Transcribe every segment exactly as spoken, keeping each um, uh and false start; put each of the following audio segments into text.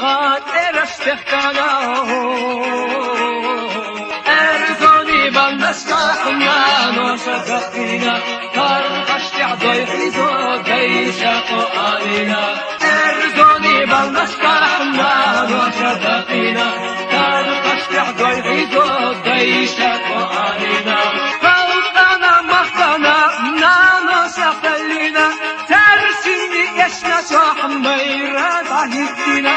Ма тӀераш техкана, эрзони бандашка хӀанна ноша даккхийна, таркъаш тӀехь дой хьийзо дайша кхо алина. Эрзони бандашка хӀанна ноша даккхийна, таркъаш тӀехь дой хьийзо дайша кхо алина. Халкъана махкана, нано сахалина, Тарсини эшна чохь майра дагьитина.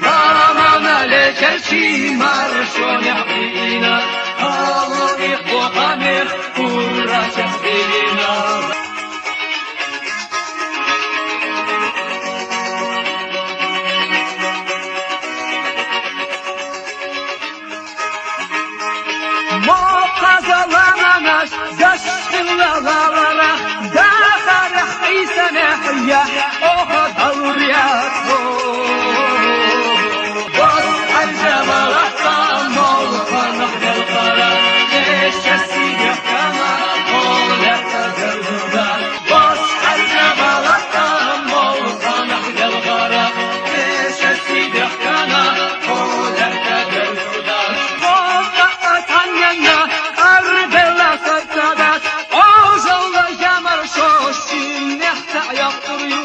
Ламана лечерчи маршоне хьина. Алло, ихо хамир, ура, чахбирина. Мо хазалананаш дашхилалалара, дахарах Ӏисанехь яхь оха далуряхо. Бос хьаржавалахта молханах делхара, кеша сидехкана, холехта дерзурда. Бос хьаржавалахта молханах делхара, кеша сидехкана, холехта дерзурда. Бокъа атанна, арбела сацадас, ожалла жамар шошин нехта яхтур ю.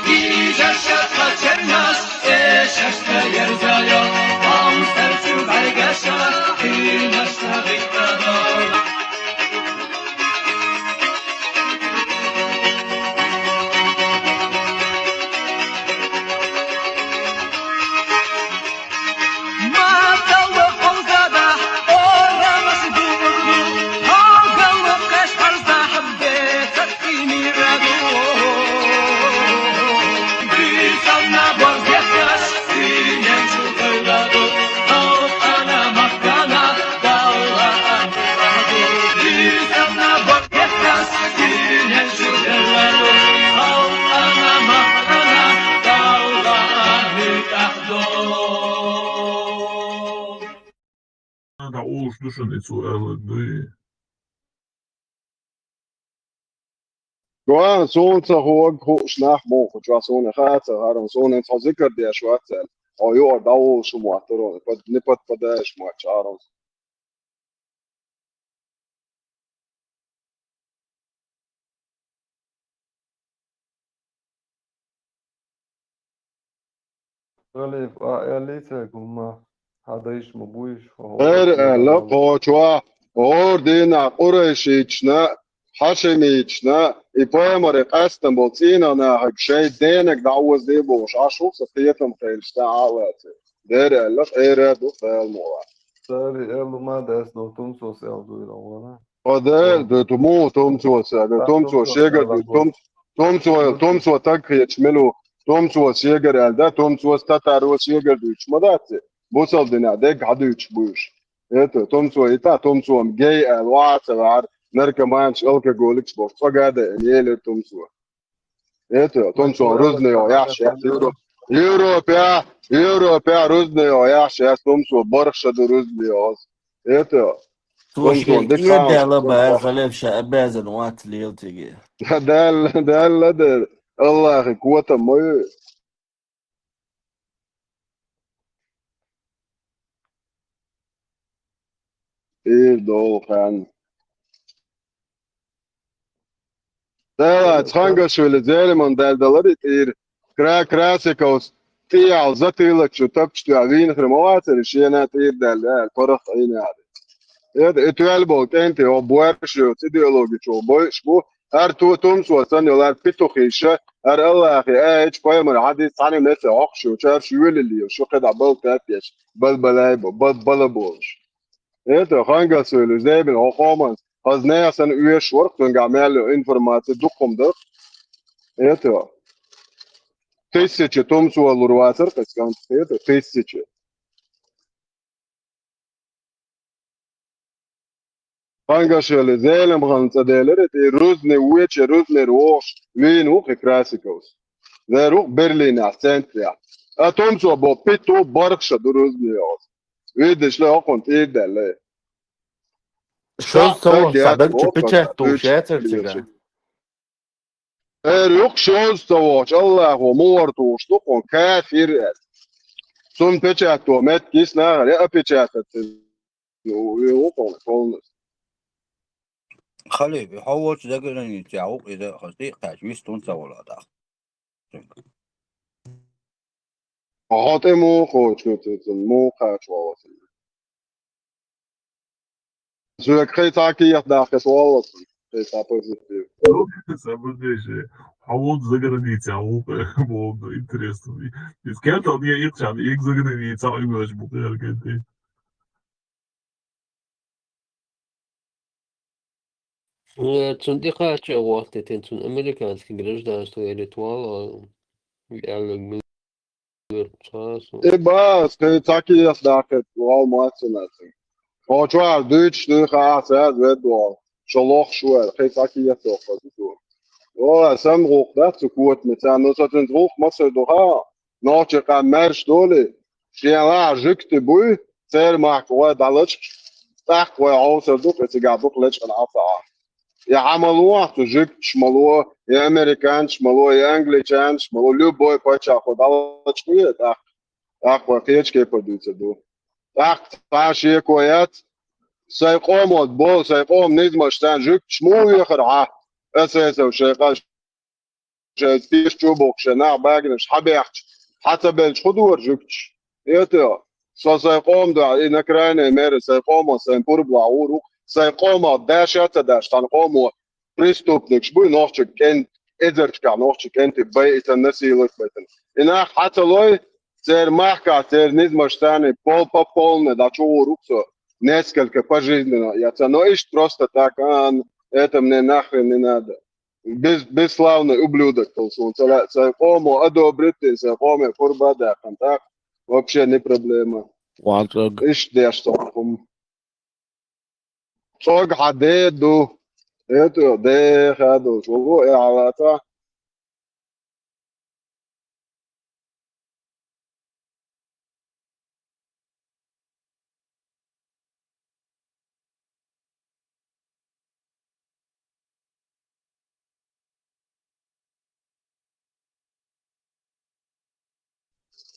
Гижа шаха чернас, э, шашта ерзайо, ам сарсу баргаша, хина шагитадо. Ага, улуш ду шуна и цо аьлларг дуй? Чоа, суна ца хӀоьга хууш нах муха чоа, суна хаа ца хьарам, суна цхьа зикар деш вац аьлла. Хьо юкъара дӀавуллуш мотт, тӀера, не пад-, не пад-, падаеш мотт, чӀарам. Алиф, а, алиф, гумма, хьадайш ма буйш, хӀо-, Эр хӀо-, аьлла, кхочо, гӀор дийнахь къурайшична, хьашимична, и пайхамаре къаьстина болу цӀийнан нахе шайн денаг дӀаозде бохуш, Ӏаш ву сан кхетам хилча, тӀаьхьа а лаций. Дера аьлла, къера а ду, Дала мукъ лахь. Цари аьлла ма дац, но тумсос аьлла дуйла вара. О, де, Тум-, де, ту-, му, тумсос аьлла, Та тумсос тумсос шегар аьлла дуй, бу. Тум-, тумсо, Тумсос. Тумсо таг хеташ мила ву, тумсос шегар аьлла, да, тумсос татаро шегар дуйчу ма дац. Бусалба динехь дерг хьадуьйцуш буьйш. Это, тумсо, и та, тумсо, гей аьлла, ваха ца ваьхьара, наркоманаш, алкоголикаш бохуш, цӀога а даьӀна, елира тумсо. Это, тумсо рузне йо, яхьаш яц, Евро-, Европе, Европе рузне йо, яхьаш яц, тумсо бархша ду рузне йо. Это, Цо тумсо шен дика тӀера даьлла баьза, Лев, ша а баьзна вац лела циге. Даьлла, даьлла дер, Аллахе котам ма ю. Ир долу хан. Дела, Цхангашвили Зелиман даьлла далар и тӀера. Кра-, Красиковс тӀехьал затылок чу тапча тоьхна вийна хир ма вацара, шена тӀера даьлла, аьлла, паргӀат Ӏийна аьлла. Эда, и тоьлла болу кӀентий, хӀо боьрша йоцу идеологи чу бойуш бу, хӀара ту-, тумсо санна йолу, хӀара петухиша, хӀара Аллахе аьлча, пайхамар хьадис цхьаьна меца хьокхуш йоцу, хӀара шу юьлилла йолуш, шу кхидӀа балта тӀеш, бал-балай бо-, бал-, бала болуш. Это, Хангасуьйлуш, Зебин, хӀо къоман, хаза нехан санна оьшуш вара, цуьнгахь мел йолу информаци дукха хӀума дара. Это, тысяча тумсо лур вацара кхин кӀант, это, тысяча. Хангашвили Зелимханна цӀа делира, и рузни вуьйча, рузнера вогӀуш вийна ву кхин Красиковс. Вер ву Берлинехь, центрехь. А тумсо бо питу бархша ду рузни йоцу. Видиш ле, хӀокхунна тӀера даьлла. Шозза ца волу схьа даг чу печать тухуш яцара цигахь? Эр юкъ шоза ца вохуш, Аллахо муха вара тухуш ду хьуна, кафир аьлла. Цунна печать то меттиг йисна нахана, я опечатать. Ну, и укъал полностью. Халиби, хьо волчу заграницехь ву иза, хаза тӀе а кхаьчча, вистун ца волу тӀаккха. Хьо тӀе муха кхочу, цуьнан муха кхача валлалц. Соьга кхин цхьа кехат даккхалц валлалц, кхин цхьа позитив. Событие же. Хьо волчу заграницехь ву, боху, интересно. Иза кертал де икхча, ик заграницехь уьгуш бу кхерканте. Э, цунна тӀекхача а вахтитина, цунна американский гражданство ялийта вала, аьлларг мила цхьа а со. И бац, кхин цхьа кехат даккхалц вала массанхьа. Хьо чохь дуьйцуш дуй хаьа, саьза ведда вала. Шо лохуш ву аьлла, кхин цхьа кехат доккхалц ду. О, сан гӀуллакх дац цу котамца, но со цуьнца гӀуллакх ма ца ду хаьа. Нохчийн къам маьрша долий, шен лаахь жуьгти буй, церан махка вай дӀалачкъаш, тӀаккха вай хьовсар ду, кхин цигахь дукха лечкъина Ӏа ца Ӏа. Я хьан ма лохьа цу жуьгташ ма ло, я американцаш ма ло, я англичанаш ма ло, любой паччахьо дӀалачкъо, тӀаккха, тӀаккха вай кхечу кепара дуьйцур ду. ТӀаккха цхьа а шеко яц, сайн къомо бо, сайн къоман низамаш царна жуьгташ муха вехара хьан? Аса эсав шайн къа шайн тешачу боху шайн нах баганаш хьан бехча, хьан ца белча хӀун дора жуьгташ? Эта, со сайн къома дуьхьа, и на крайней мере сайн къомо сайн пурба лахь вур ву, сайн къомах даша а ца даш, тхан къомо преступникаш буй, нохча кӀент, эзарчкахь нохча кӀентий бай и сан насиловать байтина. И нах хьан ца лой, церан махкахь, церан низамаш царний пол по полной дӀа чу гӀур ву со, несколько пожизненно, я ца, но иштта просто так, а, это мне нахрен не надо. Бес-, бесславный ублюдок хила суна ца лаьа, сайн къомо одобрить дина, сайн къоме пурба а даьккхина, тӀаккха вообще не проблема. Ван цӀог. Иштта деш цхьа хӀума. ЦӀог хьан де ду. Это де хадуш, вало э хьалата.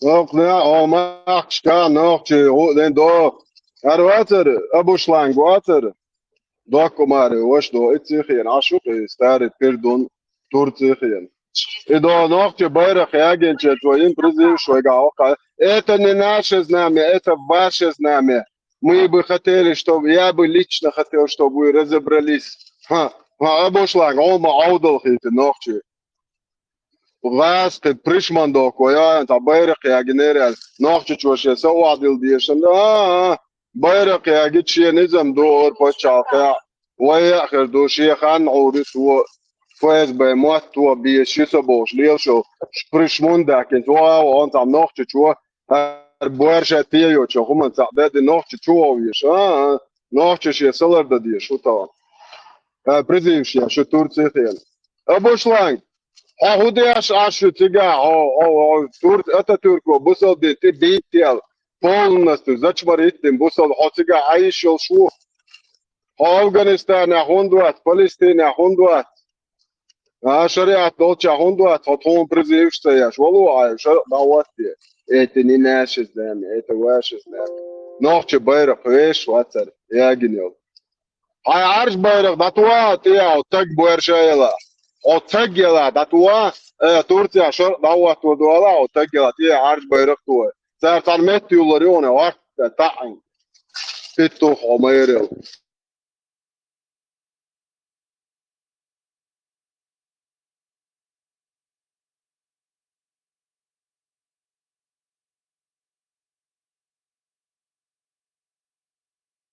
Нохча, о, махкашка, нохчий, гӀу-, ден до. Ар вацара, Абушланг вацара. Доккхумаре ваша до, и цихена, Ӏаш ву-кх и старый пердун, Турцихена. И до нохча байракх ягинча, твоим призывш вайга вакха. Это не наше знамя, это ваше знамя. Мы бы хотели, чтобы, я бы лично хотел, чтобы вы разобрались. Ха, ха, Абушланг, Ӏума Ӏовдал хийта нохчий. ГӀазкхи пришман дохко, я, цхьа байракх ягинера аьлла, нохчичо шен са охьадилла дешан. А, а, байракх ягича шен низам ду, ора паччахьалкхехь. Вай а хир ду, шен хан Ӏуьррис во, ФСБ мотт во, бе ши со бохуш, лелаш йолу пришмун даьккхина, вогӀа вогӀун цхьа нохчичо, хӀара боьрша те йоцу хӀуманца цхьаъ даьдди нохчичо вовъеш. А, а, нохча шен салар дан дезаш хӀу тахана. А, призывш еш шу Турцихена. Абушланг, хьо хӀун деш Ӏаш ю цигахь, хьо, хьо, хьо, Турц-, Ататюрко бусалба дин тӀе бийтта аьлла, полностью зачмарить дина бусалба, хьо цигахь Ӏайш йолуш ву? Хьо Афганистанехь хӀунда вац, Палестинехь хӀунда вац? А, шариат долчохь хӀунда вац, хьо тхуна призывш ца еш? Вало, Ӏай, шарӀ дӀахӀотте. Это не наше знамя, это ваше знамя. Нохча байракх вешаш вацара, ягина йолу. Хьайн Ӏарш байракх дӀатоха, тӀе хьо таг боьрша яла. Хьо таг яла дӀатоха, э, Турцехь шарӀ дӀахӀотто ду ала, хьо таг яла, тӀе Ӏарш байракх тоха. Цара цхьана метта юллар ю хьуна, варх, таӀан. Питтух хьо майрел.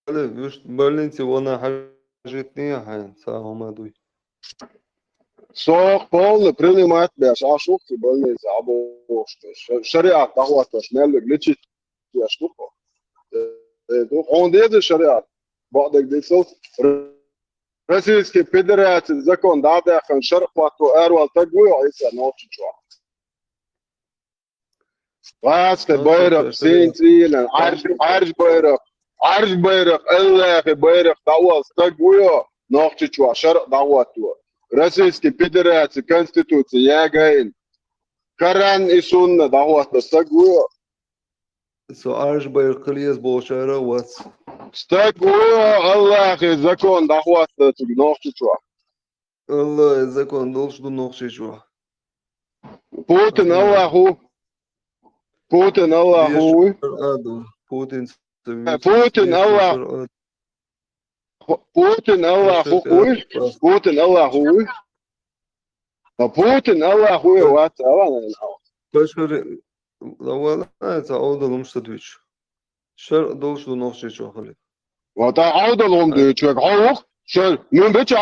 Алло, уьш больнице вана хьажитний хьайн, ца хӀума дуй. Со полный принимать беш, а шух цу больнице а бохуш, ша-, шариат дӀахӀоттош, мел верг лечить еш ду-кх. Э, ду, хьуна деза шариат, бакъдерг дийцал. Российский Федерацин закон дӀа а даьккхина, шарӀ хӀотто аравала таг вуй хьо, Ӏийса, нохчичохь? ГӀазкхи байракх, син цӀийнан, Ӏарш, Ӏарш байракх, Ӏарш байракх, Аллахи байракх дӀаолу стаг вуй хьо, нохчичохь шарӀ дӀахӀотто. Российская Федерация, Конституция, ягайн. Коран и сунна дӀахӀотта стаг ву. Со Ӏаржбайр кхы леза болчара вац. Стаг ву, Аллахьи закон дӀахӀотта цуг нохчичохь. Аллахьи закон долуш ду нохчичохь. Путин Аллахь ву. Путин Аллахь ву. Путин Путин Аллахь. Путин Аллахь ву хуй? Путин Аллахь ву хуй? А Путин Аллахь ву вац, ала. Пашхари, лавала, ца Ӏовдалумаш ца дуьйцу. ШарӀ долуш ду нохчичохь хилар. Ва та Ӏовдалум дуьйцу, век хьо вух? ШарӀ, ну, бича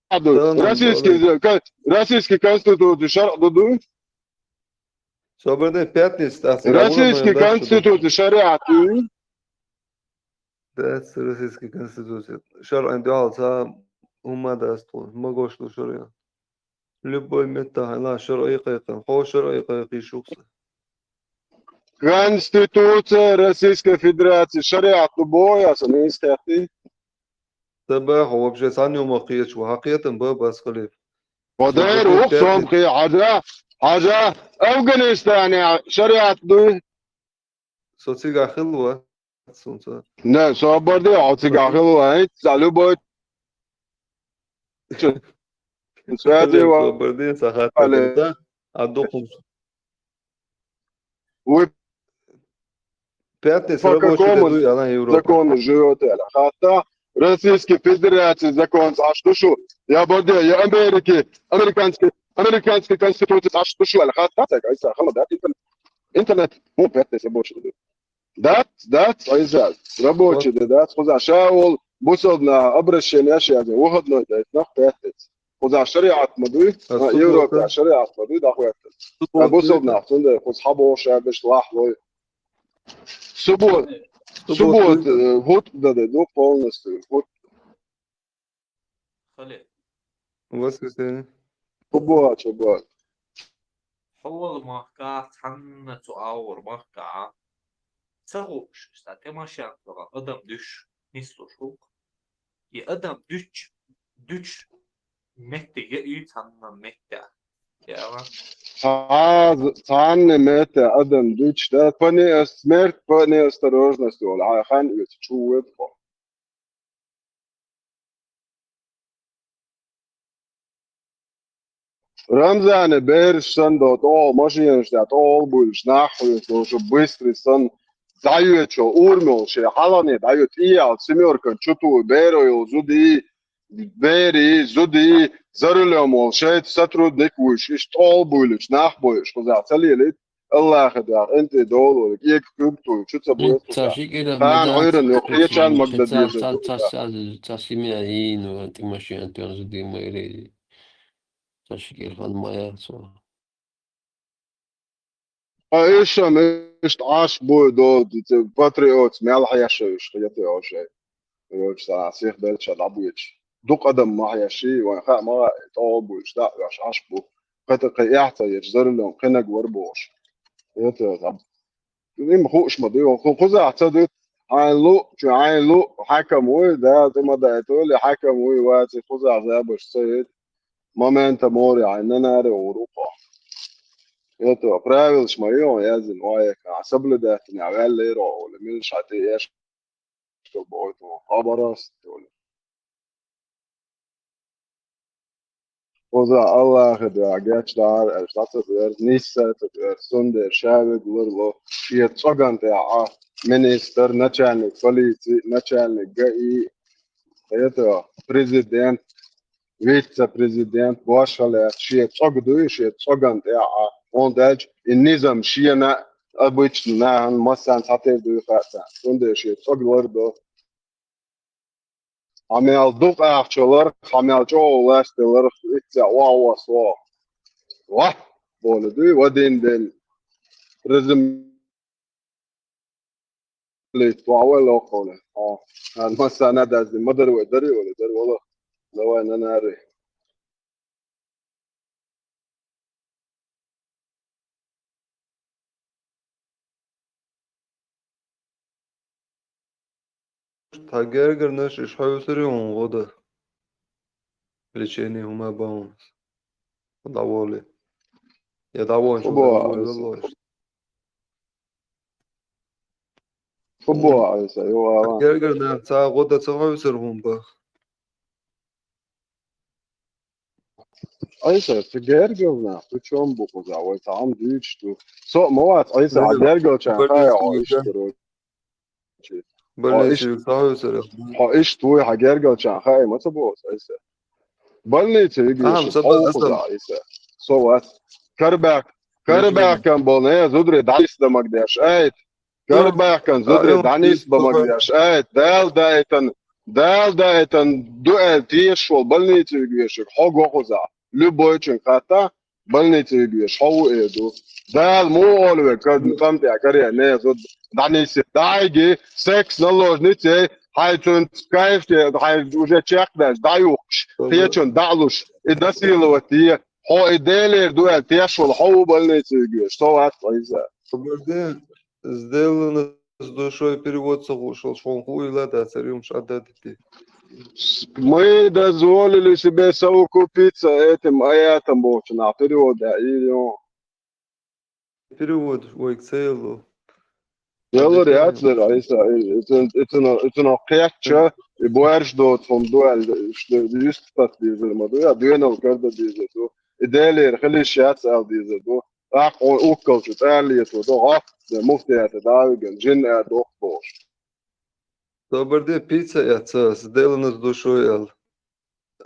Российский, ка-, российский конституция шарӀ ду дуй? Собарде пятница тӀаьхьа Российский конституция шариат дуй? Дац, российский конституция. ШарӀан дуьхьал ца хӀума дац тхуна. Магош ду шариат. Любой меттахь хьайна шарӀе кхайкхина. Хьо шарӀе кхайкхийша юхса. Конституция Российской Федерации шариат ду боху аса, мийса кхетти? Ца баха вообще цхьанна юма кхеташ ву. Хьан кхетам ба бас халиф. Ва дера ву сом кхе хьажа, хьажа, Афганистане шариат дуй? Со цигахь хилла вац, сунца. Не, со барде, хьо цигахь хилла вац, ца любой. Связи ва. Со барде, ца хатта. А духум. Вы пятница по рабочий какому день, она Европа. Закону живёте, аьлла хатта. Российской Федерации закон цхьаъ ду шу. Я барде, я Америки, американский, американский конституция цхьаъ ду шу, аьлла хатта. Так, айса, хама, да, интернет. Интернет. Ну, пятница больше. Дац, дац, айса, рабочий де дац, кхуза ша волу бусалба наха обращение аш яза, выходной де, нах пятница. Кхуза шариат ма дуй, а, Европа шариат ма дуй, дӀахӀоьттина. А бусалба нах, цундела кхуза хьан боху ша беш лахь лой. Суббота, суббота, э, хутба да, да, ну, полностью, хутба. Хали. Воскресенье. Суббота, суббота. Хьо волу махкахь цхьанна цу агӀор махкахь ца хууш, сан тӀе машен тӀехь адам дуьш нислуш ву-кх. И адам дуьч, дуьч меттиг яа ю цхьанна меттехь. Яа. Цхьа-, цхьанна меттехь адам дуьч, да, по не-, смерть по неосторожности волу, хьан хан оьцу чу ву вепа. Рамзане бераш санна до, тӀо машенаш тӀехь тӀо олбуьйлуш, нах хьоьцуш, быстрый санна, дӀайоьчу, урмал шен хьалхане дӀайоьцу, тӀеял, семёркан чу ту, беро йолу зудий, берий, зудий, за рулём волу шайца сотрудник вуьйш, иштта тӀо олбуьйлуш, нах бойуш, кхузахь ца лелийта. Аллахьа дуьхьа, къинтӀе долу, кӀега куьг туй, чу ца буьйцу. Ца шикира, хан Ӏуьйран ю, кхечан магда деза. Ца, ца, ца, ца семья йийна, тӀе машен тӀехь зудий ма ирий. Ца шикира хан ма яц ван. Ткъа иша, иштта Ӏаш буй долу, патриотс мел хьешаюш, хета оша. Йоцу сахьа сих белча дӀабоьдуш. Дукха адам ма хьеший, вайн хаа ма хаьа, тӀо а буьйлуш, дӀа а оьш Ӏаш бу. Кхета кхин эхь ца ечу, за рулём кхинаг вара бохуш. Эта, им хууш ма ду, ху-, кхузахь ца ду, хьайн лу, чу хьайн лу, хьаькам вуй, да, тӀе ма даьтта вали, хьаькам вуй, ваци, кхузахь забаш ца ед. Момента море, хьайн нанаре гӀур ву кхо. Эта, правилаш ма ю, яздина, вай, соблюдать, ваьлла йира, оли, милша тӀе еш. Что будет, ну, оборост, что ли. Кхуза Аллахьа дуьхьа гечдахьара аьлла, дӀа ца доьрзу, нисса ца доьрзу, цундела ша вега ларло, шен цӀоган тӀехь а министр, начальник полиции, начальник ГАИ, это, президент, вице-президент, бошхалец, шен цӀог дуй, шен цӀоган тӀехь а, хӀунда аьлча и низам шена, обычно нахана массарна цхьатерра дуй хаьа царна, цундела шен цӀог лардо. Хьан мел дукха ахча ларх, хьан мел чӀогӀа лаьцна ларх, иццехь охьавосс воху. Ваьхь! Боху дуй, вадин ден. Резим лийца ваьхь вай лохуна. Хьан массарна а даздина, ма дара вай, дари вали, дара вала. Давай, нанари. Тхан гергарнаш иш хьоьсур ю хьуна гӀо дан. лечение хӀума баунас. ДӀаволе. Я дӀавон Фу бо, Айса? Фу бо, Айса, йо, ава. Гергар нах ца гӀода ца хойсар хӀума бах. Айса, цу гергар нах, цу чом бу кхуза, вай цхьан дуьйцуш ду. Со ма вац, Айса, а гергар ча хая, о, иштта, короче. Больнице ца хойсар. Хьо иштта вуй, хьан гергалча хаа ма ца боху айса. Больнице вигнаш хьо ву кхуза айса. Со вац. Карбах, карбахкан болу не зудре дӀанисдамаг деш айт. Карбахкан зудре дӀанисдамаг деш айт. Дал дайтан, дал дайтан дуэл теш вол больнице вигвешик хьо го кхуза. Любойчун хата, больнице вигвеш хьо ву э ду. Дала муха олу ве кад-, кам тӀехь каре, не, зуд, дӀанисе, дӀайги, секс наложницей, хьайн цуьнца кайф те, хьайн уже чекхдеш, дӀаюхкуш, кхечун дӀалуш, и насиловать е, хьо и Делера ду аьлла теш волу, хьо ву больнице вигвеш, со вац айса. Сделано с душой перевод ца хууш волчу хьуна хуйла дацара юмаш Ӏадда дити. Мы дозволили себе совокупиться этим аятом бохучу нах перевод а и ю. Перевод вайга ца елло. Яллар яц дара, Айса, и, и цун, и цун, и цунах кхечча, и боьрш доцу хӀума ду аьлла, юьстах таса дезар ма ду, я доьналла карда дезар ду. И Делера хилиш яц аьлла дезар ду. ТӀаккха хьуна уккалчу тӀаллето до гӀо, де муфтията дӀа а виган, жин а дохку бохуш. Собар де, пицца эццо, сделано с душой аьлла.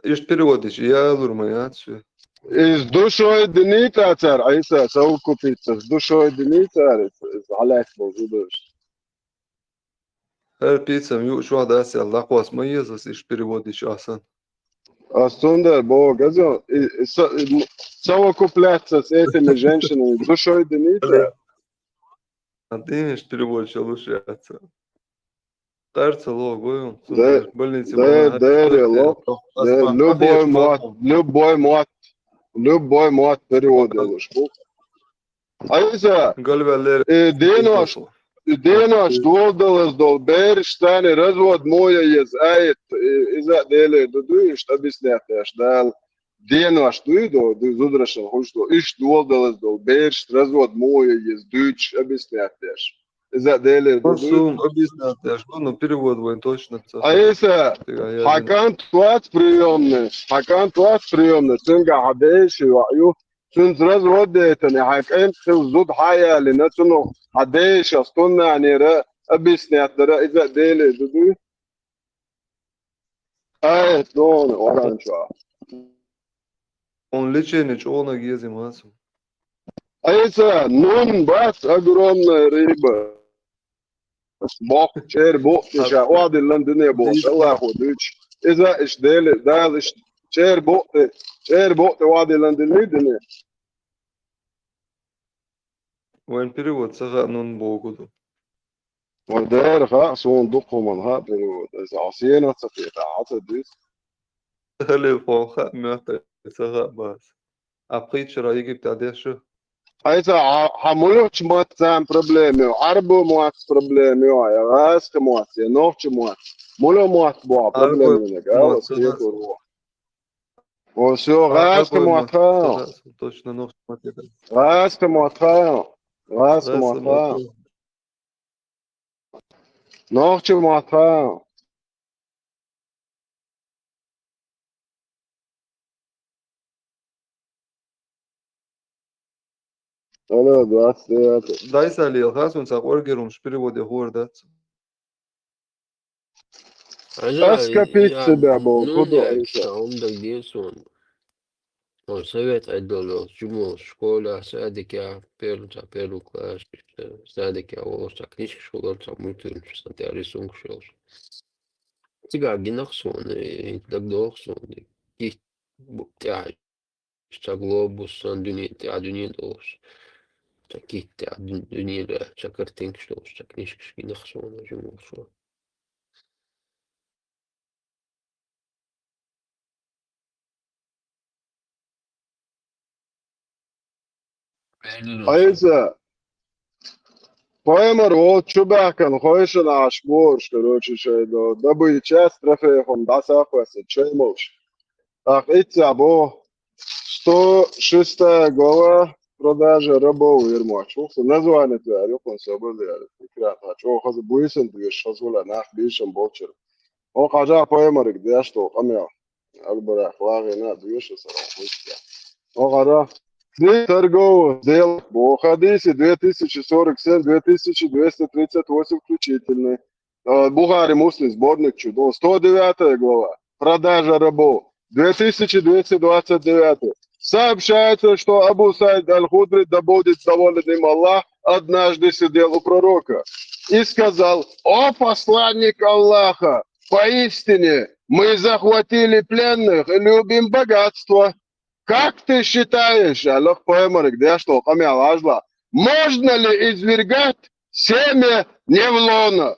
Иштта переводича ялур ма яц ши. Из душой динийта цара, Айса, совокупиться с душой динийта цара, из, из хьалаьцна болу зударш. ХӀара пиццам юучохь дац аьлла, лакхос ма еза ас иштта переводича асан. Ас цундела боху, газо, и, и со-, и, м-, совокупляться с этими женщинами, душой динийта. А динаш переводча луш яц. Къарца ло гой, Де-, больнице де-, вахана, дерело. Де-, любой мот, любой мот, любой мот перевод луш бу. Айса, Гальвалер. Э, денош, денош долдалаз дол, берш цани развод моя ез айт, э, иза Деле ду дуйш, объяснять деш дал. Денош дуй до, ду зудрашал хуш до, иш долдалаз дол, берш развод моя ез дуйш, объяснять деш. Иза Деле ду дуй. Сум объяснять деш, ну, перевод вайн точно ца. Айса, хакан туац приемный, хакан туац приемный, цинга хадейши ю, Цуьнца развод дейтана, хьайн кӀентан хилла зуда хьан ялина, цунах хьан дешах, цуннанера объяснять дара, иза а Деле ду дуй. Ай, дона, оранчохь. Он лечение чӀогӀа еза ма ю. Айса, нун бац огромная рыба. Боккха чӀера букъ тӀе ша охьадиллина дуьне бохуш, Аллахо дуьйцуш. Иза иштта Дела, Дала иштта чӀера букъ тӀе, чӀера букъ тӀе охьадиллина диллий дуьне? Вайн перевод ца хаьа, нун богу ду. Вай дера хаьа, суна дукха хӀуманна хаьа перевод. Иза хьо сенах ца кхетахь, хьан ца дуьйцу? Телефон хаьа, моьтту ца хаьа бац. Ӏа пхийтта шарахь Египте деш ю? Айса, хьан, хьан муьлхачу маттаца проблема ю? Ӏарбо мотт проблема ю, я гӀазкхи мотт, я нохчи мотт? Муьлха мотт бу хьан проблема ю, ала, ас кхетар ву. О, всё, гӀазкхи мотт хаьа. Точно нохчи мотт. ГӀазкхи мотт хаьа. ГӀазкхи мотт хаьа. Нохчи мотт хаьа. Алло, двадцать девятый. Дайса лела, хасун ца къоргерун шпири воде хор дац. Ас капит себя бо, ну, куда я, Иса? Омдаг десун. Он совет отдал, чему школа, садика, первый, первый класс, садика, волоса, книжка школа, там мультфильм, смотря рисунок шел. Цига гинах сон, и дагдох сон, и тя, ца глобус сан дуьне, тя дуьне долуш. Ца кит тя дуьне, ца картинка долуш, ца книжка гинах сон, жимол сон. Айса, паймар волчу баьхкан хойшана аш борш, короче, шайдо. Дабуй час трофеехун даса хваса чаймолш. ТӀаккха иццехь боху, сто шестая глава, продажа рабов, Ермач. Вукху название цара юкъана собар яра. Икрата чӀогӀа хаза буьйсан доьшуш, хаза вала нах бийшам болчара. Оха хьажа пайхамариг деш долу къамел. Албарах лагӀина а доьшу сара хӀуьттехь. Оха хьажа. Три торговых сделок. Боху хадисе две тысячи сорок семь, две тысячи двести тридцать восемь включительно. Э, Бухари, Муслим, сборник чу, да, сто девятая глава. Продажа рабов. Две тысячи двести двадцать девятая. Сообщается, что Абу Саид Аль-Худри, да будет доволен им Аллах, однажды сидел у пророка и сказал: «О посланник Аллаха, поистине мы захватили пленных и любим богатство. Как ты считаешь, — аьлла пайхамарга деш долу къамел хьажа, — можно ли извергать семя невлона?»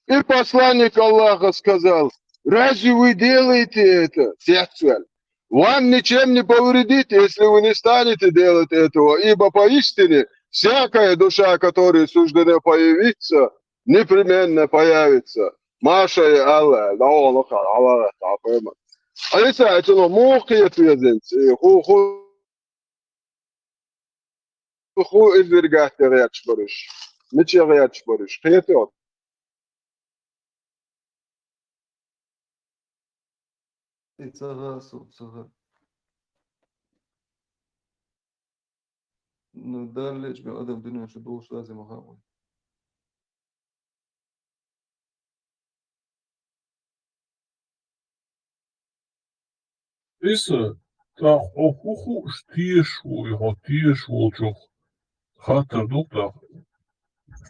И посланник Аллаха сказал: «Разве вы делаете это?» Цецвелла. «Вам ничем не повредит, если вы не станете делать этого, ибо поистине всякая душа, которой суждено появиться, непременно появится». Маша и Алла, да, он хар, Алла, да, пойма. А если это, ну, мухи ответить, ху, ху, ху извергать гӀерташ бараш. Мича гӀерташ бараш? Кхетий хьо? И ца гӀа, со ца гӀа. Ну, Далла лечкъа адам дуьнен чу долуш лазим ма хаьа вай. Иса, тӀаккха хьо хӀун хууш тешаш ву, и хьо тешаш волчух хаттар ду-кх тӀаккха.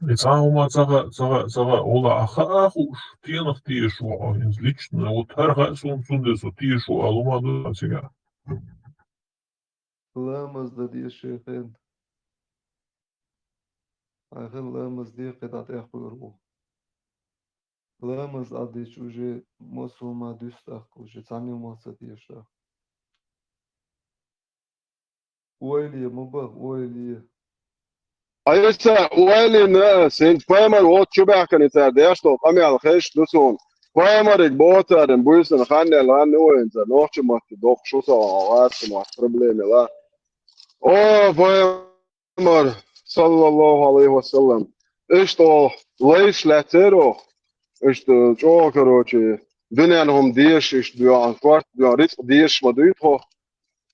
И цхьа а хӀума ца хаьа, ца хаьа, ца хаьа, вала а хаа хууш, стенах тешаш ву хьо, хӀинца лично, вот хӀара хаьа суна, цундела со тешаш ву ала хӀума ду цигахь. Ламаз дан деза шен хенахь. Хьайн хенахь ламаз де, кхин дӀа тӀекхуьур ву. Ламаз Ӏаддича уже массо а хӀума дуьсу тӀаккха, уже цхьанна а хӀума ца теша тӀаккха. Ойла е, ма баха, ойла е. Айса, ойла йина, синца пайхамар вот чу баьхкина цара деш долу къамел хезаш ду суна. Пайхамариг боху царна буьйсанна хан аьлла, хан а вайна цара нохча матте доккхуш ву со, гӀазкхийн матте проблема ла. О, пайхамар, саллаллаху алейхи ва саллам, иштта лайш лаьццера оха, иштта чӀогӀа, короче, дуьненан хӀума дезаш, иштта доьгӀна, корта доьгӀна, рицкъ дезаш ма дуй тхо.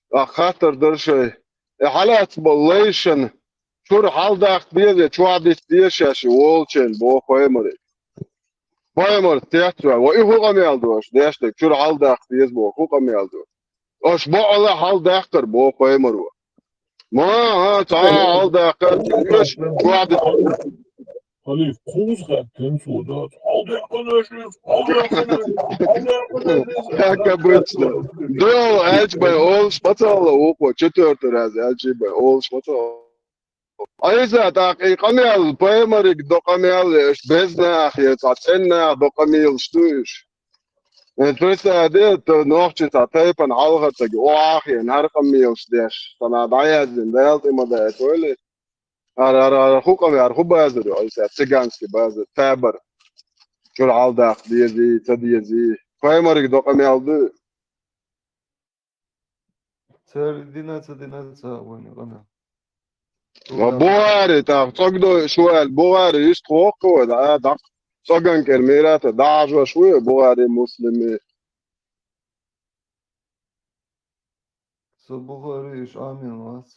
ТӀаккха хаттар дара шайн: и хьалаьцна болу лайшна чуьра хьаладаккха деза я чохь дита деза шаьш и волчийн, боху пайхамаре. Пайхамар теттаваьлла: «Ва и хӀун къамел ду аша деш дерг, чуьра хьаладаккха деза боху, хӀун къамел ду? Аша бакъала хьаладаккхара», — боху пайхамаро. Ма, а, цхьа а хьаладаккхара, уьш чохь дита. Халиф, кхуза хаьттина цо, да, хьаладаьккхина аша иза, хьаладаьккхина аша иза, хьаладаьккхина аша иза. Как обычно. Дол, аьлча бай олуш ма ца хилла, вукхо, четвёртый раз аьлча бай олуш ма ца хилла. Айса, тӀаккха и къамел, пайхамариг до къамел, иш безнах, я цхьа цӀеннах до къамелаш ду иш. Э, представь, де, то нохчи цхьа тайпана хьалха ца ги, охьа а хиъна, хӀара къамелаш деш, сан дӀаяздина, Дала тӀе ма дайта вайли. ХӀара, хӀара, хӀара хӀун къамел, хӀара хӀун базар ю, айса, цыганский базар, табар. Чуьра хьаладаккха дезий, ца дезий. Пайхамариг до къамел ду. Цара дина ца дина ца вайна къамел. Ва Бухари, тӀаккха цӀогдо шу аьлла, Бухари иштта воккху вай, да, дӀа, цӀоган кӀера мирата, дӀахьажош вуй Бухари, Муслими. Со Бухари иш Ӏамин вац.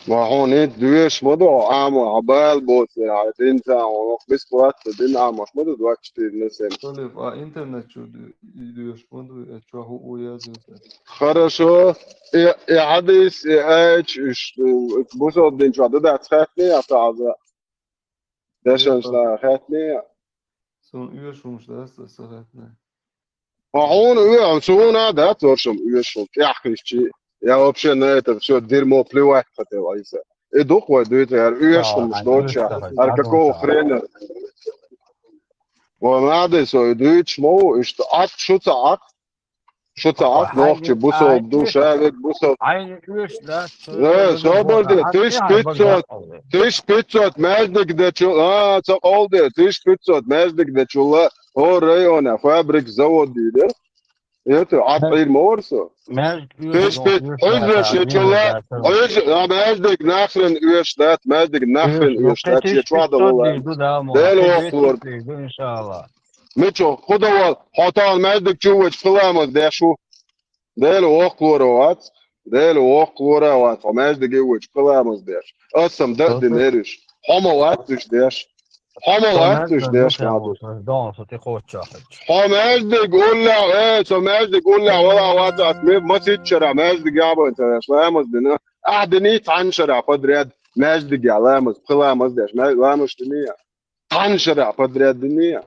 Ва хьуна хӀинца доьшуш ма ду, Ӏамо, хьан бала боцура, хьан дин цхьа хьуна, бесплатно дин Ӏамош ма ду, двадцать четыре на семь. Халиф, а интернет чу ду-, и доьшуш ма ду, э, чохь хӀу у язйо те. Хорошо. И, и хьадис, и аьч, иш, э, бусалба дин чохь ду дац хаьттина, я цхьа хаза. Дешанаш хаьттина. Суна оьшуш хӀумаш дац, аса хаьттина. Хьо хьуна оьшу, суна а дац оршам оьшуш, тӀаьхьа хишчи. Я вообще на это всё дерьмо плевать хотел, Айса. И ду-кх вай дуьйцу, яра оьшуш хӀумаш доцуш, яра какого хрена? Вон надо со и дуьйцуш ма ву, иштта Ӏад шу ца Ӏад. Шу ца Ӏад нохчи бусалба ду, ша верг бусалба. Хьайна оьшу дац. Э, собар де, тысяча пятьсот, тысяча пятьсот маьждиг дечул, а, ца къовла де, тысяча пятьсот маьждиг дечул, хӀора района фабрика, завод дийр. Ето, Ӏа тӀийр ма вара со. Маьждиг оьшуш Теште, долу хьуьйзаш оьшуш ечула, дац, хьуьйза, а, маьждиг нахрен оьшуш дац, маьждиг нахрен оьшуш дац, шен чохь долу лаьмнаш. Дела воккхалора. Иншаллах. Мичо, худа вал, хьо тахана маьждиг чу вачу пхи ламаз деш ву. Дела воккхалора вац. Дела воккхалора вац. Хьо маьждиге вачу пхи ламаз деш. Ас-м дан динера уьш. Хьо ма вац уьш деш. Хьо ма вац уьш деш, Мадуш. Хьо маьждиг уллехь, э, со маьждиг уллехь вала вац, ас ме-, масийтта шарахь маьждиг яхьабан ца веш, ламаз дина. Ахь дини цхьана шарахь подряд маьждиг яхь, ламаз, пхи ламаз деш, ма-, ламаз дини яхь. Цхьана шарахь подряд дини яхь.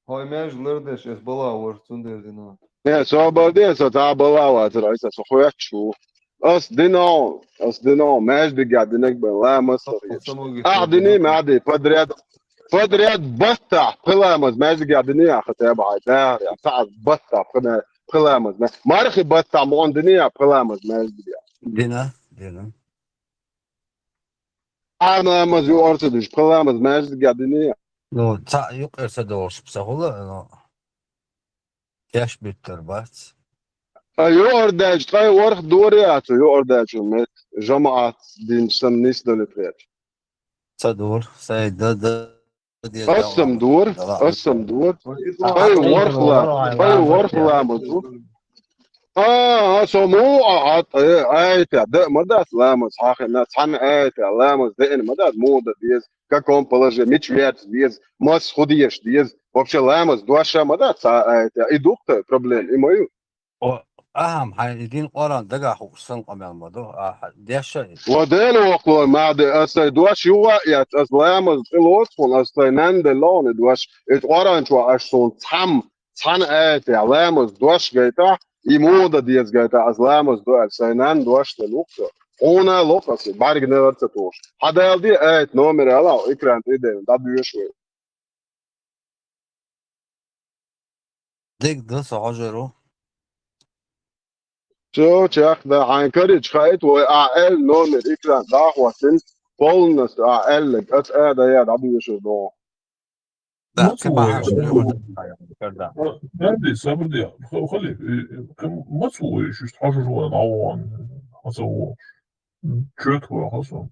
Хьой маьждиг лардеш, ас бала вара, цундела дина. Не, со бала де, со цхьа бала вацара, айса со хоьттуш ву. Ас дина, ас дина, маьждиг яхь динарг бен, ламаз а ца веш. Ахь дини, ма ди, подряд, подряд баттахь, пхи ламаз, маьждиг яхь дини яхь, хата бахьа, да, я, цхьа баттахь, пхи ма-, пхи ламаз, ма-, мархи баттахь, муьлхха дини яхь, пхи ламаз, маьждиг яхь. Дина, дина. Цхьа ламаз юкъара ца дуьсуш, пхи ламаз маьждиг яхь дини яхь. Ну, цхьа юкъара ца долуш, ца хуьлу, ну, теш биттар бац. А юкъара даьлча, ткъе ворхӀ дора яц, юкъара даьлча, мет, жамаӀат динчу санна нисдалийтархьама. Ца дора, сайн да, да, да, Ас-м дора, ас-м дора. Ткъе ворхӀ ла-, ткъе ворхӀ ламаз ду. А, а, со муха а, а, э, аятехь дан а ма дац ламаз, хьахина, цхьана аятехь ламаз деана ма дац, муха дан деза, в каком положении, мича верца деза, мас хӀун деша деза, вообще ламаз дош а ма дац цхьа аятехь. И ду-кх тхан проблема, и ма ю? О, ахьа-м хьайн и дин Къуръан дагахь хууш санна къамел ма ду, ахьа деш а и. Ва Дела воккхалора, ма ди, ас сайн дош юха а эцна, ас ламаз тӀелоцу хьуна, ас сайн нанна делла хьуна и дош, и Къуръан чохь аш суна цхьамма цхьана аятехь ламаз дош гайтахь, и муха дан деза гайтахь, ас ламаз ду аьлла, сайн нанна дош делла ву-кх со. Хьуна а ло-кх ас, бӀаьргана а ца тухуш. Хьан дала де аят, номер ала, экран тӀе а девлла, дӀадоьшу вай. Дика ду, со хьожур ву. Чо, чекх дан, хьайн карийча хаийта вай, ахь аьлла номер экран тӀе а хӀоттийна, полностью ахь аьлларг, аса а дан яр, дӀадоьшур ду. Да, маца кхин ву бахьана вай? Шу, да. Нанди, сабр де, ха-, хали, э, э, кхин маца ву вай, шу иштта хьожур ву вай, дӀавахана, хьо ца вогӀуш. Чоьтах вай хьо со.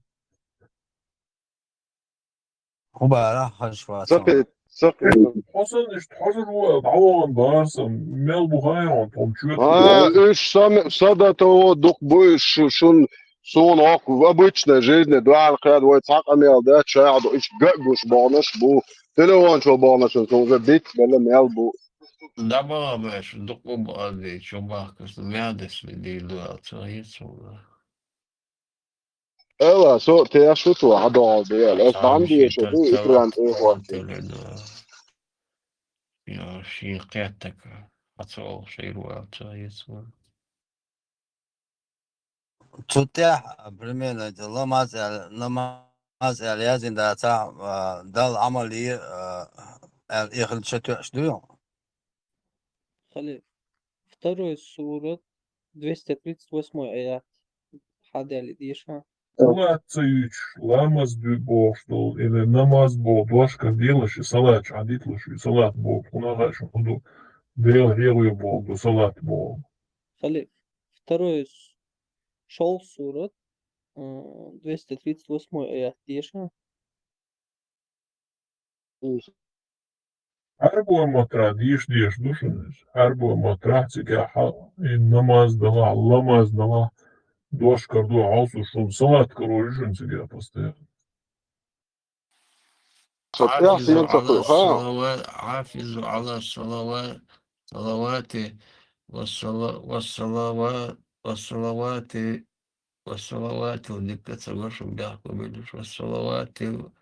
ХӀун бара, хьажа вацахь? Сакхи-, сакхи-. Хьо санна иштта хьожур ву, дӀавахана бара сан, мел бу хаьий хьуна, тхо-м чоьтах. А, уьш са ме-, са дан тӀе дукха бу уьш шу-, шун, суна хӀокху обычной жизни дуьхьал кхаьда вай цхьа къамел дац, шайх ду, иштта ган а гуш баханаш бу, телефон чу баханаш, суна уже битта белла мел бу. ДӀабаха беш, дукха бу аз дийцича, бахкарш, маьхьа дерс дийр ду аьлла, ца хета суна. Эла, со а тешаш ву цо хьан догӀу дела. Ас дӀа ма деша, ду, экран тӀе а хӀоттийна. Йо, шен кхеттарг хьан ца олуш эр ву аьлла ца хета суна. Цу тӀехь, примерно, ламаз аьлла, намаз аьлла яздина дацахь, а, Далла Ӏамал е, а, аьлла, эхарт ша тоьаш дуй хьуна? Хали, второй сурат, двести тридцать восьмой аят. Хьан дели деша? Салат ца юьйцуш, ламаз дуй бохуш долу, или намаз боху, дош кара делаш и салат, ша диталаш и салат боху, хӀунда хаьа шуна хӀун ду, Дела хьехаве боху ду, салат боху. Хали, второй с-, шолгӀа сурат, м, двести тридцать восьмой аят деша. Хьарбо матра дийш деш ду шуна иза. Хьарбо матра цигахь хьал, и намаз далахь, ламаз далахь, дош кара ду хьовсур шуна, салат карор ю шуна цигахь постоянно. Со тӀехь حافظوا сен ца على хуьлу, ха? الصلوا-، حافظوا على الصلوا-، الصلوات والصلا-، والصلوا-، والصلوات Ва салаватил дика ца гуш бехк бу билуш. Ва салаватил,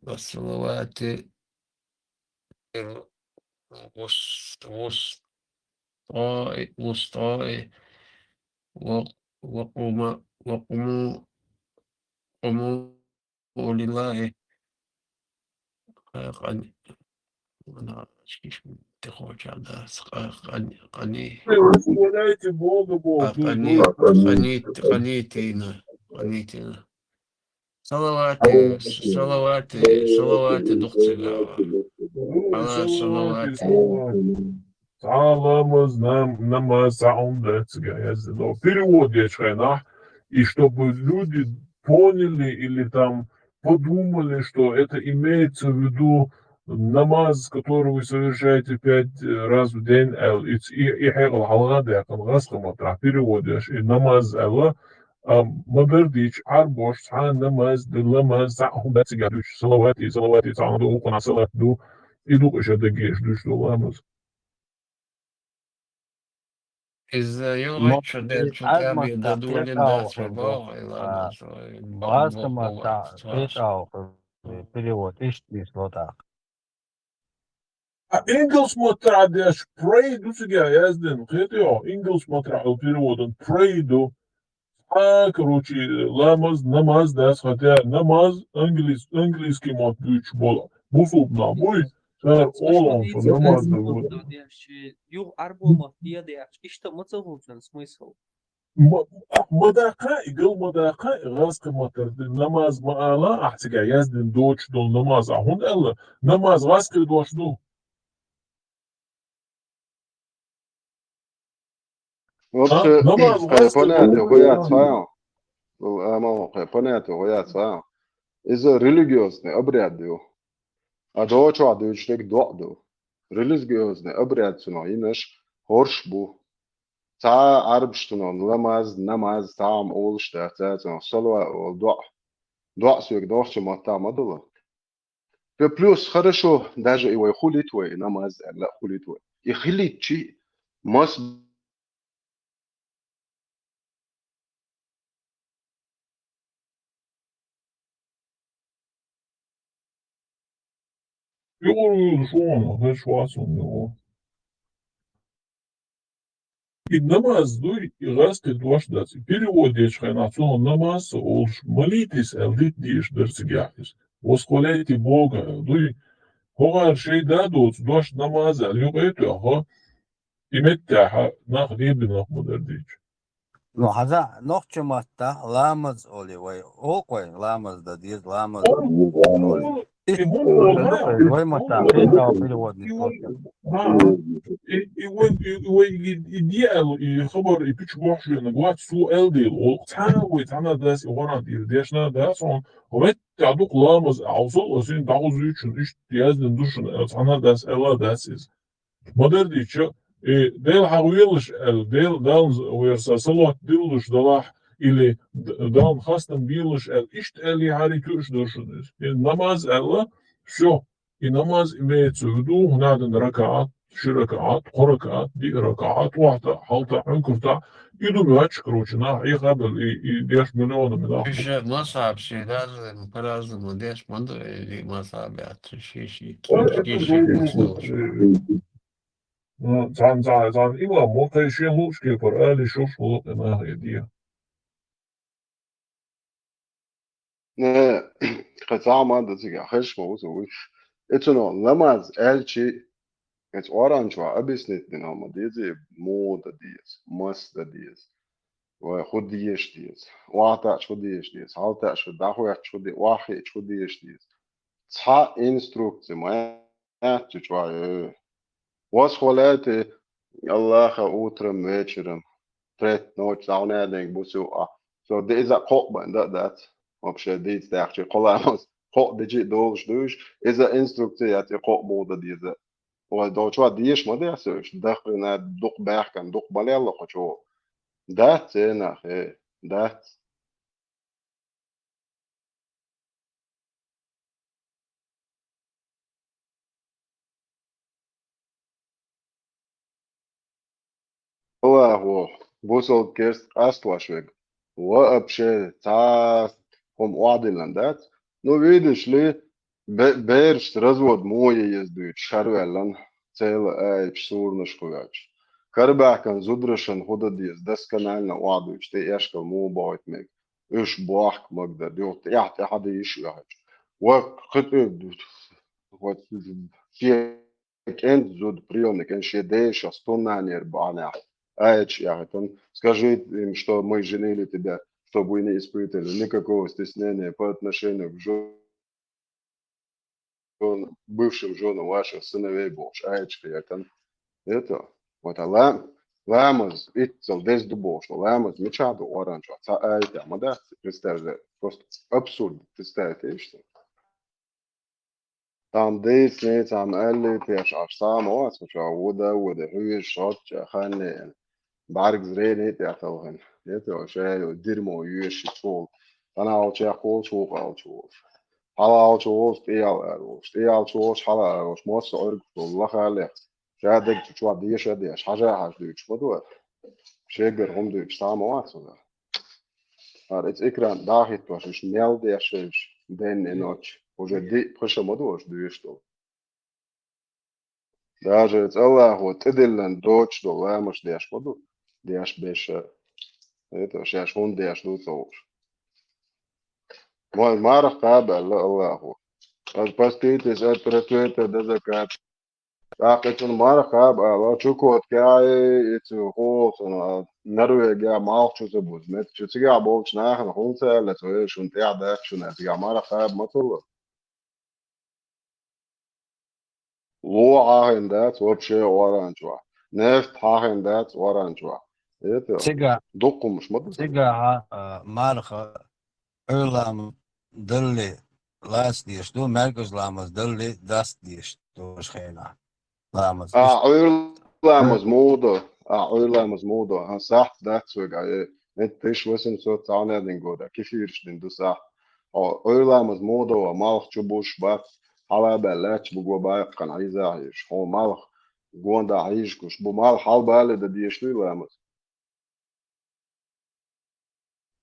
ва салавати ил вус-, вус-, вустаи, вустаи ва, ва къума-, ва къуму-, къуму О, лиллахи. Къа-, къани-, вана, шиш, тихо, чада, къа-, къани-, къани-, Вы восхваляете Бога, Бога, къа-, къани-, Бога. Къани-, къанитина, къанитина. Салавати, салавати, салавати духцигава. Ала салават. Цхьа ламаз, нам-, намаз, цхьа хӀума дац цига яздина. Перевод дечу хенахь, и чтобы люди поняли или там подумали, что это имеется в виду намаз, который вы совершаете пять, э, раз в день, аьлла, и ц-, и, и хьекъал хьалха а даьккхина, гӀазкхийн маттахь перевод деш, и намаз аьлла, а, ма-дарра дийцича, Ӏарбоша цхьа намаз, д-, ламаз, цхьа хӀума дац цига дуьйцуш, салавати, салавати, цхьа хӀума ду, укхунах салат ду, и ду-кх иштта даггеш дуьйцуш долу ламаз. Иза юхаччу дерчу тӀаьхьа дан долийна дац вай боху, и ламаз, вай боху, боху, боху, боху. Перевод иштта нисло тӀаккха. А ингалс маттахь деш pray ду цига яздина, кхетий хьо? Ингалс маттахь переводун pray ду. А, короче, ламаз, намаз дац, хотя намаз английс-, английский мотт дуьйцуш болу бусулба нах буй, цара олу хьуна со намаз дан ву. Юха Ӏарбо мотт де а деача, иштта ма ца хуьлу цуьнан смысл. Ма, ма даккха, и гал ма даккха, и гӀазкхийн маттара намаз ма ала, ахь цига яздина доцуш долу намаз, ахь хӀунда аьлла, намаз гӀазкхийн дош ду. Вообще, кхайн понятие гӀо яц хьан? Амма кхайн понятие гӀо яц хьан? Иза религиозный обряд ю. А дочохь дуьйцуш дерг доӀа ду. Религиозный обряд цунах йинарш хӀорш бу. Цхьа Ӏарбаша цунах ламаз, намаз, цхьа хӀума олуш дац, цунах салават олу, доӀа. ДоӀа соьга нохчийн маттахь ма ду. Плюс хорошо, даже и вай хуьлийта вай, и намаз аьлла а хуьлийта вай. И хилийчи, мас Югур вуьйлуш ву хьуна, хезаш вац хьуна югур. И намаз дуй, и гӀазкхи дош дац. И перевод дечу хенахь цунах намаз ца олуш, молитесь аьлла дита дезаш дара цигахь иза. Восхваляйте Бога аьлла дуй. ХӀокхара шайн да доцу дош намаз аьлла юкъа а тоьхна, и меттехь нах лебинарх ма-дарра дийцча. Ну, хьаза, нохчийн маттахь ламаз олий вай. Олу-кх вай, ламаз дан деза, ламаз. Олу, олу. Иштта олу, вай маттахь, и вай, переводный и вай, и, и вай, и, и вай, и, и де аьлла, и хабар, и пуьчу бохьуш венаг вац, цо аьлла дела, олу-кх цхьа а вай, цхьана а дас и вархьан тӀера дешна а дац хьуна, хӀо меттехь ду-кх ламаз, а хьовсал, аса дӀахозуьйтуш, иштта яздина ду шуна, цхьана а дас аьлла а дац иза. Ма-дарра дийцча, и Дела хьахавелаш аьлла, Дела, Далла верса салот диллалаш далахь, или д-, Далла хастам белаш аьлла, иштта аьллехьара и тоьуш дара шуна иза. И намаз аьлла, всё. И намаз имеется в виду, хӀунда аьлча ракаат, ши ракаат, кхо ракаат, диъ ракаат, охьатаӀа, хьалтаӀа, хьуьнкартаӀа, и ду моьттуш, короче, нах Ӏехабелла, и, и деш миллионами нах. Иштта мазхьаб шен разный, по-разному деш ма ду, и мазхьаб яц, ши, ши, ши, ши, ши, ши. Ну, цхьана, цхьана, цхьана имам, вон кхай шен луучу кепара али шуьш хуьлу и нах и де. Э, кхин цхьа хӀума ду цигахь, хезаш ма ву со вуьш. И цунах намаз аьлчи, эца Къуръан чохь объяснить дина хӀума дезий, муха дан деза, маса дан деза, вай хӀун дезаш деза, охьатаӀча хӀун дезаш деза, хьалтаӀча хӀун, дӀахӀоьттича хӀун де-, охьахиъча хӀун дезаш деза. Цхьа инструкци ма яц цу чохь, э. Восхваляйте Аллаха утром, вечером, треть ночи, сагӀнаденга бусу а. Со де иза кхоъ бан да а дац. Вообще, дийца даьхчи кхо ламаз кхоъ дичи а долуш дуьйш, иза инструкция яц, и кхоъ муха дан деза. Вай долчохь деша ма дехсуьйш, дахкина дукха баьхкина, дукха ма лелла кху чу. Дац ценах, э, дац. Аллахо, бусалба керст къастош верг. Вообще цхьа хӀума охьадиллина дац. Ну, видишь ли, бе-, берашца развод муха е еза дуьйцуш, хьарваьллан, цела аьлча, суранаш кхоьллича. Карабаьхкина зударшна хӀун дан деза, досконально охьадуьйцуш, тӀе эшкал муха бохуьйту мега. Уьш бохка магдар, юха тӀаьхьа-тӀаьхьа дийш а хьаьжча. Ва кхин тӀе, вот, шен кӀентан зуда, приёмный кӀентан, шен дешах, стуннанера бахьанехь, аьлча яхийтина: «Скажи им, что мы женили тебя, чтобы вы не испытывали никакого стеснения по отношению к жен-». бывшим женам ваших сыновей бохуш аяташ кхетан. Это, вот а ла-, ламаз, итцал деза ду бохуш, ламаз мичахь ду Къуръан чохь? Цхьа аятехь ма дац, представь, просто абсурд, представь, иштта. Цхьамма дийцина, цхьамма аьллий, тешаш схьа ма вац, ша вада, вада, хьоьжуш, шотча, ханна, бӀаьргаза рена тӀе талхина. Это, ша ю дерьмо йоьшуш волу. Цхьана алчех волуш, вукху алча волуш. Хьала алча волуш, тӀе ял ара волуш. ТӀе алча волуш, хьала ара волуш. Мосса Ӏуьргаш долу лаха леха. Ша дерг чу чохь деша а деш, хьажа а хьажа дуьйцуш ма ду. Шегара хӀума дуьйцуш схьа ма вац вара. ХӀара иза экран дӀа а хӀиттош, уьш мел деш, уьш денна и ночь. Уже диъ пхи ша ма ду аша дуьйцуш долу. Даже иза Аллахо тӀедиллина доцуш долу ламазаш деш ма ду, деш беша. Это шаьш хӀунда деш ду ца хууш. Ма-, марха кхаба аьлла Аллахо. Ас поститесь, ас працюйте, да закат. ТӀаккха цунна марха кхаба аьлла, Чукотка, и цу хӀокху цунна, Норвегия, малх чу ца буза, мет чу цигахь болчу нахана хӀунда ца аьлла, цо, эй, шуна тӀехь дац шуна, цигахь марха кхаба ма ца ло. Ло хьахийна дац вообще Къуръан чохь. Нефт хьахийна дац Къуръан чохь. Это Цига-, дукха хӀумаш ма ду. Цигахьа, а, марха, Ӏуьйра ламаз далале лаца деш ду, маьркӀажа ламаз далале даста деш ду хенахь ламаз. А, Ӏуьйра ламаз муха до? А, Ӏуьйра ламаз муха до? А, сахьт дац вегахь, э, мет тысяча восемьсот цхьана дин года, кефираш дин ду сахьт. Хьо Ӏуьйра ламаз муха до, малх чу бузуш бац, хьала а баьлла лаьтташ буго баккхана хьийза хьийзаш. Хьо малх гонда хьийзаш гуш бу, малх хьалабале дан дезаш дуй ламаз?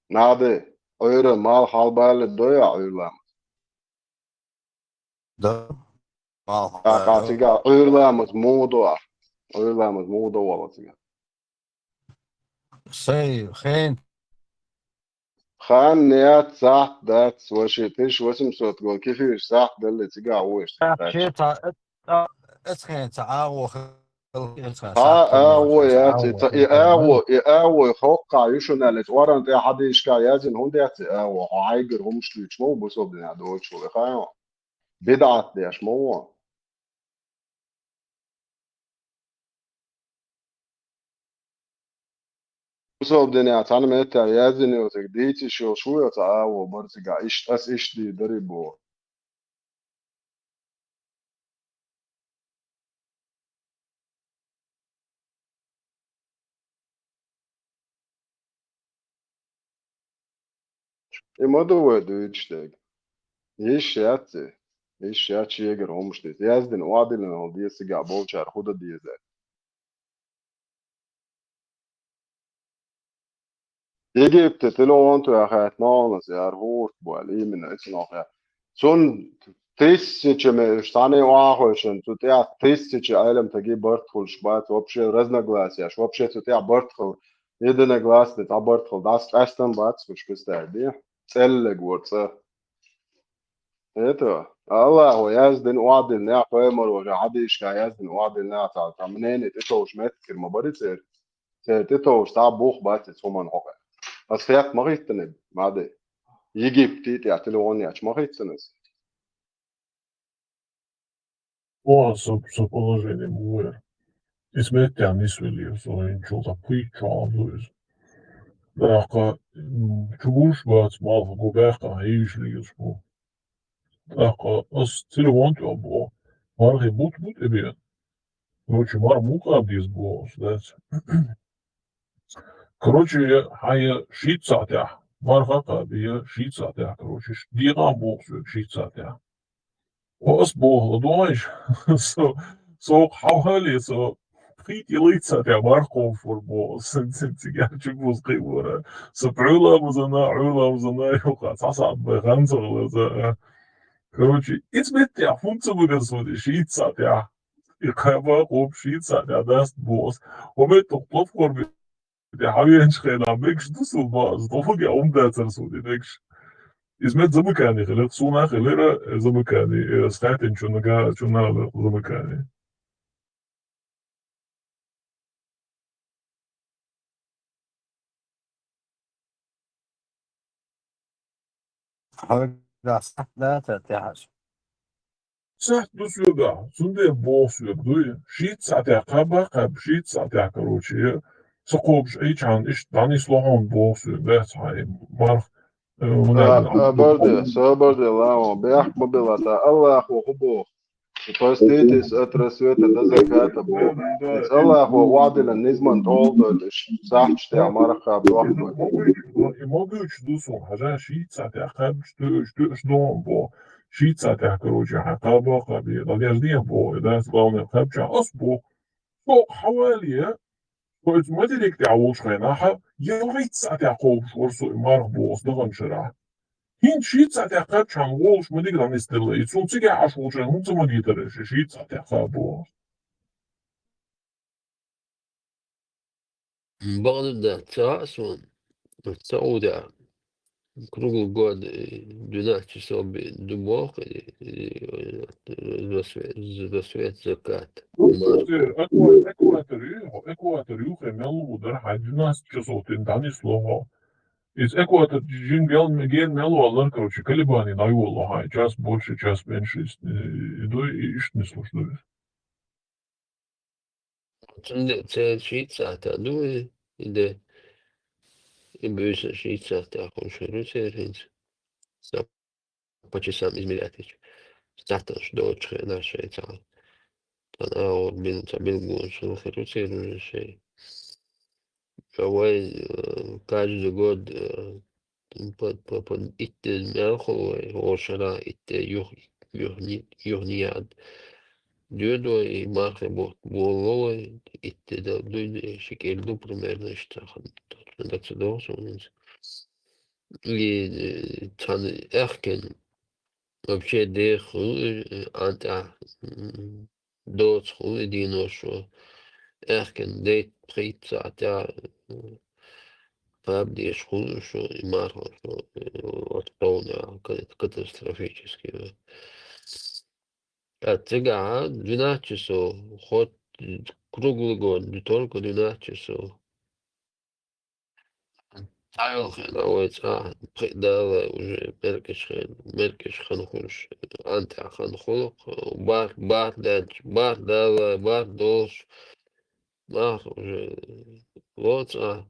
Наде, Ӏуьйра малх хьалабале дой ахь Ӏуьйра ламаз? Да. Малх. ТӀаккха цигахь Ӏуьйра ламаз муха до ахь? Ӏуьйра ламаз муха до вала цигахь? Сай, хен. Хан, нет, сахьт дац, ваши тысяча восемьсот гол кефираш сахьт далле цигахь вуйш. Сахьт дац. Ше ца, э, ца, эцхен ца агӀо хил, эцхен Ха, сахьт хила агӀо ца яц, и агӀо ца, и хила агӀо, и агӀо хоккхахь ю шуна аьлла, Къуръан тӀе хьадийшка яздина, хӀунда яц и агӀо? Хьо хьайгара хӀумаш дуьйцуш ма ву бусалба динехь доцуш ву, и хан. БидӀат деш ма ву. Бусалба динехь цхьана меттехь яздина йоцург дийца йиш йолуш ву йо цхьа агӀо бара цигахь, иштта ас иштта дийр дарий боху. И ма ду вай дуьйцуш дерг. Йиш яц и. Йиш яц шегара хӀумаш дийца. Яздина, охьадиллина хила деза цигахь болчара хӀун дан деза. Египте телефон тоьхна хаьттина хьуна аса, яра хӀурт бу аьлла, именно, эцу нохе. Цунна тысячами, уьш цхьаьна охьахевшина, цу тӀехь тысячи Ӏеламстагийн барт хуьлуш бац, вообще разногласияш, вообще цу тӀехь барт хила, единогласный цхьа барт хила, дӀасакъаьстина бац, уьш кхистаьрди, цӀеллиг вара цӀа. Это, Аллахо яздина охьадиллинехь, пайхамаро ша хьадийшка яздина охьадиллинехь, цхьа, цхьа мнение тӀетовжа меттиг хир ма бара церан. Церан тӀетовжа цхьа а бух бац иза хӀуманна хьокъехь. Ас хаьтта ма хӀиттина, Маде. Египте тӀехь телефон ечу ма хӀиттина ас. О, со, со положение муха яра. Иза меттехь нисвелира, со хӀинца чул тӀе пхийтта чохь ду иза. ТӀаккха, м, чу гуш бац, малх го баьккхина хьийзаш лелаш бу. ТӀаккха ас телефон тӀе боху, мархи бут бу тӀе бен. Короче, марха муха кхаба деза боху ас, дац. Короче, хьан я шийтта сахьтехь, марха кхаба я шийтта сахьтехь, короче, ш-, декъан боху соьга шийтта сахьтехь. О, ас боху, ладогӀийша, со, со хьавхале, со пхийтта я лайца сахьтехь марха кхобуш вара боху, сан, сан цигахь чу буза кхин вара. Со пхьуьйла бузана, Ӏуьйла бузана, юха цхьа сахьт бай хан ца хилаза. Короче, иза меттехь хӀунда ца багара суна, шийтта сахьтехь? И кхаба кхобуш шийтта сахьтехь даста боху ас. Хьо меттах тӀофхор бе- Де хьан венчу хенахь мегаш ду суна боху, ас дохуге хӀума дацара суна и мегаш. Иза мет замыкани хилира, суна а хилира, э, замыкани, э, схаьтинчунна га-, чунна а хилира замыкани. Хьоьгахь сахьт дац тӀехьаш? сахьт ду соьгахь, цундела боху соьга, дуй, шийтта сахьтехь кхаба а кхаьбна, шийтта сахьтехь, короче, ца кхобуш Ӏийчхьана, иштта дӀанисло хьуна боху соьга, бац хьайн марха, э, хӀунда аьлла, Сабар де, сабар де, ламо, бехк ма била, та Аллахо хӀун боху? Поститесь от рассвета до заката боху. Иза Аллахо ваӀда дина низамна тӀе а дойтуш, сахьташ тӀехь марха кхаба дохку. И могуьйтуш ду суна, хьажа, шийтта сахьтехь кхаьбча тоьаш, тоьаш догӀу боху. Шийтта сахьтехь, короче, хьайн кхаба а кхаьбна, дӀадерзадехьа боху, и дац, главное, кхаьбча ас боху. Со хьан вале, со иза материк тӀехь волчу хенахь, ялхитта сахьтехь кхобуш вара со и марха боху ас даханчу шарахь. ХӀинца шийтта сахьтехь кхаьбчхьана волуш ма дика дӀанисделла, и цунна цигахь Ӏаш волчарна хӀунда ца магийтара аша шийтта сахьтехь кхаба боху? Бакъду дац, ца хаьа суна. Саудехь круглый год, э, двенадцать часов бе-, ду боху, и, и, э, засвет, засвет, закат. Ну, марха. Э, эква-, экватор ю, экватор юххе мел ву дара, хьайн двенадцать часов тӀе дӀанисло хьо. Иза экватор жин гел, ген мел валлара, короче, колебани дӀайолало хьайн, час больше, час меньше, э, и дуй, и иштта нислуш ду иза. Цундела церан шийтта сахьтехь ду и, и де, и буьйса шийтта сахьтехь хуьлуш хир ю церан хӀинца. Сан по часам измерять йича, сахьташ доцучу хенахь шайн цхьа, цхьана агӀор бил-, цхьа билгалонаш хила хир ю церан уже шайн. А вай, э, каждый год, э, По, по, по итт де мел хуьлу вай, хӀора шарахь итт де юх-, юхни-, юхни яд. Доьду вай и мархи бутт, болало вай, итт де дан дуй, ши кӀира ду примерно, иштта хан, точно дан ца догӀу суна иза. И, э, цхьана аьхкенна, вообще деха хуьлу, э, ан тӀехь, м, доцу хуьлу и дийно шо. Аьхкенна дейтта пхийтта сахьтехь, э, кхаба дезаш хуьлу шо, и марха шо, э, оцу товнехь, ка-, катастрофически. Ткъа цигахь двенадцать часов, хоть круглый год, не только двенадцать часов. Цхьайолу хенахь вай цӀахь пхиъ далале уже меркӀачу хен-, меркӀачу хан хуьлуш, ан тӀехь хан хуьлу, бархӀ, бархӀ даьлча, бархӀ далале, бархӀ долуш, нах уже ло цӀахь,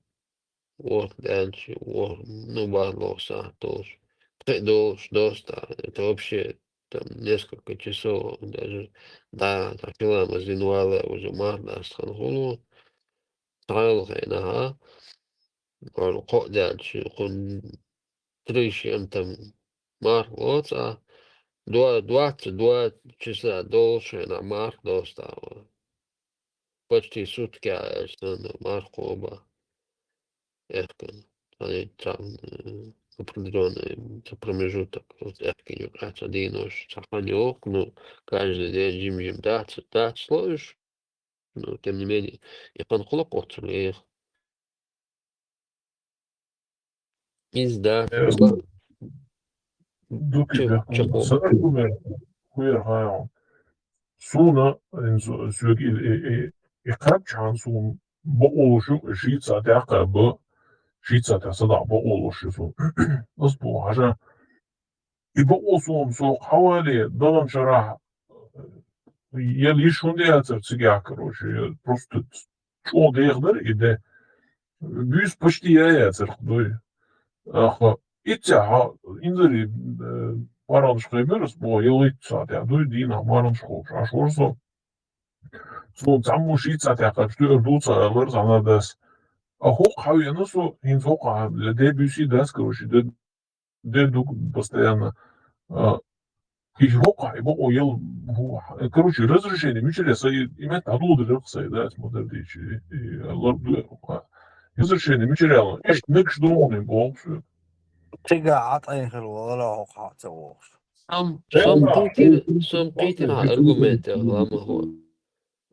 ворхӀ даьлча, ворхӀ, ну, бархӀ лоху сахьт долуш, пхиъ долуш достахь, это вообще там несколько часов даже, да, там хила ма зина валле уже марха даста хан хуьлу. Цхьайолу хенахь, вара кхоъ даьлча, кхунна три с чем-то там марха ло цӀахь, два, двадцать два часа долуш хенахь марха достахь вай. Почти сутки аьлча санна марха кхаба. Аьхкенна. Цхьана цхьа, э, определённый цхьа промежуток, вот аьхкенна юкъахь цхьа дийнош, цхьа хан йоху, ну, каждый день жим-жим дац, дац ло уьш. Ну, тем не менее, и хан хуьлу оццул эха. Иза дац, э, ба-, ду чу-, кхидерг, чекхо. Сан аргумент, кхуьйра хьан. Суна, ин со-, соьга и, и, и, и кхаьбчхьана суна бакъо луш ю, шийтта сахьтехь кхаба, шийтта сахьтехь садакъа бакъо луш ю суна. Ас боху, хьажа, и бакъо суна, со хьан вале, даханчу шарахь, я йиш хӀунда яцара цигахь, короче, я просто чӀогӀа деха дара и де. Буьйса почти я яцара дуй. Аха, иццехь инзаре, э, паргӀаташ кхайбира ас боху, ялхитта сахьтехь дуй, дийнахь паргӀаташ кхобуш Ӏаш вара со. Суна цхьаммо шийтта сахьтехь кхаьбча тоьар ду ца алара цхьана дас. А хӀокху хьан вена со, хӀинца хӀокху хьан, де буьйсий дац, короче, де де ду постоянно. А, и хӀокху хьан, и бакъо ел, хӀу-, короче, разрешение мичара я, сан и, и метта дӀадоладелира-кх сан, да, ас ма-дарра дийцича, и, и, лар ду я хӀокху хьан. Разрешение мичара яьлла? Иштта мегаш догӀу боху соьга. Цигахь Ӏа тӀайн хир валара хӀокху хьан ца вогӀуш. Сом, сом кхийтира, сом кхийтира хьан аргументех, ламахо.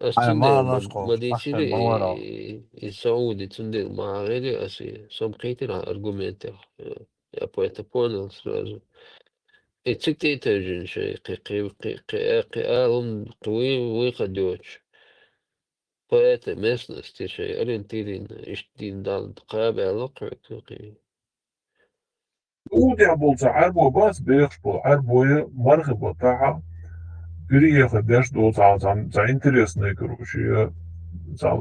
Ас цундела ма, ма дийцира и, и Сауди, цундела ма хьахийра ас и, сом кхийтира хьан аргументех, э, я по это понял сразу. И цига тӀе а тевжина шайн, кхин, кхин, кхин, кхин, э, кхин алам, кхин вуй, вуй ха доцуш. По этой местности шайн ориентирина, иштта дийна Далла кхаба аьлла кхуьнга кхин. Удехь болу цхьа Ӏаьрбой бац, бехаш болу Ӏаьрбой мархи баттахь, переехать деш ду цхьа, цхьа, цхьа интересный, короче, цхьа,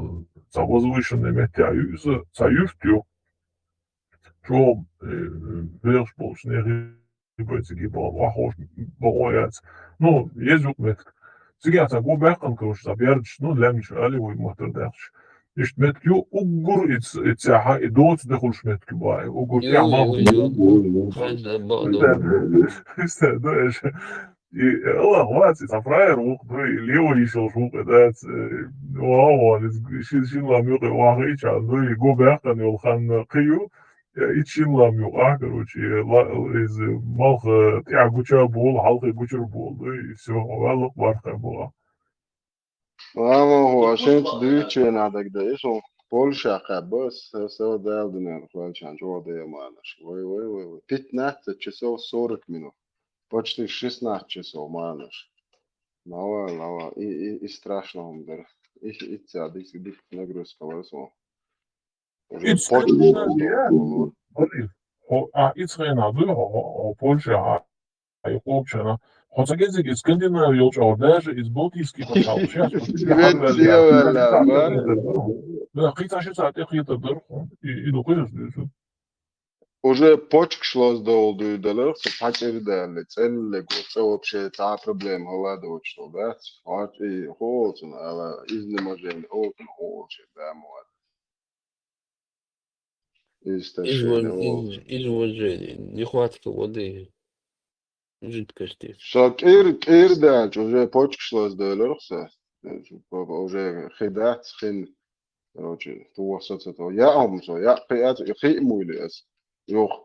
цхьа возвышенный меттехь ю иза, цхьа юрт ю. Чо, э, вехаш болчу нехан бай цига бала, вахош бала яц. Ну, еза юкъа меттиг. Цига цхьа го баьккхина, короче, цхьа бердаш, ну, лаьмнаш али вай моттар даьхча. Иштта меттиг ю, уггар и ц-, и цехьа, и доцу де хуьлуш меттиг ю бахьа, уггар тӀехь ма ю. Хьайна бакъ ду. Иштта, да, эш. И, Аллах вац, и цхьа фраер вукху, ду, и лево йиш йолуш вукху, и дац, э, вау, вау, иза ши-, шин лам юкъе вахийча, ду, и го баьккхина йолу хан кхин ю, я, и шин лам юкъа, короче, ла-, иза малха тӀехь гуча болу, хьалхе гучур болу, ду, и всё, ваьлла бархӀ бу. Ама хӀу, аш хӀинца дуьйцучу хенахь дагадеа, шу Польшехь кхаьбба ас, ас, ас Дала дуьненах ваьлчахьана чӀогӀа дайманаш. Вай, вай, вай, вай. Пятнадцать часов сорок минут. Почти шестнадцать часов марнаш. Лава, лава. И, и, и страшно хӀума дара. И, и ца дик, дик нагрузка вара сон. Уже Ицкъ почти хӀума дара, я. Хьо, а, ицкъ хенахь дуй хьо, хьо, хьо Польшехь, а, и кхобучарна. Хьо ца гезиг, и Скандинави йолчу, даже из Балтийский пачхьалкхаш яц, хьо Швеция ваьлла, да, кхин цхьа ши цхьа тӀекхетар дара хьуна. И, и ду кхуьйсу дуьйцу. Уже почкаш лоза довла дуй даларх, со цхьа чӀир даьлла, цӀеллиг ву, цӀа вообще цхьа а проблема хӀалла а доцуш долу дац. Хьо и хӀу олу цунна ала, изнеможение олу цунна хӀу олуш, да, ма вац. Иза Измож-, ташена олу. Из-, изможение, нехватка воды, жидкости. Со кӀир, кӀир даьлча, уже почкаш лоза довларх со. Уже хи дац, хин. Короче, ту со ца то. Я хӀума со, я кхиац, и хи а муйли ас. Юха.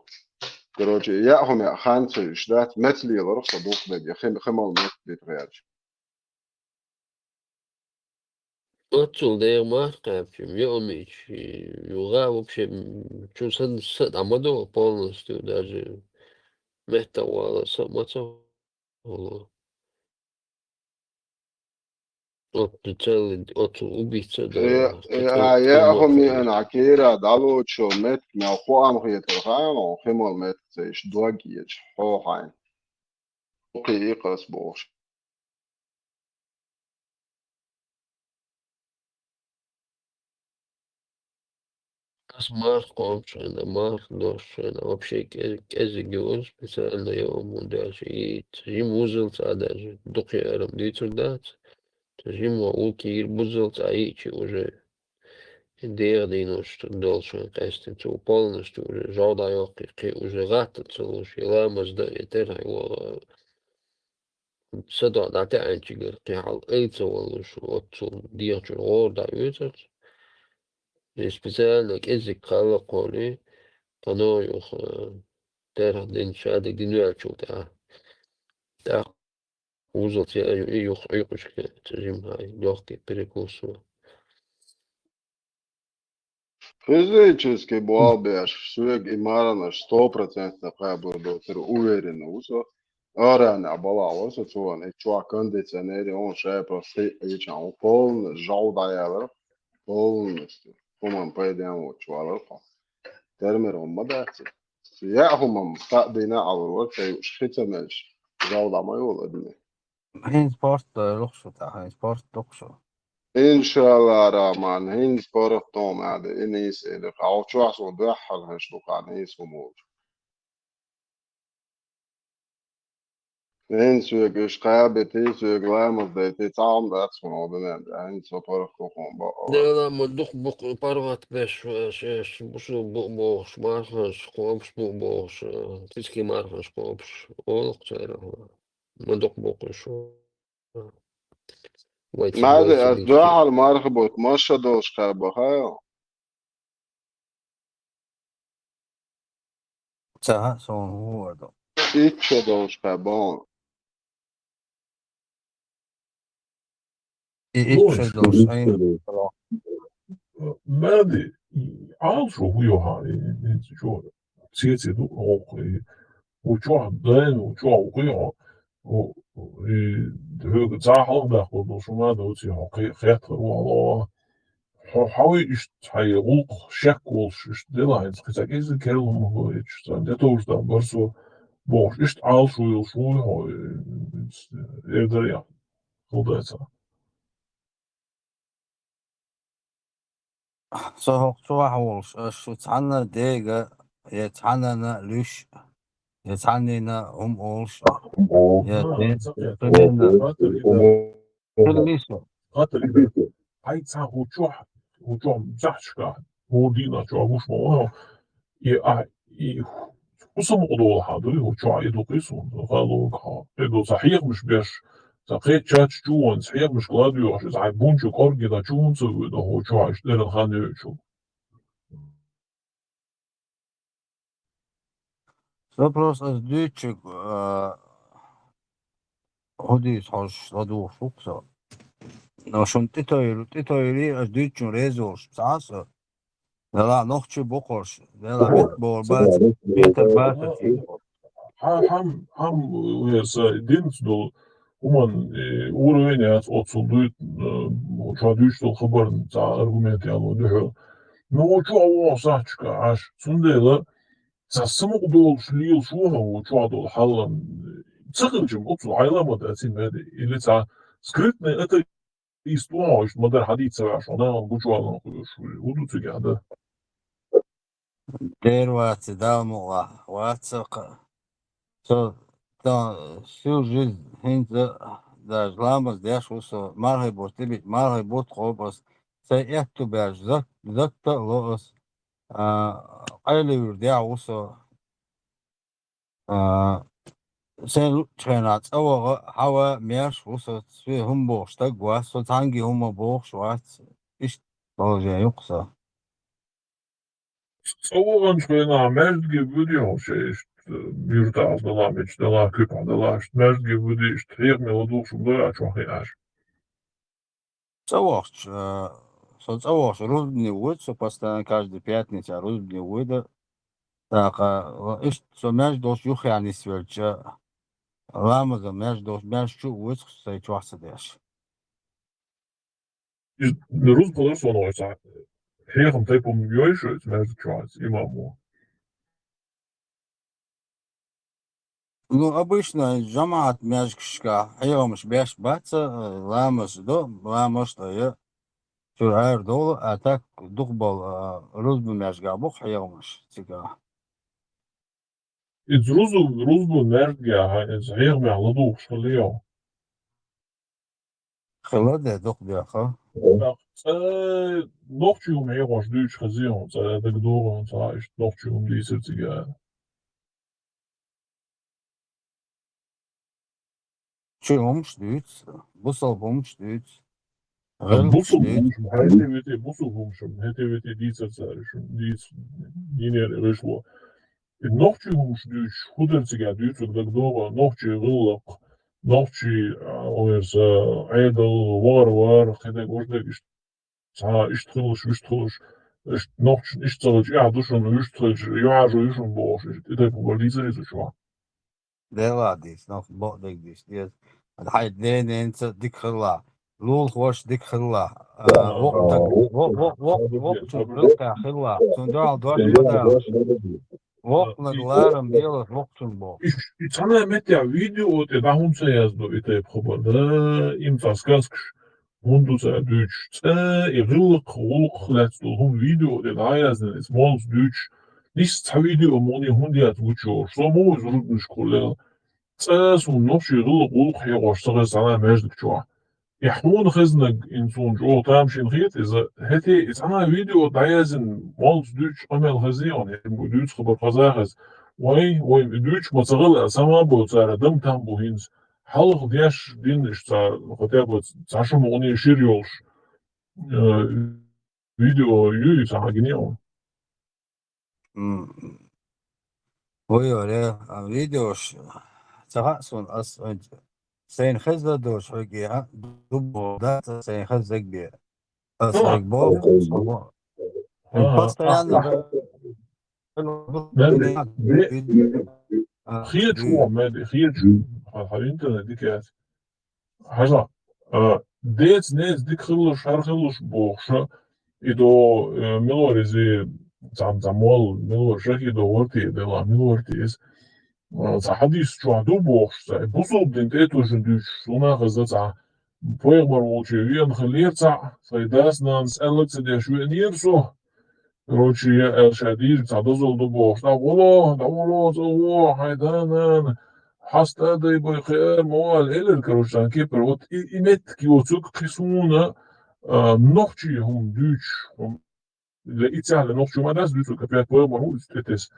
Короче, я хӀума я хан ца йиш дац, мец леларх со дукха дерг, я хи, хи мала мец бита гӀерташ. Оццул дегӀ мах кхаьбча, йоӀамича, юха вообще, м, чу сан са дӀа ма до полностью, даже меттахвала са ма ца хӀума. Оццу целый, оццул убийца да, Э, э, а, я хӀума ана кера дӀалочо метк, мел кхоам хетар хьан, химал метк ца йиш дог еча, хьо хьайн. Кхин и кхас бохуш. Ас марх кхобуш хьайна, марх дош хьайна, вообще кӀе-, кӀезиг йолу специально я хӀума деш, и жима вузалц а даже, дукха ярам дийцур дац. Цу жимма улкийра бузалц а йиъчи уже. И дегӀан дийнош долуш вайн къаьстина, цо полностью уже жовда йоккхий, кхин уже гӀаттаца луш, и ламаз дан, и терхьа вогӀа. СадоӀ дӀатаьӀначигара кхин хьал айца валлуш, оццул дегӀачуьра гӀора дӀа оьцурца. И специально кӀеззиг кхалла кхоли, кхано юха, терхьа дина шадерг дина ваьллачул тӀаьхьа. ТӀаккха вузалц яа ю и юха Ӏуьйкъуш кхин, цу жимхьа лёгкий перекус ву. Физически болх беш, соьга и марханаш сто процентов кхабар доцург уверенно ву со. Арана балахь вара со цунна, и чохь кондиционер, он шай просто хиъ йичахь, он полностью жов дӀаялар, полностью. ХӀуманна пайден воцуш валар кхо. Термер хӀума ма дац. Я хӀуманна кхаъ дина а Ӏалур вара, тӀе юуш хи ца мелча, жов дӀа ма йолу адамийн. ХӀинца спорт дойлуш шу тӀе, хӀинца спорт дукха шу. Иншалла, Раман, хӀинца спорт тохам аьлла, и нийса элира. Хьо чохь со дуьххьара хӀинца ду-кх нийса хӀума волчу. ХӀинца соьга уьш кхабитий, соьга ламаз дайтий, цхьа хӀума дац хьуна хьо дуьнен тӀехь, хӀинца со паргӀат бу хьуна бакъо. Дела, ма дукха бу-кх паргӀат беш, шаьш бусулба бу бохуш, марханаш кхобуш бу бохуш, физически марханаш кхобуш, олу-кх церан. Ма дукха бу-кх уьш. Вай ца Мади, ас дуьххьара марха бутт, маша долуш кхаба, хьа? Ца, сон хӀун вара ду? Итт шо долуш кхаба. И итт шо долуш, айн. Мади, Ӏалашо хӀун йохьа, и, и, и, чо, цеци ду, оху, и, хӀу чохь дайна, хӀу чохь ву кхин хьо, хӀу, и, хьоьга цхьа хьалха даккхал долуш хӀума доций хьо, кхе-, хеттар ву хьо. Хьо, хьо иштта хьайн гӀуллакх шек волуш, иштта дела хьайца, кхин цхьа кӀезиг керла хӀума хӀоьттуш, цхьа де товш дан бар со бохуш, иштта Ӏалашо йолуш ву хьо, э, э, эр дара яхь. хилдацара. Со хӀокху чохь волуш, аш шу цхьанна дега, я цхьанна луьш, я цхьаннина хӀума олуш, я О, те-, ца хета. Примерно. Хаттар хӀун ида. Хила лиса. Хаттар хӀун ида. Хьай цхьа хӀу чохь, хӀу чохь цахьчка, хӀу дийна чохь гуш ма вахьа. И а, и хӀу самукъа долу хьан дуй, хӀу чохь и дукхий суна, халонга хьо. И ду ца хьехамаш беш, ца кхечачу чу ван, ца хьехамаш кладоьгӀуш, иза хьай бунчу кӀоргина чу хӀун ца вуьйда, хӀу чохь иштта деран хан йоьчу. Со просто ас дуьйцучуьнга, а, хӀун дуьйцу хьожуш ладугӀуш ву-кх со. Но шуна тӀетойр-, тӀетойрий ас дуьйцучунна реза волуш ца Ӏа со. Делахь нохчий бу-кх хӀорш, делахь метта бохур бац, метта бац ас. Хьан, хьан, хьан, вер са динца долу хӀуманна, э, уровень яц оццул дуй-, э, чохь дуьйцуш долу хабарна цхьа аргумент яло дуьхьал. Ну, чохь вогӀу сахьташка Ӏаш. Цундела ца самукъа долуш лелаш ву хьо ву чохь долу хьаллам. Ца хилча, оццул Ӏайламат ацин беди. Или цхьа скрытный атеист ву хьо, иштта ма-дарра хьадийца ца ваьш, хьо нахана гучуваллан хуьйуш ву. ХӀун ду цига хьан дан? Дера вац, Дала мукъалахь, вац ца кха. Со тан сил жизнь хӀинца даже ламаз деш ву со, мархий бутт тӀебиъ, мархий бутт кхобу ас, сайн аьтту баьржа зат-, затта а ло ас, а, къайле вуьр дехьа ву со. А, сайн луъучу хенахь цӀа ваха, хьава, маьрша ву со, соь хӀума бохуш стаг вац, со цхьаьнгге хӀума бохуш вац, иштта положение ю-кх со. ЦӀа ваханчу хенахь маьждиге вуьдий хьо шайн иштта, юьртахь далахь, мича далахь, куьпахь далахь, иштта маьждиге вуьдий, иштта хьехаме ладугӀуш хӀума дара чохь хиъаш? ЦӀа вахча, а, со цӀа вахча рузбане вуьйда, со постоянно каждый пятница рузбане вуьйда. ТӀаккха, а, иштта со маьждиг долчу юххехь нисвелча, ламаза маьждиг долчу маьждиг чу а вуьйцу, сайн чохь ца деш. Иза рузба хилар суна вай цхьа. Хьехам тайпа хӀума йой шу иза маьждиг чохь иза имамо? Ну, обычно жамаӀат маьждигашкахь хьехамаш беш бац, э, ламазаш до, ламазаш до, я чуьра арадовла, а так дукхахболу, а, рузбан маьждигехь бу-кх хьехамаш цигахь. Иза рузу-, рузбан маьждигехь, иза хьехамехь ладугӀуш хилла йо? Хилла де, дукха деха. ТӀаккха цӀа нохчий хӀума хьехош дуьйцуш хезий хьуна, цӀа дагадогӀу хьуна, цхьа иштта нохчий хӀума дийцира цигахь? Чуьра хӀумаш дуьйцу, бусалба хӀумаш дуьйцу. Ткъа гӀиллакхаш бусалба дуьйцу. ХӀумаш, хӀетте-ветте бусалба хӀумаш, хӀетте-ветте дийцар цара, шу дийца, динера гӀишло. И нохчий хӀумаш дуьйцуш, хӀун дара цигахь дуьйцург дагадогӀу, нохчий гӀиллакх, нохчий, а, ойрса, Ӏедал, вахар-вар, кхидерг, важдерг, иштта цхьа иштта хилалаш, вуьшта хилалаш, иштта нохчашна иштта ца хилча, эхь ду шуна, вуьшта хилча, юьхьӀаьржо ю шуна бохуш, иштта и тайпа хабар дийцарий цо чохь? Делахь дийца, нах бакъдерг дийца деза. Хьайн ден-ненца дика хилалахь, лулахошца дика хилалахь, а, воккхачу, воккхачу гӀиллакхехь хилалахь, цунна дуьхьал дош ма далахь. Воккханиг ларам делаш воккхачунна боху. И ш-, и цхьана меттехь видео тӀе дӀа хӀунда ца яздо и тайпа хабар? Да, им цхьа сказкаш. ХӀунда ду цара дуьйцуш? ЦӀа и гӀиллакх, гӀуллакх лаьцна долу хӀума видео тӀе дӀа а яздина, иза моллаца дуьйцуш, нийсса цхьа видео мукъане хӀунда яц гучуйолуш? Со ма ву иза рузбанашкахула лела. ЦӀа суна нохчий гӀиллакх, гӀуллакх хьехош ца хеза цхьана маьждиг чохь. И хьуна хезнарг, и суна чӀогӀа тамашийна хета иза, хӀетте и цхьана видео дӀаяздина, моллаца дуьйцуш къамел хезний хьуна, хӀинца дуьйцу хабар хаза а хеза. Вай, вай и дуьйцуш ма ца хилла, сама а бо цара, дам-там бу хӀинца. Хьалха деш дина иштта цхьа, хотя бы цхьа шу мукъане шира йолуш, э, видео ю и цхьа хьагине а ву. М. Вай, варе, а, видеош ца хаьа суна, ас хӀинца сайна хезна долуш хьоьга, а, дубо дац, сайна хезна бен. Ас хьоьга боху, ас боху. Ага. Постоянно, ага, да, Мел-, ме-, а, хеташ ву, мел-, хеташ ву. Хьан, хьан интернет дика яц. Хьажа, а, деца-неца дика хилалаш, хӀара хилалаш бохуша, и до, э, милор иза, цхьа, цхьа молла, милор шахӀидо вара те, делахь милор те иза. А, цхьа хьадис чохь ду бохуш, цхьа бусалба дин тӀе а тожна дуьйцуш, суна хезна цхьа пайхамар волчу веана хиллера цхьаъ, сайн дас-нанас аьлларг ца деш веанера со. Короче, я аьлла ша дийриг цхьа дозалла ду бохуш, дӀагӀоло, дӀагӀоло, цӀа гӀо, хьайн да-нана, хьаста а дай бай, кхиара ма вала, элира, короче, царна кепара. Вот и, и меттиг йоцург кхин суна, а, нохчий хӀума дуьйцуш, хӀума Ле, и цхьаьна нохчо ма дац дуьйцург, опять пайхамар ву иза тӀетесна.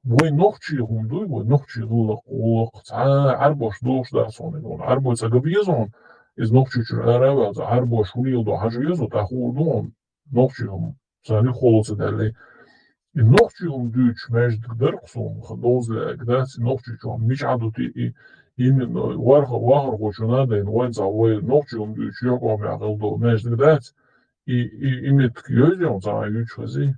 Вай нохчий хӀума дуй, вай нохчий гӀуллакх, гӀуллакх, цхьа Ӏарбош дохуш дац хьуна иза. Ӏарбой цхьа габа еза хьуна, иза нохчий чуьра ара а ваьлла, цхьа Ӏарбош хӀун леладо хьажа веза, тӀаккха хуур ду хьуна нохчий хӀума. Царна юххе лаца даьлла. И нохчий хӀума дуьйцуш маьждиг дара-кх суна, ха доза лаьрга дац, и нохчий чу хӀума мичахь а ду те, и, именно, варха-, вахархочунна а дайна, вайн цхьа вай нохчий хӀума дуьйцуш юьхькӀома яхь хила долу маьждиг дац. И, и, и меттиг йовза хьуна цхьа юьйцуш хезий?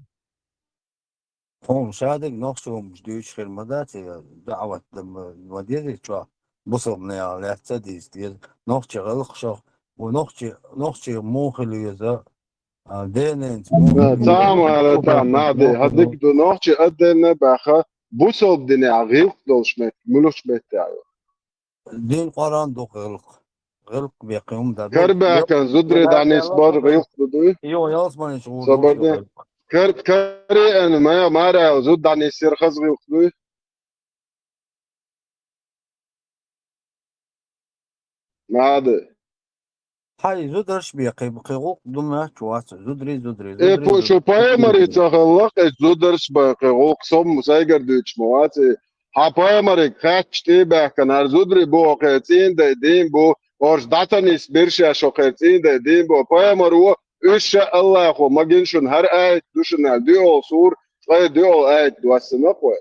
Хьуна шадерг нохчо хӀумаш дуьйцуш хир ма дац, я даӀват дан ма, ма деза чохь, бусалбанех лаьцна а дийца деза. Нохчий гӀиллакхашах, ву нохчий, нохчий муха хила веза, а, дененца муха Да, хила цхьа а веза, ма ала цхьа а там, нах де, хӀа дика ду, нохчий а денна а баьхна, бусалба динехь гӀиллакх долуш меттиг, муьлхачу меттехь ю? Дин, Къуръан ду гӀиллакх. ГӀиллакх беккхий хӀума дан. Карабаьхкан зударий дӀанисбар гӀиллакх ду дуй? Йо, ялсаманечу гӀур ду гӀиллакх. Кар-, кариъан ма-, мара аьлла зуда дӀанисъяр хаза гӀиллакх дуй? Мада. Хьай, зударш бен кхин, кхин гӀуллакх ду моьттуш вац, зударий, зударий, Э, зударий, по-, шу зударий, пайхамарий зударий. Ца хилла, кхин зударш бен кхин гӀуллакх со-м сайгара дуьйцуш ма вац, э. Хьан пайхамариг кхаьчча тӀе а баьхкина, хӀара зударий бу хӀокхеран цӀийнан дай дийна бу, хӀорш дӀа ца нисбира шаьш хӀокхеран цӀийнан дай дийна бу, пайхамар ву, уьш ша Аллахо ма гина шуна, хӀара аят ду шуна аьлла, дуьхьал сура, ткъе дуьхьал аят доссина-кх вай.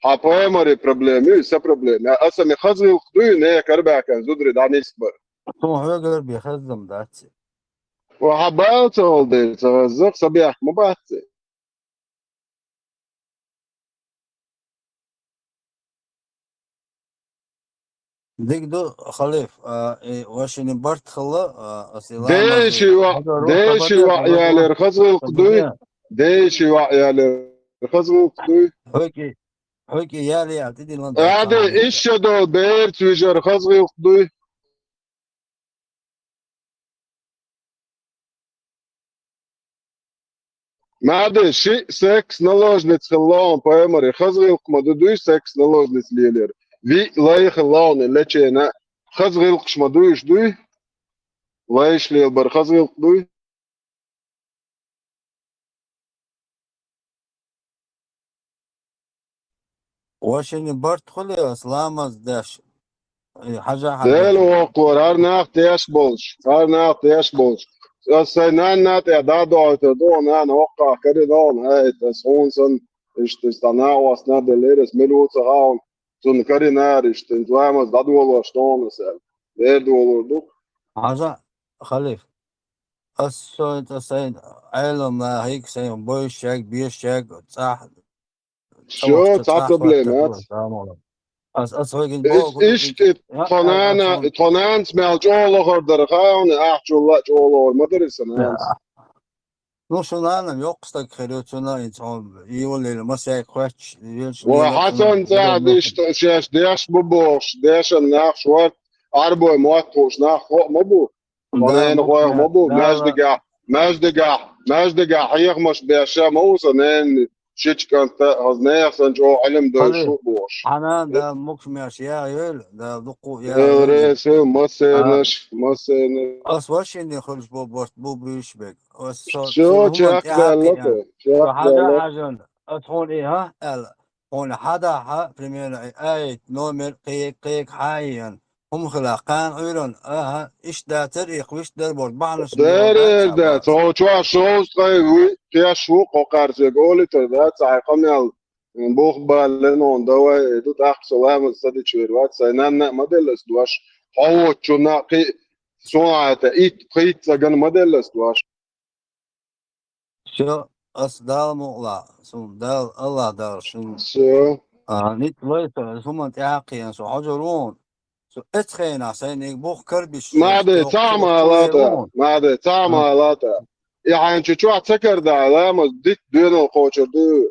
Хьан пайхамарий проблема ю, сан проблема. Аса ме хаза гӀиллакх дуй, не карабаьхкан зударий дӀанисбар. Тхуна хьоьгара бен хаззам дац. Ва хьан бала ца хилла дела ца хаззах, сан бехк ма бац. Дика ду, Халиф, а, и вашини барт хилла, а, аса и ламаз Деши ва, хаза рух деши ва хабар ялер хаза гӀиллакх дуй? Хабар. Деши ва ялер хаза гӀиллакх дуй? Хьоьги, хьоьги яли а тӀедиллан Аде, исча дол бер цуьжар хаза гӀиллакх дуй? Маде, ши секс наложница хилла ван пайхамаре, хаза гӀиллакх ма ду дуй секс наложница лелер. Ви лай хилла ван лечена, хаза гӀиллакхаш ма дуй уьш дуй? Лайш лелбар хаза гӀиллакх дуй? Вашини барт хуьле ас ламаз деш? Э, хьажа, хьажа. Дела воккхура, хӀара нах теш болуш, хӀара нах теш болуш. Ас сайн нанна тӀе дӀадойтур ду, нана воккхах карина ван, хӀай, ас хьуна санна, иштта, ас дӀа накъостна деллера, ас мила ву ца хаьа хьуна, цунна каринара, иштта, ламаз дӀадолош ду хьуна ас аьлла. Дера долур ду. Хьажа, Халиф. Ас шойтта сайн Ӏелам нахиг, сайн бойшаг, бешаг, цӀахь, Всё, цӀа проблема ац. Ас, ас вайгин Иш-, боху, иштта иш-, я, тхо нана, ас, ас, тхо нанас мел чӀогӀа лохар дара хауна, ахчулла а чӀогӀа лохар ма дарий сан нанас. Ну, шу нанам йоккха стаг хир ю, цуьнан и цхьа йолаллина масех кхоьттуш, Ва Хьасан цӀа иштта шаьш деш бу бохуш, дешан нах шорта, Ӏарбой мотт хууш нах хо а ма бу. Хьо ненахойх ма бу, маьждигахь, маьждигахь, маьждигахь хьехамаш беш ма ву сан ненан шича кӀанта, хаза нехан санна чӀогӀа Ӏилма дойш ву бохуш. Хьанан Дала мукшамеш яхайойла, Дала дуккха а яхайойла. Эл ресил, массернаш, массернаш. Ас вашинне хуьлуш бу барт бу буьйш бег. Ас со, Всё, со хӀуман чекх тӀе даьлла хьакхиъна. Со хьажа хьажан, ас хьуна и, хӀа, аьлла. Хьуна хьадахьа, примерно, и аят, номер, кхега, кхега хьан а йиъна. ХӀума хила, кхана Ӏуьйранна, аха, иштта дацара, и кху виштта дара боху бахьанаш Дера дац, хьо чохь шовзткъе вуй, кхеш ву, кхо кхаьрсега олуьйтур дац, хьайн къамел, м, бух баллина хьуна, давай, ду тӀаккха со ламаз ца дича вер вац, сайн нанна а ма делла ас дош, хьо воцучунна а кхин, суна хьайта, итт, пхийтта цӀа ган ма делла ас дош. Всё, ас Дала мукъалахь, суна Дала, Аллах Дала шуна. Всё. А, ницкъ лой со, ас хӀуманна тӀаьхьа кхиъна, со хьожур ву хьуна. Со эцу хенахь сайна и бух карабиш, Маде, цхьа а ма алата, Маде, цхьа а ма алата. И хьайн чу чохь ца карадахь, ламаз дитта доьналла кхочур ду.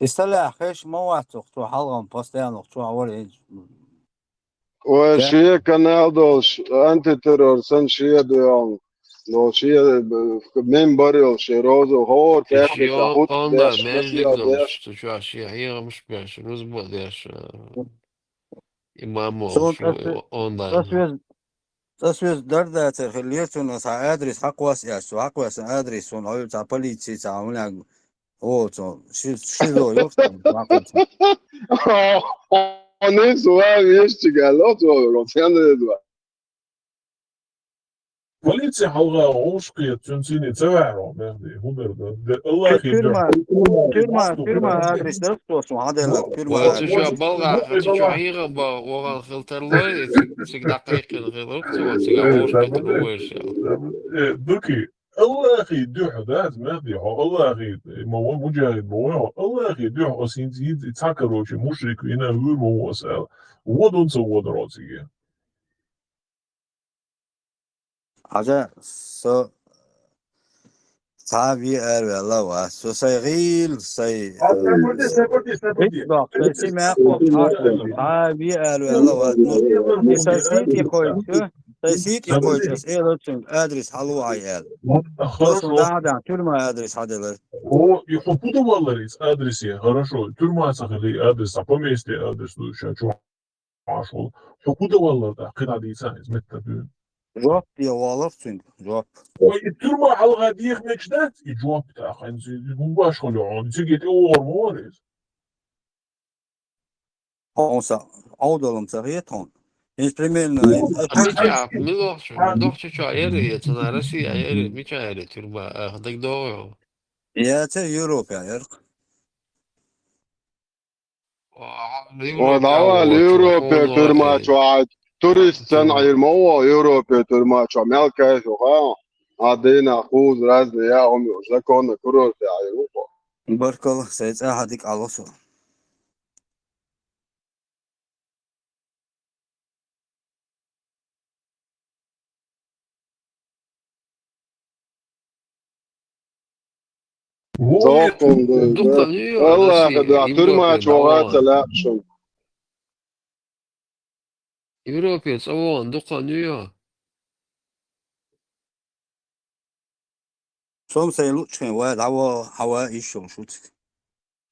И салаьхьа хеш ма вац цох, цо хьалгӀам постоянно цо вара хӀинца. Ой, шен канал долуш, антитеррор санна шен дуьхьал. Но шен мембар йолуш, шен роза, хӀора пятница хӀутту онлайн деш, менеджер масиал долуш, деш. Цу чохь шен хьехамаш беш, рузба деш, имам Цо волуш цӀа соь- цӀа онлайн. соьз цӀа соьз дардацар хиллера цунна, аса адрес хьакхосса аьлча, цо хьакхоьссина адрес суна хьоьлу цхьа полици цхьа хӀунаг оцу ши шизо йохтан хьакхоьссина. Хьо не сура вешчигало цо, Росян резва. Полици хьалха гӀовшкхета цуьнан сине ца ваьхьо, Мехди, хӀун дара дан? Де Аллахи Тюрьма, дуьхьа. Тюрьма, тюрьма адрес дац цо суна хьаделла, тюрьма Ой, цу адрес. чохь балгӀа, цу чохь хьехам бан вогӀан хила тарлой, цига цига дӀакхайкхина хиларх, цо цига гӀовшкхетар ву вайша. Э, Дуки, Аллахи дуьхьа дац, Мехди, хьо Аллахи, ма вон муджахид ма вон, Аллахи дуьхьа ас хӀинца хӀинца и цхьа, короче, мушрик вина вуьр ма вон ас аьлла. Водун ца водар оциге. Хьажа, со цхьа ве араваьлла вац. Со сайн гӀийла, сайн итт доккха, сайн сима кхо цхьа ве араваьлла вац. Ну, и сайн сий тӀе кхойчу, сайн сий тӀе кхойчу, ас элира цуьнга адрес хьалу хьай аьлла. Со сан дахьа тюрьма адрес хьаделар. О, и хьо куда валлар иза адресе? Хорошо, тюрьма ца хили адрес, а по месте адрес ду ша чу. Хьо куда валлар да, кхин а дийца иза метта ду. Жоп де валар цуьнга, жоп. Ой, и тюрьма хьалха деха мегаш дац, и жоп да, ханзи, гумбаш хо лёгӀон, циге тӀе ор ма вар иза. Хьо са Ӏовдалам ца хета хьуна. Иза примерно Мича, милохчу, дохчу чохь эри, я цана Россия эри, мича эри тюрьма, а, дагадогӀу. Я це Європа, ярк. О, давай, Европе тюрьма чуать. Турист цен айрмово, Европе тюрьма чуа мелкая, а дина хуз разные, я он законы курорты айрмово. Баркал, сай цаха дик алосо. Зохун да. Дукха нуьйо Аллах Россия, да, тюрьма Европе чугъа даван. Цалякъшун. Европе цавон дукха нуьйо. Сом сай лучхен ва, дава, хава ишо шуцк.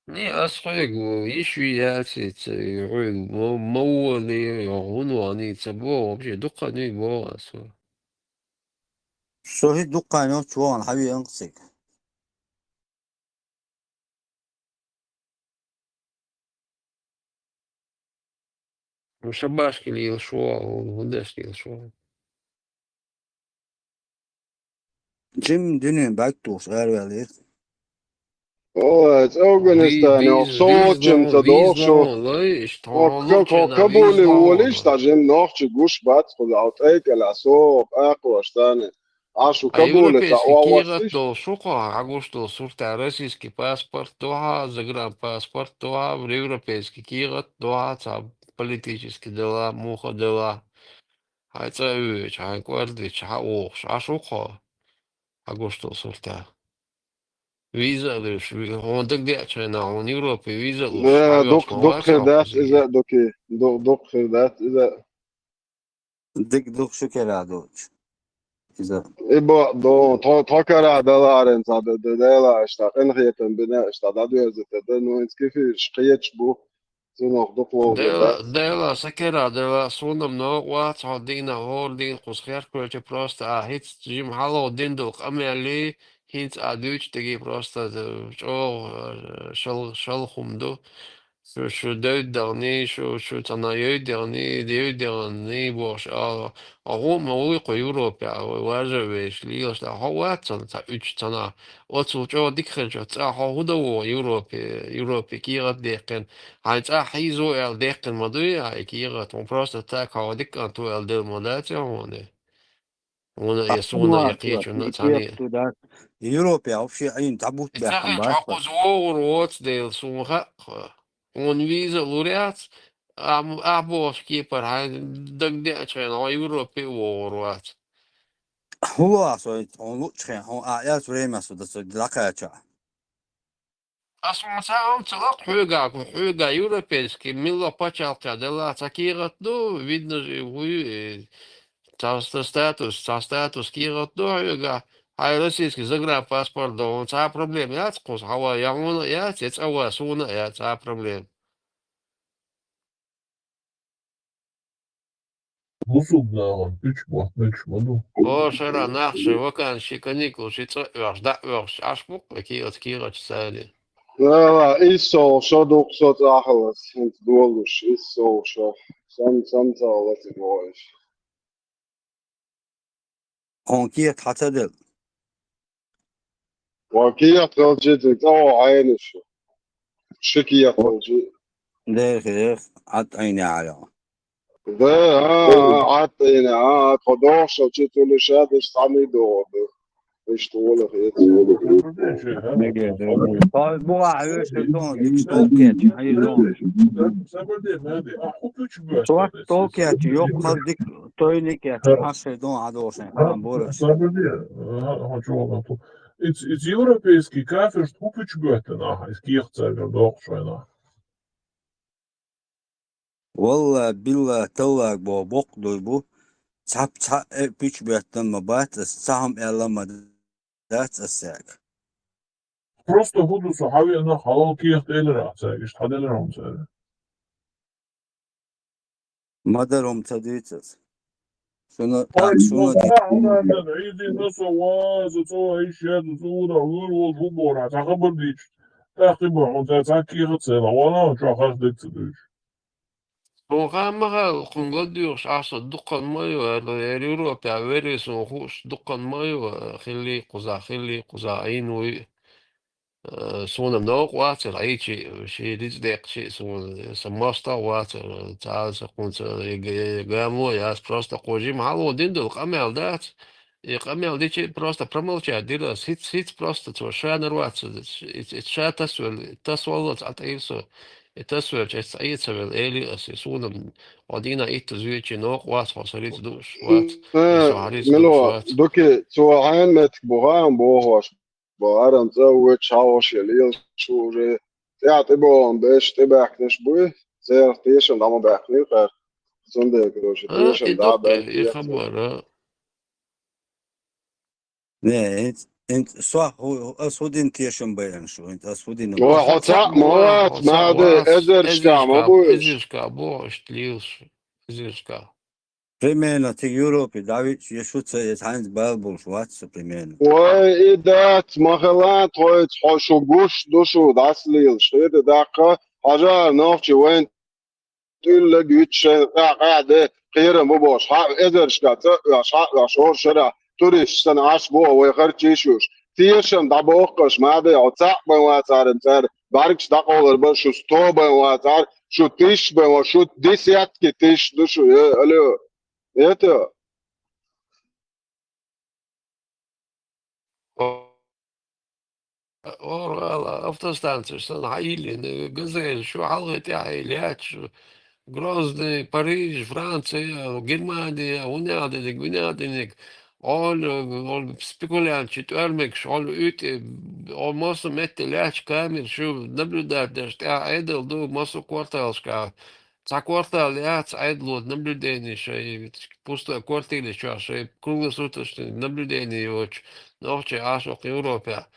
Не, ас хойг, ишви яцица, хойг, маввали, гунвани, ца бо, вообще, дукха нуьй бо асо. Сохи дукха нуьй чуан, хави анксик. Ну, шабашки лил шуа, он гудеш лил шуа. Джим дунен бактус арвелир. О, это Афганистан, Сочи, ца дошо. Кабуле волиш, та джим нохчи гуш бац, куда от эйкала со, аква штаны. Ашу Кабуле ца европейский кигъат дол шуха, агуш дол сурта российский паспорт духа, загранпаспорт духа, европейский кигъат духа, ца политический дела, муха дела. Хай ца уьвич, хай квардвич, ха ухш, ашуха. Агуш дол сурта. Виза луш, ви-, он дагдячена, он Европе виза луш. Дук, дук хирдат иза дуки, дук, дук хирдат иза. Дик дух шукера доч. Иза. Ибо до, то, то кара даларен ца да, да, дела ишта, къин хетан бина ишта, да дуяза та да, ну, инскифи шкиеч бу, цунох дух лоу Дела, да. Дела, сакера, дела, сунам но, ва, ца дина, хор дин, кус хер, короче, просто, а, хиц, джим хало дин дул, къамели, хинц, а, дуч, таги просто, э, чо, э, шал, шал хум ду. Шу, шу девдални, шу, шу цана йойдални, девдални, бош, а, а, гъо ма уйкъу Европе, а, важа веш, лилаш, да, хо ватсан, ца, уч цана. Оцул чо дикхен чо, ца, хо худа во Европе, Европе кигъат дехкен. Хай ца хизо эл дехкен ма дуй, ай кигъат, он просто так, хо диккан ту эл дел ма да, ца, хо не. Вона я суна я кечу на цани. Европе вообще айн табут бяхам баш. Чакъу зугъур воц дел сун хакъ. Он виза луряц, ам, а бош кепар хай дагде ачхен, а Европе вогъур вац. Хула сой, он лучхен, он а яц время суда сой лакача. Ас ма ца ам ца лакъ хьоьга, хьоьга европейский, милла пачалкъя дела ца кигъат ду, видно же, вуй, э, ца ста-, статус, ца статус кигъат ду хьоьга, хьай российский загранпаспорт ду, ца проблем яц кхус, хьава я вуна яц, я цӀа ва суна яц, ца проблем. Бусулба нахана пуьчбахт мегаш ма ду. О, шера нах ши вакан ши каникул ши цӀа оьхуш, дӀа оьхуш, Ӏаш букъ, кигӀаца кигӀача цари. Ала, иссол шо дукха со цӀахьалас, хӀинца долуш, иссол шо. Сан, сан цӀахьалас и бохуш. Хьуна кехат хьан ца делла? Ва кехат хилчи, цӀа вахьа Ӏайна шу. Ши кехат хилчи. Дехи, дехи, Ӏад Ӏайна Ӏайна. Да, а, а, Ӏад Ӏайна, а, тхо дохуш хилчи, цуьнан ша деш цхьаьна догӀу ду. Иштта гӀолах эца. Меге, да, да. Тхо бу а хьоьжуш хир ду, дикаш тӀом кеча, хьайр ду. Сабар де, Нади, а хӀу пуьчу боьтту? Тхо тӀом кеча, йоккхал дика тойник кеча, хьаш хир ду, Ӏадошин, хьан бораш. Сабар де, а, хьо чугӀа ту. Иц, иц европейский кафирш хӀу пуьчу боьтту нах, иц кехат царгара доккхуш вай нах. Валла, билла, таллаг бо боккха дуй бу. Цхьа, цхьа, э, пуьчу боьттан ма бац ас, цхьа хӀума аьлла ма дац ас сага. Просто хӀу ду со хьавеана, хьалал кехат элира цаьрга, иштта хьаделира хӀума цаьрга. Ма дара хӀума ца дуьйцу ас. Шуна, ай, шуна ма дара хӀума ца дуьйцу. Ӏийзина со ваза, цо иш яду, цо ура, вур вол хӀу бора, цхьа хабар дийчу. ТӀаккха бо хӀума ца, цхьа кехат цела, вала, чохь хаш дерг ца дуьйцу. Суна хан ма хаьлла, кхунга доьхуш Ӏаш со дуккхан ма ю, аьлла, ер Европе а верри суна хууш дуккхан ма ю, хилли кхуза, хилли кхуза, Ӏийна вуй. Э, суна-м новкъа вацара, Ӏийчи, ши рицкъ деккхачи, суна, сан мостагӀа вацара, цхьа а сан кхунца, э, г-, гамо яц, просто кхо жима хьалха дина долу къамел дац. И къамел дичи просто промолчать дира ас. ХӀинца, хӀинца просто цо ша нар вац, и, и ша тасвелла, тасваллалц Ӏа тӀаира со. И тасвелча, эццахь Ӏе ца велла, эли ас. И суна-м хьо дийнахь итт зуьйчи новкъа вац, хьо сан рицкъ дууш вац. Э, и со хьан рицкъ дууш мила, вац. Дуки, цо хьайн меттиг бу хаам бохош. Бо аран цӀа вуьту хьалхашъе лелаш ву уже. ТӀаьхьа тӀебогӀун берш тӀебаьхкинарш буй, церах тешам дӀа ма баьхкинера кхаьр. Цундела, короче, а, тешам и дӀа а дукха, и баьхкинера. Хабар, а. Не, хӀинц-, хӀинц со хӀу-, ас хӀу дина тешам байина шу, хӀинц ас хӀу дина. Ой, хьо цхьаъ ма вац, хьо цхьаъ ма вац, вац, эзаршкахь ма буй. Эзаршкахь бу, иштта лелаш, эзаршкахь. Примерно цига Европе дӀавичча, я шу ца, я хьайнца бала болуш вац со примерно. Вай, и дац, ма хила тхоьца, хьо шу гуш ду шу дӀасалелаш. ХӀета даккха, хьажа нохчи вайн тӀуьллаг вичча шайн къа-, къа де, кхерам бу бохуш, хьа а эзаршка цӀа а оьхуш, хьа а оьхуш, хӀора шарахь туристаш санна Ӏаш боху вай харчийш юш. Тешам дӀабохкаш, ма де, хьо цхьаъ бан вацара цара, бӀаьргаш дӀакъовлар бан шу сто бан вацара, шу тиш бан ва, шу десятки тиш ду шу, э, алло. Это. О-, ора ала автостанцеш санна хьайиллина, газель шу хьалхе тӀаьхье лаьтташ, Грозный, Париж, Франция, Германия, вуьнех диниг, вуьнех диниг. Олу, олу спекулянтчи тӀоьрмигаш, олу уьйтӀи, олу массо метте лаьтташ камераш шу наблюдать деш, тӀаьхьа Ӏедал ду, массо кварталашка. Цхьа квартал яц Ӏедало наблюдение шайн, пустой квартири чохь шайн круглосуточный наблюдение йоцуш, нохчий Ӏаш окху Европехь.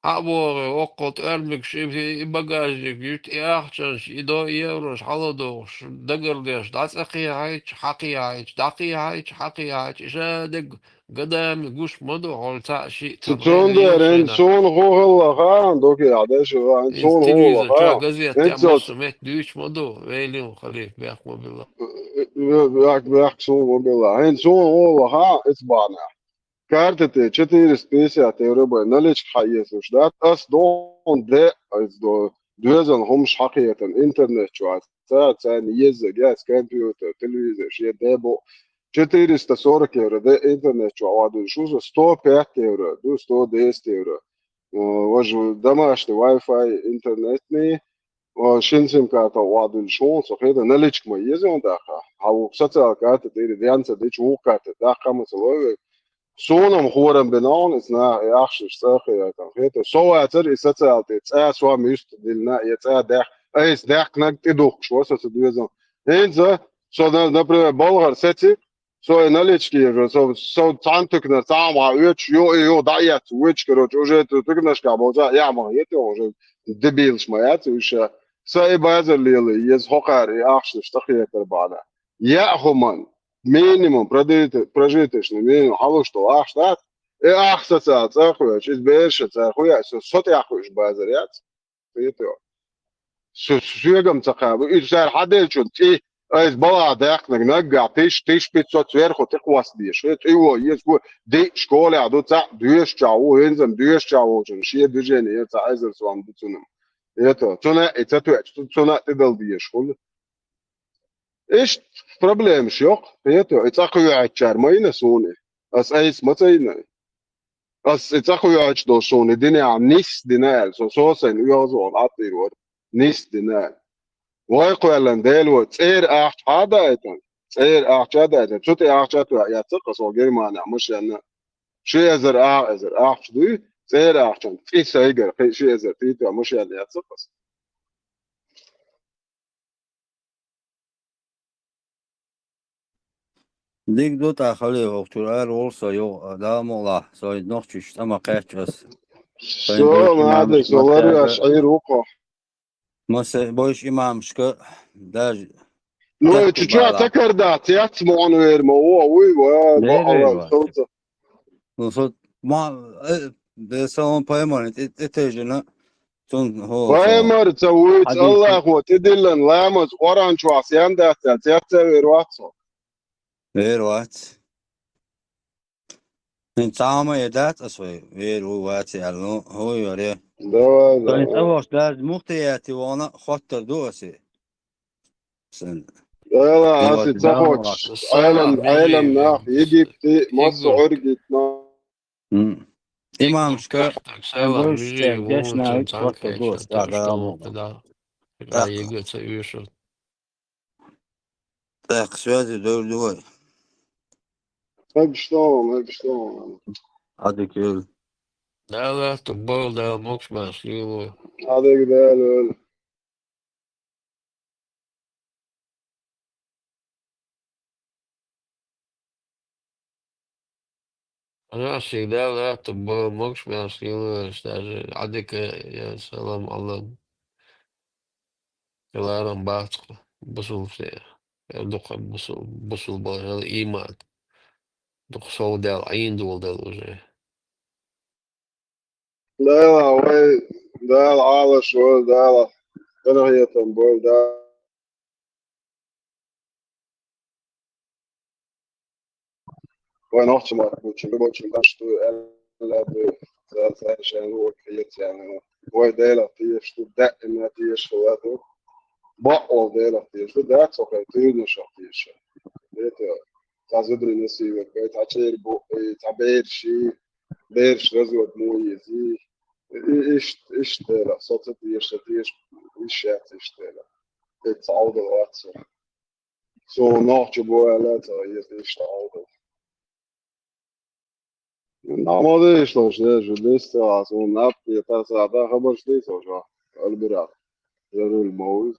Хьа а боху, оккхул тӀоьрмигаш, и, и багажник юьту, и ахчанаш, и до, и еврош хьала дохуш, дагардеш, дӀа цӀа кхехьайча, хьа кхехьайча, дӀа кхехьайча, хьа кхехьайча, и ша дерг Гадами гуш ма ду, хьо цхьаъ шиъ ца Цу-, бахьана цундела йолуш хӀинца суна хӀун хилла хаьа, дукехь деш, хӀинца суна хӀун хилла хаьа. Телевизор чохь, газетехь хӀинца массо метта дуьйцуш ма ду, вейлин халиф бехк ма билла. Бехк, бехк суна ма билла. ХӀинца суна хӀун хилла хаьа, эца бахьанехь. Карта тӀе четыреста пятьдесят евро бен наличка хьаэцалуш дац, ас дохун де, ас до-, доьзална хӀумаш хьакхетан интернет чохь. Цара царна езза гес компьютер, телевизор, шен де бу. Четыреста сорок евро де интернет чохь охьадуьллуш ву со, сто пять евро ду, сто десять евро. Э, важа домашний Wi-Fi интернетный, э, шин сим-карта охьадуьллуш ву, со хета наличка ма еза ван даха. Хьан ву социал карта тӀера денца дича ву карта даха ма ца лой вай. Суна-м хорам бина хьуна, иза наха и ахчанаш цӀа а хиайтан хета. Со вацара и социал тӀе цӀа сом юьсту диллина, я цӀа даьх-, айса даьхкинарг тӀедухкуш ву со ца доьзал. ХӀинца со, на-, например, балхара сеци, со и налички еза, со, со цхьана туьканара цхьа а ма оьцуш, ю и ю дӀа а эцна, вуьйцуш, короче, уже цу туьканашкахь болча а яхьа ма хета, уже дебилаш ма яц уьш. Са и базар лела, еза хӀокхара и ахчанаш цӀа хетар бахьана. Яа хӀуманна. Минимум, продажи-, прожиточный минимум хьалуш долу ахча дац, и ахча социал цӀа а кхоьллича, иза бераш а цара хӀун яа, со, со тӀехь хуьйш базар яц. Со-, соьгам ца кхаба. Иза цара хьаделлачун цӀий, айса балахь даьккхинарг наггахь тиш, тиш пятьсот сверху тӀекхосса дезаш. Хе, цӀий вон, еза го, диъ школехь ду, цхьаъ доьшучохь ву, хӀинца-м доьшучохь волчун шен движение, цхьа эзар сом ду цунна. Это, цунна и ца тоьчу, цу-, цунна а тӀедала дезаш хуьлу. Иштта проблемаш йоккха, хетий, и цӀа кхоьхьучара ма йина суна и. Ас айса ма ца йина и. Ас и цӀа кхоьхьуш долу суна и динехь нис дина аьлла, со, со сайна оьгӀазвахана Ӏаттийр вара, нис дина аьлла. Вай кхоьллина Дела вай, цӀера ахча хьа а даийтина, цӀера ахча а даийтина, цу тӀе ахча а тоьхна эцна-кх ас ван Германехь машенна. Ши эзар, ах эзар ахча дуй, цӀера ахчанна цӀий сайгара кхин ши эзар тӀе тоьхна машенна эцна-кх ас. Дика ду тӀаккха, хӀокху чуьра ара волу со юха, Дала мукъалахь, со и нохчийчу тӀе ма кхаьчча ас. Со нахьа, со ларвеш Ӏийр ву-кх. Масса бойуш имамашка даже. Ну, и чу-чу такар дац, яц ма вон вер ма вон, вуй, ва, ма Аллах, солнце. Ну, со, ма, э, бе салон паймани, тӀе, тӀе тайжина, цун, хӀо, со. Паймар ца вуьйцу Аллахо тӀедиллина ламаз Къуръан чохь сен дац аьлла, цец а вер вац со. Вер вац. ХӀинца цхьа хӀума а дац ас вай, вер ву, вац аьлла, ну, хӀун йоре. Давай, Тайн давай. ТӀавахча даьржа муха тӀаетти вахана хоттар ду асе. Сан. Дала, Йо, аси ца Дала. хочешь. Айлам, айлам нах, Египти, массо Египт. Гьоргит на. М. Имамшка, Сала больше вижи, чем дешна вон вид, вот цанкай, это было, что да, ты да, что, да. да. Так. Египет, Юсуф. Так, связи дойду. Хаб что, хаб что. Адикел. Дала, тубал, Дала, мокшмас, юлу. Адик Дала. Она всегда, да, тубал, мокшмас, юлу, даже адика, я салам, Аллах. Каларам батку, бусул все. Я духар бусул, бусул бал, иман. Дух сов дал, айн дул дал уже. Дала, вай, Дала, Аллаш, вай, Дала. Къинхетам бой, Дала. Вай нохча мара бучу, бучу, да, что, э, э, э, за, за, шен, вот, я тяну. Вай, Дала, ты что, да, и на, ты что, да, ты. Бакъволу Делах теша ду, дац хӀокхуьнан туьйранашах теша. Это, цхьа зударий насийлар бай, цхьа чӀир бу, э, цхьа бераш, бераш развод мо еза. И, и, ишт-, иштта Делах, со ца теша, со теша, иштта яц иштта Делах. Эццахь Ӏовдал вац со. Со нохча бу аьлла, ца еза иштта Ӏовдал. Нах ма дийша луш, дежа, дисса а, суна наб, я таса а, да хабарш дийца луш, Альбират. Жаруьль ма вуй.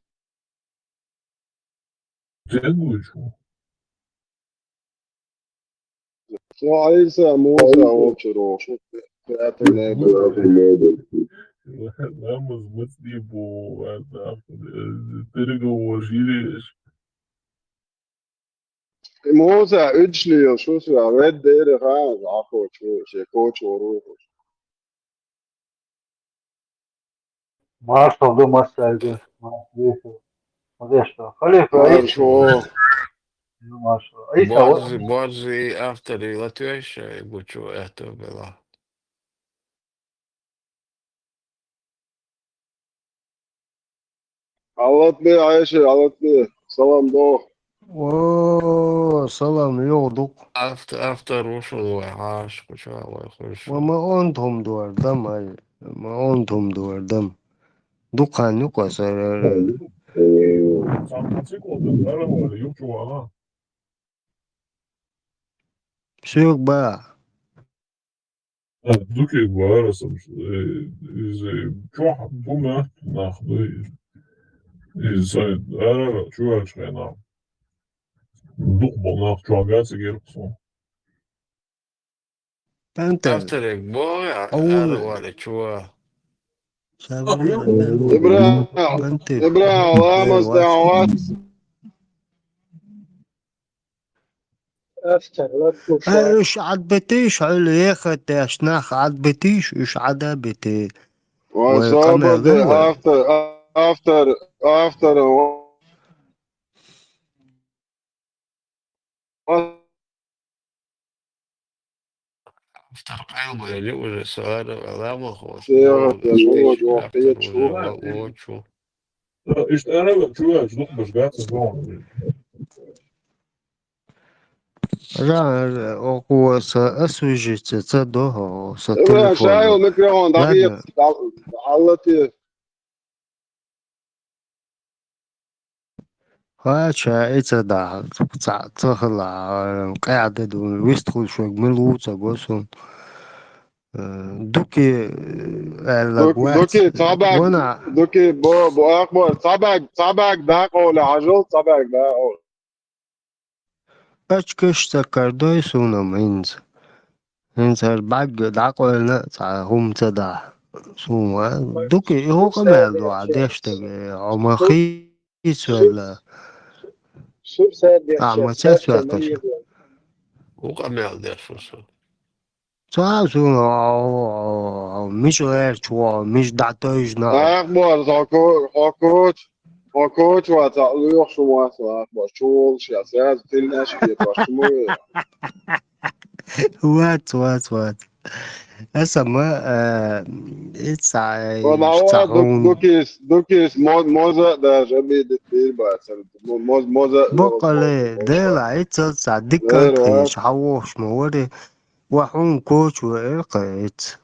Ден вуй шу? Со Ӏийса, Муса, вовчу роху, шу пятый небо. Ламаз мацдий бу, переговор жиреш. Муса, уьдуш лела, шу ша, вед дера хаан, Ӏахочу, шен кочо ву. Маршал ду массаьрга, маршал. Маршал. Маршал. Ӏийса, Борзи, борзи автори латуьйша, гучу это было. Аллатбе, Айша, Аллатбе, салам до. О, салам, йо, дукъ. Авт-, автор ву шун вай хьаш, кхуча вай хуш. Ма, ма онтум дуар дам, ай. Ма онтум дуар дам. Дукхан юкъа сарара. Сам хаци кодам, ара вара, юкъ чу вала. Сюк ба. А, дукег вара сам, э, из, э, чохь, бу мохк нах ду, из, из сайн, ара, чуваш хена. Дукх бу нах чохь гаца герпсо. Пантер. Авторик бо, я, Ау. Ара вара чува. Ибра, Пантер. Ибра, ламаз да вац. Ай, уьш Ӏад битийш, хьуьлла еха теш нах Ӏад битийш, уьш Ӏада бити. Вай, вай, собар къамел де, вай. Автор, автор, автор. Автор къайлбали уже сара, аламах, Всё, вот, я вот, вот, вот, автор я уже чула. Ва-, о, чу. Иштта ара чуваш дукхаш гац боху. Ра, ра, оку са освежиться, ца дохо, са телефон. Шайл микрофон, да, ладно. Аллати. Хача, и ца да, ца, ца хала, къяда ду, вистхул шуг, мил ву ца го сун. Э, дуки, э, аьлла, дуки, вац. Дуки, цхьабаг, вана. Дуки, бо, бо, ахбор, цхьабаг, цхьабаг дакъола хьажал, цхьабаг дакъола. Ачкаш ца кардой суна хӀинца. ХӀинца хӀара бӀаьрг дӀакъойлина цхьа хӀума ца дахь. Суна дуки и хӀу къамел ду а деш дага, хьо ма хийцвелла. Ахьа ма цецваьккхаш. ХӀу къамел деш ву со? Ца суна, мича гӀерташ ву, мича дӀатойжна. Ахбор, хьо ко-, хьо коч, хьо коч вац, лоьхуш вац, ахбор, чу волуш яц, яз тиллинаш хеташ, чу ма ве. Вац, вац, вац. Аса ма, э, иццай, Вон ава ца дук хун. дукис дукис моз моза даже обидит бирбацар. Моз моза Бокъале, дела, иццал ца диккал Дера. кхиш, хьавохш ма вари, ва хьун кочу ваэр кхаиц.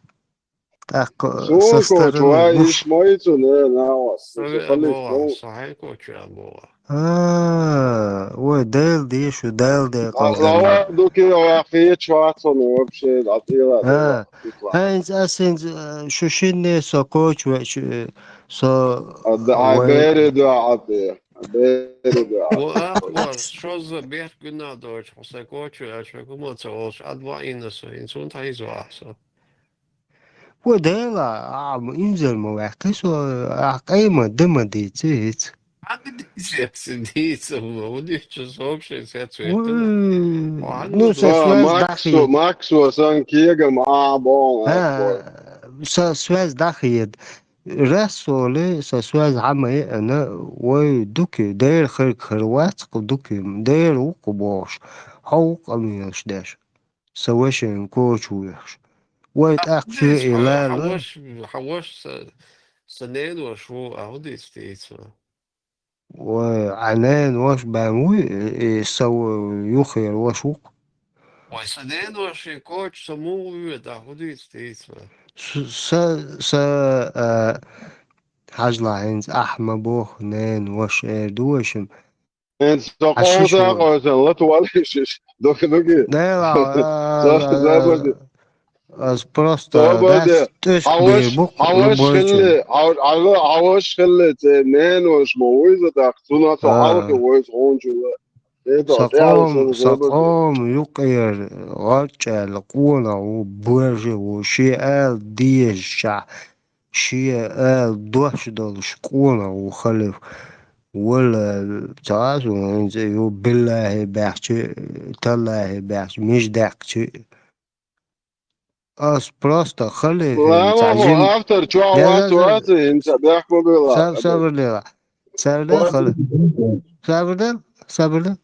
Так, со Сун кочу стороны ва гуш. иш ма ицу не на вас. Саве Халиф абола, ну. сахай кочу абола. А, ой, дел дешу, дел де Лава къазан. дуки ва хи чвацо ну вообще атила. А, хэнз асин, э, шушинне со кочу, э, шу-, со, А ой, бери да ати. А бери да. Во ахвар, шоза бех гуна дойч, хосе кочу, а шо гума ца олш, адва инна со, инсун тайзва со. ва дела, а, м, инзер ма вахкис, а, къайма, дыма дици, иц. Ангдисекси дица, удичу вообще сецу. Ой, Ладно, ну, ну, со А, связь Максу, дахи. Максу сан киегам а бон. А, со связь дахи ед. Раз соли, со связь хьама е, ана, ой, дуки, дер хырк хырвац, ку дуки, дер уку бош, хо уку амиеш деш. Со вешен кочу вехш. Ой, так чу и лала. Хаваш, хаваш са, са ненваш ву, а удис тейцва. Ой, а ненваш бан ву, и со ву юхер ваш уку. Ой, са ненваш и коч са му ву, да удис тейцва. С-, са, са, а, хьажла хинц ахма бох, ненваш эр дуашим. Эн со А шиш конца ву. Коза латвали шиш. Док, доки. Дела, Со, со, а, аз просто Сободе. дас тюс Аваш, бир бук аваш любой хилли, ав-, ав-, аваш хилли, це ненваш ма вуйза так, цуна со А. алки вуйз гончула. Это Сакъом, тял со сободе. сакъом юкъер гъаччал къона у боже у ши ал деш ша, ши ал дош долш къона у халиф. Вала цазу инзе ю биллахи бахчи, таллахи бахчи, миж дахчи. Аз просто халиф Ла, цазим. автор, чё, Да, вас, да, да. вас, инца, бях побила. Саб-, сабр дела. Сабр дела, халиф. Сабр дела, сабр дела.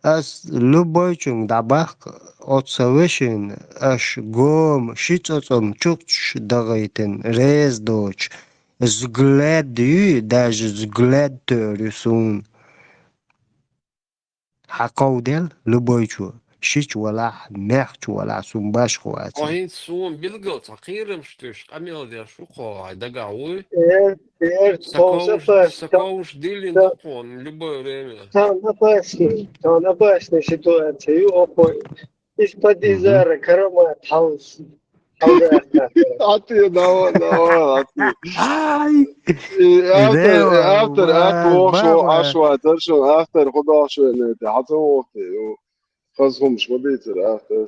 Аз любой чунг дабах, от савешин, аш гом, шицоцом чукч дагайтен, рез доч. Взгляд ю, даже взгляд тör ю сун. Хьакъов дел, любой чу. Шич валахь, мягч валахь, сун баш хвац. Охин сун билгал ца кирим штуш, къамел деш шу хо, ай дага уй. Эр, эр, Сакоуш, толсапас, сакоуш дилин Да. Духун, любое время. Там опасный, там опасная ситуация. И окой. Из-под Мгм. Изара, Карамат, Хаус. Халда. Ати, давай, давай, ати. Ай! И автор, и Идея, автор, ва, ак вошо, баба. Ашва, Таршо, автор, куда шо не те, хата вохте, ю. Хаз хумш, мадитер, автор.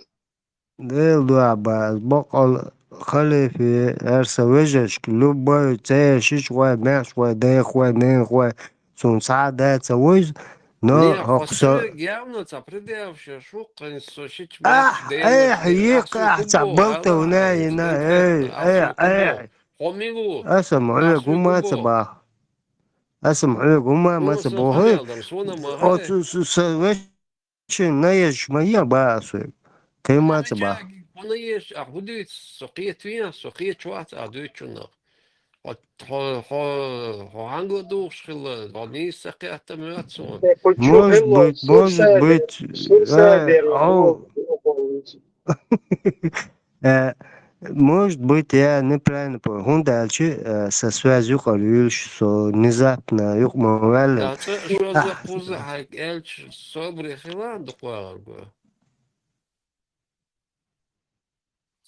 Дел дуа баз, бокъал халифи, эр са вежешк, любой цер шич вай, мягч вай, дех вай, нех вай, сун са даца вуйз, но Не, хокса. Хосе явно ца предъявше, шукъан со шич Ах, эх, ек, ах, ца балта уна ина, эй, эй, эй. Хомилу. Аса муьг ума ца ба. Аса муьг ума ма ца бохи. О, су, су, са вешин наеш ма я ба асу. Кема ца ба. Куна еш, а худуй со кхетвия, со кхечвац, а дуй чуна. Хо, хо, хо, хо ханго душ хила, хо ни са кхета мацу. Может быть, может быть, э, ау. Э, может быть, я неправильно понял. Хунда алчи, э, со связь юкъар юлш, со внезапно юкъ ма валли. Да, ца, шо за куза хай элч собри хила дукъварго.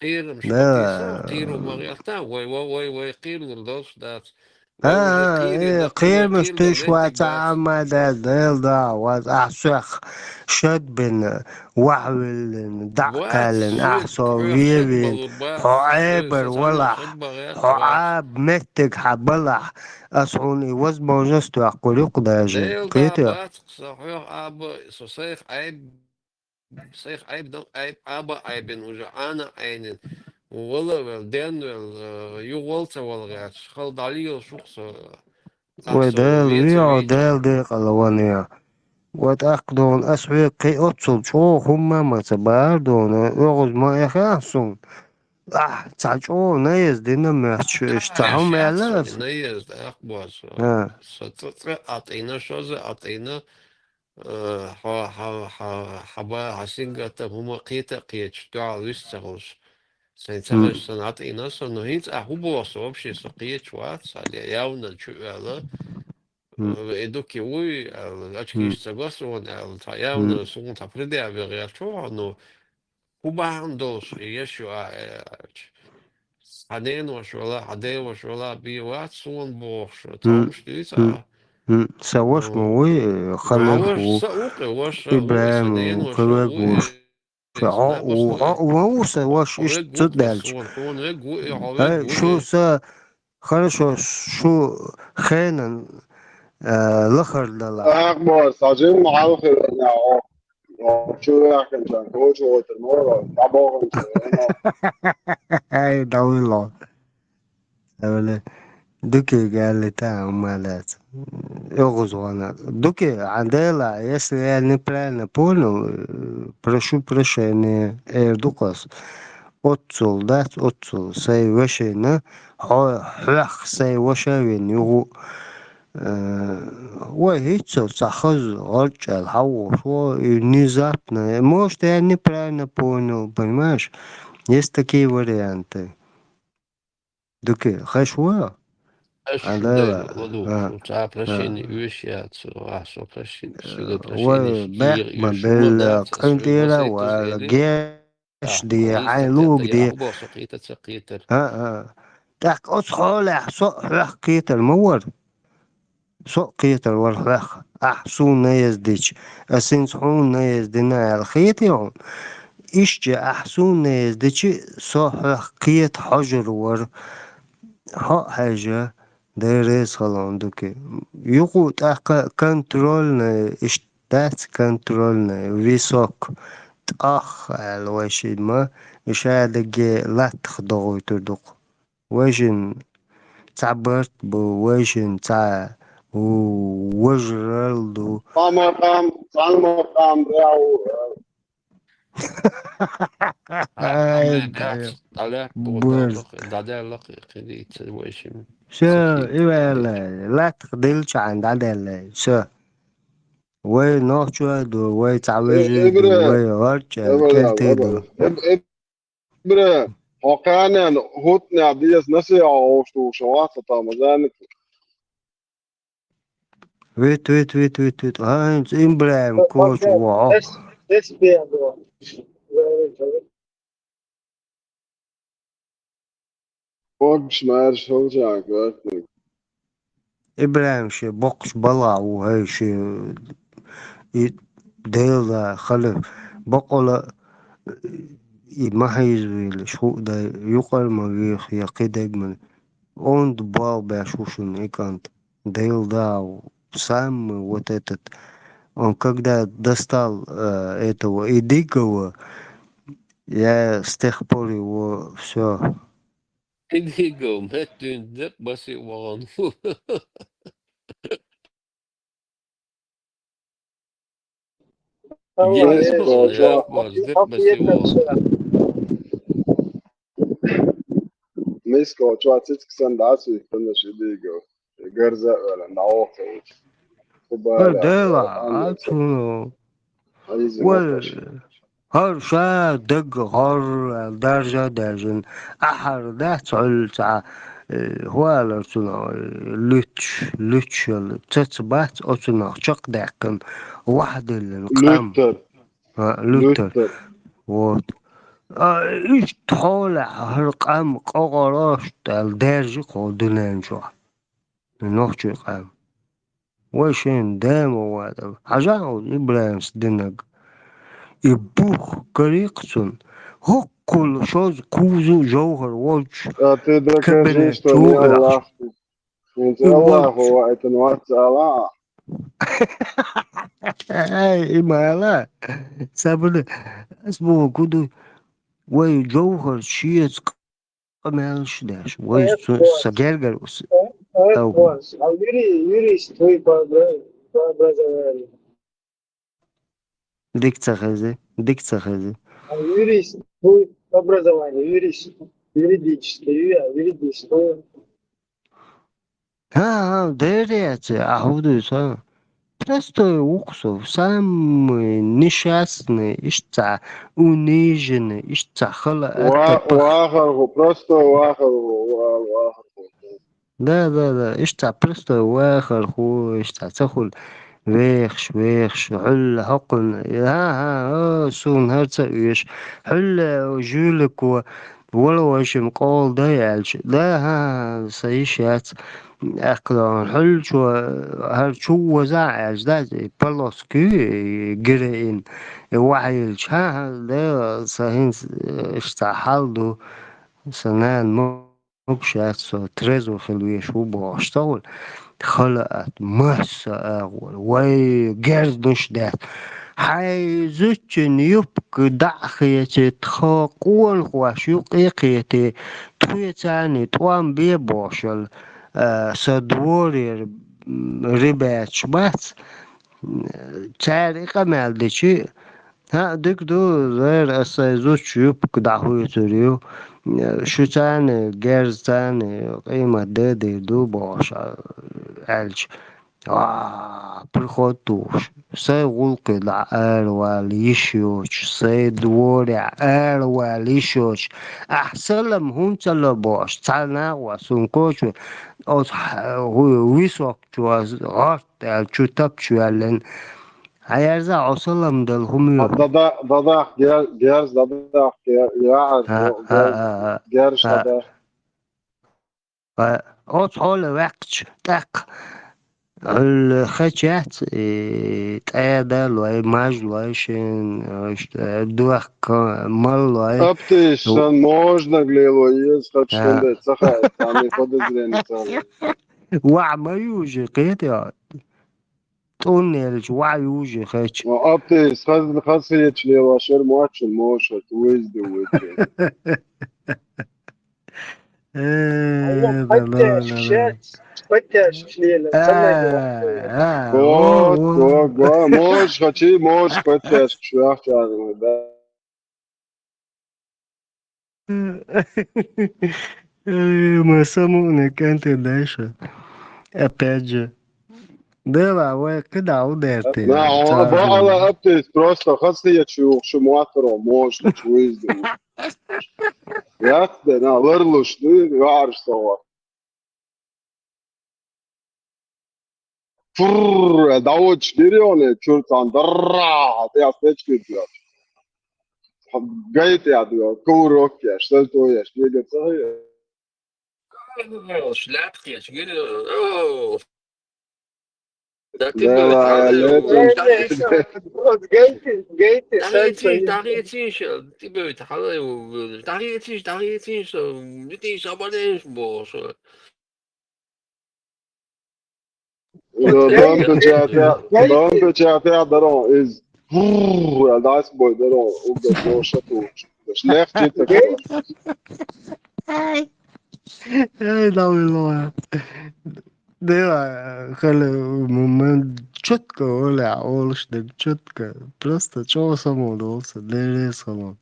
Кирим Да. Киру магъялта, вай, вай, вай, вай, кирим долш дац. А, э, кирим стуш ваца амма да, дел да, ваз ахсах шад бин, вахвиллин, даккалин, ахсо веви, хо айбар валах, хо аб меттиг хабалах, ас хуни возможность вахкурюк даже. Кете. Са хо аб, со сех айб Сайх айб дал айб аба айбин уже ана айнин. Вала вел ден вел, э, югъал ца валгъач. Хал далил шухса. Ой, дел, вио, дел, дел, къалаван, вио. Ва тӀаккха дона ас хьоьга кхин оццул чӀогӀа хӀумма а ма ца бахар дона, оьгӀаз ма эхь ахь суна. Ахь цхьа чӀогӀа наеза дина моьттуш, иштта цхьа хӀума аьлла ас? Наеза, тӀаккха боху со. А. Со цкъа-цкъа а тӀийна, шозза а тӀийна, э, хьо, хьо, хьо, хьо ба, хьо сингаттам хӀума кхета а кхеташ, дуьхьал вист ца хуьлуш. Сайн ца хезаш санна а тӀийна со, но хӀинца ахь хӀун боху со, вообще со кхеташ вац, хьан де явна чу оьлла. М. Э, и дукки вуй, аьлла, очкиш ца го суна, аьлла, цхьа явна суна цхьа предъяви гӀерташ ву хьо, но хӀун бахьана долуш и еш ю ахь, аьлча. Хьан ненош вала, хьан деваш вала, бен вац суна бохуш, ца хӀумаш дуьйцу ахь. М. Сан ваша ма вуй, э, халех ву. Сан ву кхин ваша, ИбрахӀим ву, кхин вег ву. Хьо, хьо, хьо сан ваша иштта ца даьлча. Ай, шу сан, хорошо, шу хенан, э, лахара дала. Ахь боху, сан жимма хьалха хир ваьлла, хьо, хьо чу ваьккхинчарна коча гӀойтар ма вара, дӀабоханча вена. Ай, дӀавуьйлу. Эвеле, Дукега аьллита, хӀумма лаьца. ОьгӀаз вахана. Дуке, хьан дела, если я неправильно понял, э, прошу прощения, эр ду ас. Оццул дац, оццул. Сайн вешина, хьо-, хьоьх сайн ваша вен юху. Э, вай хӀинццалц цхьа хаза гӀорчӀел хьавош, во, и внезапно. Может, я неправильно понял, понимаешь? Есть такие варианты. Дуке, хезаш ву? Хезаш ву, Дела, ладугӀуш, цхьа прощение оьшуш яц, ахь со прощение, суьга прощение бехк ма белла, къинтӀера а ваьлла, геш де, хьайн луг де. А, а. ТӀаккха оцу хьолехь со а хьоьх кхетар ма вара. Со а кхетар вара хьоьх, ахь суна наеза дича, ас хӀинца хьуна наеза дина аьлла хетий хьуна? Иштта ахь суна наеза дича, со хьоьх кхета хьожур вара. Хьо а хьаьжа, Дела реза хуьлда хьуна, Дуке. Юкъу тӀаккха контрольная, иштта дац контрольная, висок, тӀох аьлла вай шимма, и шадерриге латтах догӀуьйтур ду-кх. Вайшин цхьа барт бу, вайшин цхьа ву-, важарал ду. Цхьа макъам, цхьа макъам бегӀ ву. Ай, дӀалаьрхӀа бу, дӀадаьлла кхин дийца вайшин. Всё, и ваьлла, латтах дилчахьана дӀадаьлла, всё. Вай нохчо а ду, вай цхьа вежарий ду, вай гӀорчӀел, кӀелтий ду. Ибра, хьо кханенна хӀуттанехь деза насихьа хьовш тухуш вац хьо, тахана ма занна. Вит, вит, вит, вит, вит. ХӀинца ИбрахӀим коча ву хьо. Когаш маьрша хилчахьана коьртаниг. ИбрахӀим шен боккхачу балхахь ву, хӀай, шен и Делан да, халиф. Бакъала и ма хьийзавелаш, хӀуъа дай, юкъара ма веха, я кхидерг ма. Онда болх беш ву шуна и кӀант. Делан да ву, самый вот этот. Он когда достал, э, этого Идигова, я с тех пор его всё. Идигов, меттуьнца декъа баси вахана. Миско чохь, Миско чохь цициг санна дӀасуьйту, хӀунда аьлча Идигов гарза а ваьлла, дӀавахча ву. ХӀара Дела, а цунах. Вай, хӀара ша даг гӀорра аьлла, даржа а даьржина, ахьар дац хьуьлла цхьа, э, хӀун алар цунах, э, луьтташ, луьтташ йолу цаца бац, оцунах чекхдаьккхина, вахьадиллина къам. Луьттар. А, луьттар. Луьттар. Вот. А, иштта хьолехь хӀара къам къа гӀораш аьлла даьржи-кх хӀокху дуьнен чохь. Нохчийн къам. Вай шайна дама ватӀа. Хьажахьа оцу ИбрахӀимс динарг. И бух карийкх цунна. ХӀоккхул шозза кхузза жовхӀар волчу кабинет чу а ваьлча. ХӀинца Аллахо ваийтина вац ала. Ай, и ма ала. Сабур. Ас боху ду. Вай жовхӀар шеца къамелаш деш. Вай цу-, са гергара ус-, Of course. А юри-, юрист вы по обра-, по образованию? Дика ца хези, дика ца хези. А юрист, хӀу образование, юрист, юридическое, ю-, юридическое. ХӀа, хӀа, деррига а ца, а хӀу ду сан? Простой ву-кх со, самый несчастный, иштта униженный, иштта хала Ва-, атта пах. Вахар хӀу, простой вахар хӀу, ва-, вахар хӀу. Да, да, да, иштта простой вахар хӀу, иштта ца хуьлу. Вехаш, вехаш, хьуьлла хьокхуьнан, хӀа, хӀа, о, суна хӀара ца оьшу. Хьуьлла жуьлико, вала вайшимма къола дай аьлча, да, хӀа, хӀа, сан йиш яц, аьккха догӀун. Хьуьллачо, хӀара чу ваза аьлча, да, и полоски, и героин, и вахьийлча, хӀа, хӀа, да, сан хӀинца, э, иштта хьал ду, сан нана ма Могуш яц со, трезво хила везаш ву бохуш ца хуьлу. Хала атта, масса агӀор, вай, герзнаш даьтта. Хьайн зудчун юбка дӀа а хеций, тхо къонахош юкъе а кхетий, тхоьца царний тӀом бе бохуш йолу, а, со дворера, м, ребяташ бац. Цара и къамел дичи, хӀаъ, дика ду, лера, аса сайн зудчун юбка дӀахуьйцур ю, шу царна, герз царна къемат де дийр ду бохуш, а, аьлча, а, приход тухуш, сайн гӀуллакхе дӀа аравала йиш йоцуш, сайн дворехь аравала йиш йоцуш, ахь салам хӀунда ца ло бохуш, цхьа накъост суна кочо, оцу хьа-, хӀу-, висок чу ас гӀорт аьлла, чу тапча ваьллина. Хьан ерза Ӏо салам дала хӀума ю? ДадахгӀа, герз дадахгӀа, яхьаш, герз дадахгӀа. Оцу хьоле ваьккхича, тӀаккха хьуьлла хечац, и, тӀеда лой, маж лой шен, дуьхка мал лой. Аптеш сан можно глело, еза хачу хӀунда ца хаьа, там и подозрение ца хаьа. ВаьӀ ма южи, кхетий? ТӀунна елча ваьӀ южи хеча. Аптес, хазна хасеташ лелош яра моццул мошарт, везде вуьйцу. Э, да, да, да, да. Подтяжки лела, самое главное. Го, го, го, можешь, хочу, можешь подтяжки, шуях чаргана, да. Э, мы саму не кенте дальше. Опять же. Дела, вай кхидӀа удерти. На, он баала аптес просто хасхечу шу моторо, может, чу изду. Яц де, на, ларлуш, ну, варш сова. Фрррр, дӀаводуш гири оне, чуьра цхьаьна дарра, тӀе ас течкийта йоцуш. Гай тӀе а дуьйла, коврок еш, сальто еш, мега ца хьайо. Шляпки еш, гири, о. Да ты, да, бля, ладно, хьалай, это о, да, гайти, гайти, дӀахецийша, дӀахецийша, ты, бля, хьалай, о, дӀахецийша, дӀахецийша, дитийша, абонеш, боже. Бампечатя, бампечатя даро из. Бррр, дас бой даро, угда ноша туч. Шлех чита. Ай, давай, давай. Дела, хала, момент чётко, оля, олш да чётко. Просто чё само долса, дерес само.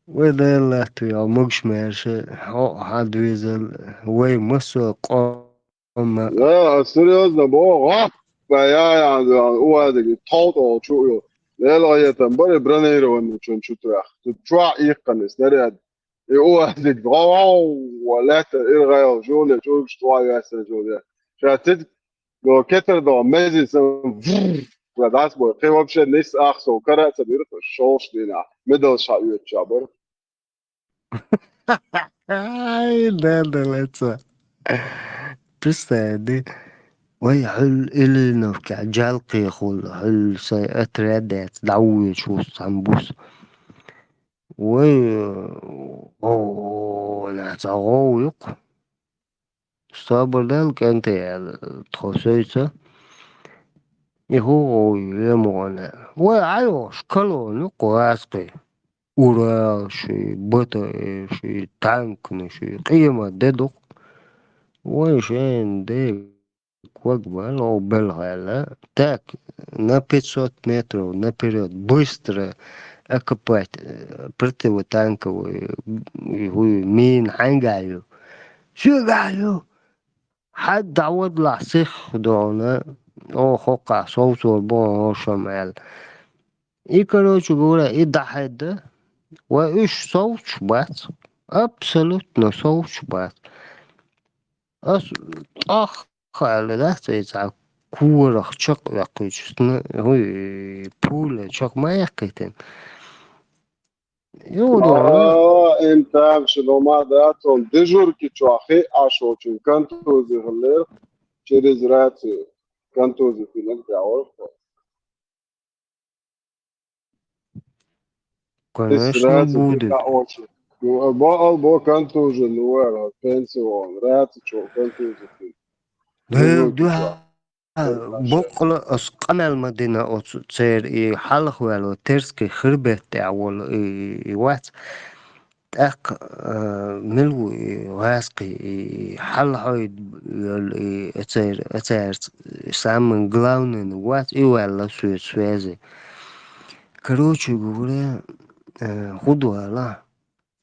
Вай дела, ты, а могш мерше, о, хадвизел, вай масо, къо, Амма. Я, серьёзно, бо, гӀап! Ба, я, я, я, у вадиги, товт о, чу ю. Лела я там, бари бронирование чун чу трах. Тут чуа их кани, снаряд. И у вадиги, гӀау, ва лета, ир гӀайо, жуне, чург, штуа, ясен, жуне. Ша тит, до кетер, до мези, сам, вррр, ва дас бой. Кхи вообще нис ахсо, караца бир, шош дина. Медал ша ю чабар. Ай, да, да, лаца. Представь, да? Вай, хьуьлла Ильиновка, Джалкхехула, хьуьлла сай отряд яц, дӀавуьйчу ву цхьана бус. Вай, о, о, о, на, ца гӀов юкъ. Собар дал, кӀентий, аьлла, тхо сойца. И хӀу гӀовйу, лемогӀана. Вай ӀайогӀуш колонна кху гӀаскхий. Урал ший, БТР ший, танкна ший, къемат де дукха. Вай шен де Ког вала, о, белгала. Так, на пятьсот метров наперёд быстро окопать, э, противотанковый, э, хӀу мин хьаьнгахь ю. Шуьгахь ю. Хьад дӀавадалахь сих дона, о, хӀокхахь совцор боху хӀоршам аьлла. И, короче говоря, и дӀахьедда, ва уьш совцуш бац. Абсолютно совцуш бац. Ас тӀаккха аьлла дац, и цхьа корах чекхваьккхича, сна, хӀуй, пуля чекх ма яьккхийтина. Юха догӀу. А, ин там ши дома дац, он дежурки чохь хи Ӏаш волчун контузи хилира, через рацию контузи хилира, тӀехь вара. Конечно, будет. Бо, бо, контужен, ну, ара, пенсион, раци чо, контужен. Да, да. Боккъала ас къамел ма дина оцу церан и хьалха ваьлла, Терский хребет тӀехь волу и, и вац. ТӀаккха, а, мила ву и гӀазкхий, и хьалхьойд йолу и эцер-, эцаьрца самый главный вац, и ваьлла соьца связи. Короче говоря, э, хӀун ду ала,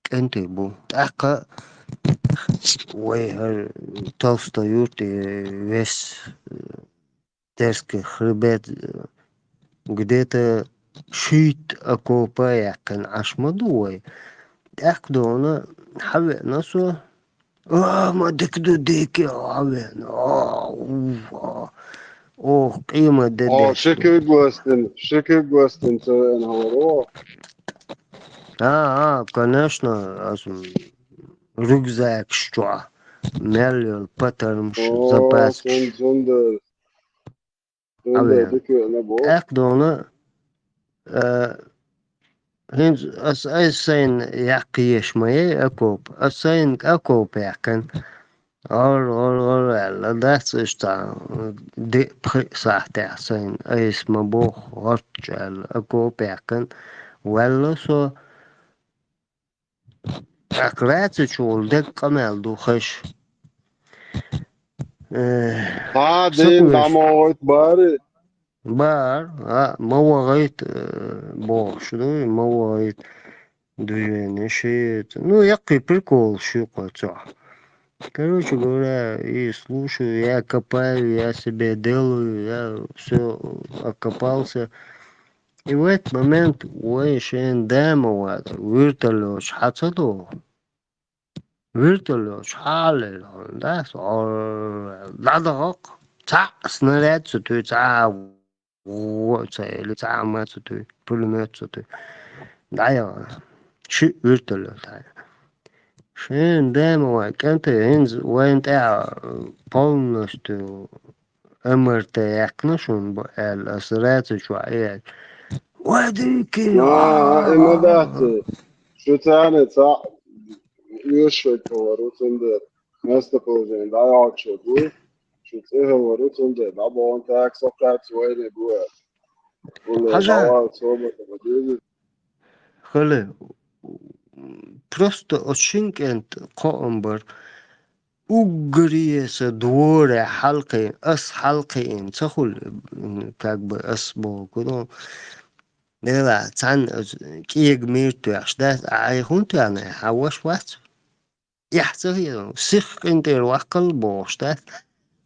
кӀентий бу. ТӀаккха вай хӀара Толстой юрт и вес, э, Терский хребет, э, где-то шийтта окопа яьккхина Ӏаш ма ду вай. ТӀаккха дона хьавеана со. А, ма дика ду, дика хьавеана. А, у, а. Ох, къемат де. О, деш ши ду. Куьг ластина, ши куьг ластина ца веана хьо вара. А, а, конечно, ас рюкзакаш чохь мел йолу патармаш, о, запаскаш. Цундела. Цундела дика веана боху. ТӀаккха дона, э, хӀинца ас айса сайна яккха еш ма яй окоп. Ас сайна окоп яьккхина. ГӀор, гӀор, гӀор аьлла, дац иштта, диъ-пхиъ сахьтехь сайна айса ма боху, гӀортачу аьлла, окоп яьккхина. Ваьлла со, тӀаккха раци чу волу дерг къамел ду хезаш. Э, хьан дийна дӀа ма вахийта бари? Бара, а, ма вахийта, э, бохуш ду, ма вахийта. Движение шийтта. Ну, яккхий прикол шу кхо цохь. Короче говоря, и слушаю, я копаю, я себе делаю, я всё окопался. И в этот момент вай шен дама вата, вертолёташ хьан ца догӀу? Вертолёташ хьалелахь, да, со дӀадахахь, цхьаъ снаряд ца туьй, цхьа а во ца эли, цхьа а ма ца туьй, пулемёт ца туьй. ДӀаяхана. Ши вертолёт хьайна. Шен дама вай кӀанте, хӀинца вайна тӀехь полностью МРТ яьккхина шуна бу аьлла, аса раци чохь аьлла. Вай дики! А, а, и ма дац. Шу царна цхьаъ оьшург хилла вара, цундела местоположение дӀайоьллуш ву. Шу цӀе хилла вара, цундела дӀабахана, так со кхаьчча вайна бу аьлла. Хьажа. Хала, просто оцу шин кӀентан кхоам бара. Уггаре сан дворе хьалкхийна, ас хьалкхийна ца хуьлу, м, как бы ас боху, ну, делахь, цхьаьна оцу кӀега мийра тоьхча дац, а хьайн хӀунда тоьхна, хьан ваша вац? Эхь ца хета, сиха къинтӀера ваккхал бохуш дац,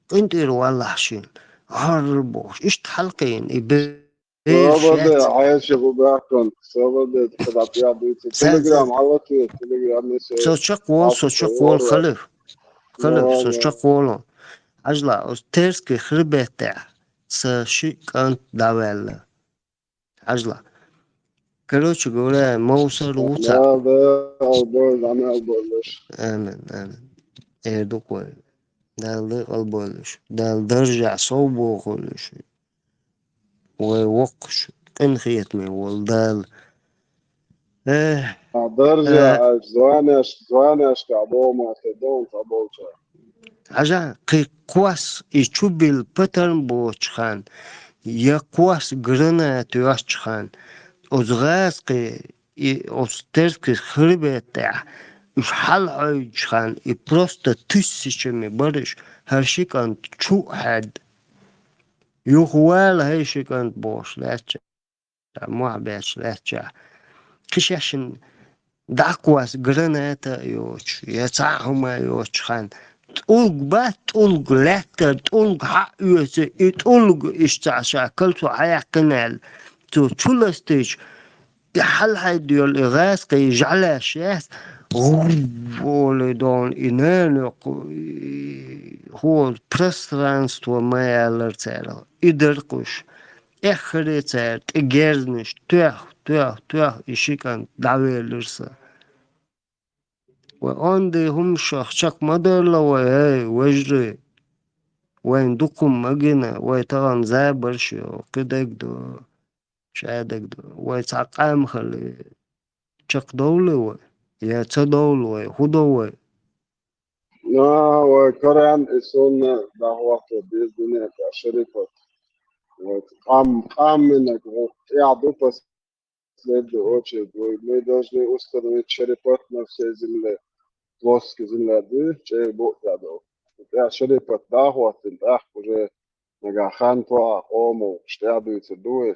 къинтӀера валлахь шена, гӀарра бохуш, иштта хьалкхийна, и бе- Собар де, хьаьжча бу баьхкан. Собар де, тхо дӀа пӀелг дуьйцу. Телеграм, хьалатве, телеграм, мессенджер. Со чекхволу, со чекхволу, халиф. Халиф, со чекхволу. Хьажала, оцу Терский хребет тӀехь сан ши кӀант дӀаваьлла. Хьажала. Короче говоря, мовсар ву цхьаъ. Дала декъал бойла, дӀа мел бойла уьш. Амин, амин. Эр ду-кх вай. Дала декъал бойла уьш. Дала даржехь сов бохийла уьш. Вай воккхуш, къинхетаме волу Дала. Э, а, даржехь, э, аш званеш, званешкахь боху ма тхе догӀу цхьаболчара. Хьажа, кхин кхос и чу билла патарм боцучу ханна, я кхос граната йоцучу ханна, оцу гӀазкхи и оцу Терский хребет тӀехь уьш хьалхьайчу ханна и просто туьссича ма бараш, хӀара ши кӀант чу а хьаьдда. Юха вала хӀай ши кӀант бохуш лаьттача, мохь беш лаьттача, кхин шаьшшинна дӀакхосса граната а йоцуш, я цхьа а хӀума а йоцуш ханна, тӀулг бац, тӀулг лаьттара, тӀулг хьаъ оьцу, и тӀулг иштта ша калцо хьаяьккхина аьлла, цо чу ластийча, и хьалхьайдда йолу и гӀазкхий жӀаьлеш яц, гӀув олий догӀна и нана йоккху, и хӀора пространство ма ялара царах, и дара кхуш. Эххаре цара тӀе герзнаш тоьхна, тоьхна, тоьхна, и ши кӀант дӀавелира сан. Вай онда хӀуманашах чекх ма дойла вай, хӀей, вежарий! Вайна дукха хӀума ма гина, вай тахана забарш йо, кхидерг ду, шадерг ду. Вай цхьа къам хилла чекхдовлий вай? Я ца довла вай? ХӀун до вай? На, вай каран и сунна дӀахӀотто беза дуьнен тӀехь шарипат. Вай къам, къам миннарг гӀо тӀехь ду, последний очередь, вай, мы должны установить шарипат на всей земле. Плоская земля ду, чӀегӀа букъ тӀехь долу. ТӀехь шарипат дӀахӀоттийна, тӀаккха уже нагахь хан тоьхна къомо тӀехь дуьйцур ду вай.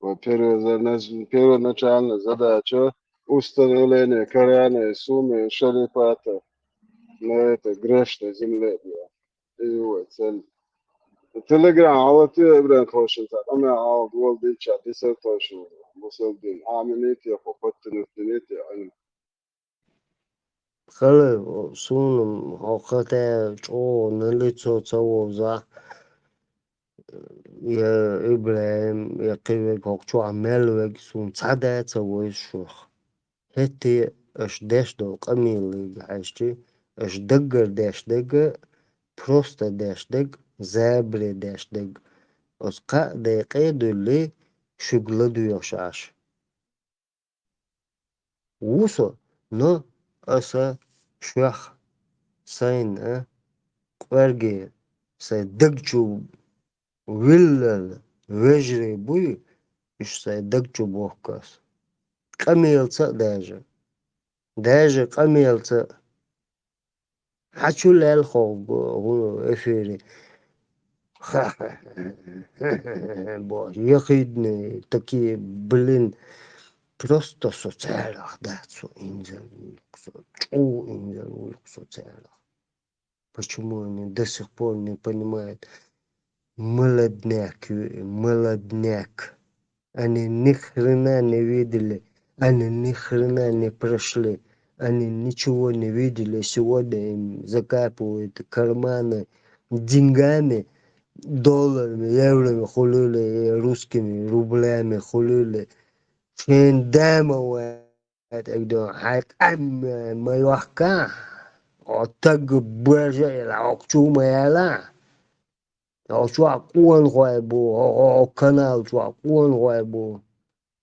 Вай первоза-, первоначальная задача — установление Корана и Сунны и Шарипата на этой грешной земле была. И вай цель. Телеграм, алатуьйхира, Ибрахим, тхойшинца, къамел хьалха дола дилча, дисар тхойшинца, бусалба дин, Ӏамийна те, хӀокху подтянуть дина те, Ӏилма. Хала, суна хӀокху тӀе чӀогӀа налицо ца вовза, я ИбрахӀим, я кхин верг, хӀокху чохь мел верг, суна цхьа а ца вевза шух. ХӀетте аша деш долу къамеле хьаьжча, аша даггара деш дерг, просто деш дерг, забаре деш дерг, оцу кхаа декъе а дуьллий, шуьга ладоьгӀуш Ӏаш. Ву со, но аса шуьх, сайна, кӀорге, сайн даг чу виллал вежарий буй, уьш сайн даг чу бохку ас. Къамелца а даже. Даже къамелца а. Хьан чу лелхо хӀун эфире? Боже, ехидные такие, блин. Просто со царах дац, со инзар вуйла, со чӀогӀа инзар вуйла со царах. Почему они до сих пор не понимают? Молодняк, молодняк. Они ни хрена не видели, они ни хрена не прошли, они ничего не видели. Сегодня им закапывают карманы деньгами, долларами, еврами хуьлийла, русскими рублями хуьлийла. Шен дама вай тӀегдо, хьайн къам ма йохка, хьо таг бажа а ила, хьо чу ма яла, хьо чохь къонахой бу, хьо, хьо, хьо канал чохь къонахой бу,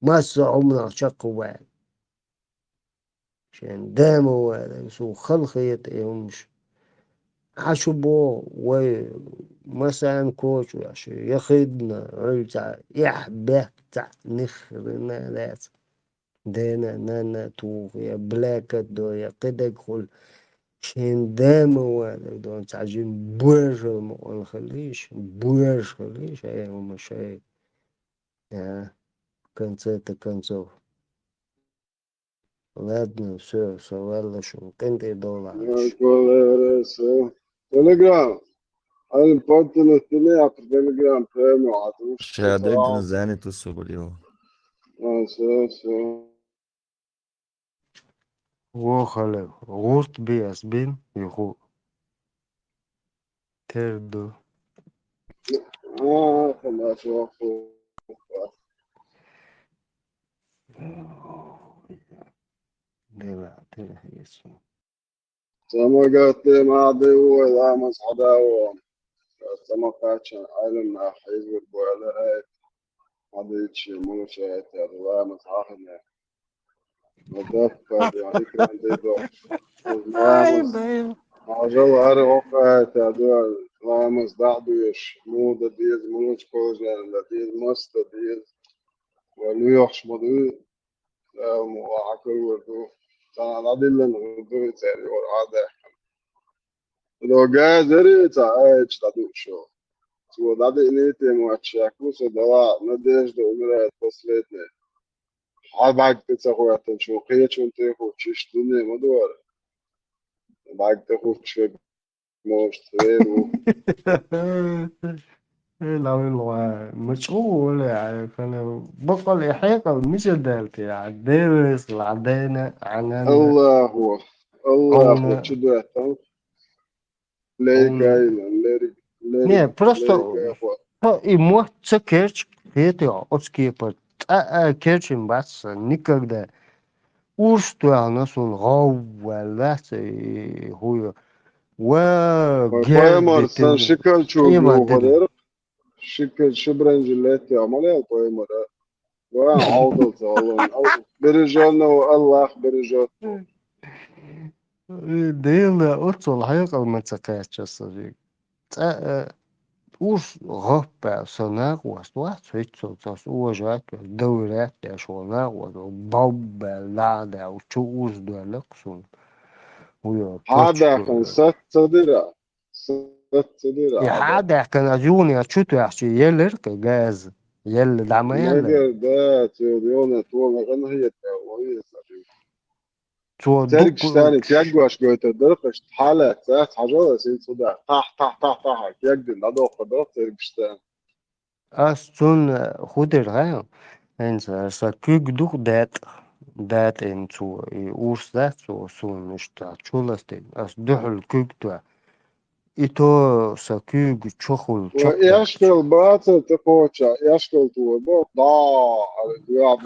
масса хӀуманах чекхваьлла. Шен дама вара, суна хала хета и хӀумаш. Хьан шу боху, вай масана коча веш, я хидна, Ӏуьллу цхьа, эхь бехк цхьа, нихрена лаьца. Дена, нанна туху, я блякат до, я кхидерг хуьлу. Шен дама вара, дон цхьа жин божал мукъан хилийш, божа хилийш, ай, хӀума шай. А, в конце-то концов. Ладно, всё, со валла шун, къинтӀера довла. Телеграм. Айн паттана тине а Телеграм прямо а туш. Шадагна занят усу болел. А, всё, всё. Вохале, гӀурт би ас бин, юху. Тер ду. А, хамас ваху. Дела, дела, Иисус. Самагатте мадевой ламаз хьадаво. Самакачан Ӏалам нах хьизвур бойла айт. Хьадийчи мулча айт, яда ламаз хьахине. Ма даппа, я икран дедо. Ай, ламаз. Бай. Хьажал ари окъа айт, яда ламаз дӀа а дуьйш. Муха дан деза, мулча положение дан деза, маса дан деза. Ва лоьхуш ма дуй. Дала ма вахьа карор ду. цхьана дӀадиллина дуй церга юххера хьадаьккхина. До газери ца айча дӀадуъ шо. Цо дӀадиънийта моттиг шек ву со дала, надежда умирает последняя. Хьа бӀаьрг тӀе ца хӀоьттинчу, кхечун тӀе хӀуттуш, иштта дуне ма дора. БӀаьрг тӀе хӀуттуш верг, может, вер ву. Э, лавил ва, ма чӀогӀа вале, а, хана, бакъал и хьекъал мича даьлла те, а, Делес ла дайна, а, нанна. Аллаху, Аллаху, хьуна. Чу доьттан. Лейкайна, лерг, лерг, не, просто лейкай хо. По-, и мотт ца керча, хетий, оцу кепара. ТӀа а керчина бац сан никогда. Урс тоьхна суна гӀовваьлла дац, и хӀу ю. Ва, ой, герга пайхамар сан дитина шикал чу къемат дина. Шикал ши бранжи летти амал ял пайхамара. Ва, хьалдал ца валлахӀи. Ал-, бережённого Аллах бережёт. Э, Дела, оццул хьекъал ма ца кхаьчча сан вига. ЦӀа, э, урс гӀоппа со накъост вац, хӀеццул цас уважать веш, доверять деш волу накъост, бовбаьлла, лаьа даьлла, чу урс доьлла-кх суна. Вуьйо, хьадаьккхина, почку, сац ца дира, сац ца дира, и хьадаьккхина. Хьадаьккхина, аз юханехьа чу тоьхча, елира-кх и газа, елла дӀа ма елла. Мегар дац, юханехьа тома гӀан хета, вай еза. Цо цергаш дукха тани кегош гойтар дара-кх, иштта хьалаьццац, хьажал аса хӀинца хӀу дац. Тахь, тахь, тахь, тахь, кегдина дӀадоккхур дара цергаш тани. Ас цунна хӀу дира хаьа? ХӀинца сан куьг ду-кх датӀа, датӀина цо, и урс дац цо суна иштта чу ластийна. Ас дуьхьал куьг тоьхна. И то сан куьйга чухула. Ва чу эшкал баца тӀе кхоча, эшкал тӀе бо, да,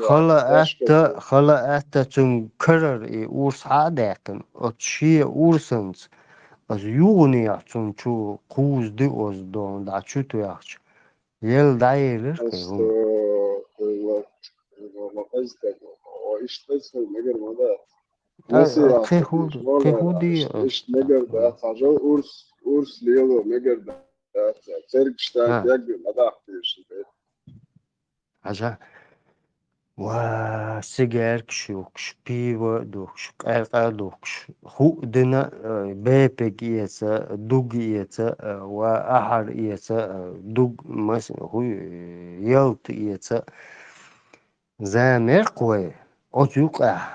хала атта, хала атта цуьнга карара и урс хьа а даьккхина. Оцу шен урсанца аса юханехьа цунна чу кхуза ди оза дона дӀа чу тоьхча, елла дӀаелира-кх и хӀума. Астагфируллах, астагфируллах, ма къиза стаг, ва иштта стаг мегар ма дац. А, кхин хӀу, кхин хӀу дий? Иштта мегар дац, хьажал урс, урс лело мегар дац. Цергаш тани кегдина ма дахтийша. Хьажа. Ва, сигаркаш юхкуш, пиво а духкуш, къаьркъа а духкуш, хӀуъа дина, э, бепиг эца, дуг эца, э, ва ахьар эца, э, дуг мас-, хӀу, э, ялта эца. Зама яра-кх вай оцу юкъахь.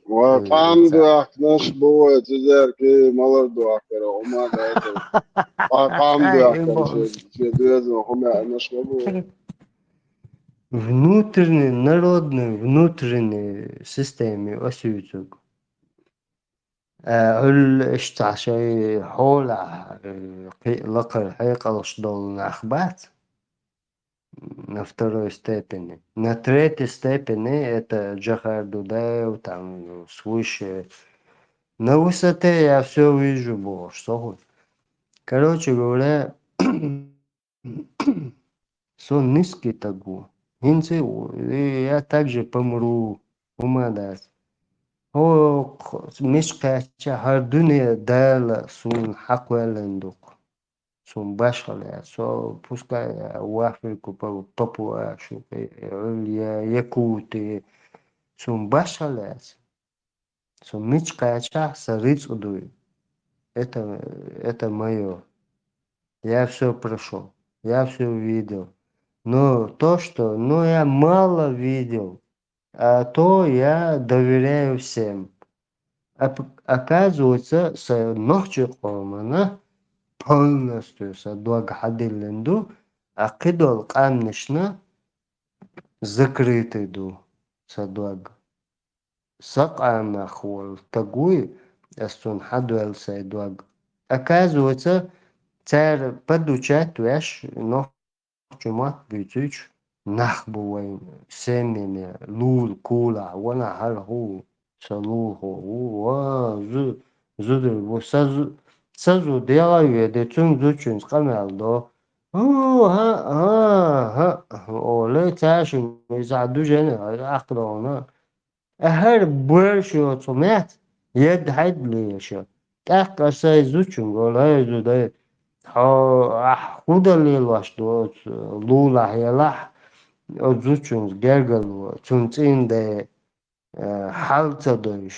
Вай, э, къам ца- доьхкинарш бу вай, цуьнан кхин малар доьхкира, хӀума дац. Вай, къам доьхкинарш, шен доьзал хӀума аьлларш ма бу вай. Внутренний, народный, внутренний система аса юьйцург. Э, Ӏуьллу иштта шайн хьолахь, э, кхин а лакхара хьекъалш долу нах бац? На второй степени. На третьей степени это Джохар Дудаев, там, свыше. На высоте я всё вижу, бохуш, со хуьлу. Короче говоря, со низкий таг ву. ХӀинца а ву, и я так же помру, хӀума дац. ХӀокху мича кхаьчча, хӀара дуьне Дала суна хьакхоьллина ду-кх. Суна башхалла яц. Со пускай в Африку по-, попу ашу, я Якутии. Суна башхалла яц. Со мича кхаьчахь, сан рицкъ дуй. Это, это моё. Я всё прошёл. Я всё видел. Но то, что, ну, я мало видел, а то я доверяю всем. Оп-, оказывается, сан нохчийн къомана полностью сан дог хьадиллина ду, а кхидолу къаьмнашна закрытый ду сан дог. Сан къамах волу стаг вуй, ас цунна хьадоьлла сайн дог. Оказывается, цара подучать веш, нохчийн мотт буьйцуьйтуш нах бу вайн семьяне, лула кулахь, ванахь хӀара хӀу, сан лулахо ву, ва, зу-, зударий бу, сан зу-, сан зуда яла а ведий, цуьнан зудчуьнца къамел до. ХӀу, хӀа, хӀа, хӀа, олий, цаьршимма иза дуьжена, ахкадогӀуна. ХӀара боьрша йоцу метта едда хьайда леша. ТӀаккха аса сайн зудчуьнга олу: «ХӀай зуда, хьо ахь хӀун дан лелош ду оцу лулахь елахь, оцу зудчуьнца гергарло, цунна цӀийнан де, э, хьал ца дойуш?»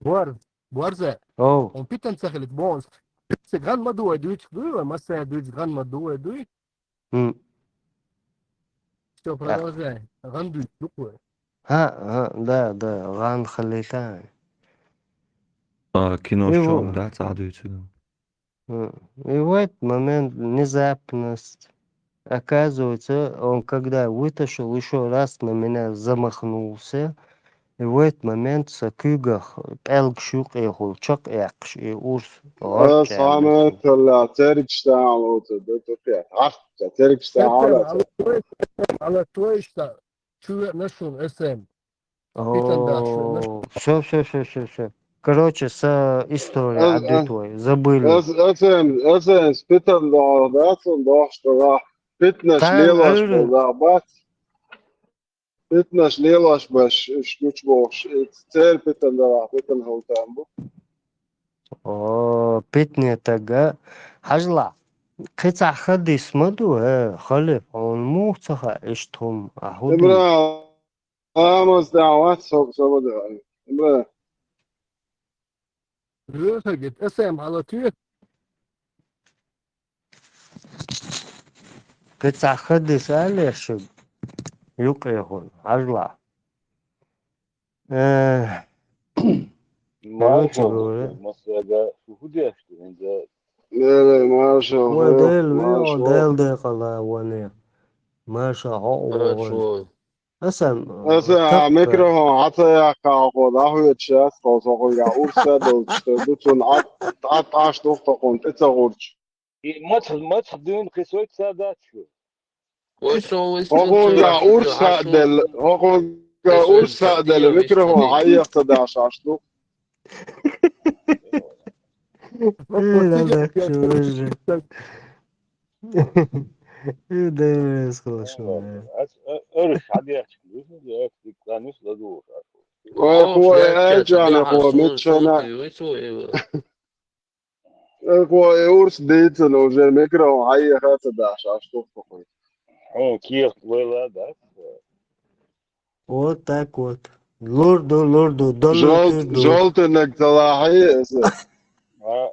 Борз, Борзе, О, он питанца хилит бонс. Се гран ма дуе дуй, дуй, ма се дуй, гран ма дуе дуй. м, Всё, продолжай. Гран дуй, дуй. ха, ха, да, да, ган халита. А, кино И что, вот. Да, цадуется. М, И в этот момент внезапность. Оказывается, он когда вытащил, еще раз на меня замахнулся. И в этот момент са куьйгах пӀелгаш юкъехула чакхъяьккхаш, и урс гӀорчӀа Ас хьаметталла цергаш тӀехьа лоцург ду тӀаккха. Гьарчча цергаш тӀехьа Эсэм, лоцург. Ала тойш, эсэм, ала тойш та чу веана шун, эсэм. Питан даш веана шун. О, всё, всё, всё, всё, всё. Короче, са история Ас, а, адуьтуй, забыли. Ас, эсэм, эсэм, питан даш, да, цун даш, да. Питнаш Тан лелаш Ӏуьйран. Бу, да, бац. Питнаш лелаш беш, уьш гучбохуш, и церан питан далахь, питан хӀалтам бу. О, питне тага. Хьажал, кхин цхьа хадис ма ду, э, халиф, хьуна муха ца хаьа иштта хӀума, а хӀун ду? Имран, амаз тӀехь вац хӀокху собада. Имран. Рухагит, эсэм, хьала туьйху. Кхин цхьа хадис алий шуьга юкъехула, хьажал. Э, Маршо, хӀун ду, массаьрга шу хӀун деш ду хӀинца? Леле, маршо, Вай хьо, Дела ву, маршо. Дела декъала ване. Маршо, хьо а вогӀу. Маршо. Аса, Аса, а, таппа. Микрофон хьан ца яьккхахь, хьо дӀахьоьцуш яц, тхо со хьуьнгахь урс а долчуьра ду, цунна Ӏад, Ӏад Ӏаш ду тхо хьуна тӀе ца гӀурташ. И мацах, мацах дуьйна кхин соьца ца дац шу. Вай со вай Хьо хьуна урс а делла, хьо хьуна урс а делла, микрофон хьан ца даш Ӏаш ду. Э, да, да, шу уже. Э, да, я слышал, да. Ас, э, эр хьан дехча, вуьшта дехча, дика нус ладугӀуш. Ой, хьо, э, Джана, хьо, миччана. Э, хьо, э, урс дийцина уже микрофон хьан ца даш Ӏаш ду тхо хьуна. Хьо, кехат вайла, да? Вот так вот. Лур ду, лур ду, долу Жол-, тур ду. Жолтанаг ца лахьий аса. А,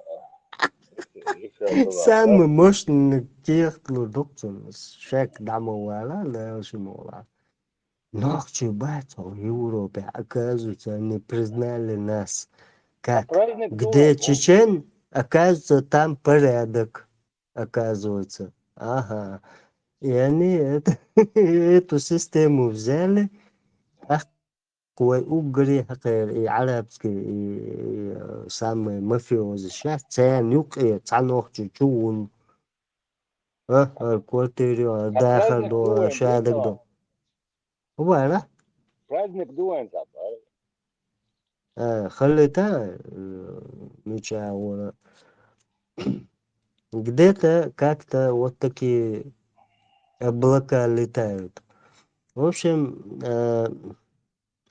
а. Самый мощный кехат лур ду цунна. Шек дӀа ма вала, Дала шу ма вала. Нохчий бац хьо Европе, оказывается, они признали нас как, где чечен, оказывается, там порядок. Оказывается. Ага. И они это, эту систему взяли, ах, вай уггаре хьакхера, и арабский, и, и, э, самые мафиозы. Сейчас царна юкъе цхьа нохчо чу ву. А, а, квартире, а, дахар ду, а, шадаг ду. Вара? Праздник ду вайн цхьа, а? Э, халлита, э, мича вара. Где-то как-то вот такие облака летают. В общем, э,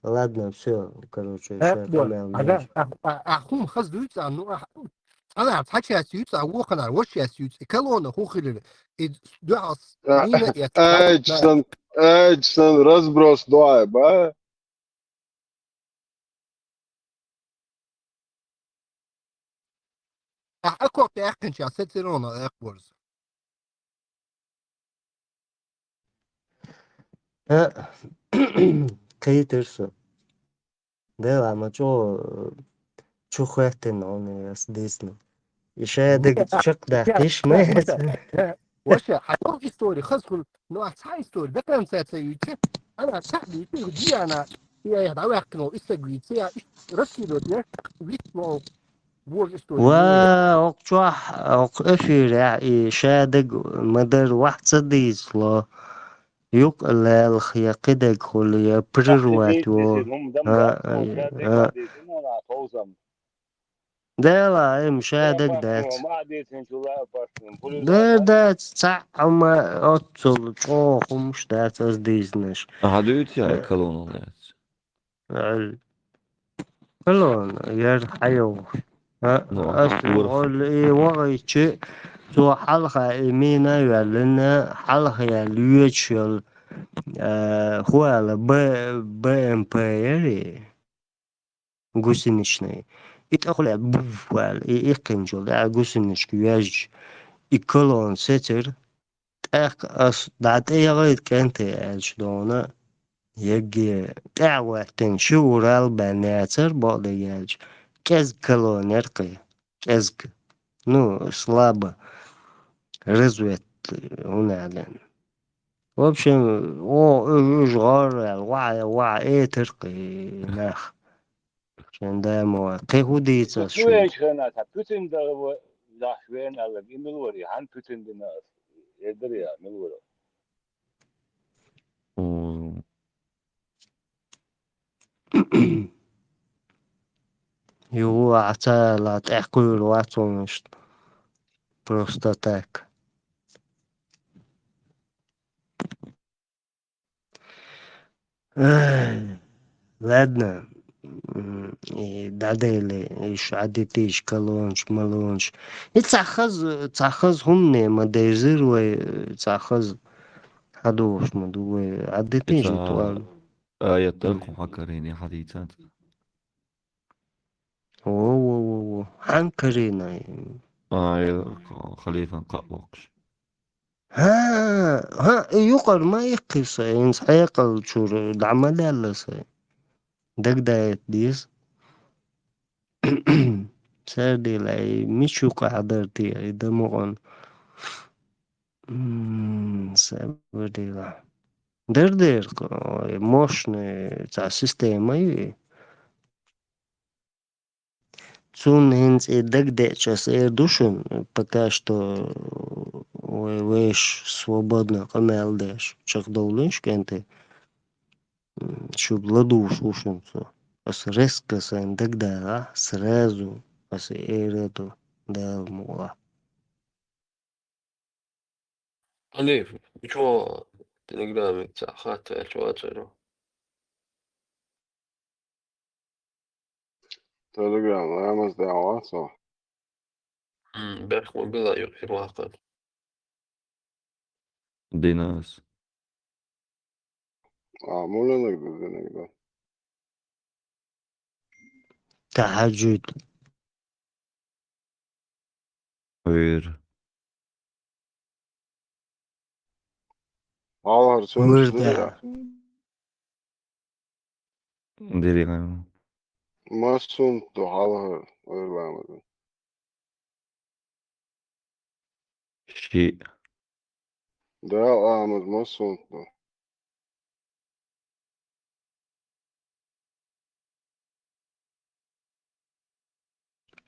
ладно, всё, короче, всё, помял дальше. А, а, а хӀума хаза дуьйцу, а, ну, а, Ана, цхьа часть юьйцу, а вокханара ваша часть юьйцу. И колонна хӀун хилира? И дуьхьал А, мина эцна. Ай, сан, ай, сан, разброс дуай, ба? А, а копия эккхинча, сецирона эккхорза. Э, кхетар со. Дела, ма чӀогӀа, э, чу хӀоьттина хьуна ас дийцина. И шаьдага чекхдаккха йиш ма яц. Ваша, хьан истори хаза хуьлу, ну, а цхьа истори, дакъанца ца юьйцу, ана цхьаъ дуьйцу, диана, и айхьа дӀаваьккхина, и стаг вийцу, я и раскидывать, я вийцу, но вож истори. Ва, окху чохь, окху эфирехь и шаьдага ма-дарра ваьхьа ца дийцало. Юкъа лелха я кхидерг хуьлу, я прервать во. А, а, а. Дела, айма шаьдага дац. Дера дац, цхьаъ хьума оццул чӀогӀа хӀумаш дац ас дийцинарш. Ахьа дуьйцу я, э, колонна дац? Аль. Хьалон, яр хьайо. А, ну, ас ура. Олли и вагӀийчи, цо хьалха и мина а йоьллина, хьалха яьлла йоьдуш йолу, а, хӀу аьлла, Б-, Б М П яри, гусеничный. И тӀаккха ле, буф аьлла, и иккхинчул тӀаьхьа гусеничка йоьжча, и колонна сецира. ТӀаккха ас дӀа тӀе яхийта кӀентий аьлча дона, егге тӀаьхьа хӀоьттина ши урал баьнна яцара, бакъдерг аьлча, кӀезга колонна яра кхин, кӀезга. Ну, слабо разведка, хӀунда аьлла. В общем, о, уж, уж гӀор аьлла, ваӀа, ваӀа, э, тыркъ и нах. Шен даьма вай. Кхин хӀун дийца ас шуьга? Вай хана, цхьа пуьтин дагӀа ва-, дахь вен аьлларг, и мила вара, и хьан пуьтин дина ас? Эдара я, мила вара? М. Юха а ца аьлла, тӀаьхьакхуьйр вац хьуна иштта. Просто так. Ай, ладно. М, и дӀадели, иш Ӏадитийш, калонаш, малонаш. И цхьа хаза, цхьа хаза хӀумане ма дерзира вай, цхьа хаза хьадугӀуш ма ду вай. Ӏадитийш ма туан. Аят даккха хьакарийна, хьадийцад. Во, во, во, во. Хьан карийна? А, э, халифан кхаъ боккхуш. ХӀа, хӀа, юкъара ма иккхи со, хӀинца хьекъал чура дӀа ма лаьлла со. Дагадайта деза. Сардила, и мича юкъа хьадар те, и дамукъан. М, сардила. Дар дер, ой, мощный цхьа система ю и. Цунна хӀинца и дагадеача ас эр ду шуна, пока что вай вешаш свободно къамел деш чекхдовлийша кӀентий, м, шуьга ладувгӀуш ву шуна цо. Ас резко сайна дагадалахь, сразу ас эр ду, Дала мукъалахь. Алиф, чо Телеграме цхьа хатта аьлча вацара? Телеграм, ламаз даьнна вац хьо? М, бехк ма билла, юкъера ваккха. Динас. А, муьлханиг ду, диниг ду. Тахьаджуд. Ӏуьйра. Хьалхара суннат Ӏуьйра деррига. Тахьа. Деррига. Масса суннат ду хьалхара Ӏуьйра ламаза? Шиъ. Даьла ламаз масса суннат ду?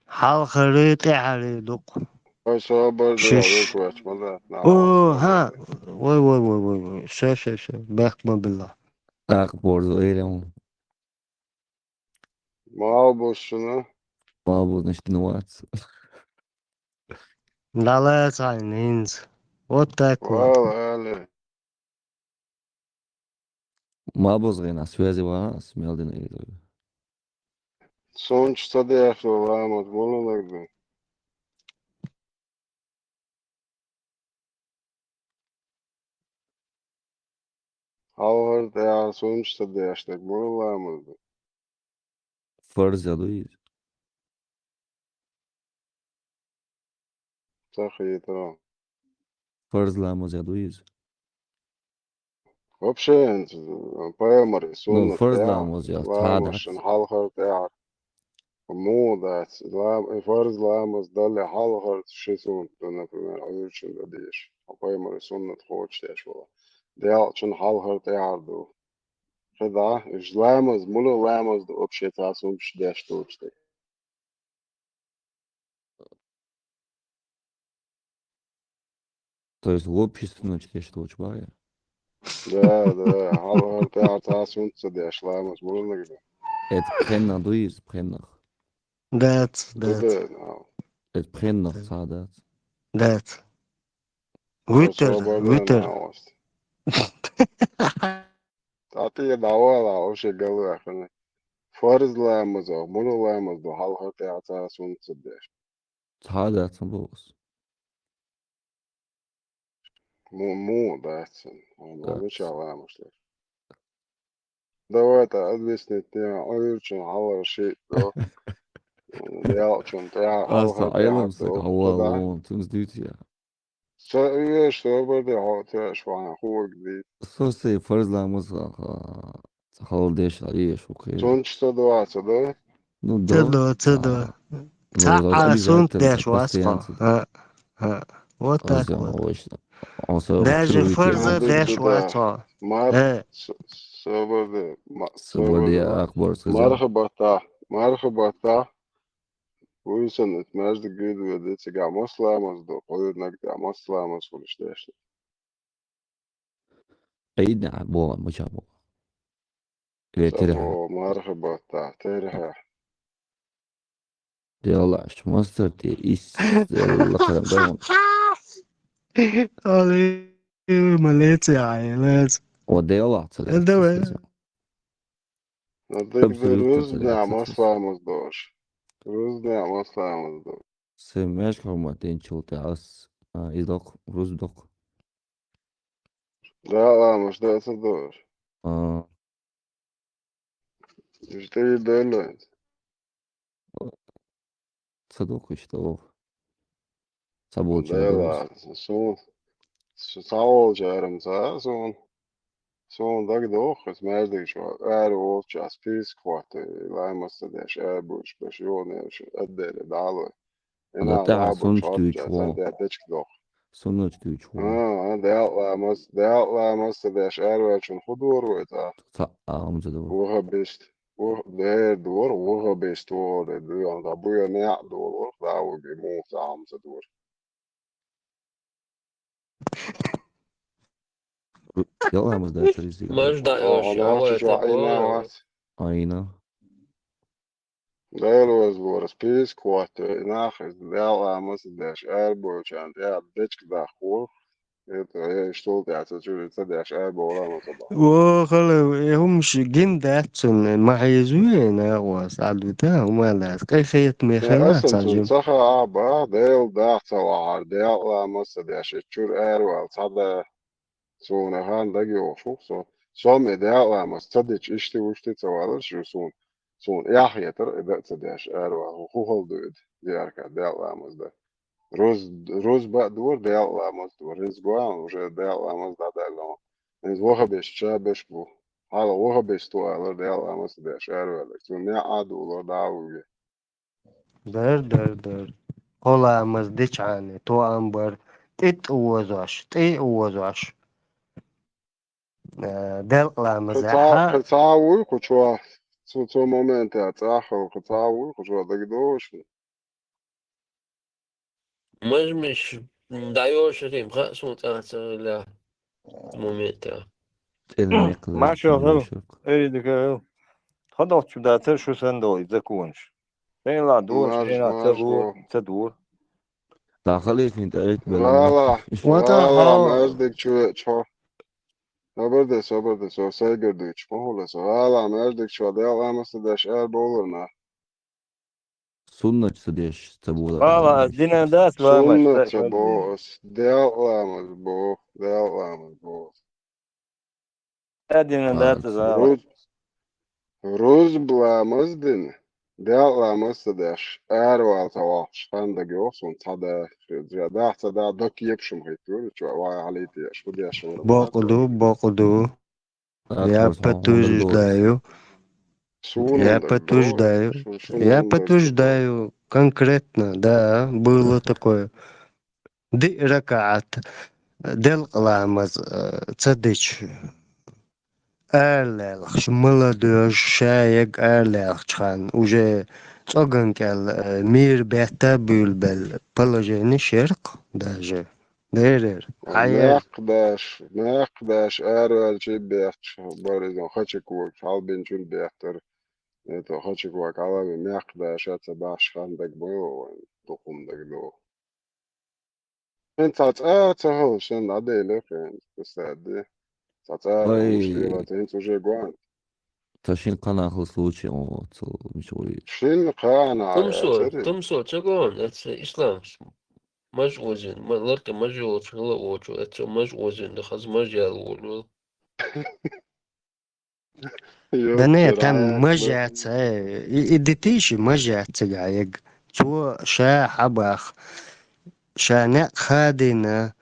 Хьалхара, тӀаьхьара ду-кх. Ай, собар де, шиш. Век вац, ма да, на. О, ха. Вай, вай, вай, вай, вай. Всё, всё, всё. Бехк ма билла. ТӀаккха борзо, эйрам. Малбузашна. Малбузнаш дина вац. Далаца хьайна хӀинца. Вот так вот. Вала, али. Малбузгина связи вац, мел дина иза. Суннат ца деш ламаз муьлханиг ду? Хьалхара тӀаьхьара суннат ца деш дерг муьлха ламаз ду? Фарз я ду иза? Ца хетар. Фарз ламаз я ду иза? Вообще, хӀинца, пайхамара суннат, ну, фарз дац, ламаз я, ламаз цхьа дац. Шун хьалхара тӀаьхьара. Муха дац, лам-, фарз ламаз дале хьалхара ши суннат ду, например, Ӏуьйрачун дан дезаш. Пайхамара суннат кхочушдеш вала. Даьллачун хьалхара тӀаьхьара ду. ХӀаьта, уж ламаз, муьлха ламаз ду, вообще цхьа суннат деш доцуш дерг. То есть в обществе ночь деш доцуш бахьа? Да, да, хьалхара тӀаьхьара цхьа суннат ца деш ламаз муьлханиг ду? Это пхеннах ду иза, пхеннах? Дац, дац. Да, да, да. Это пхеннах цхьа дац? Дац. Витр, витр. ТӀатӀе дӀавала, вообще галваьхна. Фарз ламазах, муьлха ламаз ду хьалхара тӀаьхьара цхьа суннат ца деш? Цхьа дац ма боху ас. Му-, муха дац? Дац. Мичахь ламаз деш? Давай-та объяснить де, Ӏуьйрачун хьалхара шиъ ду. Даьллачун тӀаьхьара хьалхара тӀаьхьара ду. Аса Ӏелам стаг хьавала вон, цуьнца дуьйцу я. Ца оьшу, собар де, хьо ца оьшу, вайн хург дий. Со се фарз ламаз, а, хьалха деш, а, оьшу, окей. Суннат ца ду, ца ду? Ну, ца ду, ца ду. А. Ну, цхьа а суннат деш вац хьо. Постоянно. А, а. Вот так вот. Даже фарза деш вац хьо. Мар-, э. С-, собар де, ма-, собар де, собар де. Мархабатта, мархабатта. Вуйсан эт маьждиг гуьйду ведь, цига масламаз ду, кхуьрнаг тӀа масламаз хуьлуш дешна. Айдна, бо, мача бо. Ветер. Сафо, мархабатта, терха. Делаш, мастер ти ис, делла, хабар. Али, малеце, ай, лез. О, делла, ца. Давай. Рузна масламаз дош. Рузна масламаз дош. Се меш хама тенчул те ас, а, издок, руздок. Да, ламаш, да, ца дош. А. Иште и делла. Ца дохуш, ца вох. Ца болча. Дела, дохуш. Сун, с-, ца волча арам ца, сун. Сун даг дохуш, маьждиг чу, ара волча, список хӀотта, ламаз ца деш, ара буш, беш, йонеш, аддере, дало. Ана тӀаьхьа суннат дуьйцу ву. Суннат дуьйцу ву. А, а, Дала ламаз, Дала ламаз ца деш, ара ваьлчун хӀун дора вай цӀа? Цхьа а хӀума ца дора. Вахабист. Вах-, дер дора, вахабист вора, дуьйна, да буя неӀ дора, да вуги муха цхьа а хӀума ца дора. Дала ламаз деш ризи. Маж да, а, йош, а, а, вай а, цӀа а, а, бо. Айна. Дала вазлора список хӀотта, нах из Дала ламаз деш, ара болчан тӀа дечка дахур. Это, э, что у тебя, что у тебя, деш, ара бола, ну, ца бах. О, хала, э, хӀумаш гин дац цунна, ма хьийзу, э, нагӀос, Ӏадвита, хӀума дац. Кхе хет ме хала, аса ца цун жим. Ца ха а ба, Дала даха ца вахар, Дала ламаз деш, э, чур ара вал, ца да. Суна хан даги охух со. Со ме Дала ламаз ца деча, ишти-ушти ца валар шу сун. Сун яхьетар, и да ца деш, ара вал, ху хал дуйд, диарка, Дала ламаз да. Руз, руз ба дур, Дала ламаз дур. Хинз гуан, уже Дала ламаз да дала. Хинз вахабеш, ча беш бу. Хала вахабеш ту алар, Дала ламаз деш, ара вал. Сун я аду лор да уге. Дар, дар, дар. Кхо ламаз деча хьана, тоам бар, тӀе тӀавозош, тӀе а возош. Э, делкъ ламаз кхы ца, хьа. Кхы ца вуй кху чу, цу, цу момента цӀахал кхы ца вуй кху чу, дагадош. Мажмиш, м, дайош рим, ха, сун цӀа ца ла. Момента. Маша хал, эридика хал. Ходох чу датар шу сан дой, законш. Шейла дур, шейла ца дур, ца дур. Дахали хин тайт бела. Вала, вала, маздик чу, чо. Собар де, собар де, со сайгар дуч, мохула со. Вала, маздик чу, Дала ламаз деш ар болурна. Суннат ца деш, ца була. Вала, дина дас, вала, суннат ца бо, Дала ламаз бо, Дала ламаз бо. Э, дина дас, вала. Руз, руз бламаз дин, Дала ламаз ца деш, ар вал ца вахш, хан даг йох сун ца да, да ца да, док еп шум хайтур, чу ва халити, шу деш шум. Бокъду, бокъду. Я подтверждаю. Я подтверждаю. Я подтверждаю конкретно, да, было такое. Ди ракаат делкъ ламаз, э, ца дича. Арлелхаш, молодёжь, шаег арлелхача хана, уже цӀоган кӀел, э, мир бетта буьйлбел положение шеркъ даже. Дерер. Хьаер. Мекх даш, мекх даш, араваьлчи бехч, баризон хачик вок, хьалбинчун бехтар. Это хачик вок, алами мекх даш, а ца бахш хан даг бо, духум даг до. Хин ца цӀа ца хал, шин аделе хин, кстати. Ца цӀа, ой, шила, тин уже гуан. Та шин кхана хал случай, о, цо, мишой. Шин кхана, тумсо, цари. Тумсо, ца гуан, это ислам. Маж озин, ма-, ларкъа маж йолчу, хала очу, эцо маж озин, да хаз маж ял волу. Да не, там маж яц, э, и, и дитиши маж яц цигахь ег. Цо ша хьабах, ша некъ хадина,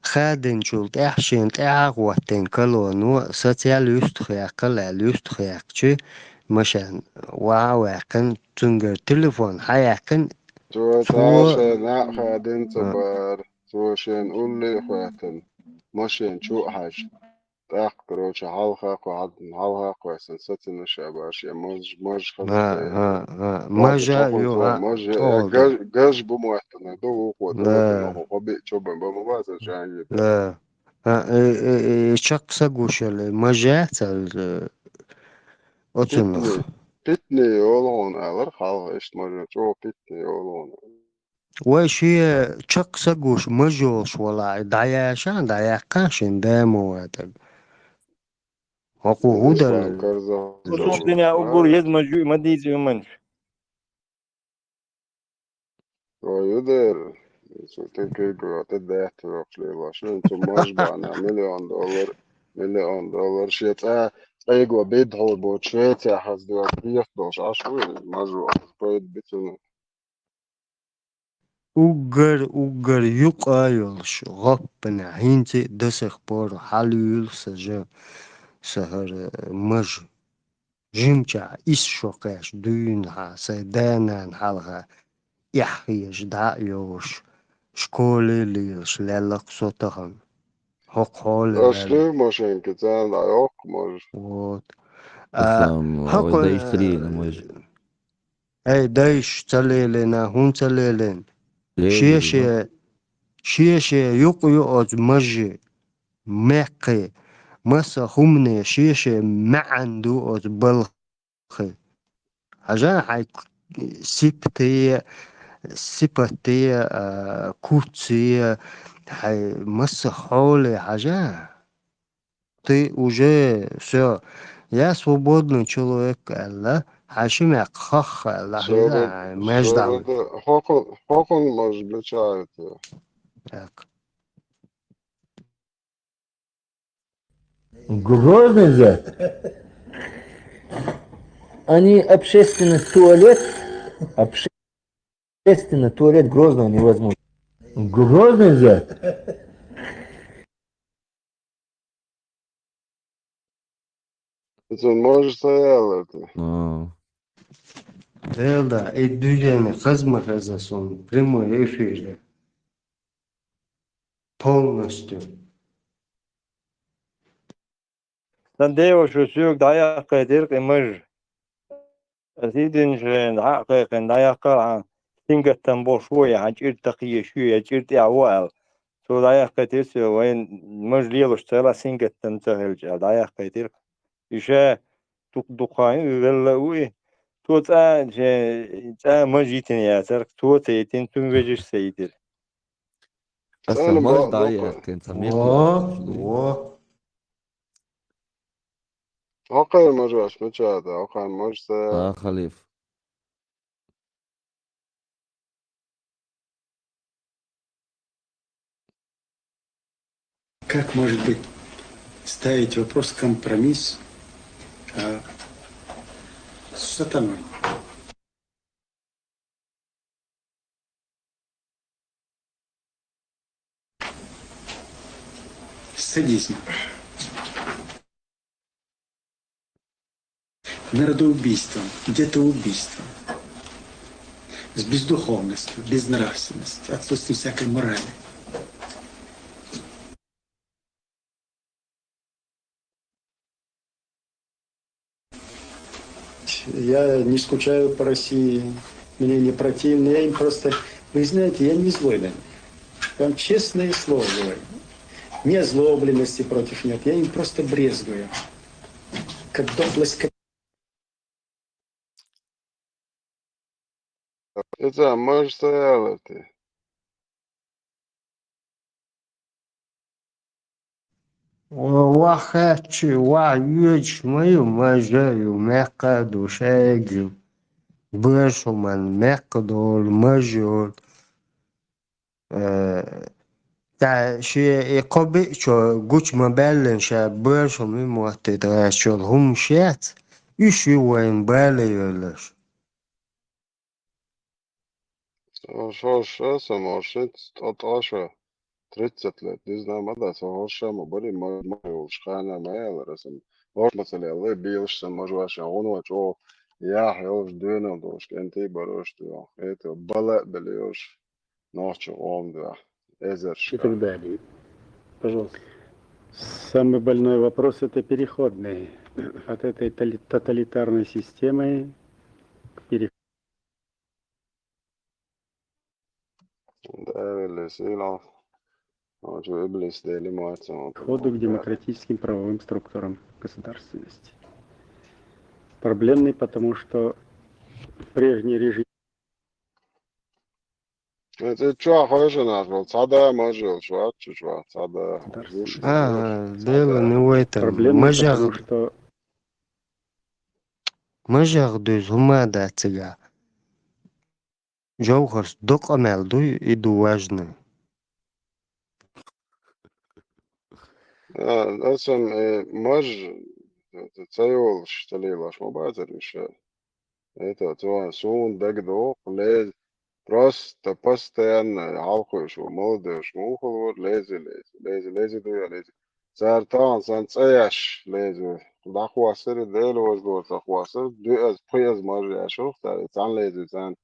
хадинчул тӀаьхьа шен тӀаьхьа гӀоттина колонно социал юстах яьккхал аьлла, юстах яьккхачи, машен ваха ваьккхина, цуьнгара телефон хьаяьккхина, цо цо ша некъ хадина ца бар. цо шен улле а хӀоьттина, машен чу а хьаьжна. ТӀаккха, короче, хьалха кхо-, хьалха кхоьссина сацина ша баш, я маж-, маж хаза. Мажа, ю, мажа, я гаж, гаж бу моттана, ду вукхо, да, кхо биъ чу бан ба ма ваза жанги. Да. А, э, э, э, чакх са гуш яле, мажа цал, э, оцунах. Питни, питни йолу хьуна алар, хьалха иштта мажа, чӀогӀа питни йолу хьуна. Вай шен чакх са гуш мажа йолуш валахь, дӀаяша, дӀаяккха шен да ма ватаг. ХӀокху хӀу дара? Ислам карза. Ислам дуьнен уггар еза мажа ю, ма дийца ю манаш. Ой, ю дера. Цу тӀе куьйга тӀе даьтта воккхуш лелош. Цу маж бахьана миллион доллар, миллион доллар. Шен цӀа, цӀайго бидхьур боцу Швецехь хаза доьгӀу дехьа долуш Ӏаш ву, мажо хаза пайда бицуна. Уггар, уггар юкъа йолуш гӀоппана хӀинца а до сих пор хьалаюьйлу сан жа, сан хӀара мажа. Жимчохь исс шо кхаьчча дуьйнахьа сайн да-нана хьалха эхь хезаш дӀа а йолуш, школе а лелаш лелла-кх со тахана. ХӀокху хьоле. Аш лаьлла дуй машенка, царна дӀайоккху мажа. Вот. А, Ислам, хӀокху, ой, дайша ца лелийна мажа. Эй, дайша ца лелийна, хӀунда ца лелийна? Лелийна. Шен-шен, шен-шен юкъ ю оцу мажи. Меккхий, масса хӀумане шен-шен маьӀна ду оцу балхий. Хьажа, хьайн сипате, сипате, а, куце, хьайн масса хьоле хьажа. Ты уже всё, я свободный человек аьлла, хьайн ши мекх хах аьлла, хьайза, хьайн междал. Хьокхун, хьокхун маж мича ю те? Так. Грозный же. Они общественный туалет, общественный туалет Грозного невозможно. Грозный же. Ицун можешь стояла ты? А. Делда, и движение хазма хаза сон, прямой эфир. Полностью. Сан деваша соьга дӀаяккхийтира кхин маж. Ас и дина шайна дӀа а кхайкхина, дӀаяккхара хьан сингаттам болуш ву, я хьан чӀир такхийша ю, я чӀир тӀехь ву аьлла. Цо дӀаяккхийтира соьга, вайн маж лелаш ца хилла, сингаттам ца хилча аьлла, дӀаяккхийтира. И ша дукха-дукха хан ю, велла а ву и. Цо цӀа, шен цӀа маж йитина яцара, цо ца йитина, цуьнан вежарша ца йитира. Аса маж дӀа а яьккхина, ца меттиг. Во, во. Хьокхара мажош мича ду, хьокхара маж са. А, халиф. Как может быть ставить вопрос компромисс, а, с сатаной? С садизмом. Народоубийством, детоубийством. С бездуховностью, безнравственностью, отсутствием всякой морали. Я не скучаю по России, мне не противно, я им просто, вы знаете, я не злой на них. Я вам честное слово говорю. Ни озлобленности против нет, я им просто брезгую. Как доблесть, как Иза маж ца ялар те? Вахачи, вах йоьдуш ма ю, мажа ю, мекха ду, шайга ю. Башхуман мекха долу, мажа йолу. Э, ша шен и кхо биъ чо гучу ма баьллина, ша башхум ма моттийта гӀерташ йолу хӀума шец, уьш ю вайна бала йолуш. Со, со, со, со, мо шиц, тӀо, тӀо, шо, тридцать лет, не знаю, ма да, со, хӀорш ма бари, ма, ма йолуш, хана ма ялара, сан, хӀорш ма ца лелла, бийлаш сан, мажоша, гӀуно чӀогӀа, яхь йолуш, доьналла долуш, кӀентий барош, тӀо, это, бала а бели йолуш, нохча гӀом дуьхьа. эзар шо. И так далее. Пожалуйста. Самый больной вопрос — это переходный. От этой толи-, тоталитарной системы к переходу. Да, или сила. Вот, иблис дели мать, вот, к демократическим правовым структурам государственности. Проблемный, потому что прежний режим. Э, цу чу хойшанаш вол, цхьа да маж йолуш вац, чу чу вац, цхьа да. Государственность. Ага, дело не в этом. Проблемный, потому что мажах дуьйцу хӀума дац цига. Жовхарс докъа мел дуй, и ду важный. А, асан, э, маж, э, ца йолуш, ца лелош ма бацара уьш. Это, цо, суна дагадогӀу, лез-, просто постоянно хьалхуьйш ву, молодежь муха хила вара, лези, лези, лези, лези дуй, лези. Цара тахана сан цӀе еш лези. ДӀахоссара, Дела вожа лора ца хоссара, дуьаза, пхиаза маж яшух цара, цхьаьна лези, царна.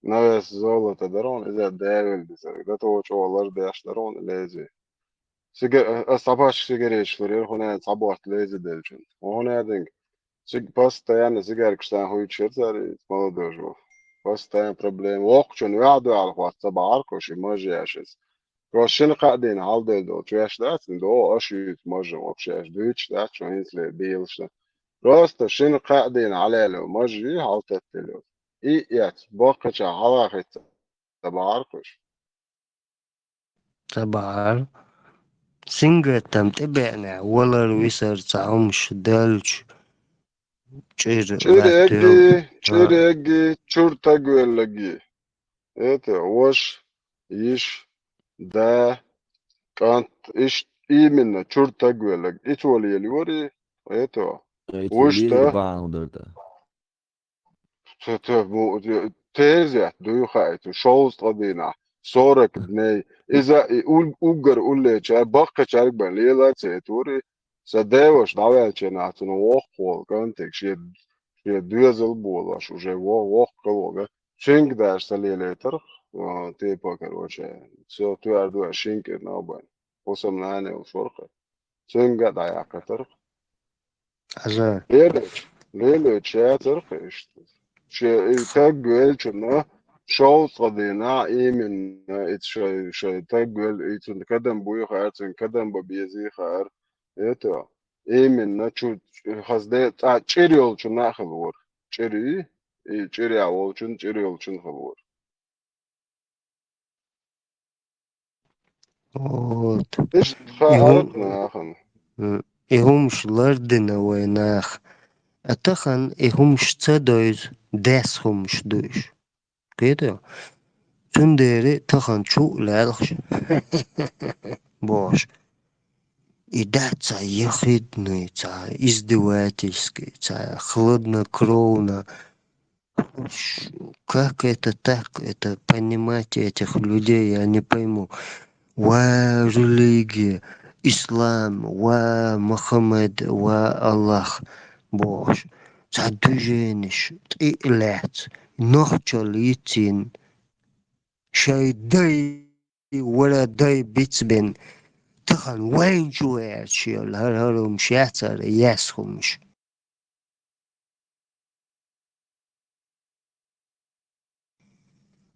Навес золото дарон, иза девил дисар. Гатовочо лар деш дарон, лези. Сига-, ас цхьа паччахь сигареташ лурера, хӀунда аьлча цхьа бохт лези делчун. ХӀунда аьлча, сиг-, постоянно сигаркаш сан хуьйцуш яра цара, молодежь ву. Постоянно проблема. Воккхачун ваьхьа дуьхьал хӀотта ца бахьаркхуш, и маж еш иза. Просто шина кхаа дийна хьалдевлла долчу веш дац, ин догӀу аша юьйцу мажа вообще аша дуьйцуш дац, шун хӀинцале бийлаш дан. Просто шина кхаа дийна хьалаьлла мажа юй хьалтаттелла. И эц, боккхача хьалахица ца бахьаркхуш. Ца бахьар. Сингаттам тӀебеана, валар висар ца хӀумаш делча, чӀир чӀир латтайо. Эгги, чӀир эгги, чуьра тагвеллаги. Это, вош, йиш, да, кӀант, иш, именно, чуьра тагвеллаг. Ицо лелайора, это, вуш лелар та бахьана дар та. Т-, т-, му-, тезет дуй хаийту, шовзткъа дийнахь, сорок дней. Иза и ул-, уггар уллечара, баккхачаьрга бен лела ца хетора, сан деваша дӀаваьллачу нахана воккхаволу кӀантиг, шен, шен доьзал болош, уже во-, воккха калога. Цуьнга даже ца лелийтарх, а, типа, короче, всё, тоьар ду аьлла шин кӀира нах бан. Хьусам нана йолуш вара-кх. Цуьнга а дӀаяьккхийтарх. Аза. Лелочу, лелочу яцарх иштта. Шен и таг веллачунна шовзткъа дийнахь именно, и шай, шай таг велла, и цунна кадам буй хаьара, цуьнан кадам бан безий хаьара. Это, именно чу хаза де, цкъа чӀир йолчунна а хилла вара. ЧӀир и, и чӀирехь волчун, чӀир йолчун хилла вара. Вот. Иштта хаьара нахана. М, и хӀумаш лардина вай наха. А тахана и хӀумаш ца дойзу, дес хӀумаш ду уьш. Кхетий? Цундела тахана чу а лаьлхаш бохуш. И дац цхьа ехидный, цхьа издевательский, цхьа хладнокровно. Ш-, как это так, это понимать этих людей, я не пойму. Ва религия, ислам, ва Мухаммад, ва Аллах бохуш. Цхьа движенеш тӀе а лаьцна, нохчалла йицйина, шайн дай, вара дай бицбина, тахана вайна чу ваьрча йолу хӀара, хӀара хӀумаш яцара, яьсса хӀумаш.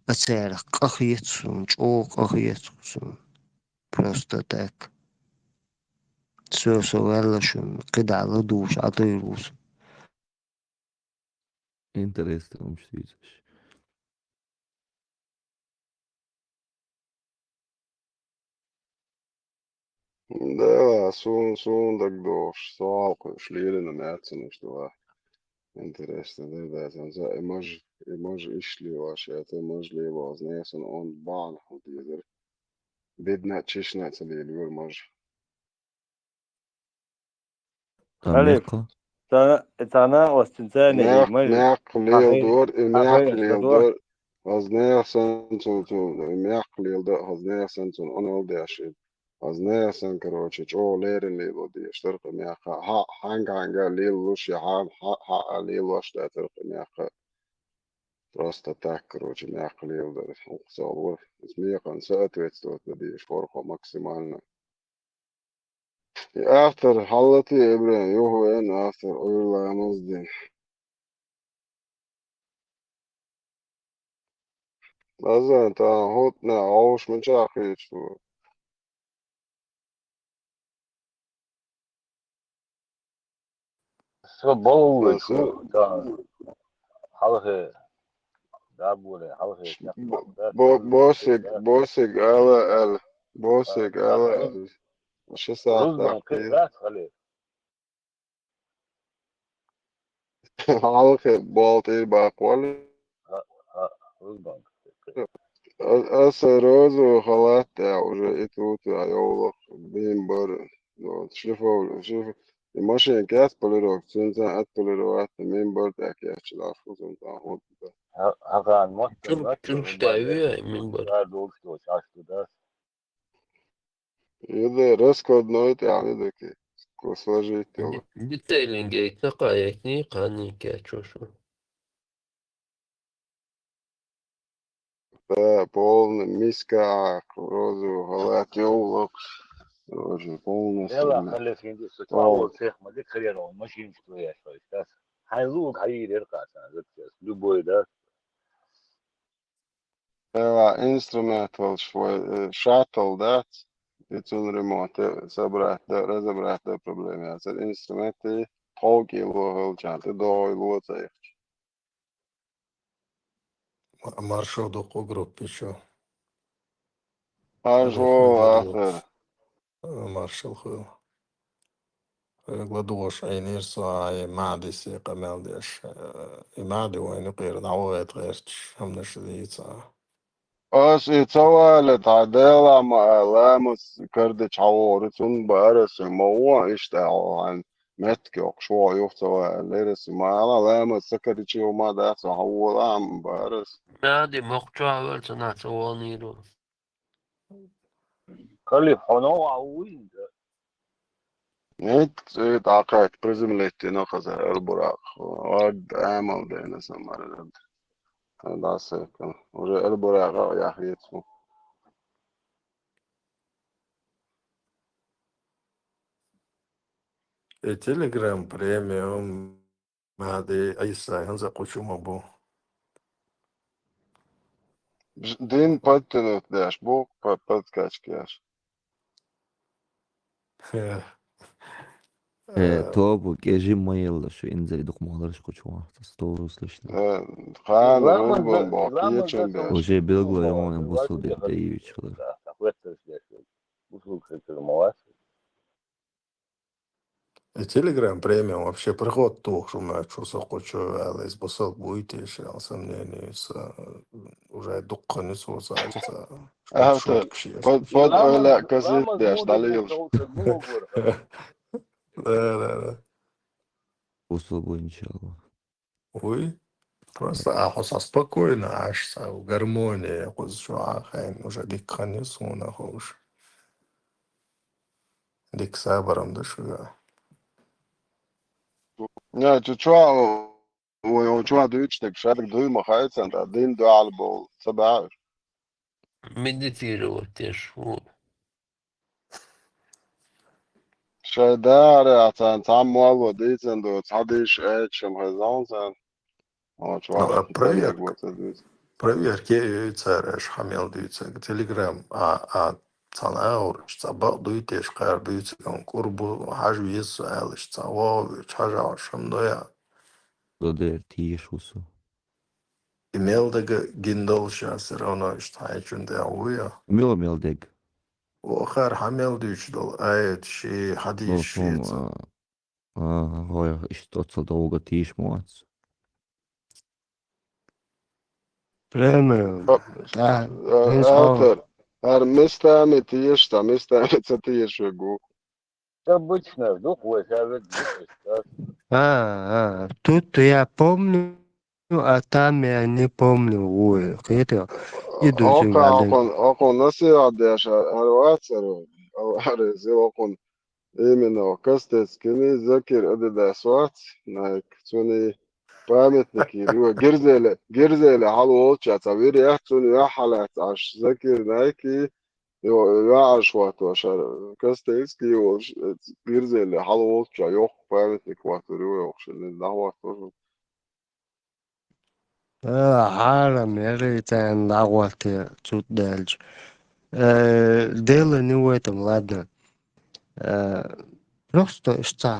А царах къахета суна, чӀогӀа къахета суна. Просто так. Со, со ваьлла шуна, кхидӀа ладугӀуш Ӏадойр ву со. Интересно, хӀумаш дуьйцуш. Да, суна, суна дагадогӀуш, со хьалкхуьуш лелина меттанаш дала. Интересно, да, да, сан са, и маж, и маж иштта лелош яц, и маж лело, знаю, сан он бахьана хӀун дезара. Бедна чешна ца лелайора маж. Алиф. Цхьана, цхьана оццин царна и маж. Мекх леладора, и мекх леладора. Хаза нехан санна цунна, цунна, и мекх лелада, хаза нехан санна цунна, он ал деш и. Хаза нехан санна, короче, чӀогӀа леррина лело дезаш дара-кх и мекх. Хьа-, хьанга-хьанга лелалуш, я хьа-, хьа-, хьа-, лелош дацара-кх и мекх. Просто так, короче, мягко леладар. Укхаза вар. Из мекхан соответствовать дан дезаш хӀара хӀама максимально. И автор хьаллати Ибрахим, юха вен автор, ойла мазди. Азан, та хӀутна, хьовш ма чакхийчу. Со баллаллай Аса. Шу, да. Хьалхе. Да, боле, хьалхе. Бо-, бо-, босик, босик, ала, ала. Босик, ала, ала. Ши саат Рузбан тахкир. Кхирдас хали. Хьалхе болтир бакъвали. Ха, ха, Рузбан. А-, аса розу халат тӀа уже и тут а йовлах бимбар. Вот, шлифов-, шлиф-, и машин кяц полировка, цунца отполировать, мимбар тӀа кяч лафу, цунца хӀуд. Ха, хаган мотт, Чум-, мотт, чумчта мимбар, ве, мимбар. Да, долг что, чаш туда. Или раскладной тӀа, или таки сложить его. Де-, детейлинге итна кхаятни, кхани кячошу. Да, полный миска, розу, халат, ёлок. Тоже полностью. Эла, да. Халес инди, что Пол. Чего всех, мы дик хрен, он машин, что я, что сейчас. Хай лук, хай рер касан, любой, да. Эла, инструмент волчу вай, э, шаттл дац, и цуьнан ремонт, э, собрать да, разобрать да проблема яц. Инструмент и тховкӀе ло хилчахь, тӀе догӀуй ло ца яхча. Ма-, маршо дуккху группе чу. Маршо ахар. Маршал хуьлу. Хьоьга ладугӀуш Ӏийнера со, и Маьдисе къамел деш. И Маьди вайна юкъера дӀавахийта гӀерташ, хӀуманаш дийца. Ас и ца вале, тхьа Дела ма а, ламаз кардачу хьан вогӀура, цунна баьра ас, ма вон иштта хьо хьайн меттиг йоккхуш вогӀу юха ца вале, лерас ма ала, ламаз ца каричи ма дац, хьан вола, ам баьра ас. Маьди мокх чохь вара, ца нах ца вогӀнийра. Калиф, хьо новкъахь вуй? Нет, цӀе дӀакхаьчча, приземлить дина хаза, Элбуракъ. Ард амал дена сан мара. ДӀасаьккхина. Уже Элбуракъа яхьийтахь. И Telegram премиум Маьди, Ӏийса, хӀинца кху чу ма бу. Дин подтянуть деш бу, по-, подкачка еш. Э, э, тобу кӀежи ма елла шу, инзаре дукха моларш кху чу вахта, сто рус лишна. Э, хана рузбан боху, кечам беш. Уже билгало йогӀун бусул де, де йичхилар. Бусул хетар ма вац. И Telegram премиум вообще приход тухуш ма шу со кху чу ваьлла, иза бусалба буй теша, аьлла, сомнение, со, э, уже дуккха нисо ца, ца, Ахьа, шуьга ши под, под ойла косить деш, дӀалелаш. Да, да, да. Бусалба буй, иншалла. Уй, просто ахьо сан спокойно, аш сан гармония, кхуза чу ахайн, уже дикка хан ю суна ховш. Дикка сабарам да шуьга. Не, чу чу, ой, ой, чу дуьйцуш дерг, шадерг дуй ма хайцан, да, дин дуьхьал бовла, ца баьхьаш. Медитировать деш ву. Шайн дахарехь царна цхьамма молло дийцина ду, цхьа дийша аьлча, шайн хезна царна. Оцу Ну, а вахча проверка, проверка ю цара аша хьан мел дуьйцург. Telegram, а, а, цхьана агӀор, цхьа бакъ дуй теша, кхара дуьйцург, кӀур бу, хьажа веза со аьлла, цхьа вогӀу вуьйцу, хьажа хьо шамдоя. Со дер тийша ву со. И мел дага гина долуш а, всё равно иштта хьайчун тӀехь ву я. Мила мел дега? Вохар хьан мел дуьйцуш долу аят ши хьадийс Ну, шеца. А, а, гӀой, иштта оццал довга тийша ма вац. Прямо, Ха-, да, а, весь автор, хӀара мистами теша, ца мистами ца теша вегу. Обычно, вдруг вай ша вегу, да? А, а, тут я помню, а там я не помню, ой, это, и Окхо, дальше. Окхо, окхо насихьат деш, хӀара вацаро, хӀара зе окхо, именно, кастец кини, Закир Адидас вац, найк, цуни, Памятник йир ю, Гирзеле, Гирзеле хьалаволча цхьа вир яц, цунна юьхь хьалаьцна Ӏаш Закир Найки, йо-, юьхь Ӏаш хӀотто шара, Костельский волуш, Гирзеле хьалаволча йоккха памятник хӀоттор ю йохуш, дӀахӀоттор. А, хьарам яра и царна дӀахӀотте, цу даьлча. Э, дело не в этом, ладно. Э, просто иштта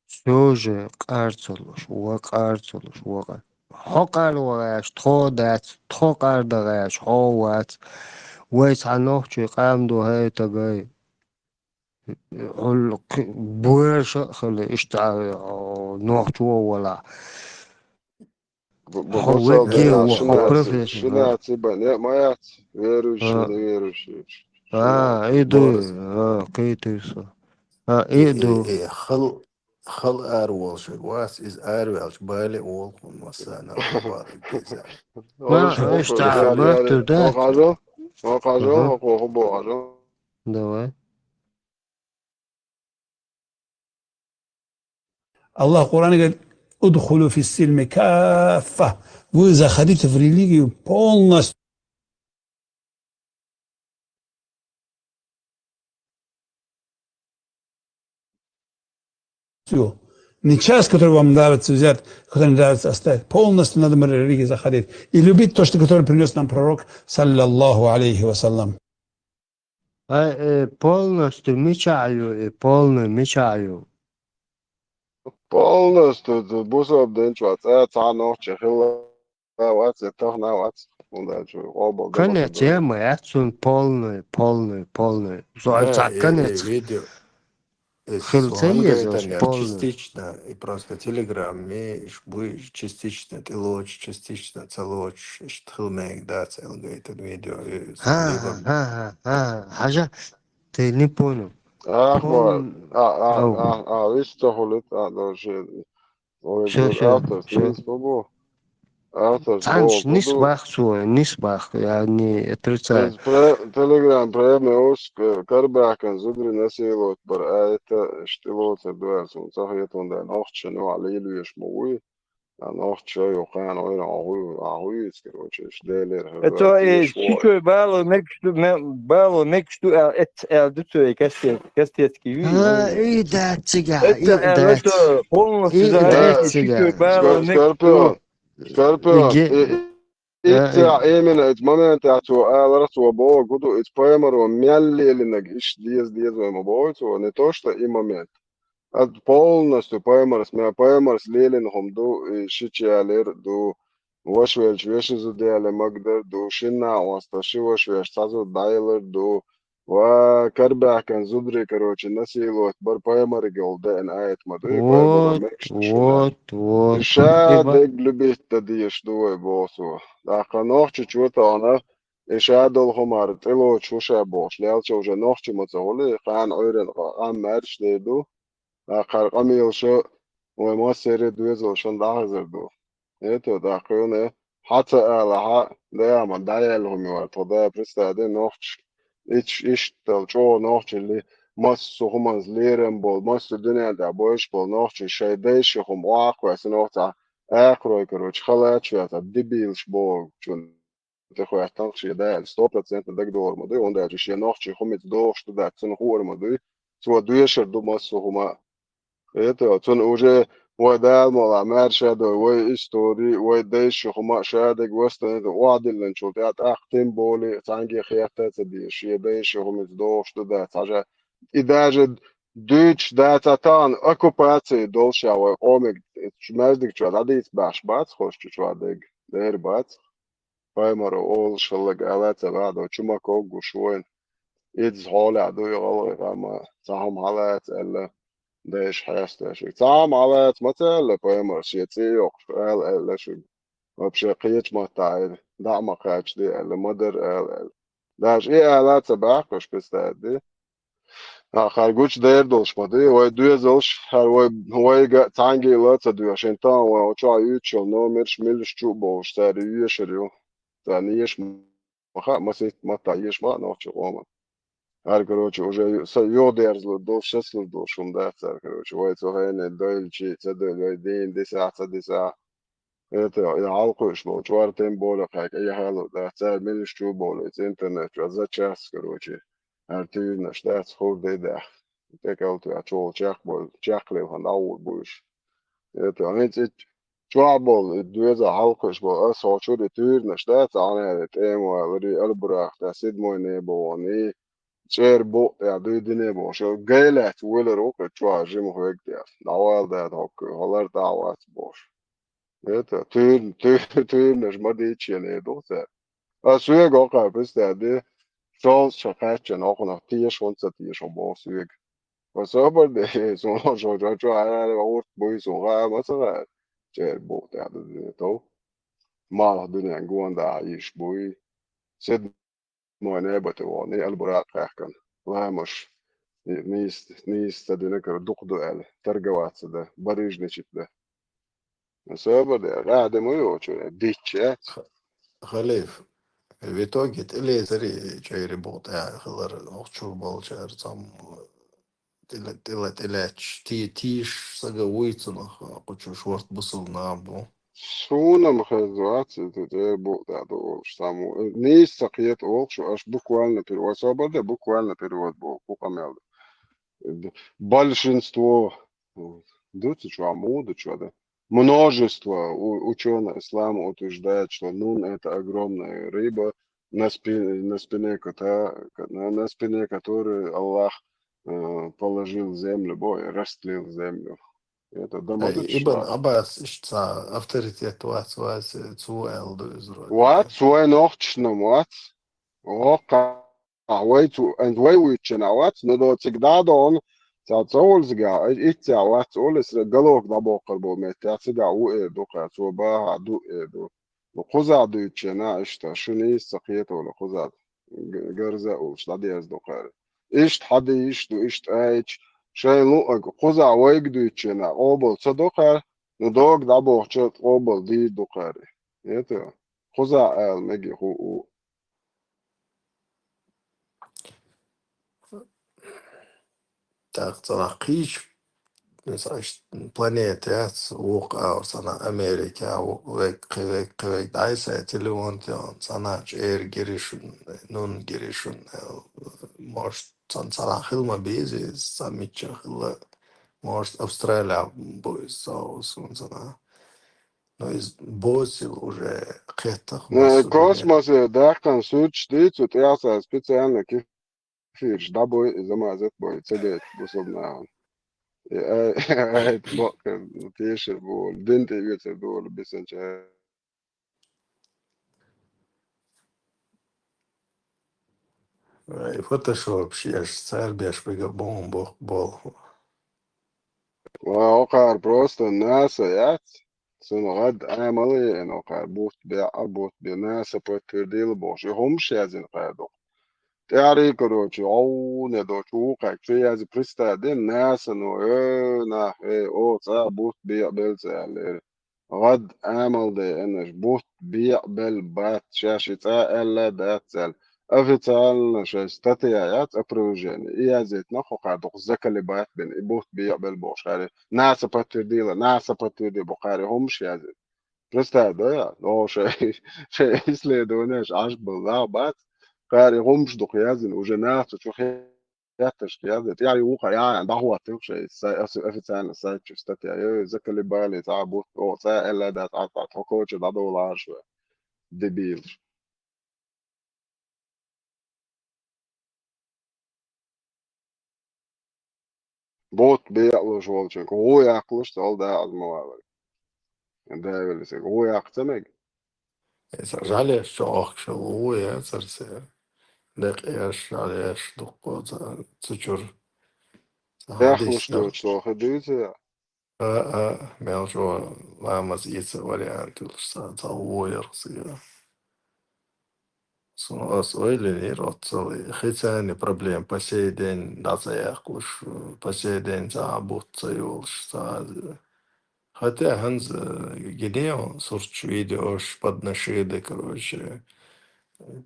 всё же къар ца луш, ва къар ца луш, ва къар. Хьо къар ваьгӀаш, тхо дац, тхо къар дагӀаш, хьо вац. Вай цхьа нохчий къам ду хӀай тагай. Хьул кх-, буьрса а хила, иштта, а, нохчо вала. Бу-, бу-, Хьо бусалба вегге дина ва, хьо шинаца, профессор, шинаца бан, э, ма яц, верующий, а, неверующий. А, шинаца и ду, бора. А, кхетий со. А, и, и, и ду. И, и, хал, хал ара волуш вац, иза ара ваьлча, бале а волу хьуна массарна, Аллаху аълам, кхетий. Ма, Олуш иштта, хӀокху батту яр-, дац. Хьо хьажал, хьо хьажал, Аха. Хьо кху хӀун боху хьажал. Давай. Аллах в Коране говорит: «Удхулю фис-сильми каффа». Вы заходите в религию полностью. Не часть, которая вам нравится взять, которая не нравится оставить. Полностью надо в религию заходить. И любить то, что, которое принес нам пророк, саллаллаху алейхи ва саллям. А, э, полностью мичахь ю, и полный мичахь ю? Полностью ду бусалба дин чохь цкъа цхьа нохчи хилла вац, и тахана вац, хӀунда аьлча къобал дан Конец бацара. Яма яц цунна полный, полный, полный. Со Да, цхьа и, конец и видео, и хила ца еза ас гайтан яр полный. Частично, и просто Telegram-ми, иш буй частично тӀелоцуш, частично ца лоцуш, иштта хила мега дац аьлла гайтан видео, и Ха, либо ха, ха, ха, ха, хьажа, ты не понял. Ахва, Пол-, а, а, ау. А, а, вист ца хуьлуьйту, а, даже. Ой, Всё, всё, автор всё. Нис бу бу. Автор Цхьанаш бу нис бу. Бах цо, нис бах, я не отрицаю. Иза пре-, Telegram премиус, э, карабаьхкан зударий насиловать бар, а это штилоцар дуьллуш, цахетун дан, охчан, ну, а лелуеш ма вуй. А нохчо ю кхана ойна а хуй, а хуй, короче, иш делер, Это, э, хӀара ши чой бало мегаш ду, ме-, бало мегаш ду, а, эт, а, ду цо, э, кастет-, кастетский ю, А, ну. И дац цигахь, Это, и а, дац. Это полностью И за дац это, цигахь. Ши чой бало Скор-, мегаш ду. Скорпион, Скорпион, Иге-, и, и, и а, ца и именно эти моменты, а цо алара цо богу ду, эти поймаро мел лелинаг, иш дез, дез вай ма богу цо, не то что и момент. Ад полностью паймарс, мя паймарс лелина хӀума ду, и ши чалер ду, ваша велча вешан зуда яле магдар ду, шинна а васта ши ваша веш цхьа зуда дӀаялар ду, ва карабаьхкан зударий, короче, насиловать бар паймариг йолу деана аят ма ду, и паймаро Вот, мегаш ду шуна. Вот, вот. И ша Спасибо. Дег любить дан дезаш ду вай боху цо. ТӀаккха нохчичо тахана, и ша долу хӀумара тӀелоцуш ву ша бохуш, лелча уже нохчи ма ца хуьлу, и кхана Ӏуьйранна къа-, къам маьрша дер ду. ТӀаккха хӀара къамелаша вай массаьрре доьзалшна дӀахезар ду. ХӀета тӀаккха юна, хьан ца алахьа, даяма дӀаяьлла хӀума ю вара, тхо да представь де нохча, ич-, иштта чӀогӀа нохчалли, массо а хӀуманца лерам болу, массо а дуьнен тӀехь бойуш болу нохчий шайн дайша хӀума охьа а кхоьссина, нохча акхарой, короче, халач а ваьлла, дебилаш бохучун. ТӀехӀоьттина шен дала сто процентов дагадогӀур ма дуй, хӀунда аьлча шен нохчий хӀуманца догӀуш ду дац, цунна хуур ма дуй, цо доьшур ду массо а хӀума. ХӀета, цунна уже вай Дала мукъалахь маьрша а дой, вай истори, вай дайша хӀума а ша дерг вастанита охьадиллинчул тӀаьхьа тӀаккха тем более цхьаьнгге хетта а ца дезаш, шен дайша хӀуманца догӀуш ду дац, хьажа. И даже дуьйцуш дац а тахана оккупаци долуш а вай къомиг маьждиг чохь дӀадийца баьхьаш бац, хӀорш чу чохь дерг, дера бац. Паймаро олуш хилларг ала ца ваьхьадо, Чумаков гуш вайна. Иза хьолехь дуй гӀалгӀай къам, цхьа хӀума хьалаца аьлла, дайша хьесташ. Цхьа хӀума хьалаца ма ца аьлла паймаро, шен цӀе йоккхуш, ала аьлла шуьга. Вообще кхечу маттахь дӀа а ма кхачаде аьлла, ма дара ала аьлла. Даже и ала ца баьхкаш, представь де. А, хӀара гучу дер долуш ма ду, вай доьзалш, хӀара вай, вайга а цхьаьнгге а ла ца доьху, шен тахана вай оцу чохь юьйцуш йолу номерш милаш чу а бовлуш, цара йоьшур ю. Царна еш ма хаьа, масийтта маттахь еш ма хаьа нохчийн къоман. ХӀара, короче, уже са-, юхадерзалур долуш, сацалур долуш хӀума дац цара, короче. Вай цу хенахь дойлучу ца дойлу, вай дийна дисахь, ца дисахь. Это, и хьалакхуьуш болу чорта тӀе болу кхайкха, и хьалу дац. Цара милаш чу болу, иза интернет чу, за час, короче. ХӀара туьйранаш дац, хӀур дай даха. ТӀекӀал тоьхча чул чекхбой-, чекхлевхан дӀагӀур бу уьш. Это, хӀинца и чохь болу, и доьзал хьалакхуьуш болу, ас хьо чуьра и туьйранаш дац, Ӏанхьара тӀема валари, Албурах, да, седьмой небо вон, и чӀер букъ тӀехь дуьйдине бохуш, гай лаьцна вуьйлур ву кху чохь жима хьоьга тӀехь. ДӀавала дада хӀокху, хьо лар тӀехь вац бохуш. Это, туьйр-, туьйр-, туьйранаш ма дийцича ду цара. Ас соьга хӀокхара, представь, де, шовзткъа ша кхаьччана хӀокхунах теша хӀунда ца теша хьо боху соьга. Ва собар де, суна шо чо чо гӀурт буй, суна хаа ма ца хаьа. ЧӀер букъ тӀехь ду дуьне тов. Малх дуьнен гонда йиш буй. Седмой небо тӀе вон, и Албуракъ кхаьхкана. Ламаш, и нийса, нийса ца дина кара дукха ду аьлла, торговаться дан, барыжничать дан. Собар де, гӀа де ма йоцу, дитча яц. Ха-, Халиф, в итоге тӀелецари чӀери букъ тӀехь хилар, охчур болчара цхьамма тӀела-, тӀела-, тӀелаьтташ, ти-, тийша сага вуй цунах, кху чу шорта бусалба нах бу. Суна-м хезна вац, иза тӀе букъ тӀехь ду олуш цхьаммо. Нийса ца кхета олуш шу, аш буквально пере-, ва собар де, буквально перевод боху, кху къамел ду. Большинство, ду ца чохь, муха ду чохь, да? Множество у-, учёных ислама утверждает, что нун — это огромная рыба, на спи-, на спине кота, на, на спине которой Аллах, э, положил землю, бо-, расстелил землю. Это Ай, Ибн Дамадыч. Аббас иштта цхьа авторитет вац, вац, цо аьлла ду иза вроде. Вац, вай нохчашна вац. Воккха, вай цу, вай вуьйцучу вац, но до цига дӀа а дохуна, цхьа цӀа волу цигахь, иццехь вац олу, иза галок дӀабоккхур болу метте, цигахь ву эр ду кхара, цо бахахь ду эр ду. Ну, кхузахь дуьйцучу нах иштта, шу нийса ца кхета олу кхузахь, г-, гарза а олуш, дӀадерза ду кхара. Иштта хьадийш ду, иштта айча, шайн луъаг кхузахь вайга дуьйцучу нах къобал ца до кхара, ну, дога дӀабохучу къобал дийр ду кхара. Это, кхузахь ала мега хӀу у. ТӀаккха цхьа нах кхийча, иза иштта планета яц, вукху агӀор цхьа нах Америка, ву-, вег, кхин вег, кхин вег дӀасай телефон тӀе, цхьа нах чӀера гири шуна, нун гири шуна, может, цхьа, цхьа нах хила ма беза, иза цхьа мичча хила, может, Австралия бу иза, цхьа, цхьа нах. Ну, иза боззал уже кхеттах. Э, массо а космосе даьккхина суьрташ дийцу, тӀехь цара специально кефирш дӀабой, иза ма азат бой, ца гайта бусалба нахана. И ай-, айта бакъ, тешар бу, дин тӀе оьцур ду, бисанча. Ай, фотошопш еш, цара беш мега бомба боху. Ва, окхара просто НАСА яц. Цунна гӀад Ӏамал а еана, окхара бутт беа, бутт беа, НАСА подтвердила бохуш. И хӀумаш яздина кхара дукха. ТӀаьхьарий, короче, гӀовне долчу вукхаьрга чу язъе, представь де, НАСА-но, э, нах, э, о, цӀа бутт беа белла ца аьллера. ГӀад Ӏамал деанаш, бутт беа белла бац, шаьш и цӀа аьлла дац аьлла. Официально шайн статья яц, опровержение. И язйитина хӀокхара дукха заколебать бина, и бутт беа белла бохуш хаьрий. НАСА подтвердила, НАСА подтвердила боху хаьрий хӀумаш язйина. Представь, да, я? О, шайн, шайн исследованеш Ӏаш бала нах бац, хаьрий хӀумаш дукха язйина, уже нах цу чу хе-, хеттаршка язйина. ТӀаьхьа юха яхьа дӀахӀоттийла шайн сай-, офи-, официально сайт чу статья. Э, заколебали, цӀа бутт, о, цӀа аьлла дац, Ӏа, Ӏа, тхо коча дӀадолу Ӏаш вай. Дебилаш. Бутт беа луш волчуьнга гӀо яккхалуш, цул дакъаза ма валара. Давила цига гӀо яккха ца мега. Иза жӀалеш чохкуш гӀо яцара церан. Декъеш, жӀалеш дуккха ца, цу чуьра. Ца хьадис доцуш. Яхлуш доцуш, хи дуьйцу я? А, а, мел чӀогӀа ламаз ийца вариант йолуш цхьа, цхьа гӀо яра цигахь. Суна ас ойла йинера оццул, хи царна проблема по сей день дӀа ца яккхалуш, по сей день цхьа а бутт ца йолуш, цхьа а. Хотя хӀанз, э, гинехь сурташ, видеош, подношеды, короче,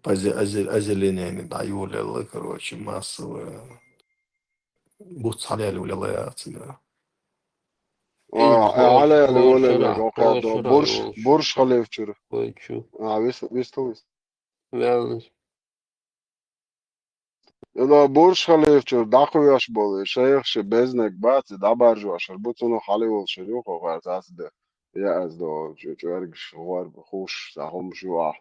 Позе-, озе-, озеленение дӀайолаелла, короче, массовое. Буц хьалаялула яцигара. А, хьалаялула, бурж, бурж халифчура. А, вис-, вистал вис. Ила бурж халифчура дӀакхоьхьуш болу шайх ши безнаг бац, дӀабаржошар бу, цунах хьалаволуш ю хӀокхара цхьацца де. Я аз до чу-, чуьргаш гӀорба хуш, цхьа хӀумаш ю ахь.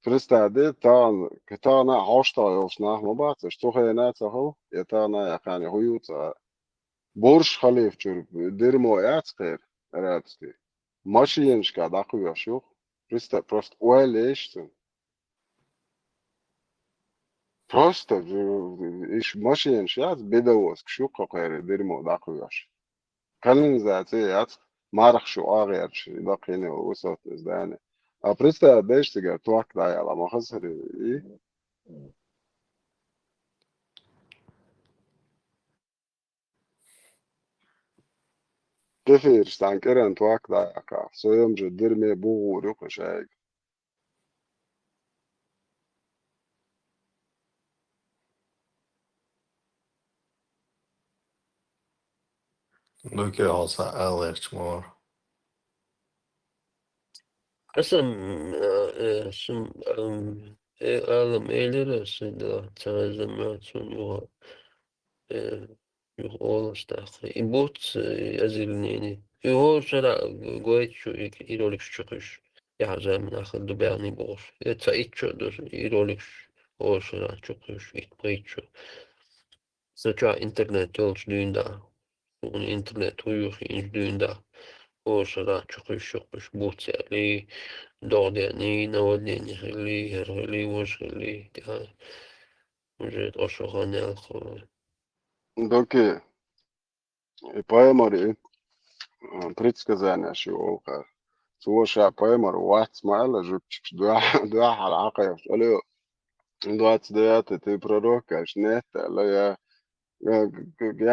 Представь де, тахана, тахана а хьоштагӀ йолуш нах ма бац, аша цу хенахь а ца хала, я тахана а, я кхана а хӀун ю цкъа. Бурж халифчура дерьмо яц кхера, арабский. Машенашкахь дӀакхоьхьуш ю. Представь, просто ойла еш цунна. Просто, э, иш машенаш яц, бедовозкаш ю кху кхера дерьмо дӀакхоьхьуш. Канализаци яц, марха шу агӀерча, даккхийне высотное здание. А представь, дайша цигара ток дӀаяла, ма хаза хир и. Кефираш цхьана кӀиран ток дӀаяьккха. Со йомжа дерьме бугӀур ю кху шайга. Дукха хьо сан аллерча ма вара. Аса, м, э, э, сум, ам, э, алам элира аса, да, цхьа заман цунна юха, э, юха олуш тӀаккха. И буц, э, озеленение. И хӀора шера гойту шу и, и роликаш чу кхуьйсуш. Я хьажа мина хир ду баьхний бохуш. Э, цхьа итт шо ду и роликаш хӀора шера чу кхуьйсуш, итт-пхийтта шо. Сан чохь интернет йолчу дуьйна да. Суна интернет хӀун ю хиъначу дуьйна да. ХӀора шера чу кхуьйсуш, чу кхуьйсуш буц яьлли, догӀа деъний, наводнение хилли, хӀара хилли, важа хилли, тӀаьхьа уже тӀо шо хан яьлла кхо. Доккхий, и пайхамар и, а, предсказание ши олу кхара. Цо ша пайхамар вац ма аьлла, жуьгтича дуьхьа-, дуьххьара Ӏа кхайкхаш, алло, двадцать девятый ты пророк, аьлча, нет, аьлла, я, я,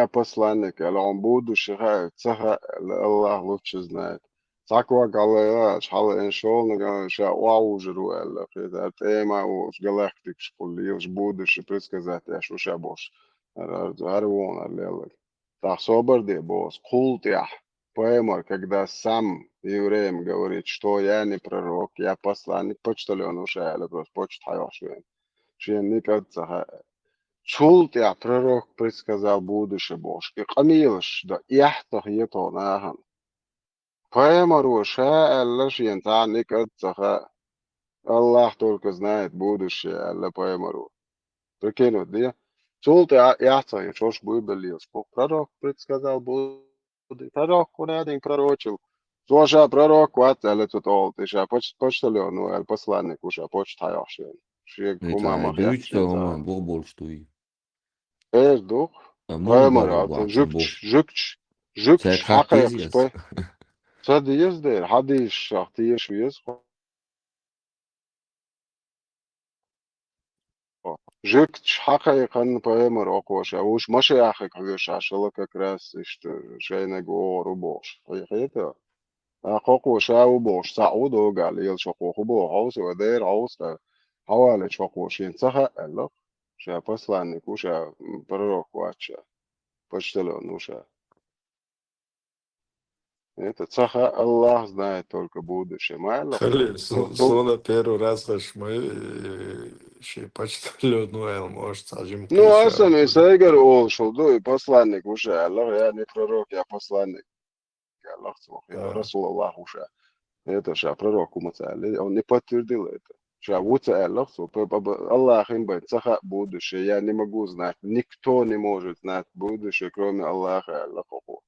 я посланник, аьлла, хьуна будущее хаьа, ца хаьа, аьлла, Аллах лучше знает. Цхьа ког хьалаайъа, аьлча, хьалаайъина шолгӀаниг, ша охьавужур ву, аьлла, кхетар тӀема а волуш, галактикаш кхулла лелаш, будущее предсказать еш ву ша бохуш. ХӀара, хӀара вон ара лелларг. ТӀаккха собар де боху, кхул тӀехь, пайхамар, когда сам евреям говорит, что я не пророк, я посланник, почтальон ву ша аьлла, просто почта хьайохьуш вен. Шена никъа а ца хаьа. Цул тӀехь пророк предсказал будущее бохуш. И къамелаш дан эхь ца хета нахана. Пайхамаро ша аьлла шена цхьа а никъа а ца хаьа. Аллах только знает будущее, аьлла пайхамаро. Прикинь, вот, де? Цул тӀе а, яц а, я чош буй беллийлаш. Пророк предсказал будущее. Пророк, хӀун аьлла, пророчил. Цо ша пророк вац, аьлла, цу тӀе олу тӀе ша поч-, почтальон ву, аьлла, посланник ву ша почта хьайохьуш вен. Шега хӀума ма хетта шен цара. Эр ду. Пайхамар, жуьгташ, жуьгташ, жуьгташ хьакхайкхаш пай-, ца деза дера, хьадисашах теша веза. Жуьгташ хьакхайкхина пайхамар окхо ша, вуш Машиахьиг хьоьжуш Ӏаш хилла как раз иштта шайниг вогӀур ву бохуш. Хье-, хета? А кхокхо ша ву бохуш, цхьаъ ву догал, елаш окхо хӀу боху, хьовса вай дера, хьовса, хьавалечу хӀокхо шена ца хаьа аьлла. Ша посланник ву, ша, м, пророк вац ша. Почтальон ву ша. Это ца хаьа, Аллах знает только будущее. Ма аьлла. Хали, су-, суна первый раз хаш ма, э, ши почтальон ву аьлла, может, цхьа жимма. Ну, аса и сайгара олуш хӀу ду, и посланник ву ша аьлла, я не пророк, я посланник. Аллах цо хила, Расул Аллах ву ша. Это ша пророк ву ма ца аьлла, он не подтвердил это. Ша ву ца аьлла цо, п-, п-, п-, Аллахин бен ца хаьа будущее, я не могу знать, никто не может знать будущее, кроме Аллаха, аьлла кхокхо.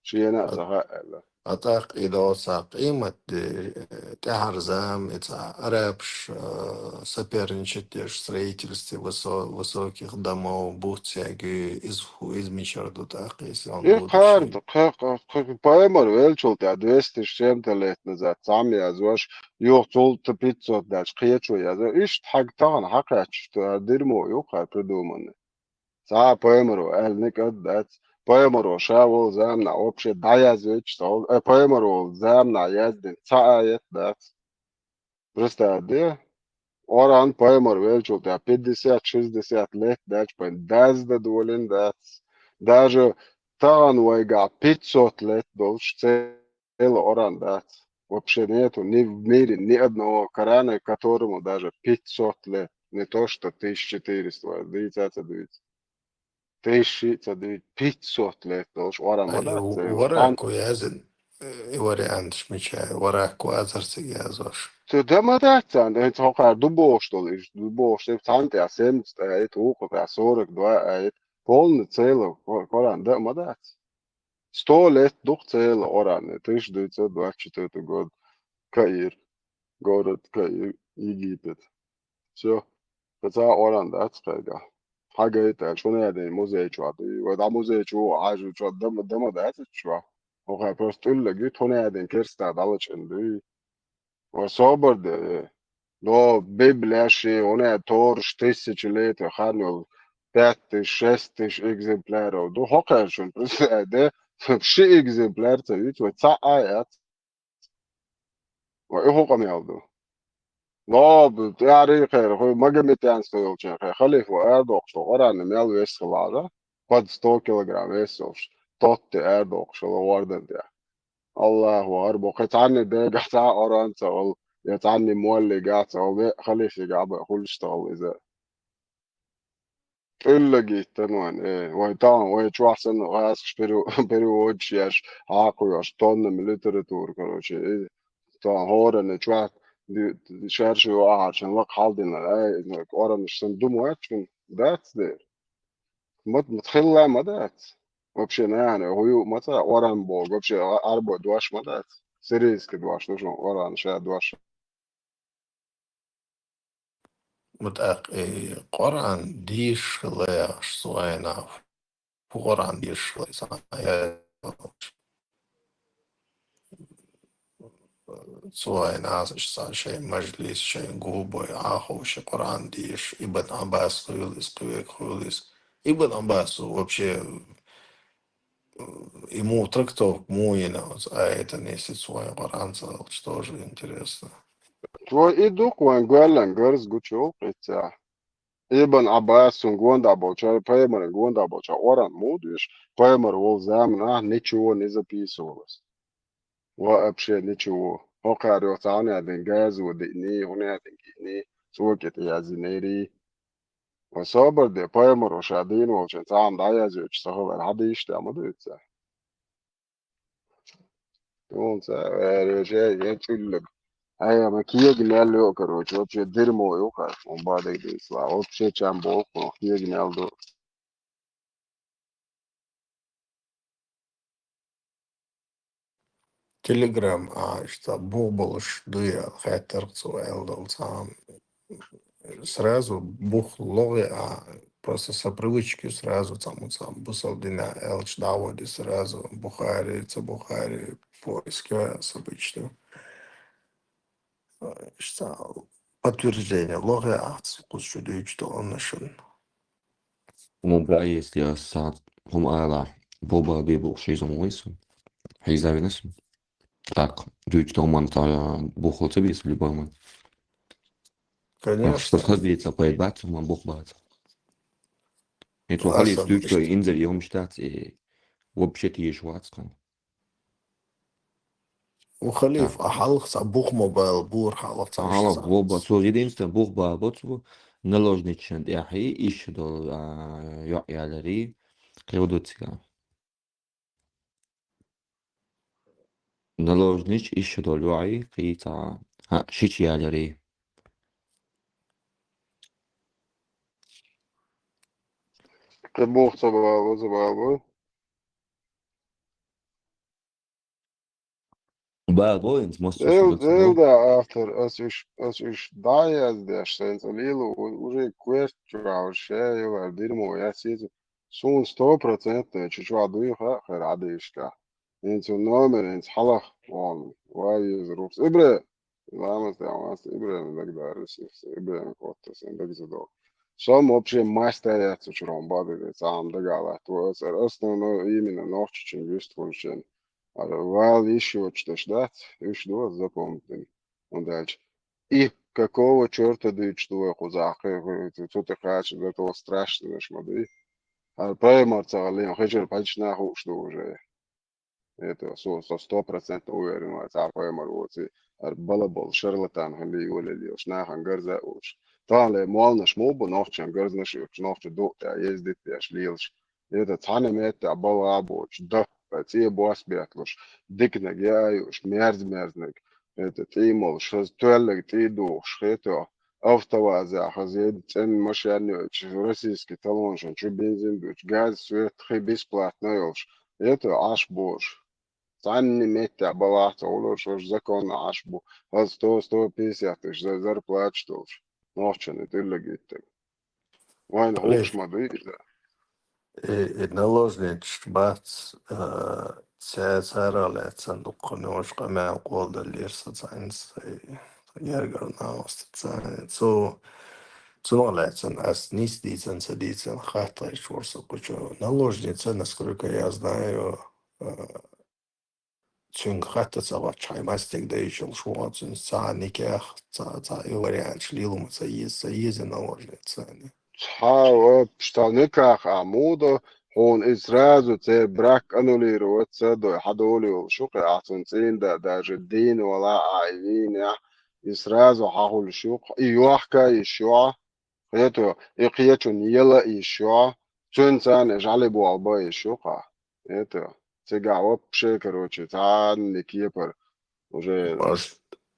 Шена а ца хаьа аьлла. А тӀаккха и доцахь къемат де, э, тӀаьхьара зама, и цхьа арабаш, э, соперничать деш строительстве высо-, высоких домов, буц ягуьй, иза хӀу-, иза мичара ду тӀаккха, если он будущий. И кхара ду, кхе-, кхе-, кхе-, пайхамар веллачул тӀаьхьа двести с чем-то лет назад цхьамма язвеш, юха цул тӀе пятьсот даьлча кхечо язвеш. Иштта хьаг тахана хьакхаьчча, дерьмо ю кхара придуманный. Цхьа а пайхамаро аьлла никъ а дац. Пайхамаро ша волу заманахь вообще дӀаязвеча ца волу. Э, пайхамаро волу заманахь яздина цхьа аят дац. Представь де, Къуръан пайхамар веллачул тӀехьа пятьдесят, шестьдесят лет даьлча, вайн дазда долийна дац. Даже тахана вайгахь пятьсот лет долуш цхьа Къуръан дац. Вообще нету ни в мире ни одного Корана, которому даже пятьсот лет, не то что тысяча четыреста, вай дийца а ца дуьйцу. Тысяча а ца дуьйцу, пятьсот лет долуш Къуръан ма дац цхьа. Варако яздина, э, и варианташ мича, варако азар цига яздеш. Цу да ма дац царна, хӀинца хӀокхара ду бохуш долу, уьш ду бохуш, тӀе цхьана тӀехь семьдесят аят, вукху тӀехь сорок два аят, полный целый Къуръан да а ма дац. Сто лет ду-кх целый Къуръан, тысяча девятьсот двадцать четвёртый год, Каир, город Каир, Египет. Всё. Кхин цхьа а Къуръан дац кхайгахь. Хьагайта аьлча, хӀунда аьлла музей чохь дуй? Вай дӀа музей чу ву хьажа чохь дама, дама дац чохь. ХӀокхара просто тӀуьллаг ю, хӀунда аьлла керста дӀалачкъина дуй? Вай собар де, э. Но Библия ши, хӀунда аьлла Тораш тысяча лет хан йолу пять тысяч, шесть тысяч экземпляров ду. ХӀокхара шуна представь де, ши экземпляр ца вуьйцу, вай цхьа а яц. Ва и хӀун къамел ду? Ло, тӀаьхьарий кхера, хӀу Магометянство йолчун кхера, халифа арадоккхуш ду, Къуръан мел весхала ара, под сто килограмм вес йолуш, тотти арадоккхуш хила гӀордан тӀехь. Аллаху акбар, бо кхин цхьанна дегахь цхьа а Къуръан ца волу, я цхьанна моллигахь ца волу, ве халифигахь бан хуьлуш ца волу иза. ТӀуьллаг йиттан вайн, э, вайн тахана, вай чохь санна гӀазкхаш пере-, переводчаш еш, хьакхоьхьуш, тоннами литература, короче, и тахана хӀоранна чохь ди-, шаьрша ю ахьарчун лакха хьалдина, ай, Къуръанаш санна ду ма вац шуна, дац дера. Мат, мат хилла ма дац. Вообще, нахана, хӀу ю ма ца Къуръан боху, вообще, а-, арбой дош ма дац. Сирийский дош ду шуна Къуръан, ша дош. Ма тӀаккха и Къуръан дийшалла яхаш цу вайна, хӀу Къуръан дийшалла, цу вайна аса шайн мажлис, шайн губой, Ӏаховши Къуръан дийш, Ибн Ӏаббас хуьлу иза, кхуьйга хуьлу иза. Ибн Ӏаббасу вообще, м, ему трактовка муха йина оцу аятан, если цу вайн Къуръан ца хилча, тоже интересно. Цо и ду-кх вайн гоьллан гарз гучу йолу кхицца. Ибн Ӏаббас, цунна гондахь болчара, пайхамаран гондахь болчара Къуръан муха доьшу, пайхамар волу заманахь ничего не записывалось. Вообще ничего. ХӀокхара йо цхьа хӀунда аьлла газо диъний, хӀунда аьлла гиъний, цо кӀе тӀе яздинарий. Ва собар де, пайхамаро ша дийна волчун цхьа хӀума дӀаязйойтуш ца хилар, хьан дийшта ма дуьйцу цара. Тхуна ца, э, я чуьллаг. Ай, ма кега мел йо, короче, вообще дерьмо ю, хьан бадайдийсла. Вообще чам боху, кега мел ду. Телеграм, а, иштта бух болуш дуй аьлла, хаьттарх цо аьлла долу цхьа. Сразу бух логӀе, а, просто со привычки сразу цхьа-м-, цхьа бусалба дина аьлча дӀаводи сразу Бухари, ца Бухари, поиск йо ас обычно. Иштта подтверждение логӀе ахьа кхузчу дуьйцу тохана шуна. Ну да, если ас цхьа хӀума алахь, бо баби бу хьийзам вайсу. Хьийзавинасу. Так, дуьйцу тохана цхьа бухла ца бийса любой ман. Конечно. Что хазбийца пайда бац, ман бух бац. И то халис дуьйцу инзар йомуш дац, и вообще тиеш вац хан. У халиф, а хьалха цхьа бух ма бала, бур хьалха цхьа. Хьалха бух ба, цо единственное бух ба, бо цо наложничан тӀехьи, иш долу, а, йоӀ ялари, кхевдуцига. Наложнич иш долу йоӀи, кхийца, хьа, шич ялари. Кхин бух ца бала, ца бала. Бала бо инц, мосту Эл, шуна ца эл бо. Да, автор, ас уьш, ас уьш дӀаяздеш, сайца лело, у-, уже кверт чуьра, ша йолар дерьмо, я сиза. Суна сто процентов чу чуьра дуй ха, хер Ӏадийшка. Инца номер, инца хьалах, вон, вай из рухс. Ибре, ламаз тя ванс, Ибре, дагдарис, Ибре, коттас, дагзадо. Сом вообще мастер яц чуьра, баби, цам дагалат, васар, основной именно нохчичун, юстхунчин. Ара, вал иш йоч деш дац, уьш ду запомнить. Он дальше. И Какого чёрта дуьйцуш ду вай кхузахь, кхе, кхе, цу тӀе кхача, зато страшно ма дуй. ХӀара пайхамар ца хилла, хи чуьра паччахьаш хууш ду уже. Это со, со сто процентов уверен вац, цхьа пайхамар воций, хӀара балабол, шарлатан хилла йолаелла йолуш, нахана гарза а волуш. Тахана ле молланаш муха бу, нохчан гарзнаш а йолуш, нохча дукъ тӀехь ездить деш лелаш. Это цхьана меттехь балха а боцуш, даха, цӀе бос бетталуш, диканиг яа а юуш, мерза-мерзаниг, это тӀе а молуш, хаза тоьллиг тӀе а духуш, хето, автовазехь хаза еда цӀена машен йойтуш, российский талонашна чу бензин дуьтуш, газ, свет, хи бесплатно йолуш, это Ӏаш бохуш. Цхьанна меттехь балахь ца гӀуллуш, уьш законна Ӏаш бу, хаза сто, сто пятьдесят тысяч за-, зарплаташ долуш, нохчанна тӀуллаг иттаг. Вайна хууш ма дуй иза? И, и наложницаш бац, а, ца-, царах лаьцна дуккха нуьш къамел къолдаллера сан цхьаьнца, и, гергара нахаста цхьаьна. Цу, цунах лаьцна ас нийса дийцина, ца дийцина, хаттайш вара со кхучу. Наложница, насколько я знаю, а, цуьнга хатта ца гӀоттуш, хьайн мастиг дайчаллаш ву хьо цуьнца цхьа никех, цхьа, цхьа и варианташ лело ма ца еза, ца еза наложница. Цхьа, вообще, цхьа никех а муха до, хьуна и сразу церан брак аннулировать ца дой, хьан долу йолуш ю-кх, ахь цунна цӀийнда даже дийна валахь а, и вийнехь, и сразу хьан хуьлуш ю-кх, и йохка йиш ю, хето, и кхечунна яла а йиш ю, цуьнан царна жӀалиболла бан йиш ю-кх. Это, цигахь вообще, короче, цхьанна кепара уже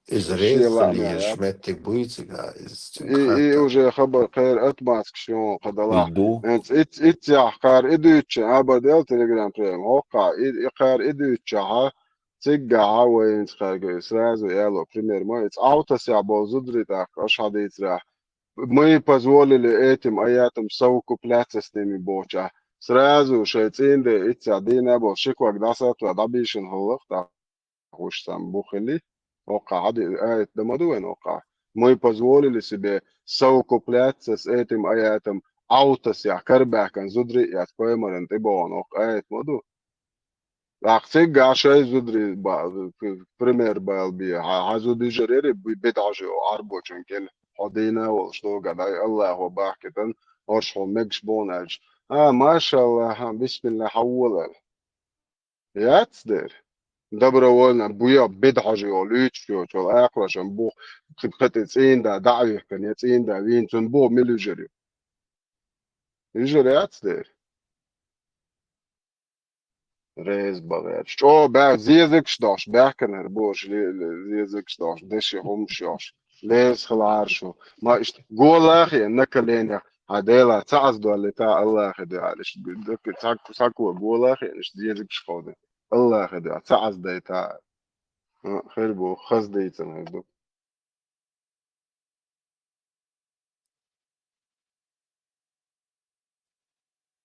иза шен реза лаамехь езаш яц. Меттиг буй цигахь, иза цуьнга и, и хатта. Уже хабар кхеран отмазкаш ю кху далахь. Ду. ХӀинца иццехь кхара и дуьйцуча, абадел Telegram прямо, хӀоккхахь, и, и кхара и дуьйцучахьа, циггахьа вайнца кхаьрга, сразу яло, пример, ма, иза Ӏовтасехь болу зударий тӀаккха, аша хьадийцарехь, мы позволили этим аятам совокупляться с ними бохуча. Сразу шайн цӀийнда иццехь дийна болу ши ког дӀасаттор дӀабийшина хӀаллах, тӀаккха уьш сам бу хили. ХӀоккхахь хьади-, аят дан ма ду вайн хӀоккхахь. Мы позволили себе совокупляться с этим аятам Ӏовтасехь, карабаьхкина зударий а эцна пайхамарна тӀебогӀун хӀоккха аят ма ду. ТӀаккха циггахь шайн зударий ба-, пример бала бе, хьан, хьан зуда йижар яри, бу-, бидӀажи Ӏарбочун кӀел, хьо дийна а волуш догӀа дай, Аллахо бахкитан, орш хьо мегаш бохна аьлча. А, машалла, хьан, бисмилла, хьан волал. Яц дера. Добровольно, буя, бидӀажи йо, луьйчуш йоцу, акхаршан бух, кхин кхетӀе цӀийнда, дӀа а вихкан, я цӀийнда, вийна цунна боху мила йижар ю. Йижар яц дера. Реза бан гӀерташ. ЧӀогӀа баьхка, зезагаш дохуш, баьхкинарг бохуш, ле-, ле-, зезагаш дохуш, деши хӀумаш йохуш. Леза хила Ӏара шу. Ма иштта голахе на коленях. Хьан Дела, ца Ӏаздоллита, Аллахе дуьхьал. Иштта г-, г-, ца, ца ко голахе, иштта зезагаш кховда. Аллахе дуьхьал, ца Ӏаздайта. А, хир бу, хаза дийцина хир ду.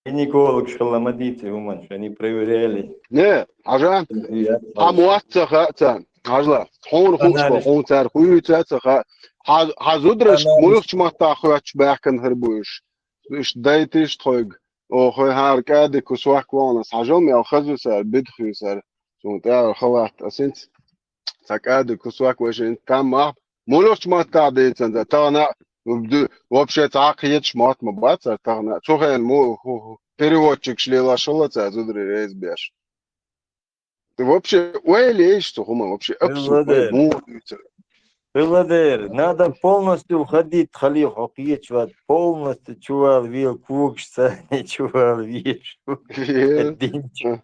Гинекологаш хилла ма дийци хӀуманаш, они проверяли. Не, хьажа, хьан мотт ца хаьа царна. Хьажала, хьуна хууш бо, хьуна цара хуьйцу а ца хаьа. Хьан, хьан зударашка муьлхачу маттахь хоьттуш баьхкина хир бу уьш? Уьш дайтиш тхойга. Оха хӀара кӀади кусок вахана, хьажал мел хаза ю сара, бидха ю сара. Суна тӀера халат а синц. Цхьа кӀади кусок вешин там мах. Муьлхачу маттахь дийцина, тахана а, ду-, вообще цхьа а кхеташ мотт ма бац, тахана а. Цу хенахь му-, ху-, ху-, переводчикаш лелаш хилла цара зударий реза беш. Ты вообще ойла еш цу хӀума, вообще абсурд, Владимир. Муха дуьйцура. Владимир, надо полностью уходить, халих, хьо кхеча вац, полностью чувал вел, когаш царни чувал веш. Э. Динчу.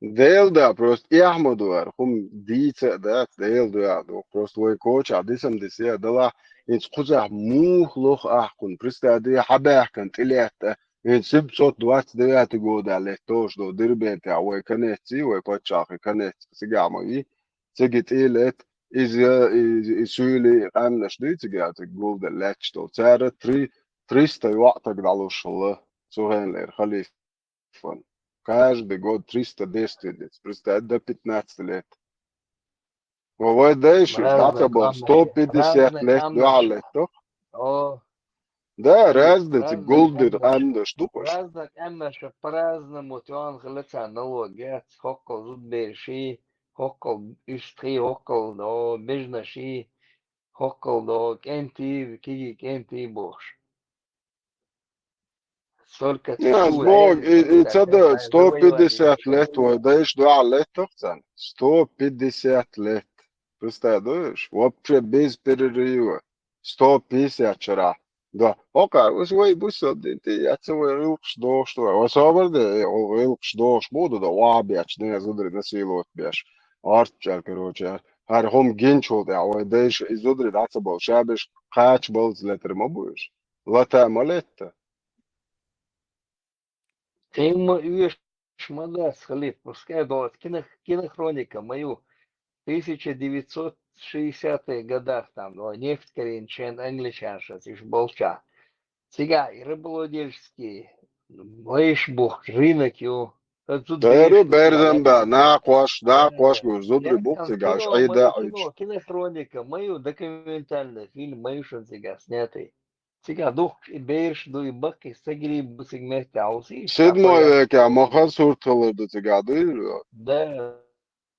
Дела да, просто эхь ма ду ара, хӀума дийца а дац, Дела ду а ду. Просто вай кочахь дисам дисе а далахь, хӀинца кхузахь муха лоху ахь кхунна? Представь, де хьабаьхкина тӀелетта, хӀинца семьсот двадцать девятый года летта тоша ду, Дербентехь вай конец, вай паччахье конец, цигахь ма вий, цига тӀе летта, иза, и, и суьйли, и къаьмнаш дуй цигахь, цига гулдан лаьтташ долу. Цара три, триста йоӀ таг дӀалуш хилла, цу хенахь халиф. Каждый год триста девственниц. Представь, до пятнадцати лет. Во, вай дайша, дӀа ца боху, сто пятьдесят лет дуьхьал леттах. О. Да, разница, гулдир къаьмнаш ду-кх уьш. Разна къаьмнаш по-разному тёнхила царна налог яц, хӀоккхул зудберши, хӀоккхул уьстагӀий, хӀоккхул догӀу бежанаший, хӀоккхул догӀу кӀентий, кегий кӀентий бохуш. Только Нет, чура Бог, и, и ца да, сто пятьдесят лет вай дайша дуьхьал леттах царна. Сто пятьдесят лет. Представь, вообще без перерыва. Сто пятьдесят шарахь. Да. Ока, уж вай бусалба дин тӀе яц вай гӀиллакхаш дохуш ду. Ва собар де, э, гӀиллакхаш дохуш бу ду, да, вахьабечу дина зударий насиловать беш. Орцчаьл, короче, хӀара хӀума гинчул тӀехь вай дайша и зударий дӀа ца болу, ша беш кхача балца летар ма бу уьш. Лата ма летта. Тема уьш ма дац, Халиф, пускай доц. Кино-, кинохроника ма ю. Тысяча девятьсот шестидесятых годах там, о, нефтькарийна шен англичанашца уьш болча. Цигахь и рабовладельческий, вайш бу, рынок ю. Дару берзан бан, накъош, накъош гуш, зударий бу цигахь, кино, Ӏийда кино, Ӏуьйчу. Кинохроника ма ю, документальный фильм ма ю шун цигахь снятый. Цигахь духкуш и бераш ду, и баккхий стагарий бу цига меттехь, хьовсийша. Седьмой векехь ма хаза сурт хилар ду цигахь, дуй? Да.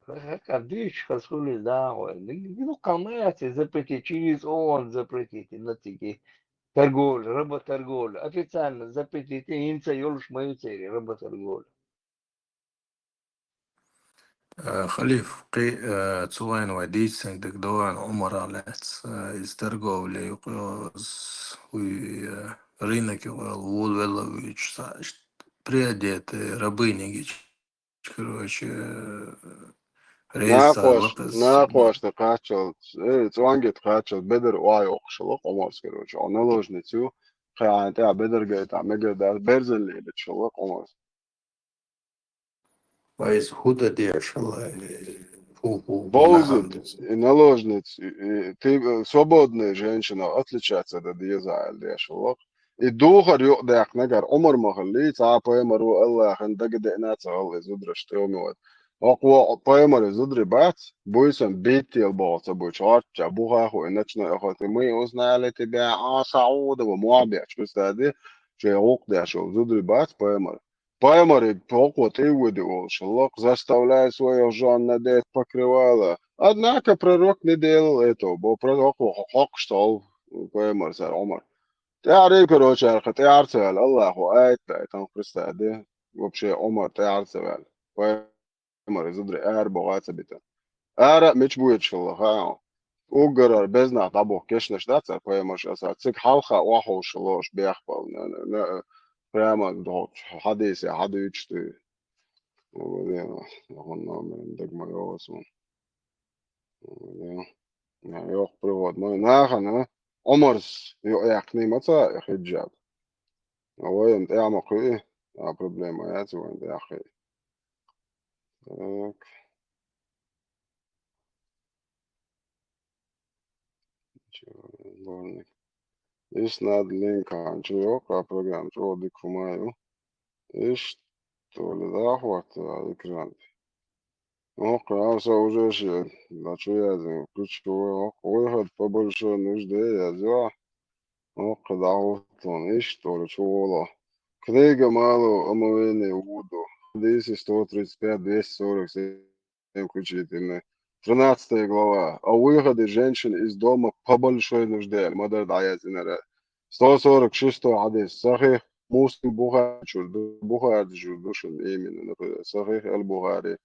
ХӀокхар дуьйцуш хаза хуьлийла дагахь. Дуккха ма яц и запретить, через ООН запретить, и на цига торговля, работорговля. Официально запретить, и хӀинца йолуш ма ю церан работорговля. Э, Халиф, кхи-, э, цу вайн вай дийцинарг дагадогӀу Ӏумарах лаьцна, э, иза торговля юкъа йолу, уй, э, рынок юкъа йолу волавелла вуьйцуш цхьа, иштта приодетая рабыня гича, короче, э, рейса Накъош-, вакхаза накъошна кхаччалц, э, цӀонгита кхаччалц бедар охьайоккхуш хилла Ӏумарс, короче. Хьо наложница ю, кхин хьайна тӀехь бедар гайтахь мегар дац, берзан лелачу хилла Ӏумарс. Вайза хӀун дан дезаш хилла, хӀун, хӀун, хӀун Бовза, нахана деза? И наложница, и, и, ты, э, свободная женщина, отличаться дан деза аьлла дезаш хилла. И духар юкъадаьккхинарг Ӏумар ма хиллий, цхьа пайхамар ву Аллахьан дагадеана ца хилла и зудараш тӀе хӀума вайта. ХӀокхо пайхамар и зударий бац, буьйсанна биттийла боху ца буьйцу, хӀордча буха а хуу, и ночной охота, мы узнали тебя, а Сауда, ва мохь бечу, представь, шайн гӀуллакх деш волу зударий бац пайхамар. Пайхамариг хӀокхо тӀе а вуьду олуш хилла, заставляй своих жён надеть покрывало. Однако пророк не делал этого, бо пророк хӀокхуш ца хьо пайхамар цара Ӏумар. ТӀаьхьарий, короче, аьлла, тӀаьхьара ца ваьлла, Аллахо аят дайтина, представь, де, вообще Ӏумар тӀаьхьара ца ваьлла. Пайхамар и зударий ара боху а ца битина. Ара а мича боьдуш хилла, хаьа хьуна. Уггар безнах дӀабуху кешнаш дац цара пайхамарш аса. Цига хьалха охьаховшалла лоруш бехпал. На, на, на, прямо дохучу хьадийса хьадуьйцуш дуй. Ва, ва, ва, ва, номер дага ма йогӀу суна. Ва, ва, ва, йоккха пригода ма ю. Нахана Ӏумарс юкъаяьккхиний ма ца и хиджаб. Вайна тӀаьхьа ма кхуьи, а проблема яц вайна тӀаьхьа кхуьи. Так. Чё, сборник. Иштта надо линк хьанчу йоккха программа, чӀогӀа дика хӀума ю. Иштта, то ли, да, хӀотта экран. ХӀокху, а, со уже шен, да, чу яздина, ключевой, хӀокху, выход по большой нужде язйо. ХӀокху дӀахӀуттун, иштта, то ли, чу воло. Книга Малого омовения вуду. Хадисы сто тридцать пять, двести сорок семь включительно. Тринадцатая глава. О выходе женщин из дома по большой нужде. Мадар дӀаяздинарг. Сто сорок шестой хьадис. Сахих Муслим, Бухари чуьра ду, Бухари чуьра ду шуна именно, например, Сахих аль-Бухари.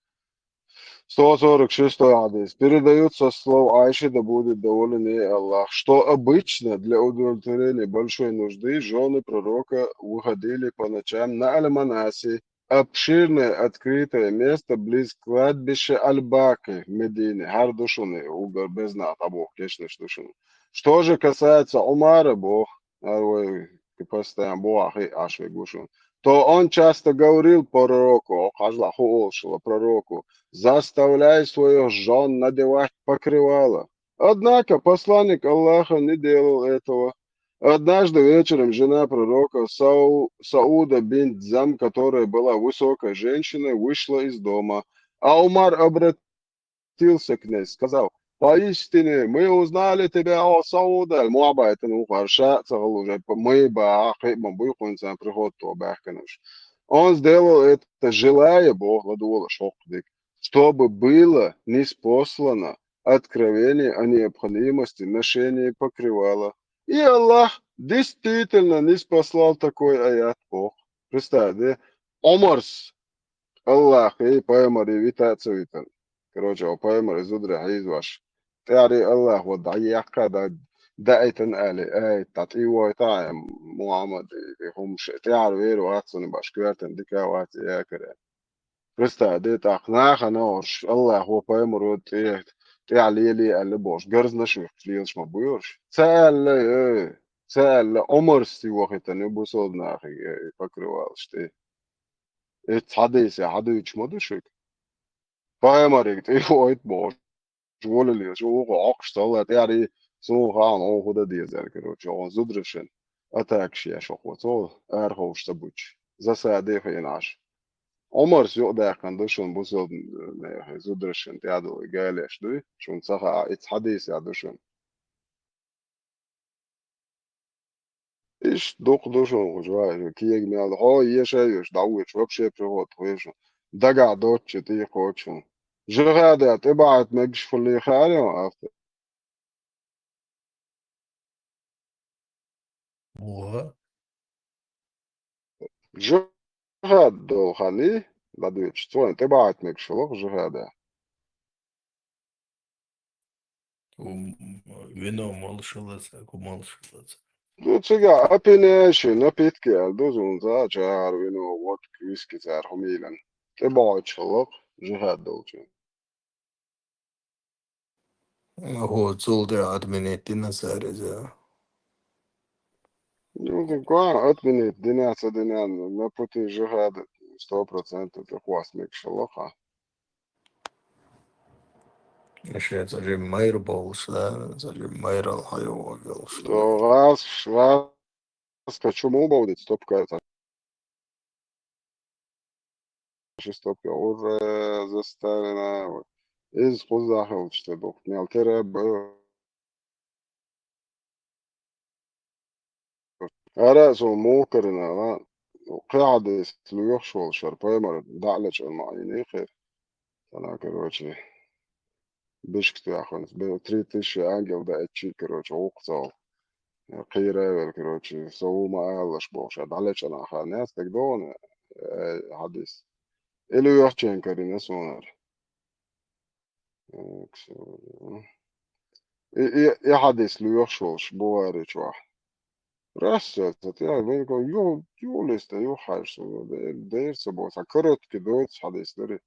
Сто сорок шестой хьадис. Передают со слов Айши, да будет доволен ей Аллах, что обычно для удовлетворения большой нужды жены пророка выходили по ночам на Аль-Манаси, обширное открытое место близ кладбища Аль-Баки в Медине. ХӀара ду шуна, уггар безнах дӀабоху кешнаш ду шуна. Что же касается Умара, боху, а вай постоянно боху, хи, Ӏаш вай гу шуна, то он часто говорил пророку, хьажал хӀун олуш хилла пророку, заставляй своих жён надевать покрывало. Однако посланник Аллаха не делал этого. Однажды вечером жена пророка Сау-, Сауда бинт Зам, которая была высокой женщиной, вышла из дома. А Умар обратился к ней, сказал: «Поистине мы узнали тебя, о Сауда». Мохь байтина ву хӀара, ша ца хилла уже, мы баха, кхин а ма буй хӀинца приход то баьхкина уьш. Он сделал это, желая, боху, ладогӀалаш хӀокху дика. чтобы было ниспослано откровение о необходимости ношения покрывала. И Аллах действительно ниспослал такой аят, Бог. Представь, да? Омарс Аллах и пайгамбар и витацию витан. Короче, о пайгамбар и зудря хьизваш. ТӀаьхьара Аллах вот дӀаяккха да, даитан али, ай, та тӀивойта, Мухаммад, и хумш, тӀаьхьара веру ацуни баш, квертан дика вац якаре. Представь, да, тӀаккха нахана орш, Аллах ва пайгамбар вот тӀе-, тӀаьхьа лели али бош, гарзнаш вихч лелаш ма буй орш. Ца аьлла, э, ца аьлла, Омарс и вахитан, и бусалба нахи, э, и покрывалаш тӀе. Эц хьадийса, хьадуьйчу ма ду шуьга. Пайхамариг тӀе войт бохуш, волале, шу вукху Ӏокхуш ца хилла, тӀаьхьара суна хаьа, хьуна хӀун дан дезара, короче, оха зударшна атакаш еш вокхо, цо араховш ца буьтуш. Засаде хиъна Ӏаш. Ӏумарс юкъадаьккхина ду шуна бусалба, э, зударшна тӀаьхьа долу галеш дуй, шуна ца хаьа, эц хьадийса ду шуна. Иштта дукха ду шуна хӀума ваьлла, кега мел ду. Хьо еша а йоьш, дӀавоьдуш, вообще приход хьоьжуш. Дагахь доцучу тӀе кхочуш. Жихада тӀебахьийта мегаш хӀулле хаьара хьуна, автор? Во. Жихад долу ханна, дӀадоьдуш, цо вайн тӀебахьийта мегаш хилла жихада. М, вино молуш хилла ца, ку молуш хилла ца. Ну, цигахь опьяняющие напитки аьлла ду зуна, цара чагӀар вино, водка, виски цара хӀума йиллина. ТӀебахьуьйтуш хилла жихад долчу. ХӀо, цул тӀе отменить дина цара иза. Ну, так, а, отменить дина, ца дина, на пути жихада сто процентов тӀе кхосса мегаш хилла хьан. Ше ца жим майра болуш, да, ца жим майрал хьайо йолуш. То гӀаз, гӀаз ка чу мул бовдит, стоп кайта. Ши стоп я, ура, заставина. Иза кхузахь хилча, те духу мел тера бу. Ара а суна муха карина, ала, кхин хьадис лоьхуш волу шара пайхамар дӀа а лечкъина ма Ӏийна кхера. Цхьана, короче, бишка тоьхна, бе-, три тысячи ангел даьччи, короче, гӀуккха ца волу. Кхийра а велла, короче, со ву ма алалаш бохуш, а дӀалечкъина хан яц, дагадогӀу, э, хьадис. И лоьхучийн карина суна ара. И, и, и хьадис лоьхуш волуш Бухари чохь. Расса ца тӀе, вайн ко ю-, юлиста юххьаш суна, де-, дер ца боху, сан короткий доцу хьадис дари.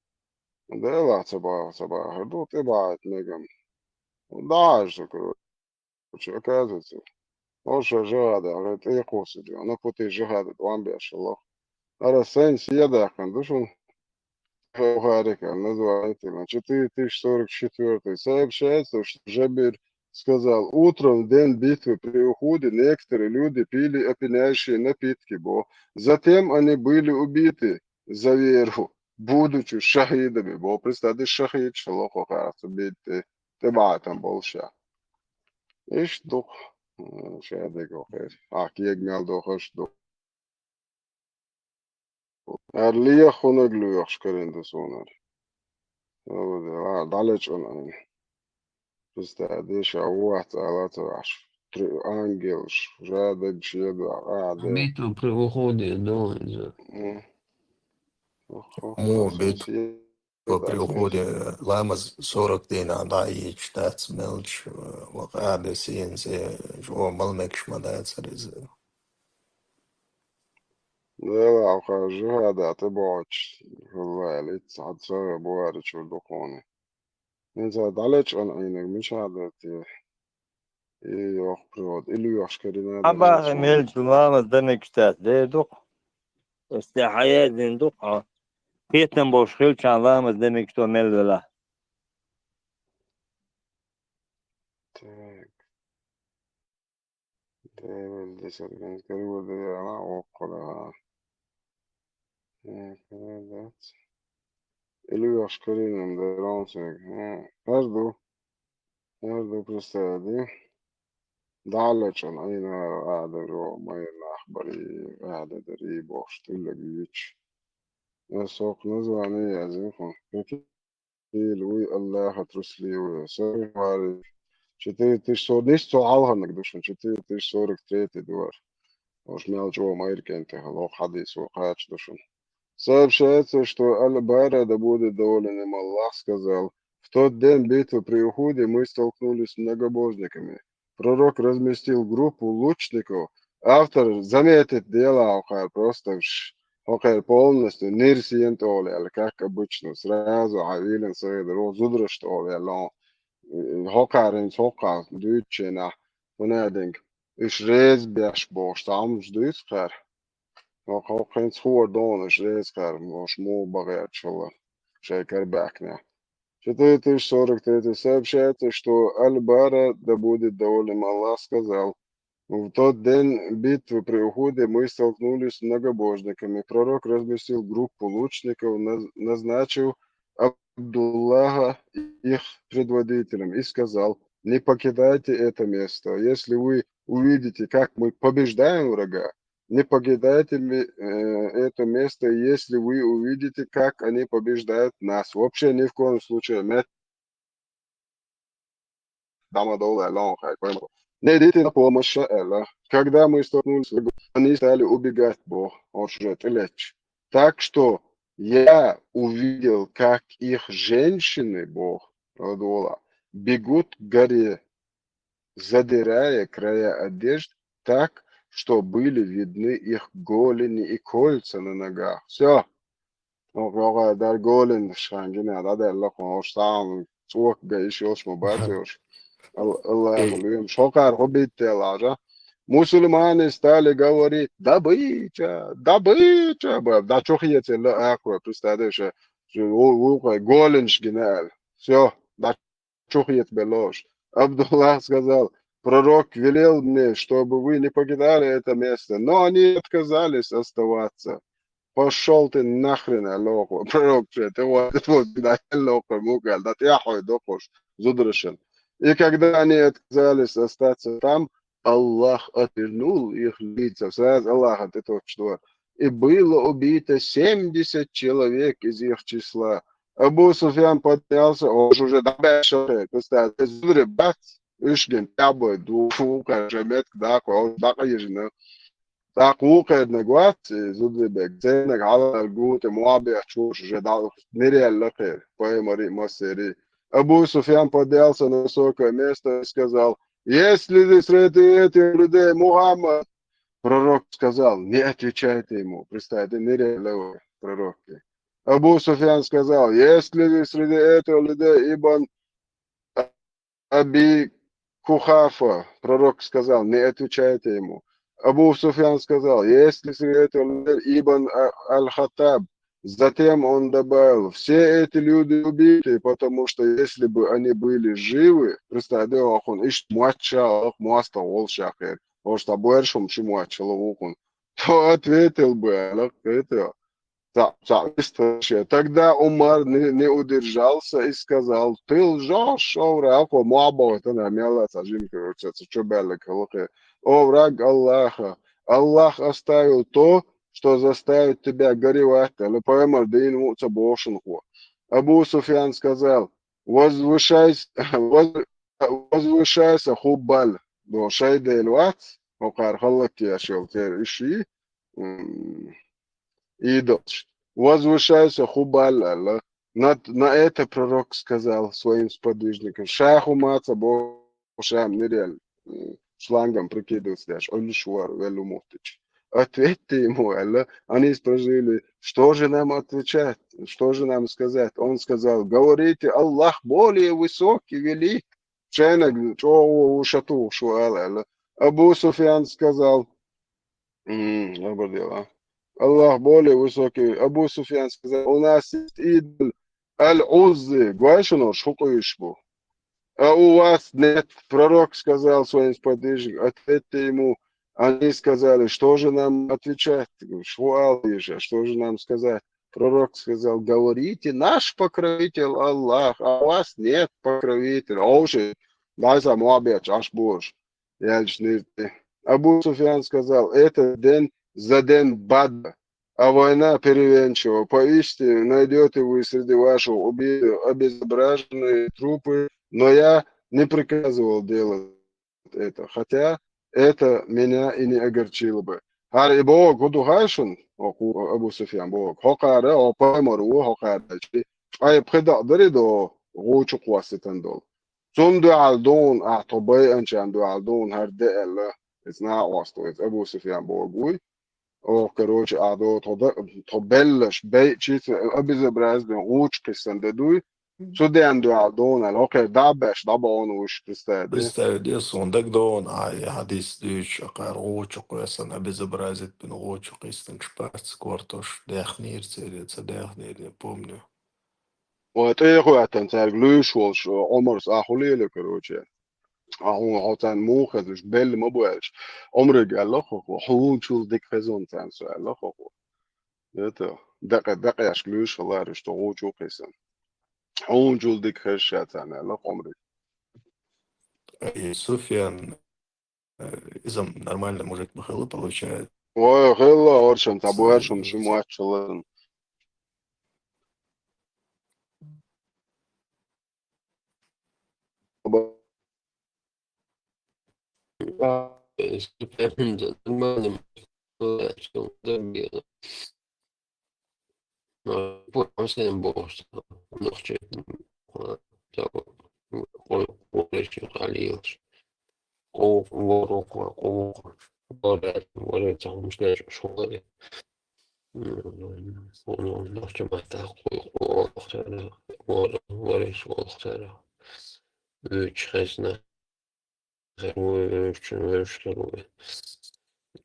Делахь ца баха, ца бахар ду, тӀебахьийта мегам. ДӀахьажа со, короче, оказывается. Оша жихада, гӀе, тӀе кхуссур ю, на пути жихада тӀом беш лох. Ара сайн седаьккхина ду шуна. Бухарика название, четыре тысячи сорок четвёртый. Сообщается, что Жабир сказал: «Утром в день битвы при Ухуде некоторые люди пили опьяняющие напитки, бо. Затем они были убиты за веру, будучи шахидами», бо. Представьте, шахид шалохо харца битты. ТӀебахьа там болуш. Иштта дукха, м, шадерг охир. А, кег мел дохуш ду. Ара леха хӀунаг лоьхуш карина ду суна ара. Ала, дӀалечкъина айна. Пуста деша ву вац ала ца ваьш. Три ангелш, жадерг шеда, а, де. Битва при уходе, да, иза. М. Охо, Мо, охо, бит-, сон се-, По приходе ламаз сорок дийнахь дӀа а йийцуш дац мелча, ва къаде сийна се жо мала мегаш ма дацара иза. Дела, ахьа жихада тӀебогӀучу хӀулла аьлла, итт сахьат сагӀа бухари чуьра ду кхуна. ХӀинца дӀалечкъина Ӏийнарг мичахь дара те? И йоху природ, и лоьхуш карина Хьан дара бахьа суна. Мелча ламаз дан мегаш дац, дер ду-кх. Ас те хьаяздина ду-кх хьо. Кхетам болуш хилчахьана ламаз дан мегаш ду мел велахь. Так. Девять, десять, одиннадцать, коридор, дверь, она около, ага. Так, двадцать. Или я шкаринам, да, ромсек. Ага, жду. Жду, представь, да? Далечан, айна, ада, ро, майна, ахбари, ада, дари, бохш, туллаг, вич. Я сок название, я зинхун. Какие хила вуй Аллахьа трусливые. Сорок, четыре тысячи сорок, нийсса цу хьалхарниг ду шуна, четыре тысячи сорок третий дуьйр. Ош мел чӀогӀа майра кӀентий хила, оха хьадис ву кхача ду шуна. Сообщается, что Аль-Бара, да будет доволен им Аллах, сказал: «В тот день битвы при Ухуде мы столкнулись с многобожниками. Пророк разместил группу лучников». Автор заметит дело, хӀокхара просто ш-, хӀокхара полностью нир сиен тӀоле аьлла, как обычно, сразу хьавилан сагӀида ру зудараш тӀоле аьлла. ХӀокхара хӀинца хӀокхара дуьйцученахь, хӀунадинг, уьш реза беш бохуш, цхьа хӀумаш дуьйцу кхара. ХӀокху хӀинца хӀора догӀуна уьш реза кхара, ош муха бахарчалла шайн карабаьхкина. Четыре тысячи сорок третий сообщается, что Аль-Бара, да будет доволен им Аллах, сказал: «В тот день битвы при Ухуде мы столкнулись с многобожниками. Пророк разместил группу лучников, наз-, назначил Абдуллаха их предводителем и сказал: Не покидайте это место. Если вы увидите, как мы побеждаем врага, не покидайте ме-, э, это место, если вы увидите, как они побеждают нас. Вообще ни в коем случае мет-, дама дола лон хай, понял? Не идите на помощь, Элла. Когда мы столкнулись, они стали убегать, бо, он уже тылеч. Так что я увидел, как их женщины, бо, родола, бегут к горе, задирая края одежд так, что были видны их голени и кольца на ногах». Все. ХӀокху дар голен шайн гина дӀадаьлла, хӀокху сам цӀока ган иш йолуш ма бац йолуш. Ал-, Аллахьа лоьмаш. ХӀокхара хӀун битта делахь жа? Мусульмане стали говорить: «Добыча, добыча!» Ба, да чу хецелла акхо, представляешь, ву-, вукхай голенаш гина аьлла. Все, да чу хетабелла ош. Абдуллах сказал: «Пророк велел мне, чтобы вы не покидали это место, но они отказались оставаться. Пошёл ты нахрен, аьлла оха». Пророк чу, тӀе вахийтина аьлла оха, муха аьлла, да тӀехьой доккхуш зударашна. И когда они отказались остаться там, Аллах отвернул их лица. Сразу Аллахьа тӀе тоттуш дора. И было убито семьдесят человек из их числа. Абу Суфьян поднялся, ош уже дӀабаьшша хир, кстати, зударий бац, уьш гина тӀаьхьабой ду, вукхара шайн метка даккха, ош дӀакъежина. ТӀаккха вукхарниг вац, и зударий бег, церниг хьалхара гута, мохь бехча ош уже дӀа-, нирелла хир, пайхамарий а, массерий. Абу Суфьян поднялся на высокое место и сказал: «Есть ли среди этих людей Мухаммад?» Пророк сказал: «Не отвечайте ему». Представьте, нирелла вай пророкке. Абу Суфьян сказал: «Есть ли среди этих людей Ибн Аби Кухафа?» Пророк сказал: «Не отвечайте ему». Абу Суфьян сказал: «Есть ли среди этих людей Ибн А-, Аль-Хаттаб?» Затем он добавил: «Все эти люди убиты, потому что если бы они были живы», представь, да, ахун, иш мача, ах, моста гӀолшахир. Может, а больше, чем мача, ловукун. То ответил бы, аьлла, это. Ца-, ца-, история. Тогда Умар не, не удержался и сказал: «Ты лжёшь, о враг, о муаббатана, мелла ца жимкаруца, ца чо баьлла калахе. О враг Аллаха, Аллах оставил то, что заставит тебя горевать, аьлла, пайхамар дийна ву ца бохушунхо». Абу Суфьян сказал: «Возвышайся, воз-, возвышайся, хуббал». Но шай дел вац, хӀокхара халлаккеш йолу церан иши, м, идолш. «Возвышайся, хуббал», аьлла. На, на это пророк сказал своим сподвижникам: «Ша хӀума ца бо, ша нирел, м, шлангом прикидываться деш, Ӏуьллуш вара велла муттича». Ответьте ему, аьлла. Они спросили: «Что же нам отвечать? Что же нам сказать?» Он сказал: «Говорите: Аллах более высок и велик». Шайнаг чӀогӀа ву шатухуш ву ала аьлла. Абу Суфьян сказал, м, лабар дела. «Аллах более высокий». Абу Суфьян сказал: «У нас есть идол Аль-Уззы». Гой шуна, шух къуьйсуш бу. «А у вас нет». Пророк сказал своим сподвижникам: «Ответьте ему». Они сказали: «Что же нам отвечать?» Шух ала деза, что же нам сказать? Пророк сказал: «Говорите: наш покровитель Аллах, а у вас нет покровителя». Оуши, дайса муабет, аш бурш. Ялч нирти. Абу Суфьян сказал: «Это день за день Бадра. а война переменчива. Поистине найдёте вы среди ваших убитых обезображенные трупы, но я не приказывал делать это, хотя это меня и не огорчило бы. ХӀара и боху, хӀун ду хаьий шуна, оха Абу Суфьян боху, хӀокхара, хӀо пайхамар ву, хӀокхара чи, ткъа и пхи дакъа дарий до, гӀу чу кхосситан долу. Цунна дуьхьал дуна, ахьа тхо байинчарна дуьхьал дуна хӀара де аьлла, иза накъост ву, иза Абу Суфьян боху вуй. Оха, короче, ахьа до тхо да-, тхо беллаш, бейчи ца обезобразить бен гӀу чу кхиссан де дуй, цу ден дуьхьал дуна аьлла, хӀокхеран дӀа а беш, дӀабахана вуш, представь де. Представь де, суна дагадогӀу, а, и хьадис дуьйцуш, акхар гӀу чу кхоьссина, обезобразить бина гӀу чу кхиссинчу парц кортош, даьхнера церан, ца даьхнера, не помню. Вай тӀе а хӀоьттина цаьрга луьйш волуш, Ӏумарс ахь хӀун лело, короче. Ахьа хьо царна муха хезаш, белла ма бу аьлча. Ӏумарга аьлла хӀокхо, хьуначул дика хезна царна со аьлла хӀокхо. Это, дакъа-, дакъешка луьйш хилла уьш тхо гӀу чу кхиссина. Хьуначул дика хезаш ша царна аьлла Ӏумарга. И Суфьян, э, иза нормальный мужик ма хилла, получается. Ой, хилла, оршам, цхьа боьршам, ши моч хилла. Э, Суфьян, нормальный мужик, Хьусейн бохуш, нохчий, а, цо, вай, вай, вай, хьалийлаш. Къо-, ворхӀ, къо-, ворхӀ, ворхӀ, цхьа хӀумаш деш, шолгӀа. М, хьуна нохчий маттахь къо-, къо-, вор-, ворхӀ, шолгӀа. Вуьйцуш хезна. Вуьйцуш, вуьйцуш хир ву.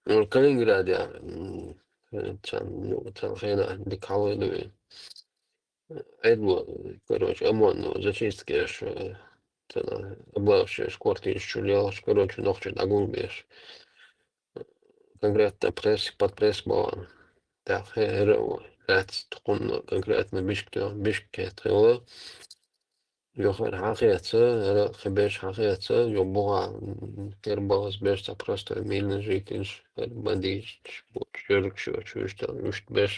Ну, Калининградехь, м, цхьана, ну, цхьана хенахь дика хьалха ду вайн. Ӏедало, короче, ОМОНо зачистка еш, э, цхьана облавши еш квартираш чу лелаш, короче, нохчий дӀагулбеш. Конкретно пресс, под пресс бахана. ТӀаккха хӀе-, хӀара а ву, лаьцна тхуна конкретно бишка тоьхна, бишка кхетта хилла. Юха хӀара хьан хеца, хӀара кхин берш хьан хеца, юха бухахь, м, кхера бахаза берш цхьа простой мирный жительш, хӀара бандиташ, бу-, чуьркаш йоцуш, уьш тӀе, уьш тӀе берш.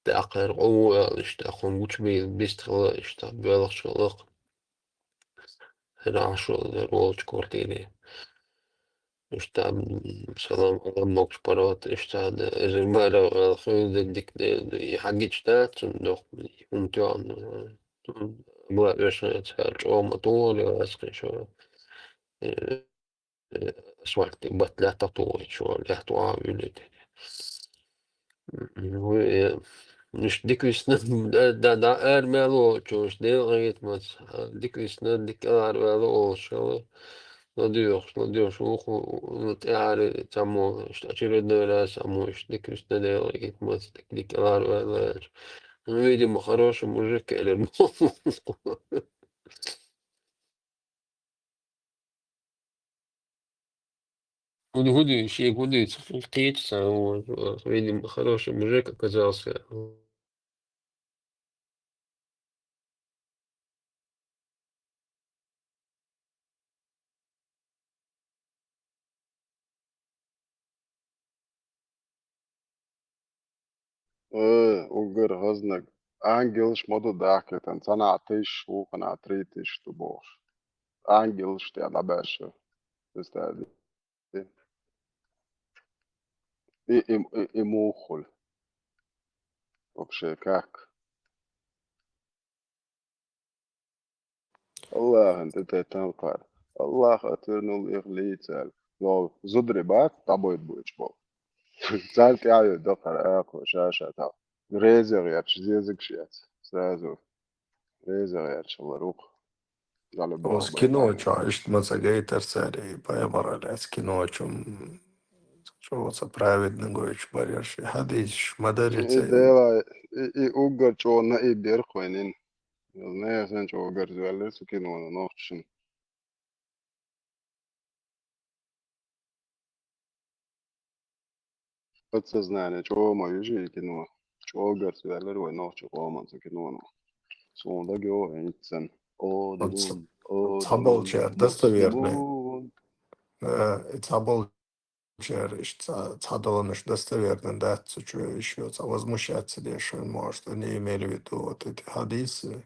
ТӀаккха хӀара къу ву аьлла, иштта хӀума гучубийла бист хилла, иштта боьлхуш хилла-кх. ХӀара Ӏаш волу, хӀара волчу квартире. Иштта, м, салам, алам могуш паргӀат, иштта, да, эзар бара, а, хуьлда дика, да, да, и хьагича дац, цунна дохку, хӀума тоьхна, а, м, бла вешан цара чӀогӀа ма тухура, аьлла, кхин шо, э, э, асфальт тӀе бат лаьттах тухуьйтуш, лаьтта вахьа вуьлуьйту. М, ву, э, иштта дика висна, да, да, да, ара мел волчуьнаш, Делан гӀайтамаца, а, дика висна, дика кӀелхьарваьлла волуш хилла. ЛадоьгӀуш, ладоьгӀуш ву-кх, ну, тӀаьхьара цхьаммо, иштта очередной раз цхьаммо, иштта дика висна Делан гӀайтамаца, дика, дика кӀелхьарваьлла аьлча. Ну, видимо, хороший мужик, элира. ХӀун, хӀун ду, шега хӀун дуьйцу? Кхечу цхьа, вот, вот, видимо, хороший мужик оказался. Э, уггар хӀазнаг. Ангелаш ма ду дахкийтина, цхьанхьа тысяча ву, кханхьа три тысячи ду бохуш. Ангелаш тӀе дӀабаьржира. Представь. И, и, и, и муха хуьлу? Вообще как? Аллахьан тӀе теттина кхара. Аллах отвернул их лица. Лол, зударий бац, дӀабайта бойтуш болу. Царна тӀаьхьа йойту кхара акхо ша-ша тӀаккха. Реза гӀерташ, зезагаш яц. Сразу. Реза гӀерташ хилар ву-кх. Оцу кино чохь иштта ма ца гайтара цара, и пайхамар аьлла, оцу кино чу, м, чӀогӀа ца праведно гойтуш барьерш, и хьадисаш ма дарри. И цара дела, и, и уггар чӀогӀа наиб яра-кх вайнин. Нехан санна чӀогӀа гарзаваьллера цу кинона нохчашна. Подсознание чӀогӀа ма вижи и кино. ЧӀогӀа гарзаваьллера вай нохчийн къоман цу киноно. Суна дагайогӀу хӀинца санна. О, Ца-, дадун, о, цхьаболчара дадун, достоверный. Дадун. Э, и цхьаболчара Чер иштта цхьа, цхьа доланаш достоверно дац, цу чу ещё цхьа возмущаться деш, может, они имели в виду вот эти хадисы.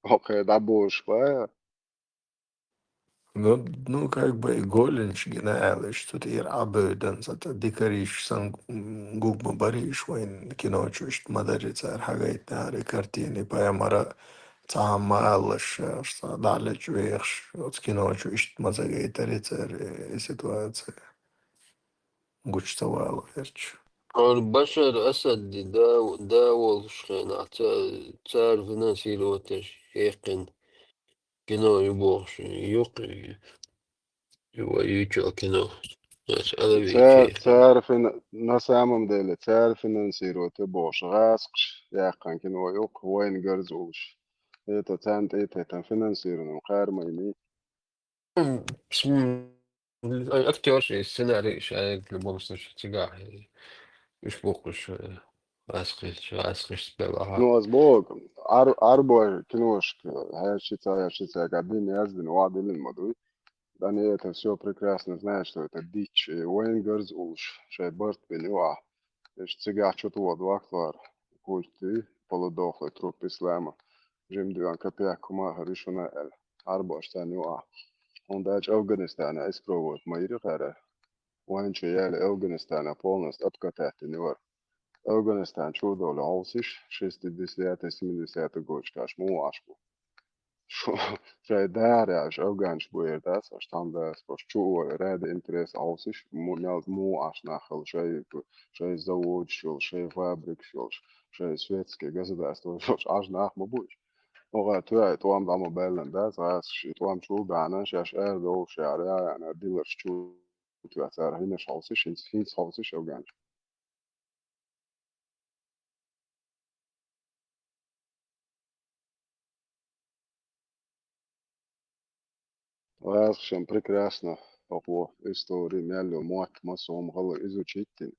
Окей, да, будешь, ба? Ну, ну, как бы и голенчги на элиш, тут ир абудан, зато дикариш сан гугма бариш, вайн кино чу ишт мадари цар хагайт нари картины, поэмара цаам ма аллаш, что далеч вехш, вот кино чу ишт мазагайтари цар, э, ситуация. Гучтавал верч. Он Башар Асадди да, да волш хена, ца-, цар финансировать еш, хекин кино ю бохш, юк, ю, ю чё кино. Нас алави Цар, чё. Цар фин-, на самом деле, цар финансировать бохш, гаск, яхан кино юк, вайн гарзулш. Это цан, это там финансирование, кармайни. М, см-, актёрш и сценарийш, а, в любом случае, цигахь, э, уьш бухуш, э, аскъиш, аскъиш спела, ага. Ну, аз бог, ар-, арбой киношка, хьаьшица, хьаьшица, гадин яздин, вадилин мадуй. Они это всё прекрасно знают, что это дичь, и вайн гарз улш, шай барт бин юа. Эш цигахь чу ту вад вахтвар, культи, полудохлый труп ислама. Жим диван копейка кума харишуна эл. Арбаш цан юа. Он дач Афганистана испробовать ма ири хара. Вайн чу яли Афганистана полностью обкатать не вар. Афганистан чу доли алсиш, шестидесятый, семидесятый годчкаш му ашку. Шу-, шай дара, аш афганч буер дас, аш там дас, аш чу ради интерес алсиш, му-, мел му аш нахал, шай, шай завод шул, шай фабрик шул, шай светский государство шул, аш нах ма буш. Ога туя, туам дама беллен дас, аш, туам чу бана, шаш эр дол шар, я, я, на дилер чу туя, цар хинеш алсиш, хинц, хинц алсиш афганч. Ваьлла шен прекрасно, окъо истори мел ю, мотт ма сом гӀала изучить дин.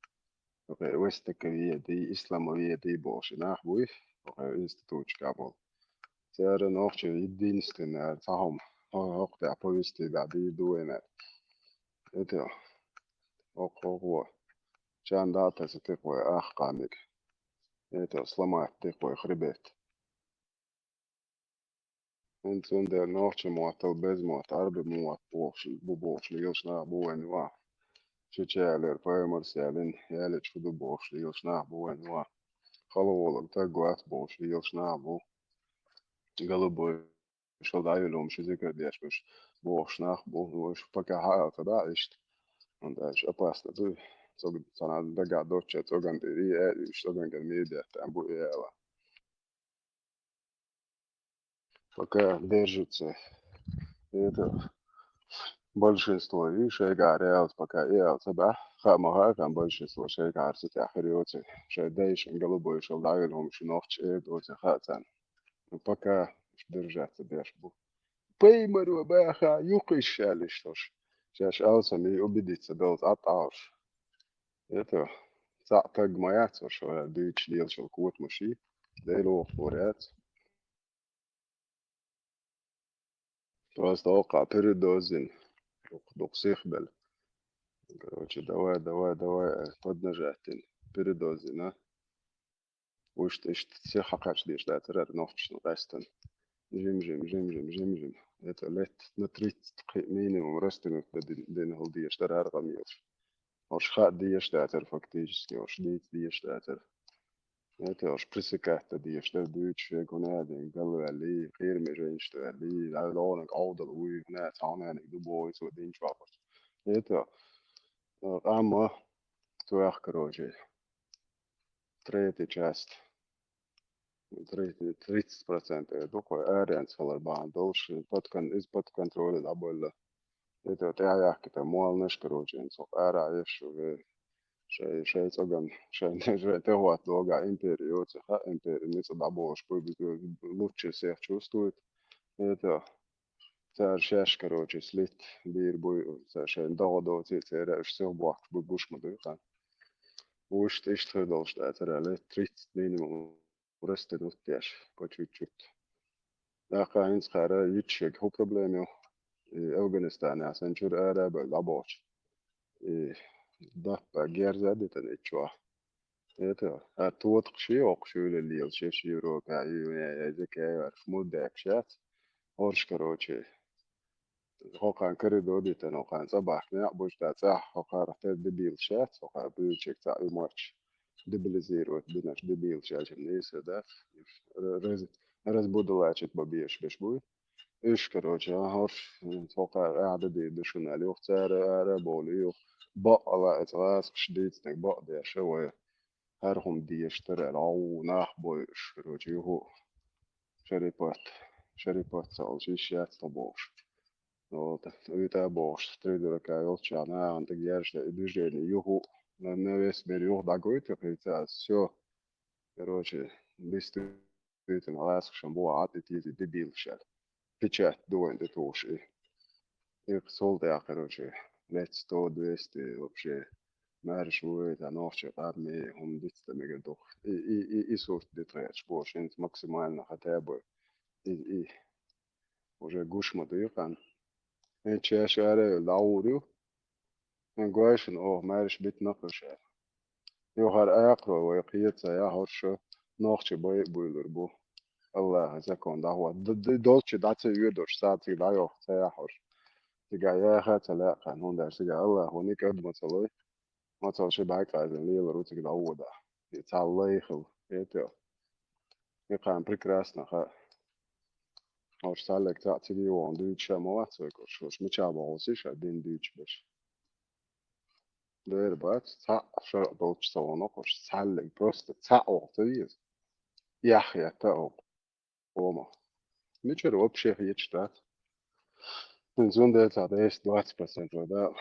Окъе, вестаковеды, исламоведы бохуш нах буй, окъе, институтчика бол. Цара нохчи единственная, цхьа хӀума, хӀо-, хӀокху тӀехь повести да дийр ду вайна. Это, окъо, окъо. Чан да таса тыкъой ахкъамик. Это, сломать тыкъой хребет. ХӀунда цундела нохча мотт, беза мотт, Ӏарби мотт бохуш, бу бохуш лелаш нах бу вайн ва. Шича ялер, паймарс ялин, ялич ху ду бохуш лелаш нах бу вайн ва. Халаволаг таг вац бохуш лелаш нах бу. Голубой шал дӀавилла хӀума ши зикар деш беш бохуш нах бу, вайша пока хьаалца дӀа иштта. ХӀунда аьлча опасно ду. Цуьнан дагахь доцча цӀоган тӀе и, э, уьш цӀоган ган мийр детта бу и ала. Пока держится это большинство, и шайгахь реалс пока и алца бахь, хаа ма хаьа, хаа большинство шайгахь арца тӀехь хир йоцу, шай дайшин голубой шал дӀавилла хӀума ши нохча эр доцу хаа царна. Ну, пока держаться деш бу. Паймаро баха юкъа иш шаьлиш тош. Шаьш алсам и убедиться долу цӀа тӀалш. Это цхьаъ таг ма яц, ваша дуьйцуш лелашал котамаши, Дела вохур яц. Просто оккха передозин, дукха, дукха сих бел. Короче, давай, давай, давай, э, поднажать дин. Передозин, а? Вуьшта иштта сих хьакхаьчна деш дацара нохчашна къаьстина. Жим-жим, жим-жим, жим-жим. Это лет на тридцать кхи-, минимум растянуть дан дин-, дина хӀума деш дара хӀара къамелаш. Ош хаа деш дацара фактически, ош дийца деш дацара. Это ош пресекать дан деш дара, дуьйцуш вегуна дин, галваьлли, кхераме жайнаш ваьлли, дӀа логӀаниг Ӏовдал вуй, хӀуна цхьа хӀунаник ду бохуй цо динчу ваккхарца. Это, э, къамма, цо яхка рожий. Третья часть. Третья, тридцать процентов, я думаю, аренц хилар бахьана долуш, под кон-, из под контроля дӀабойла. Это тӀаьхьа яхкита, молнаш, короче, цо ара еш уже шай, шай цӀоган, шай, шай тӀехӀотта догахь импери йоцу, ха, импери ницкъ дӀаболуш, бу-, бу-, лучше всех чувствует. Это цара шаьш, короче, слит бийр буй, цара шайна догӀа доций, церан уьш сих бохкуш буй, гуш ма дуй хан. Вуьшта иштта хир долуш дацара, лет тридцать минимум растянуть деш, по чуть-чуть. ТӀаккха хӀинца хара йитчег хӀу проблема ю? э, Афганистанехь санна чуьра ара а бевлла дӀабохучу, э, даппа герз а дитина иччохь. Это, а тотакхаш йоккхуш, шуьйра лелаш, шуьйра кхаъ, ю-, я-, я-, закаьварш, мурдекаш яц. ХӀорш, короче, хӀокхарна коридор дитина, хӀокхарна цӀа бахкина, некъ буьйцу, цӀахь хӀокхара тера дебилаш яц, хӀокхара буьйцург цхьаъ и моьттуш, дебилизировать бинарш дебилаш яц, нийса дац. Раз-, разбудалачить бан безаш берш буй. Уьш, короче, а, хӀорш, хӀокхара ахьа дан дийр ду шуна аьлла, юха цара ара а бовлий, юха бакъ а лаьа, оцу гӀазкхаша дийцинарг бакъдеш а вай. ХӀара хӀума дезаш дара аьлла, гӀу, нах бойуш, короче, юху Шарипат, Шарипат ца олуш, йиш яц тхо бохуш. Вот, уьйтӀа а бохуш, три дурака йолччохь нахана тӀе герзаш дан и движение юху, на, на весь мир юха дӀагойту кхин ца ас, всё. Короче, действительно, гӀазкхашна боху, Ӏад и тезий дебилаш аьлла. Печать ду вайн тӀе тухуш и. И сол тӀехь, короче, лаьцна сто двести вообще маьрша ву вай, цхьа нохчийн къам, и хӀума диц дан мегар ду. И, и, и, и сурт ди тхаьш бохуш, хӀинца максимально хотя бы и, и уже гуш ма дуй хан. ХӀинца шаьш ара а йолу дӀагӀур ю. Сан гой шуна, оха маьрша битина кхуьш аьлла. Юхара акхаро вай кхета ца яхь хӀорш, нохчий бай а буьйлур бу. АллахӀан закон дӀахӀотта. Д-, д-, долчу дӀа ца оьдуш, цара цига дӀайоху ца яхь хӀорш. Цигахь яха а ца лаьа кхарна, хӀунда аьлча цигахь АллахӀа никӀад ма ца лой. Ма ца лой, ши бӀаьрг къаьзина лелар ву цига дӀавода. И цхьа лай хила, хета. И кхарна прекрасно хаьа. ХӀорш цхьаьллиг цхьаъ цига а вахана дуьйцуш а ма вац вай, хӀорш, хӀорш мичахь бохуш ша дин дуьйцуш берш. Дера бац, цхьаъ шарӀ долчу ца вахана хӀорш, цхьаьллиг просто цхьаъ ваха ца веза. Эхь хетта а ву къомах. Мичара вообще хеташ дац. ХӀинца зундела цхьа десять-двадцать процентов да,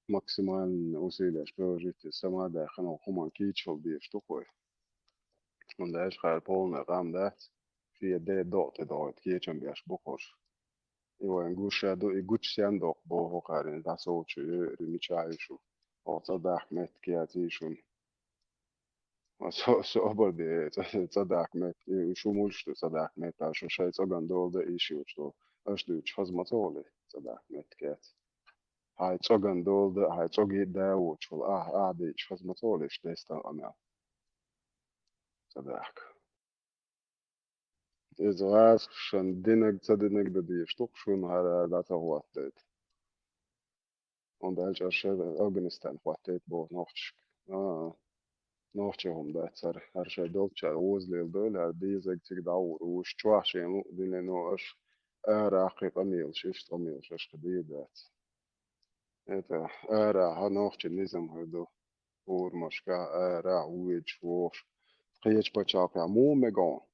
максимальный усилияш приложить, сама даьхна хӀуманна кийча хила дезаш ду кхой. ХӀунда аьлча кхара полная къам дац, шен ден докъа тӀедогӀуьйту кечам беш бу хӀорш. И вайн гуш а ду, и гучу сен доккху боху кхарна, дӀасовчу йойури мичахь йиш ю. Оха цӀа дахка меттиг яц йиш юна. Со, собар де, цӀа, цӀа дахка меттиг, и шу муьлш ду цӀа дахка меттиг, шу шайн цӀоган дола дан йиш йоцуш долу. Аша дуьйцуш хаза ма ца волу цӀа дахка меттиг яц. Хьайн цӀоган дола дан, хьайн цӀоган да воцуш волу, ахь, ахь дуьйцуш хаза ма ца волу, иштта дестан къамел. ЦӀа дахка. Иза гӀазкхашна динарг ца динарг дан дезаш ду-кх шуна, хӀара дӀа ца хӀоттайта. ХӀунда аьлча аша Афганистан хӀоттайта боху нохчашка. А, нохчийн хӀума дац хӀара, хӀара шайн долчара оза леладойла, хӀара дезарг цига дӀагӀур ву, уьш чохь шен луъу динан, но аша арахь кхин къамелаш, иштта къамелаш аша кхин дийр дац. Это, арахь нохчийн низам хир ду. Урамашкахь, арахь, воьдуш, вогӀуш. Кхечу пачхьалкхехь муха мега хьуна?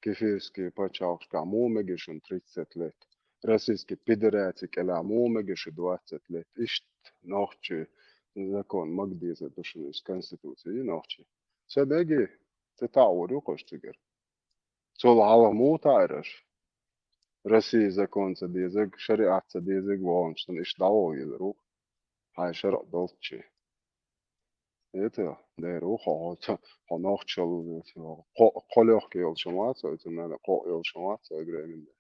Кефирский пачхьалкхашкахь муха мега шуна тридцать лет? Российский Федераци кӀелахь муха мега шу двадцать лет? Иштта нохчийн закон мага дезар ду шуна иза, конституци, и нохчийн. Ца мега, ца таӀор ю кхуш цигара. Цул хьалха муха таӀара аша? Россия закон ца дезарг, шариат ца дезарг ваханчун иштта дӀавохуьйлур ву, хьайн шарӀ долччи. Это, дера ву хьо, хьо, хьо нохчалла, кхо, кхо легкий йолуш ма вац вай, цунна кхоъ йолуш ма вац вай временде.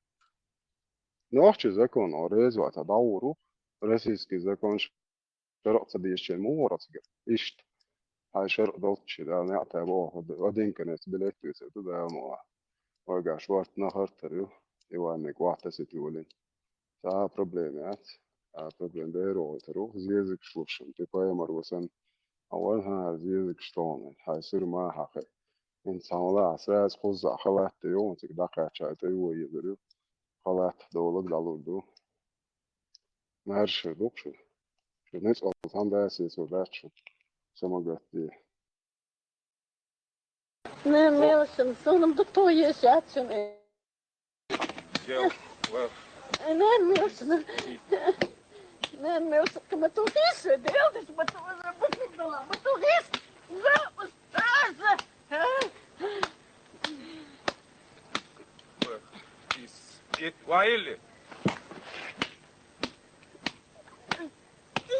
Нохчийн закон хьо реза вац, хьо дӀагӀур ву, российский закон шарӀ ца дезачеран муха вара цигара? Иштта. Хьайн шарӀ долччи, Дала неӀ тайбо, один конец билет вуьйцур ду, Дала ма ван. Вайгахь шортта нах хӀоттор ю, и ванниг охьатасийта волийна. Цхьа а проблема яц. А проблема дера вахийтар ву, зезагаш луш шуна, тӀе пайхамар ву санна. Хьан ван хӀара зезагаш тохна, хьайн суьра ма хьакхи. ХӀинца цхьа хӀума лаахь, сразу кхузза халат тӀе йогӀу, цига дӀакхаьчча, тӀе йо езар ю. Халат долаг дӀалур ду. Маьрша ду-кх шу. Шу ницкъалла цхьаьна даций, цо дац шу. Самагатде. Не, Милшин, суна ду то еш яц шуна. Сел, лав. Не, Милшин. Не, Милшин, ты батугиш, делдиш, батугиш, батугиш. Из, из, ваили?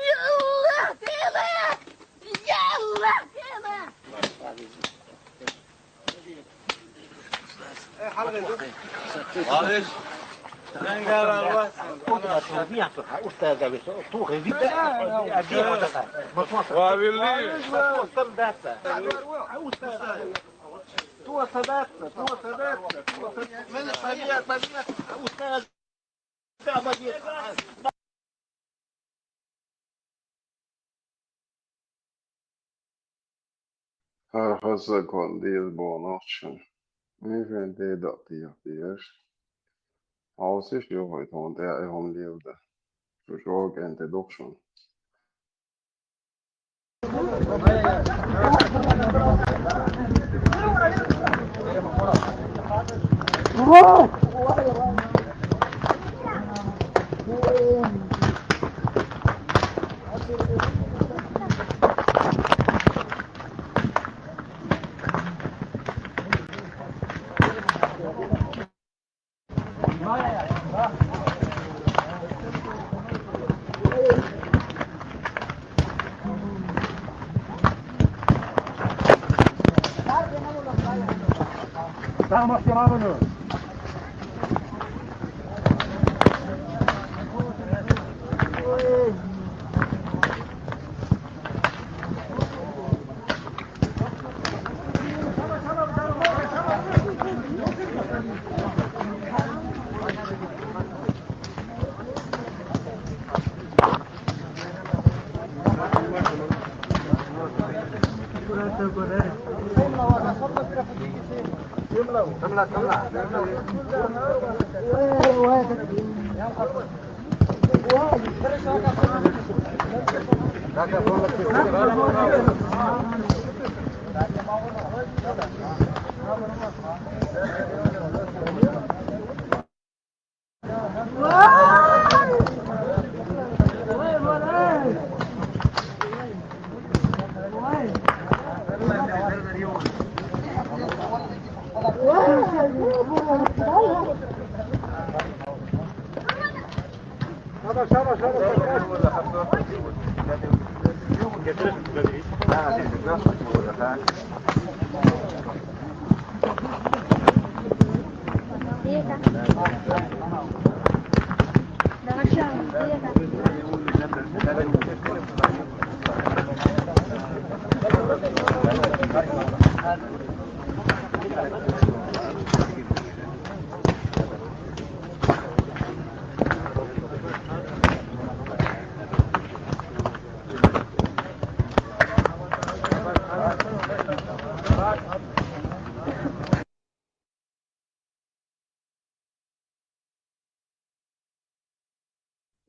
Йалла, Фина! Йалла, Фина! Малыш, Bien sûr. أستاذ، أستاذ، أستاذ. Хьархазза кхоана деза боху нохчашна. Мижен де дакъ дехьа дезаш. Хьовсийша юхуьйту хьуна тӀе а хӀума леладан. Шу чӀогӀа кӀентий ду-кх шуна.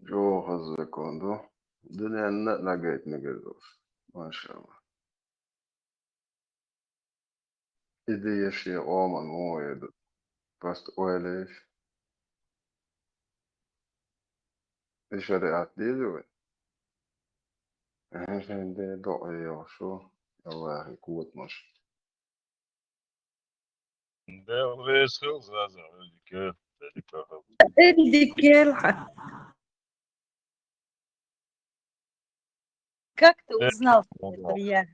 ЧӀогӀа хаза закон ду. Дуьненна а дӀагайта мегар долуш. Машалла. И де шен къоман муха эр ду? Просто ойла еш. И шариӀат деза вай? Ахьа, шайн де докъе йогӀуш ву, Аллахьан котамаш. Дела реза хила, Заза, хьоьга дика, дика хила. Дика хила хьан. Как ты Э, узнал, что ну это да. Я?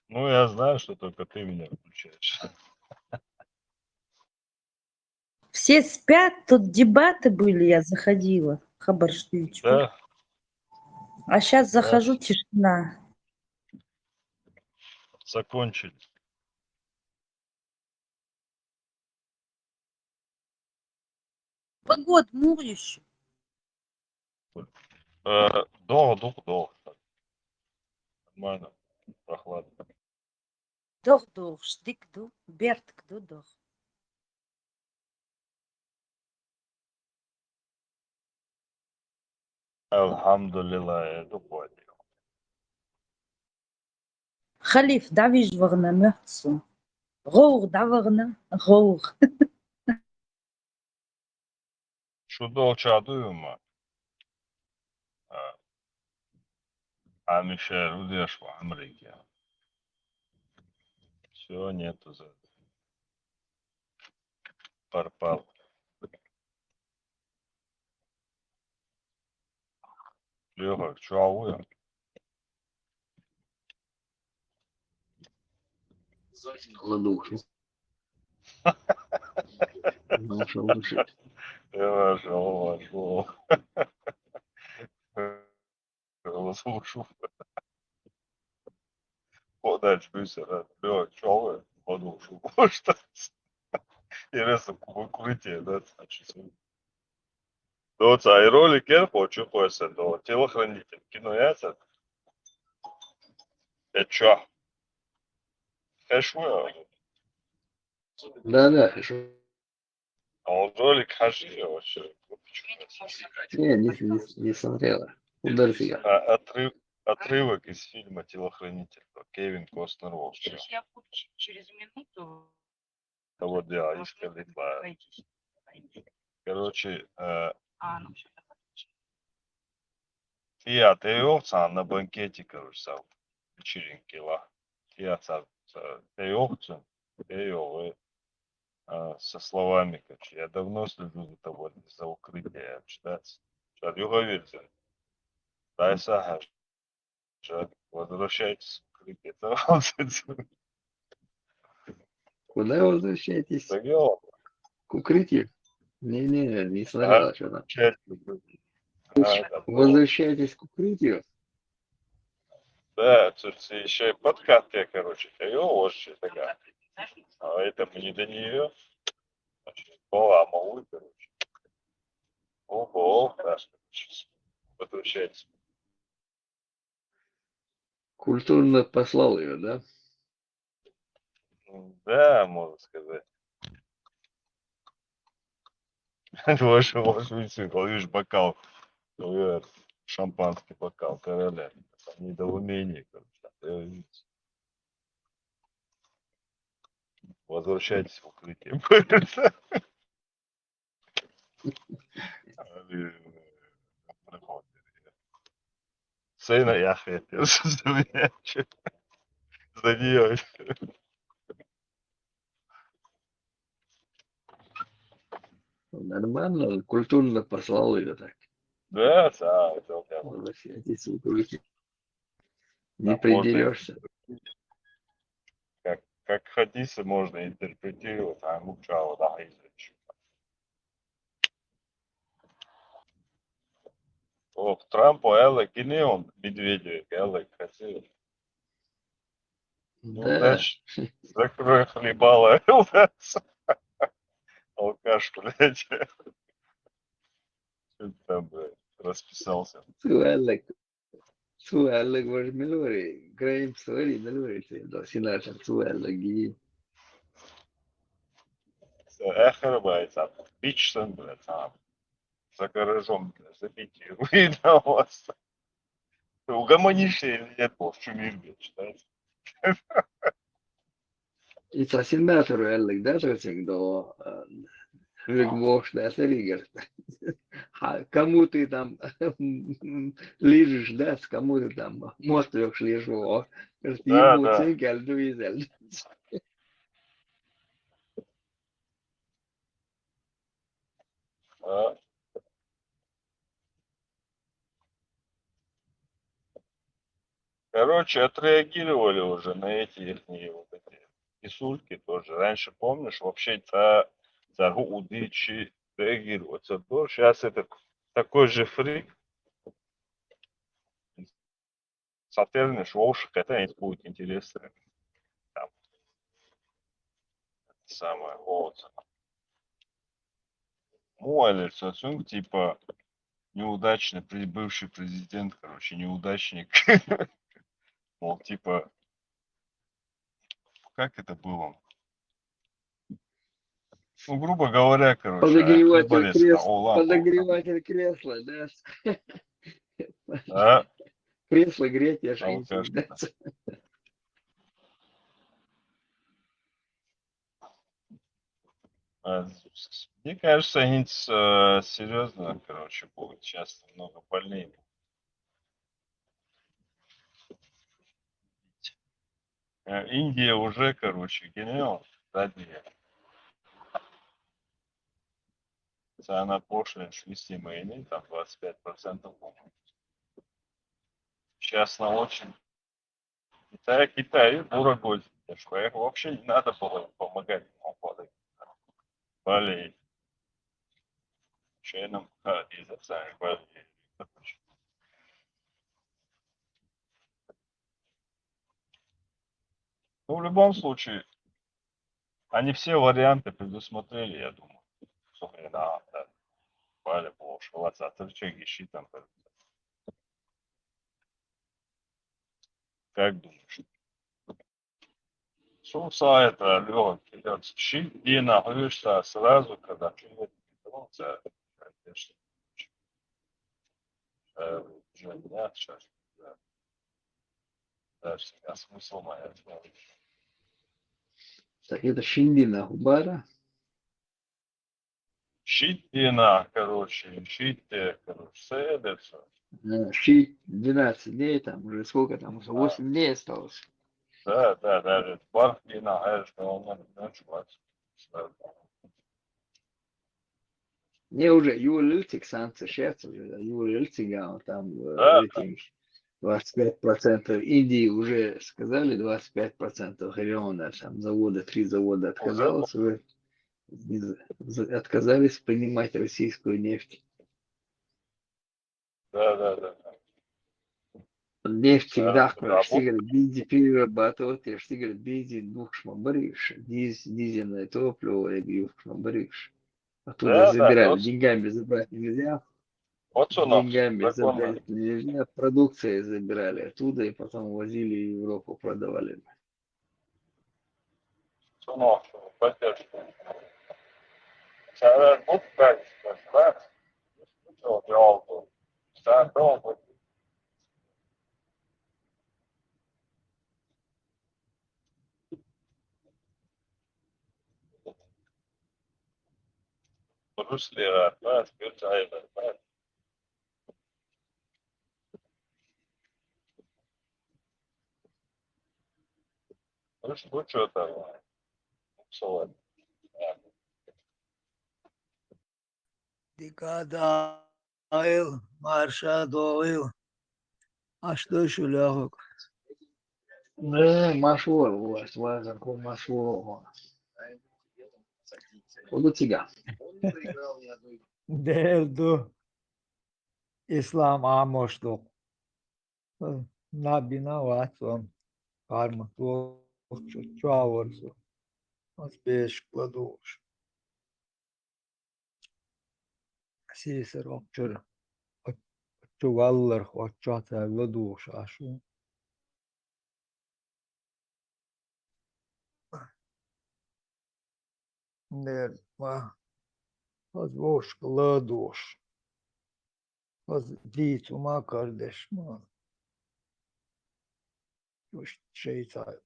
Ну, я знаю, что только ты меня включаешь. Все спят, тут дебаты были, я заходила. Хабар, что и чё. Да. А сейчас захожу, тишина. Закончили. Погода муха ю шун? Э, догӀа ду-кх, догӀа. Нормально. Прохладно. ДогӀа догӀуш дика ду, бертиг ду догӀа. Алхьамдулиллахь, э, ду кхойти. Халиф, дӀавижа вахана моьтту суна. ГӀовгӀа дӀавахана, гӀовгӀа. Шу долчохь дуй хӀума? А. Амишер, удеш ву Амрик. Всё, нету за. Пропал. Лёха, чё, а вы? Ладуши. Нашел души. Я вошёл, вошёл. Слушай. Подальше быстро, да. Лёва, чё вы? Подушку. Что? Интересно, укрытие, да? Значит, вот, а и ролик я хочу, хочется, да, телохранитель. Кино я это. Я чё? Хэшуя? Да, да, хорошо. А он ролик хаши вообще. Не, не, не, не смотрела. Удар фига. А, отрыв, отрывок из фильма «Телохранитель». Кевин Костнер вообще. Сейчас я буду ч- через минуту. Того дела, Потому что искали два. Пойдите. Пойдите. Короче, э, А, ну все. тия тэ ёхцан на банкете, короче, са вечеринке ла. Тия са, са, тэ ёхцан, тэ ёхы, э, со словами, короче, я давно слежу за тобой, за укрытие, я читать. Чар юга верзен. Дай са хаш. Чар, возвращайтесь в укрытие. Куда возвращаетесь? Так, ё, К укрытию? Не-не, не смотрела, что там. Возвращайтесь в укрытие. А, да, было. Возвращайтесь к укрытию. Да, тут ещё и подкатка, короче, ё, вообще такая. А этому не до нее. Значит, была малой, короче. Ого, да, сейчас возвращается. Культурно послал ее, да? Да, можно сказать. Ваш, ваш, видите, Владимир, бокал. Э, шампанский бокал короля. Недоумение, короче. Э, видите. Возвращайтесь в укрытие. Сына я хотел за нее. Нормально, культурно послал ее так. Да, да, это вот я. Возвращайтесь в укрытие. Не Да, можно придерешься. Как, как хадисы можно интерпретировать, а ему чао, да, изучить. О, Трампу элэ кинеон, Медведев элэ хотел. Ну, Да. Дальше. Закрой хлебало. Алкаш, блядь. Что ты там, блядь, расписался? Цу эллэг. Цу эллэг вар мэлвэри. Грейм сори мэлвэри. Сенатор цу эллэг. Эхэр байца. Бичсэн, блядь, там. За гаражом, блядь, забейте. Угомонишься или нет, Вов, чё мир, блядь, читать? И са сенатор эллэг, да, трэцэнг до, э, рыгвош, да, сэригэр. Ха, кому ты там лижешь, да, кому ты там мозг лёгш лижешь, о. Да, Ему да. цинк эльду из эль. А. Короче, отреагировали уже на эти ихние вот эти писульки тоже. Раньше, помнишь, вообще та зару удичи реагировать. Сейчас это такой же фрик. Соперниш, вообще, это будет интересно. Там. Это самое, вот. Муалер Сосюнг, типа, неудачный, пре- бывший президент, короче, неудачник. Мол, типа, как это было? Ну, грубо говоря, короче, Подогреватель хлеборезка, кресла. о, ладно, Подогреватель кресла, да. Да, Кресло греть, я же Алкаш. Да. А, с- с- мне кажется, они с- э, серьезно, короче, будут. Сейчас намного больнее. Э, Индия уже, короче, генерал, задняя. Она пошлин швести майны, там двадцать пять процентов, по-моему. Сейчас на очень Китай, Китай, дорогой. Вообще не надо было им помогать. Болей. Шоана-м хаа деза, цхьа хӀама. Ну, в любом случае, они все варианты предусмотрели, я думаю. Со хенахь, да. Бале бохуш, вац, а церчеги ши там. Как думаешь? Со сайта лёгок, ши дийнахь хьуьйсу сразу, когда привет, конечно. Э, уже нет сейчас. Да. Дальше, а смысл моя? Так это шин дийнахь бара? Ши дийнахь, короче, ши де, короче, седеца. Э, ши, двенадцать дней там, уже сколько там, уже восемь дней осталось. Да, да, даже барх дийнахь, конечно, он не, не чувствуется. Не, уже юлилтик санкция шец, уже юлилтик, а там, э, да, этим двадцать пять процентов Индии уже сказали, двадцать пять процентов региона, там завода, три завода отказалось, уже из-, за-, отказались принимать российскую нефть. Да, да, да, да. Нефть всегда, да, да, стигали бензин перерабатывать, я стигали бензин двух шмабариш, диз-, дизельное топливо, я говорю, шмабариш. Оттуда, да, да, забирали, просто деньгами забрать нельзя. Вот что нам. Деньгами забрать нельзя, продукцией забирали оттуда и потом возили в Европу, продавали. Что нам, что поддержка? Сара вот как сказать, что делал бы? Сара вот. Русские, да, спирт, ай, да. Ну что, что там? Салат. Дика даьлла, марша догӀийла. Аш дойшу лехуг? Не, машур, власть, вазар, ху машур. Худу цига. Дел ду. Ислам Ӏамош ду. Набина вац ван. Парма тохчу чавар со. Аз бешк ладугӀуш. Сийсара оккхучуьра, оч-, чу валларх, оццохь цара ладугӀуш Ӏаш ву. Дера, ма, хаза вовшашка ладугӀуш. Хаза дийца хӀума а карадеш ма. Уьш шайца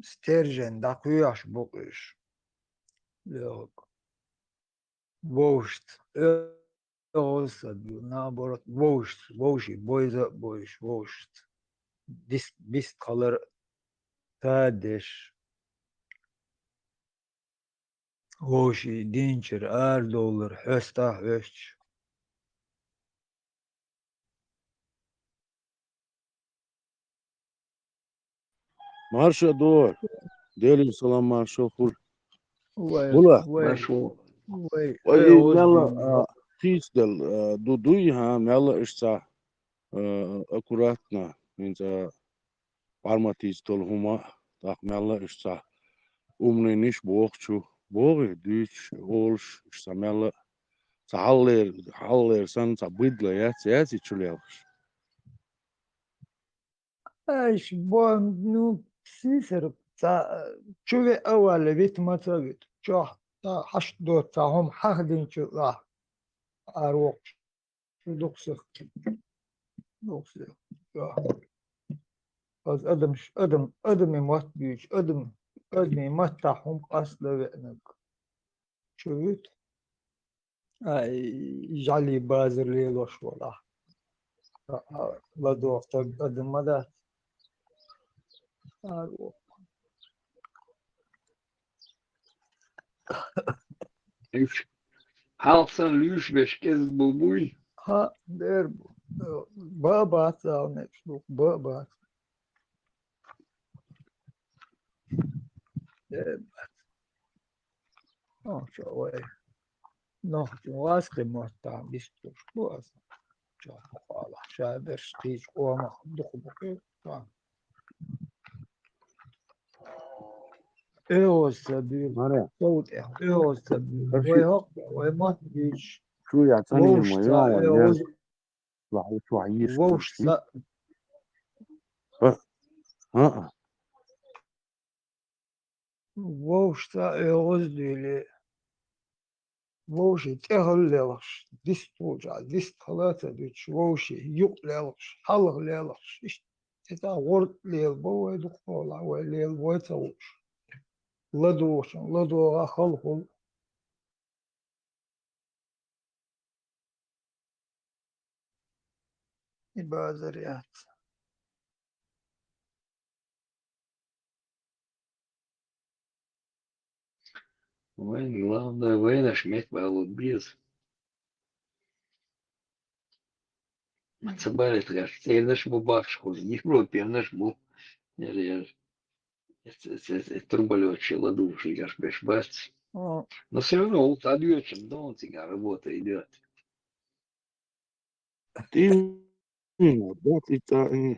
стержень дӀакхоьхьуш бу-кх уьш. Лоьхуг. Вовшашца оьгӀаз саг ю, наоборот, вовшашца, вовшийн бойза а бойуш, вовшашца. Дис-, бист хилар а деш. Вовшийн динчуьра арадовлар хьоьстахь а хьоьстуш. Марша догӀийла. Делера салам маршалла хуьлда. Вай, мула? Вай, маршалла. Вай, вай, и мелла, а, тийсаделла, а, ду, дуй, хьан, мелла иштта, а, аккуратно, хӀинца, а, парма тийса долу хӀума, тӀаккха мелла иштта умненаш бохучу, богӀий, дуьйцуш, олуш, иштта мелла, цхьа хьаллера, хьаллера санна, цхьа быдла яц, яц и чулелхаш. Ай, ш-, бо-, ну, сийсара, цхьа, чу веа а валле, вита ма ца вита. Чохь, цхьа хьашт доцу, цхьа хӀума хьахдинчул ахь, ара воккхуш, дукха сих. Дукха сих. Чохь. Аса адамаш, адам, адамийн мотт буьйцу, адам, адамийн маттахь хӀума къастадан веанарг. Чу вуьту? Ай, жӀаьлий базар лелош волахь. А, а, ладогӀа стаг адам ма дац. Ара ву. Уьш хьалха санна луьйш берш кӀезиг бу буй? Хьа, дер бу. Ба а бац, зал мегаш ду, ба а бац. Э, бац. О, чо вай. нохчо васкхи мотта бистуш бу аса. Чохалах шаберш кхич къомах духу бу. Эос ца буьйла. Маре. Сов тӀех эос ца буьйла. Карши. Вай хӀокху, вай мотт буьйцуш. Чу я цӀанийна ма вовшашца йо, эос. Ваха чу хьийш. Вовшашца. Ха? Ха? Вовшашца эос дуьйле. Вовшийн тӀехула лелхаш, дистхулчохь, дистхила а ца дуьтуш, вовшийн юкъа лелхаш, хьалха лелхаш, иштта цхьа гӀорта лелабо вай дукхахула, вай лела вай ца хууш. ЛадугӀучун, ладогӀа халхул. И базар яц. Вайн главное, вайнаш меттабалу беза. Ца балет гаш, цернаш бу бахаш хуз, Европенаш бу. Яр, яр. Эт, эт, эт, эт турбалётчи ладувши гаш беш бац. О. Но всё равно вот адвечен, да, он циган работа идёт. Ты, м, да, ты та, э,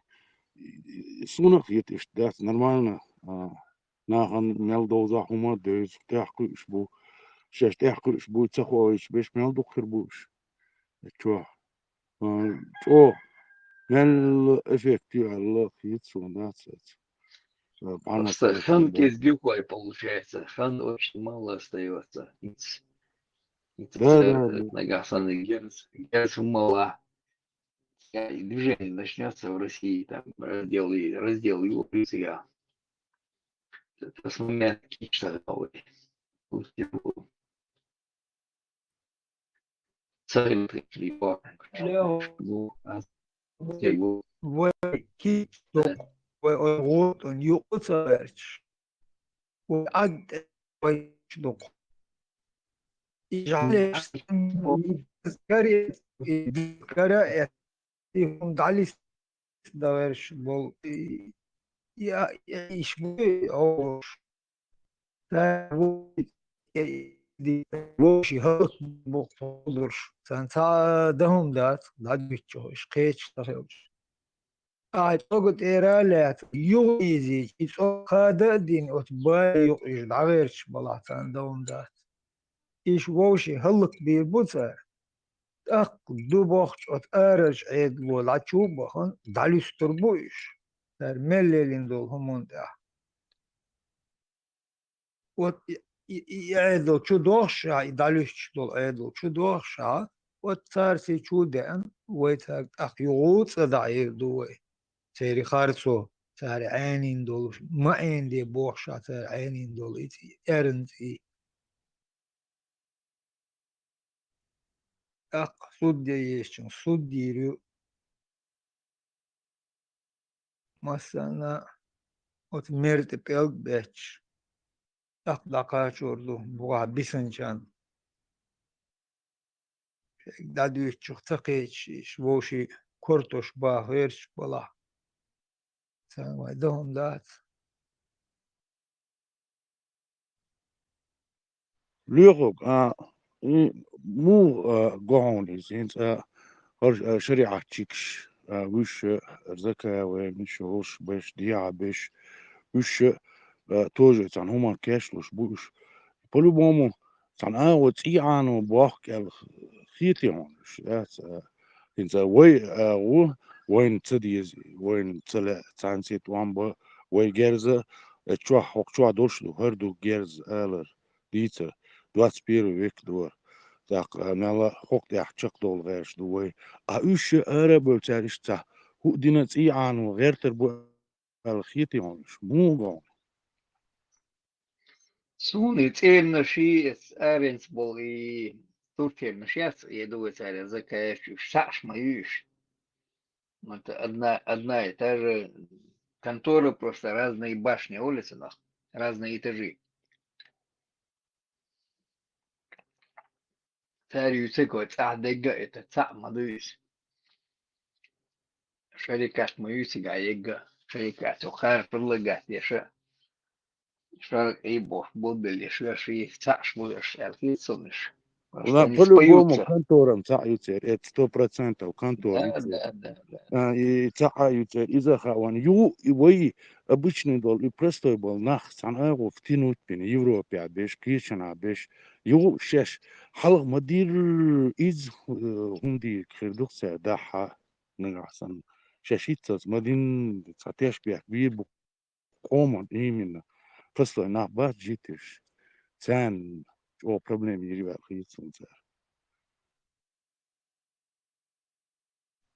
и, и, сунах ет ишт, да, нормально. А, нахан мел довза хума дойз, тяхкуш бу, шеш тяхкуш бу, цахоич, беш мел духир буш. Чё? А, чё? Мел эффект ю, Аллах, хит сунах, цец. Э, пана Просто цец, хан да. Киз дюкой получается, хан очень мало остаётся. Иц, иц, да, да, да. Нагасан герз, герз мало. Я и движение начнётся в России, там, раздел и, раздел и улицы, я. Это с момента Киша новый. Пусть его царь его, Лео. Ну, а, его. Вай кийчо, вай ойгӀур тӀун юкъа ца гӀерташ. Вай Ӏад тӀе вай дукха. И жӀалеш каре, и кара э, и хӀума дӀалис дагӀерш бол, и, и, а, и, иш буй, ош. Та ву, и, и, вовши хӀаллак боху худурш. Цан ца дахум дац, дӀадуьтчу, иш кхечаш тахевчу. Ахьа цӀога тӀера а лаьцна, юха изийча, и цӀога хада а дина, оцу баьи юкъа иш дӀагӀерташ балахь царна даун дац. Иш вовшийн хӀаллакбийр бу цара. ТӀаккха ду бохучу оцу арарчу Ӏедало лачу а бахана, дӀалуьстур бу иш, цара мел лелийна долу хӀуманна тӀехь. Вот и, и, и, и Ӏедал чу дохуш а, и дӀалуьстуш долу Ӏедал чу дохуш а, вот цара сий чу а деана, вай цаьрга тӀаккха юха а цӀа дӀаийр ду вай. Церан харцо, цара Ӏенийна долуш, ма Ӏенде бохуш а, цара Ӏенийна долу и цӀий, аьрна цӀий. ТӀаккха суд де езачун суд дийр ю. Массарна а оцу мер тӀе пӀелг а бетташ, тӀаккха дӀакхачор ду, бухахь бисинчарна. Шайга дӀадуьйцучух ца кхечаш, иш вовшийн кортош баха гӀерташ балахь. Царна вай дахун дац. Лоьхург, а, и муха, а, го хьуна иза? ХӀинца, а, хӀара, а, шариӀатчикаш, а, вуьш, а, закай вай, миша, хӀорш беш, дехьа беш, вуьш, а, тоже цхьана хӀуманна кечлуш бу уьш. По-любому, цхьана агӀо цӀий Ӏано бохку аьлла хетий хьуна уьш, яц, а, ХӀинца вай, а, ву, вайна ца деза, вайна ца лаьа, царна цӀе тӀом бан, вай герза, э, чохь, хӀокху чохь долуш ду, хӀара ду герза алар, дийцар, двадцать первый век дора. ТӀаккха, а, мелла хӀокху тӀехь чекхдовла гӀерташ ду вай. А уьш ара а бевлла, цара иштта цхьа хӀуъа дина цӀий Ӏано гӀертар бу аьлла хетий хьуна уьш? Муха го хьуна? Суна и цӀернаший, эс аренца болу и туртернаш яц, я думаю, цара закаеш уьш, цхьаъш ма ю уьш. Вот одна, одна и та же контора, просто разные башни, улицы, но разные этажи. Цара юьйцург вай цӀахь дегга а, это цхьаъ ма ду иза. Шарикат ма ю цигахь егга, шарикат ю кхара предлагать деш а. Шаркъий бохуш болу беллеш верш, цхьаъш бу верш аьлла хета суна уьш. Потому что они споются. По-любому конторам цхьаъ ю церан, это сто процентов контор ю церан. Да, да, да, да. А, и цхьаъ ю церан, иза хаъ вайна. Ю, и вай обычный дол, и простой бол нах, цхьана агӀо втянуть бина, Европе а беш, кхечана а беш. Ю шеш, хьалха ма дир, из, э, хӀума дийриг хир ду церан дахьа, нагахь санна. Шеш хӀинццалц ма дин, цхьа тешбехк бийр бу къоман именно. Простой нах бац житирш. Царна чӀогӀа проблема йир ваьлла хийцалун цара.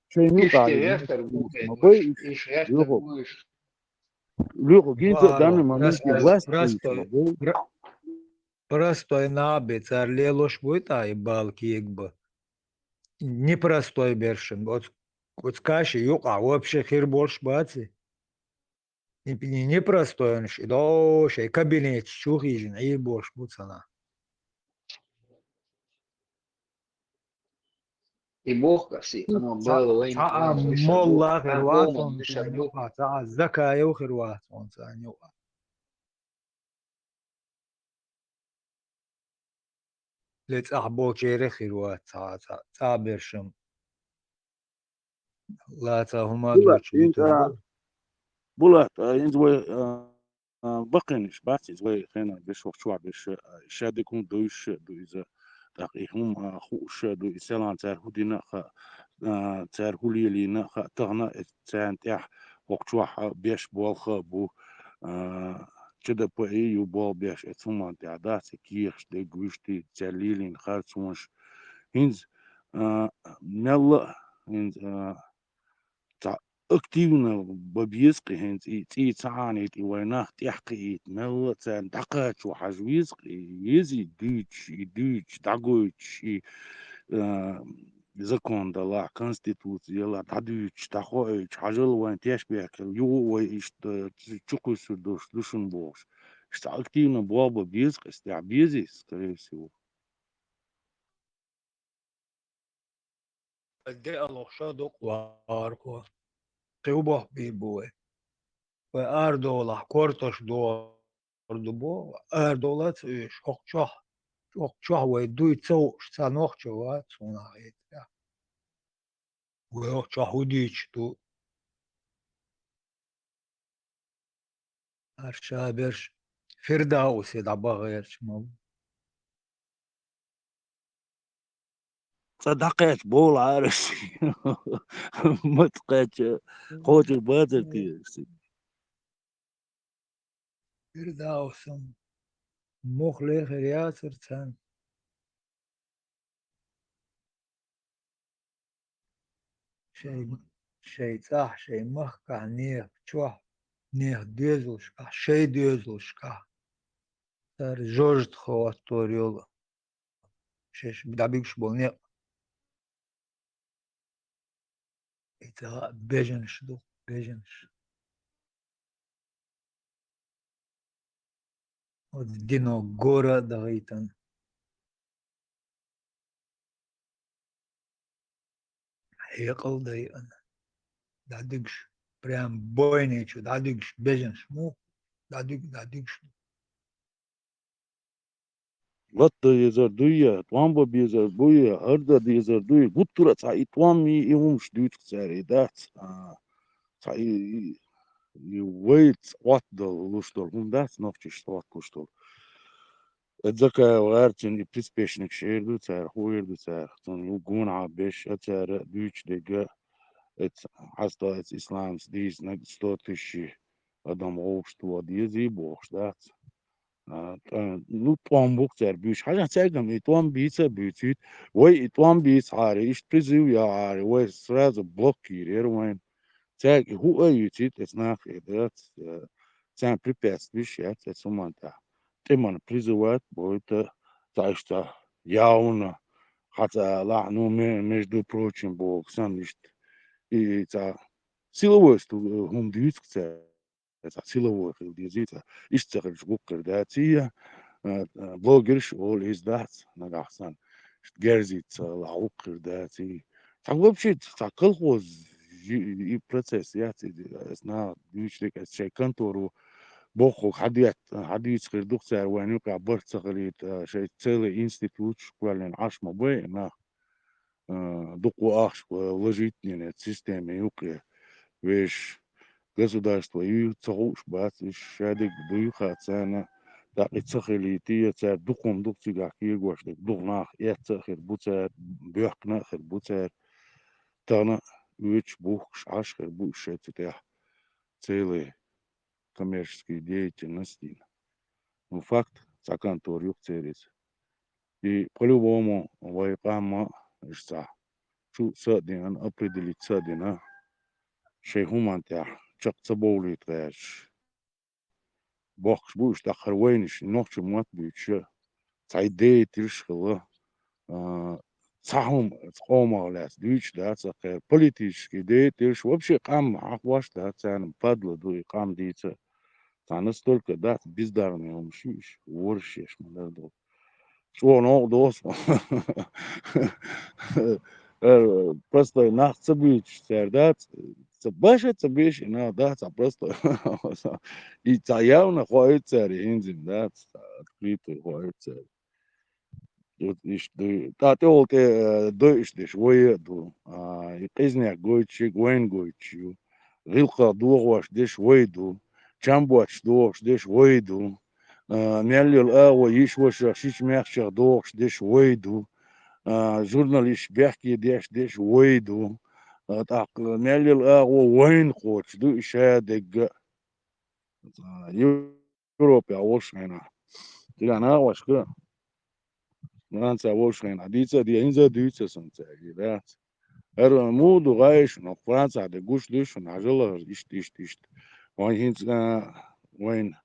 Шайн юкъа иште яхтар бу, ма бай иш, иш яхтар бу иш. Луьху, гинца данный момент власть простой, простой нах бе, цар лелош буй тӀа и бал кег ба. Непростой бершин. Оц, оц каши юкъа вообще хир болш баци. И, и непростойнаш, и до шей кабинет чу хижин, и болш буцана. И бохка си, оно было вайн, цхьа а молла хир вац он цхьан юкъа, цхьа а Закаев хир вац он цхьан юкъа. Ле цӀахь болчере хир вац цхьа, цхьа, цхьа бершам. Лаца хӀума Булат, доцу хӀинца, Булат, а, хӀинца вай, а, а, баккхийнаш бац, иза вай хенахь беш, вахчохь беш, а, шадерг хӀума дуйш ду иза. ТӀаккха и хӀума, а, хууш ду, и селан цара хӀу дина а хаьа, а, цара хӀу лелийна а хаьа, тахана а царна тӀехь вахчохь, а, беш болх а бу, а, Ч Д П И ю болх беш, эцу хӀуманна тӀехь дац, и кехаш дерг, вуьшта цара лелийна харцонаш. ХӀинца, а, мелла а, хӀинца, а, цхьа активно бан беза-кх и хӀинца, и цӀий ца Ӏанийта, и вайн нах тӀехь кхиийта, мелла а царна дӀакхачо хьажа веза-кх и, везий дуьйцуш, и дуьйцуш, дӀагойтуш, и, а, закон далахь, конституци ялахь, дӀадуьйцуш, дӀахоуьйтуш, хьажал вайн тешбехкал, юха а вай иштта чу-, чукхуьссур долуш ду шуна бохуш. Иштта активно болх бан беза-кх и, тӀехь безий, скорее всего. Де алохша дукха вархо. Кхин боху бийр бу вай. Вай арадовлахь, кортош догӀур ду бо, арадовлац уьш, хӀокху чохь, хӀокху чохь вай дуй ца хууш, цхьа нохчо вац, хӀунда хетарехь. Вай хӀокху чохь хӀу дийцуш ду? Арша берш Фирдаусе дӀабаха гӀерташ ма бу. Цкъа дӀакхаьчча бовла Ӏараш. Ма ца кхаьчча, кхочур бацар те цига? Фирдаусам мух лехир яцара царна. Шайн, шайн цӀахь, шайн махкахь, нехан чохь, нехан доьзалшкахь, шайн доьзалшкахь. Цара жожагӀате хӀоттор йолу. Шаьш дӀабуьгуш болу некъ. И цхьа бежанаш ду, бежанаш. Оцу дино гора а дахийтина. Хьекъал дайана. ДӀадуьгуш, прям бойни чу дӀадуьгуш бежанаш муха? ДӀадуьг-, дӀадуьгуш ду. Латта дезар дуй я, тӀом бан безар буй я, хӀара дан дезар дуй я, гуттара а цхьа и тӀом, и, и хӀумаш дуьйцу-кх цара, и дац, а, цхьа и, и, и вайца Ӏоттадала луш долу хӀума дац, нохчашца Ӏотталуш долу. Эцу Закаев гӀертачун и приспешникаш эр ду цара, хӀун эр ду цара, цунна ю гонахьа беш а цара дуьйцуш дерг а, эцу хьаста эцу исламца дийцинарг сто тысячи адам гӀовшто дезий бохуш дац. А, тӀа-, ну, тӀом бу-кх цара буьйцуш. Хьажахь, цаьргам и тӀом бийца а буьйцуьйту. Вай и тӀом бийцахьара, иштта призыв яхьара, вай сразу блок йийр яра вайна. Цаьрга и хӀуъа а юьйцуьйту, эцу нахе дац, э, царна препятствуеш яц эцу хӀуманна тӀехь. ТӀеман призывать бойту, цхьа иштта явно, хьан ца алахь, ну, ме-, между прочим, боху санна иштта. И, и цхьа силовой сту-, хӀума дуьйцу-кх цара. Цхьа силовой хила дезий цхьа. Иштта ца хилча гӀуллакх хир даций, а, а, блогерш олу иза дац, нагахь санна. Иштта герзийта ца лахь гӀуллакх хир даций. Цхьа вообще цхьа колхоз и, и процесс яц, и, ас наха дуьйцуш дерг, ас шайн конторо боххуг хьадет-, хьадийца хир ду-кх цара, вайна юкъахь барт ца хилийта, а, шайн целый институташ кхоьллина Ӏаш ма бай нах, а, дукха ахча вложитнина системе юкъе. Вешан государство юй ца хууш бац, уьш шадерг дуй хаа царна, тӀаккха и ца хилийта, я цара дукха хӀума ду-кх цигахь кегош дерг, дукха нах эцна а хир бу цара, боьхкина а хир бу цара. Тахана оьцуш, бухкуш Ӏаш хир бу уьш шайн цу тӀехь целый коммерческий деятельность дина. Ну, факт, цхьа контора ю-кх церан иза. И по-любому вай къам а, иштта, чу са а дина, определить ца а дина, шайн хӀуманна тӀехь чекх ца бовлийта гӀерташ бохкуш бу уьш, тӀаккха хӀара вайнаш, и нохчийн мотт буьйцуш а, цхьа и деятельш а хилла, а, цхьа хӀума цу къомах лаьцна дуьйцуш дац, а, кхеран политический деятельш, вообще къам хьахош дац, царна падла ду и къам дийца. Цхьа настолько дац бездарный хӀумаш ю уьш, ворхӀ шеш ма-дарра долу. ЧӀогӀа новкъа доху. Э, простой нах ца буьйцуш цара дац, ца баша, ца беша и нах дац, а простой. И цхьа явно хоуьйту цара, и хӀинца дац, цхьа открытый хоуьйту цара. Вот иштта ду. ТӀа тӀехула тӀе, э, дойуш дерш вай а ду. А, и къизанех гойтуш ерг вайна гойтуш ю. ГӀиллакхах дохош дерш вай ду. Чам боцуш дохуш дерш вай ду. А, мел йолу агӀо йиш-вашех, шича-маьхчех дохуш дерш вай ду. А, журналисташ бехке деш дерш вай ду. А, тӀаккха мел йолу агӀо вайна кхочуш ду и шадерг а. А, Европехь волуш хенахь. Цигахь нахвашка, Францехь волуш хенахь, дийца а де, хӀинца а дуьйцу сан цаьрга, дац. ХӀара муха ду гӀайша, но Францехь де гуш дуй шуна, хьажал хӀара, иштта, иштта, иштта. Вайн хӀинца, а, вайн,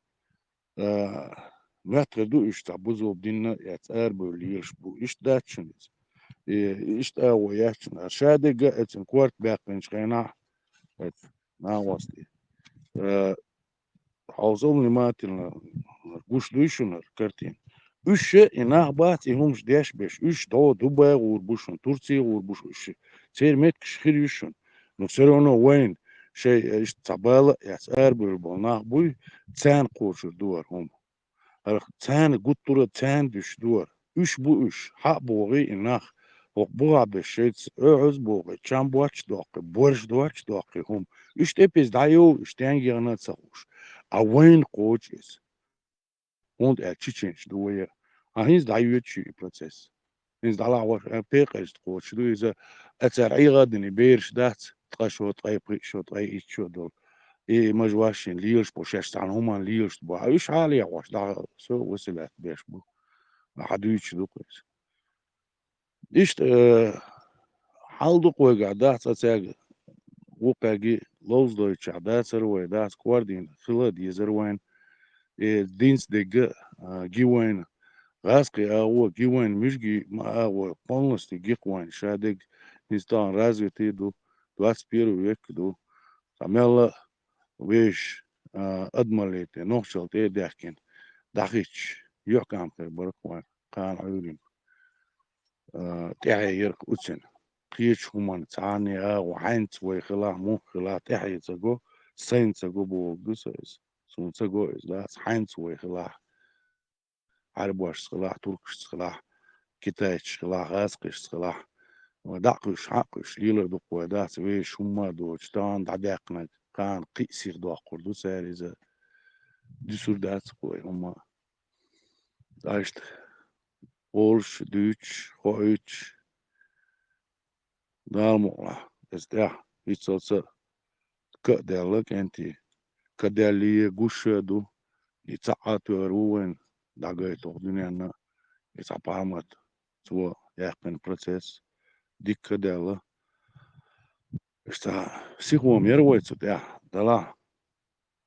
а, моьттур ду уьш цхьа бузулба динна а эцна арабевлла лелаш бу. Иштта дац шуна иза. И иштта агӀо яц шуна. Ша дерг а эцна корта баьккхинчу хенахь, эцна, нахвасте. А, Хьовсал внимательно, гуш дуй шуна картина. Уьш а и нах бац, и хӀумаш деш берш. Уьш дӀо Дубай гӀур бу шуна, Турци гӀур бу шуна уьш. Церан меттигаш хир ю шуна. Но всё равно вайна шайн, э, иштта цхьа бала а эцна арабевлла болу нах буй, царна кхочур ду хӀара хӀума. ХӀара царна гуттара а царна дуьсуш ду хӀара. Уьш бу уьш, хьа а богӀий и нах, хӀокху бухахь берш шайца оьгӀаз а богӀий, чам боцуш а доккхий, борш доцуш а доккхий хӀума. Уьш тӀе иза дӀайовла, уьш стенга яхана а ца хууш. А вайна кхочу иза. ХӀунда аьлча чеченаш ду вай а. А хӀинца дӀайоьду шуьга и процесс. ХӀинца дӀалахь ваша, а, пекъаьрста кхочуш ду иза. А цара Ӏийгъа а дина, и бераш дац, ткъа шо, ткъе пхиъ шо, ткъе итт шо долу. И мажа ваша шина лелаш бу, шаьш цхьана хӀуманна лелаш бу. А уьш хьалехь ваша, дӀа со василат беш бу. Хьан дуьйцуш ду-кх иза. Иштта, э, хьал ду-кх вайгахь, дац, а цаьрга вукхаьрги ловзадойчохь дацара вай, дац, кор дийна хила а дезара вайна. И динца дерг а, а, ги вайна, гӀазкхи агӀо а ги вайна, муьжги ма агӀо, полностью ги-кх вайна, ша дерг, хӀинца тахана развитый ду, двадцать первый век ду. Цхьа мелла а вешан, а, адамалле тӀе, нохчалла тӀе а даьхкина, дӀахӀитташ, юьхькӀам хир бара-кх вайн кхана Ӏуьйранна. А, тӀаьхье яра-кх уьцин. Кхечу хӀуманна цхьанне агӀо хьаьнца вай хилахь, муха хилахь, тӀаьхье ца го, сайна ца го бохург ду сан иза. Суна ца го иза, дац, хьаьнца вай хилахь. Ӏарбошца хилахь, туркашца хилахь, китайцаш хилахь, гӀазкхашца хилахь. Вай дӀа а кхуьйсуш, хьа а кхуьйсуш, лелар ду-кх вай, дац, вешан хӀумма а доцуш, тахана дӀадаьккхинарг, кхана кхин а сиха доккхур ду цара иза. Дуьсур дац-кх вай хӀумма а. Иштта олуш, дуьйцуш, хоуьйтуш, Дала мукъалахь, иза тӀехь, хӀинццалц а ка а даьлла кӀентий, ка даьллий, гуш а ду, и цхьаъ а тоьар ву вайна дӀагайта хӀокху дуьненна, и цхьа пхьармат, цо яьккхина процесс, дика а даьлла. Иштта сиха хӀума яра вай цу тӀехь, делахь,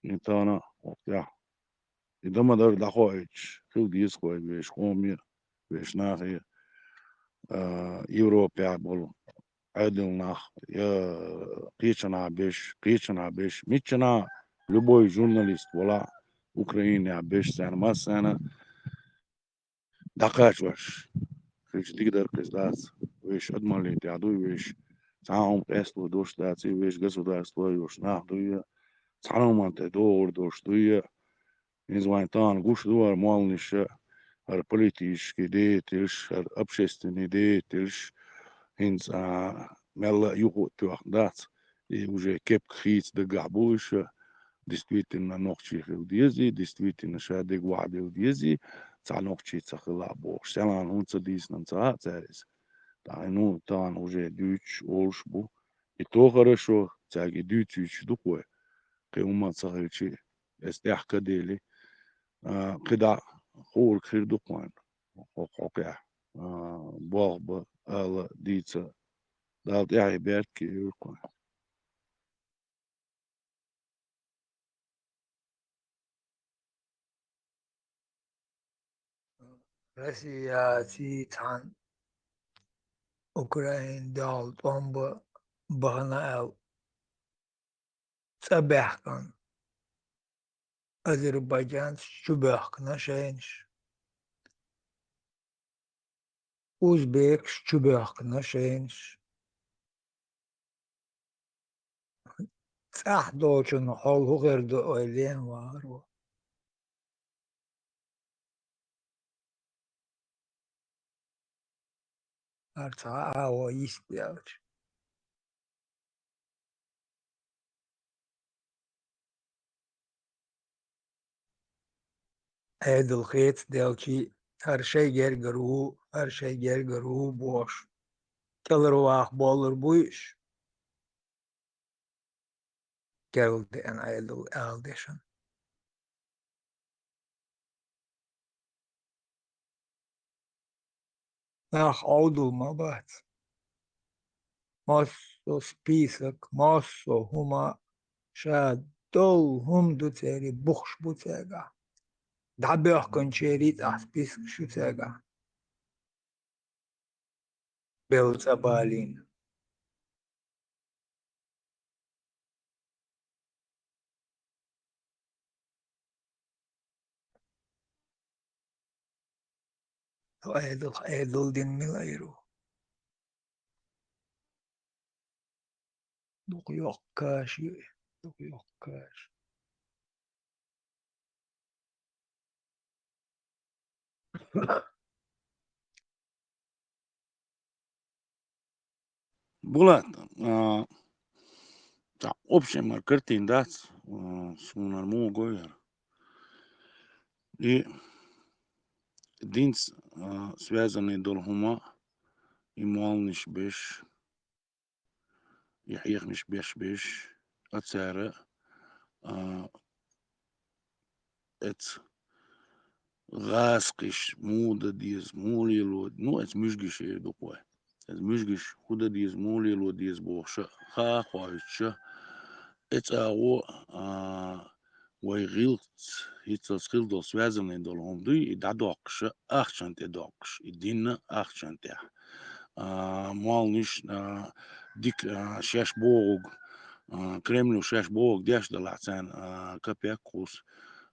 и тахана хӀокху тӀехь. И дан ма-дарра дӀахоуьйтуш хила деза-кх вай вешан къоме а, вешан нахе а, а, Европехь болу Ӏедал нах, я кхечанхьа берш, кхечанхьа берш, миччанхьа а, любой журналист валахь, Украинехь берш, царна массарна а дӀакхачош. Хилча дика дара-кх иза, дац. Вешан адамалле тӀехь дуй, вешан цхьа а хӀума къесталур долуш дац, и вешан государство а йолуш нах дуй, цхьана а хӀуманна тӀе догӀур долуш дуй, ХӀинца вайн тахана гуш ду хӀара молланаш, хӀара политический деятельш, хӀара общественный деятельш, хӀинца, а, мелла а юха а тоьхна дац. И уже кепка хийца дагахь бу уьш, действительно нохчий хила дезий, действительно ша дегӀ вахьадила дезий, цхьа нохчий ца хила а бохуш. Селхан хӀунда ца дийцина ца хаьа цара иза. ТӀаккха, ну, тахана уже дуьйцуш, олуш бу. И то хорошо, цаьрга и дуьйцуьйтуш ду-кх вай. Кхин хӀумма ца хилчи, эс тӀехь ка дели, а, кхидӀа хуург хир ду-кх вайн. Хьо-, хьокхехь, а, болх бан, ала, дийца, Дала тӀаьхье беркате йойла-кх вайн. Россияций цхьана Украин дуьхьал тӀом бан бахана аьлла, цӀа баьхкина, азербайджанцаш чубоьхкина шайнаш, узбекаш чубоьхкина шайнаш. ЦӀахь долчунна хьол хӀун хир ду ойла е, вахаро? ХӀара цхьа агӀо йист яьлча. Ӏедал хеца делчи, хӀара шайн гергара ву, хӀара шайн гергара ву бохуш, кӀелхьарваха боллур буй уьш? Керла деана Ӏедал ала дешан. Нах Ӏовдал ма бац. Массо список, массо хӀума ша долу хӀума ду церан, бухуш бу цаьргахь. ДӀабоьхкинчеран цӀахь спискаш ю цаьргахь. Белла цӀа балийна. Ӏедал, Ӏедал дина мила айру? Дукха йоккха каш ю, дукха йоккха каш. Булат, а, цхьа общий мара картина дац, а, суна муха гой хӀара. И динца, а, связанный долу хӀума, и молланаш беш, и хьехамаш беш-беш, а цара, а, эца гӀазкхиш муха дан деза, муха лело, ну, эца муьжгаш эр ду-кх вай. Эца муьжгаш хӀун дан деза, муха лело деза бохуш а хаа кхойтуш а, эца агӀо, а, вай гӀиллакхца, хӀинццалц хила долу, связанный долу хӀума дуй, и дӀадоккхуш а, ахчанна тӀе доккхуш, и динна ахчанна тӀехь. А, молланаш, а, дика, а, шаьш бохург, а, Кремло шаьш бохург деш далахь царна, а, капек кхус,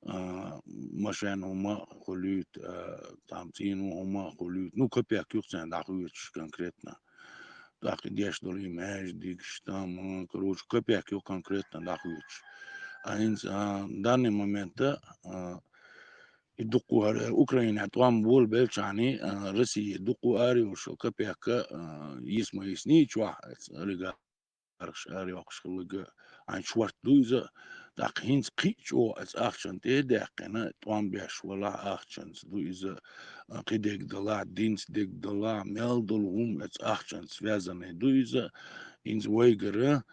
а, машен хӀума хуьлуьйту, а, там цӀийнан хӀума хуьлуьйту. Ну, капек юха царна дӀахоьцуш конкретно. ТӀаккха и деш долу и маьждигаш, там, а, короче, капек юха конкретно дӀахоьцуш. А хӀинца, а, данный момент, а, и дуккха хӀара Украинехь тӀом болабелчахьана, а, Россия дуккха ара йолуш капек, а, йиса ма йисний чохь, олигархаш ара йоккхуш хилларг, хьайн шорта ду иза, тӀаккха хӀинца кхин а чӀогӀа эца ахчанна тӀе а даьккхина, тӀом беш валахь ахчанца ду иза, а, кхин дерг далахь, динца дерг далахь, мел долу хӀума эца ахчанца связанный ду иза, хӀинца вайгара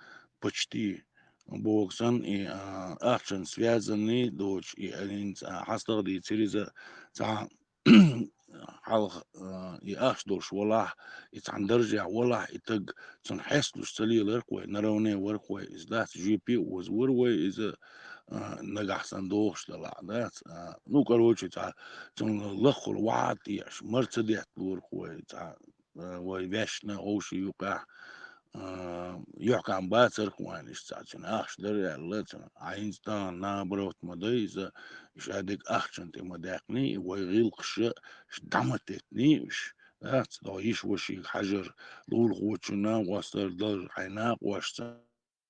почти боху санна, и, а, ахчанца связанный доцуш, и, а, хӀинца, а, хьастагӀа дийцира иза цхьа хьалха, а, и ахча долуш валахь, и цхьана даржехь валахь, и таг цунна хьесталуш ца лелара-кх вай, наравне вара-кх вай, иза дац, жоьпе а оза вара вай, иза, а, нагахь санна дохуш далахь, дац. А, ну, короче, цхьа цунна лаххула вахьа а тӀеш, мара ца детталора-кх вай, цхьа, а, вай вешна, вовшийн юкъахь, а, юьхькӀам бацара-кх вайн иштта цхьа, цуьнан ахча дара аьлла, цуьнан, а хӀинца тахана наоборот ма дай иза, и ша дерг ахчанна тӀе ма даьккхиний, и вай гӀиллакхаш а, ш-, дӀа ма теттиний уьш, дац, дӀо йиша-вашига хьажар, лулахочун накъосталла дар, хьайн накъошца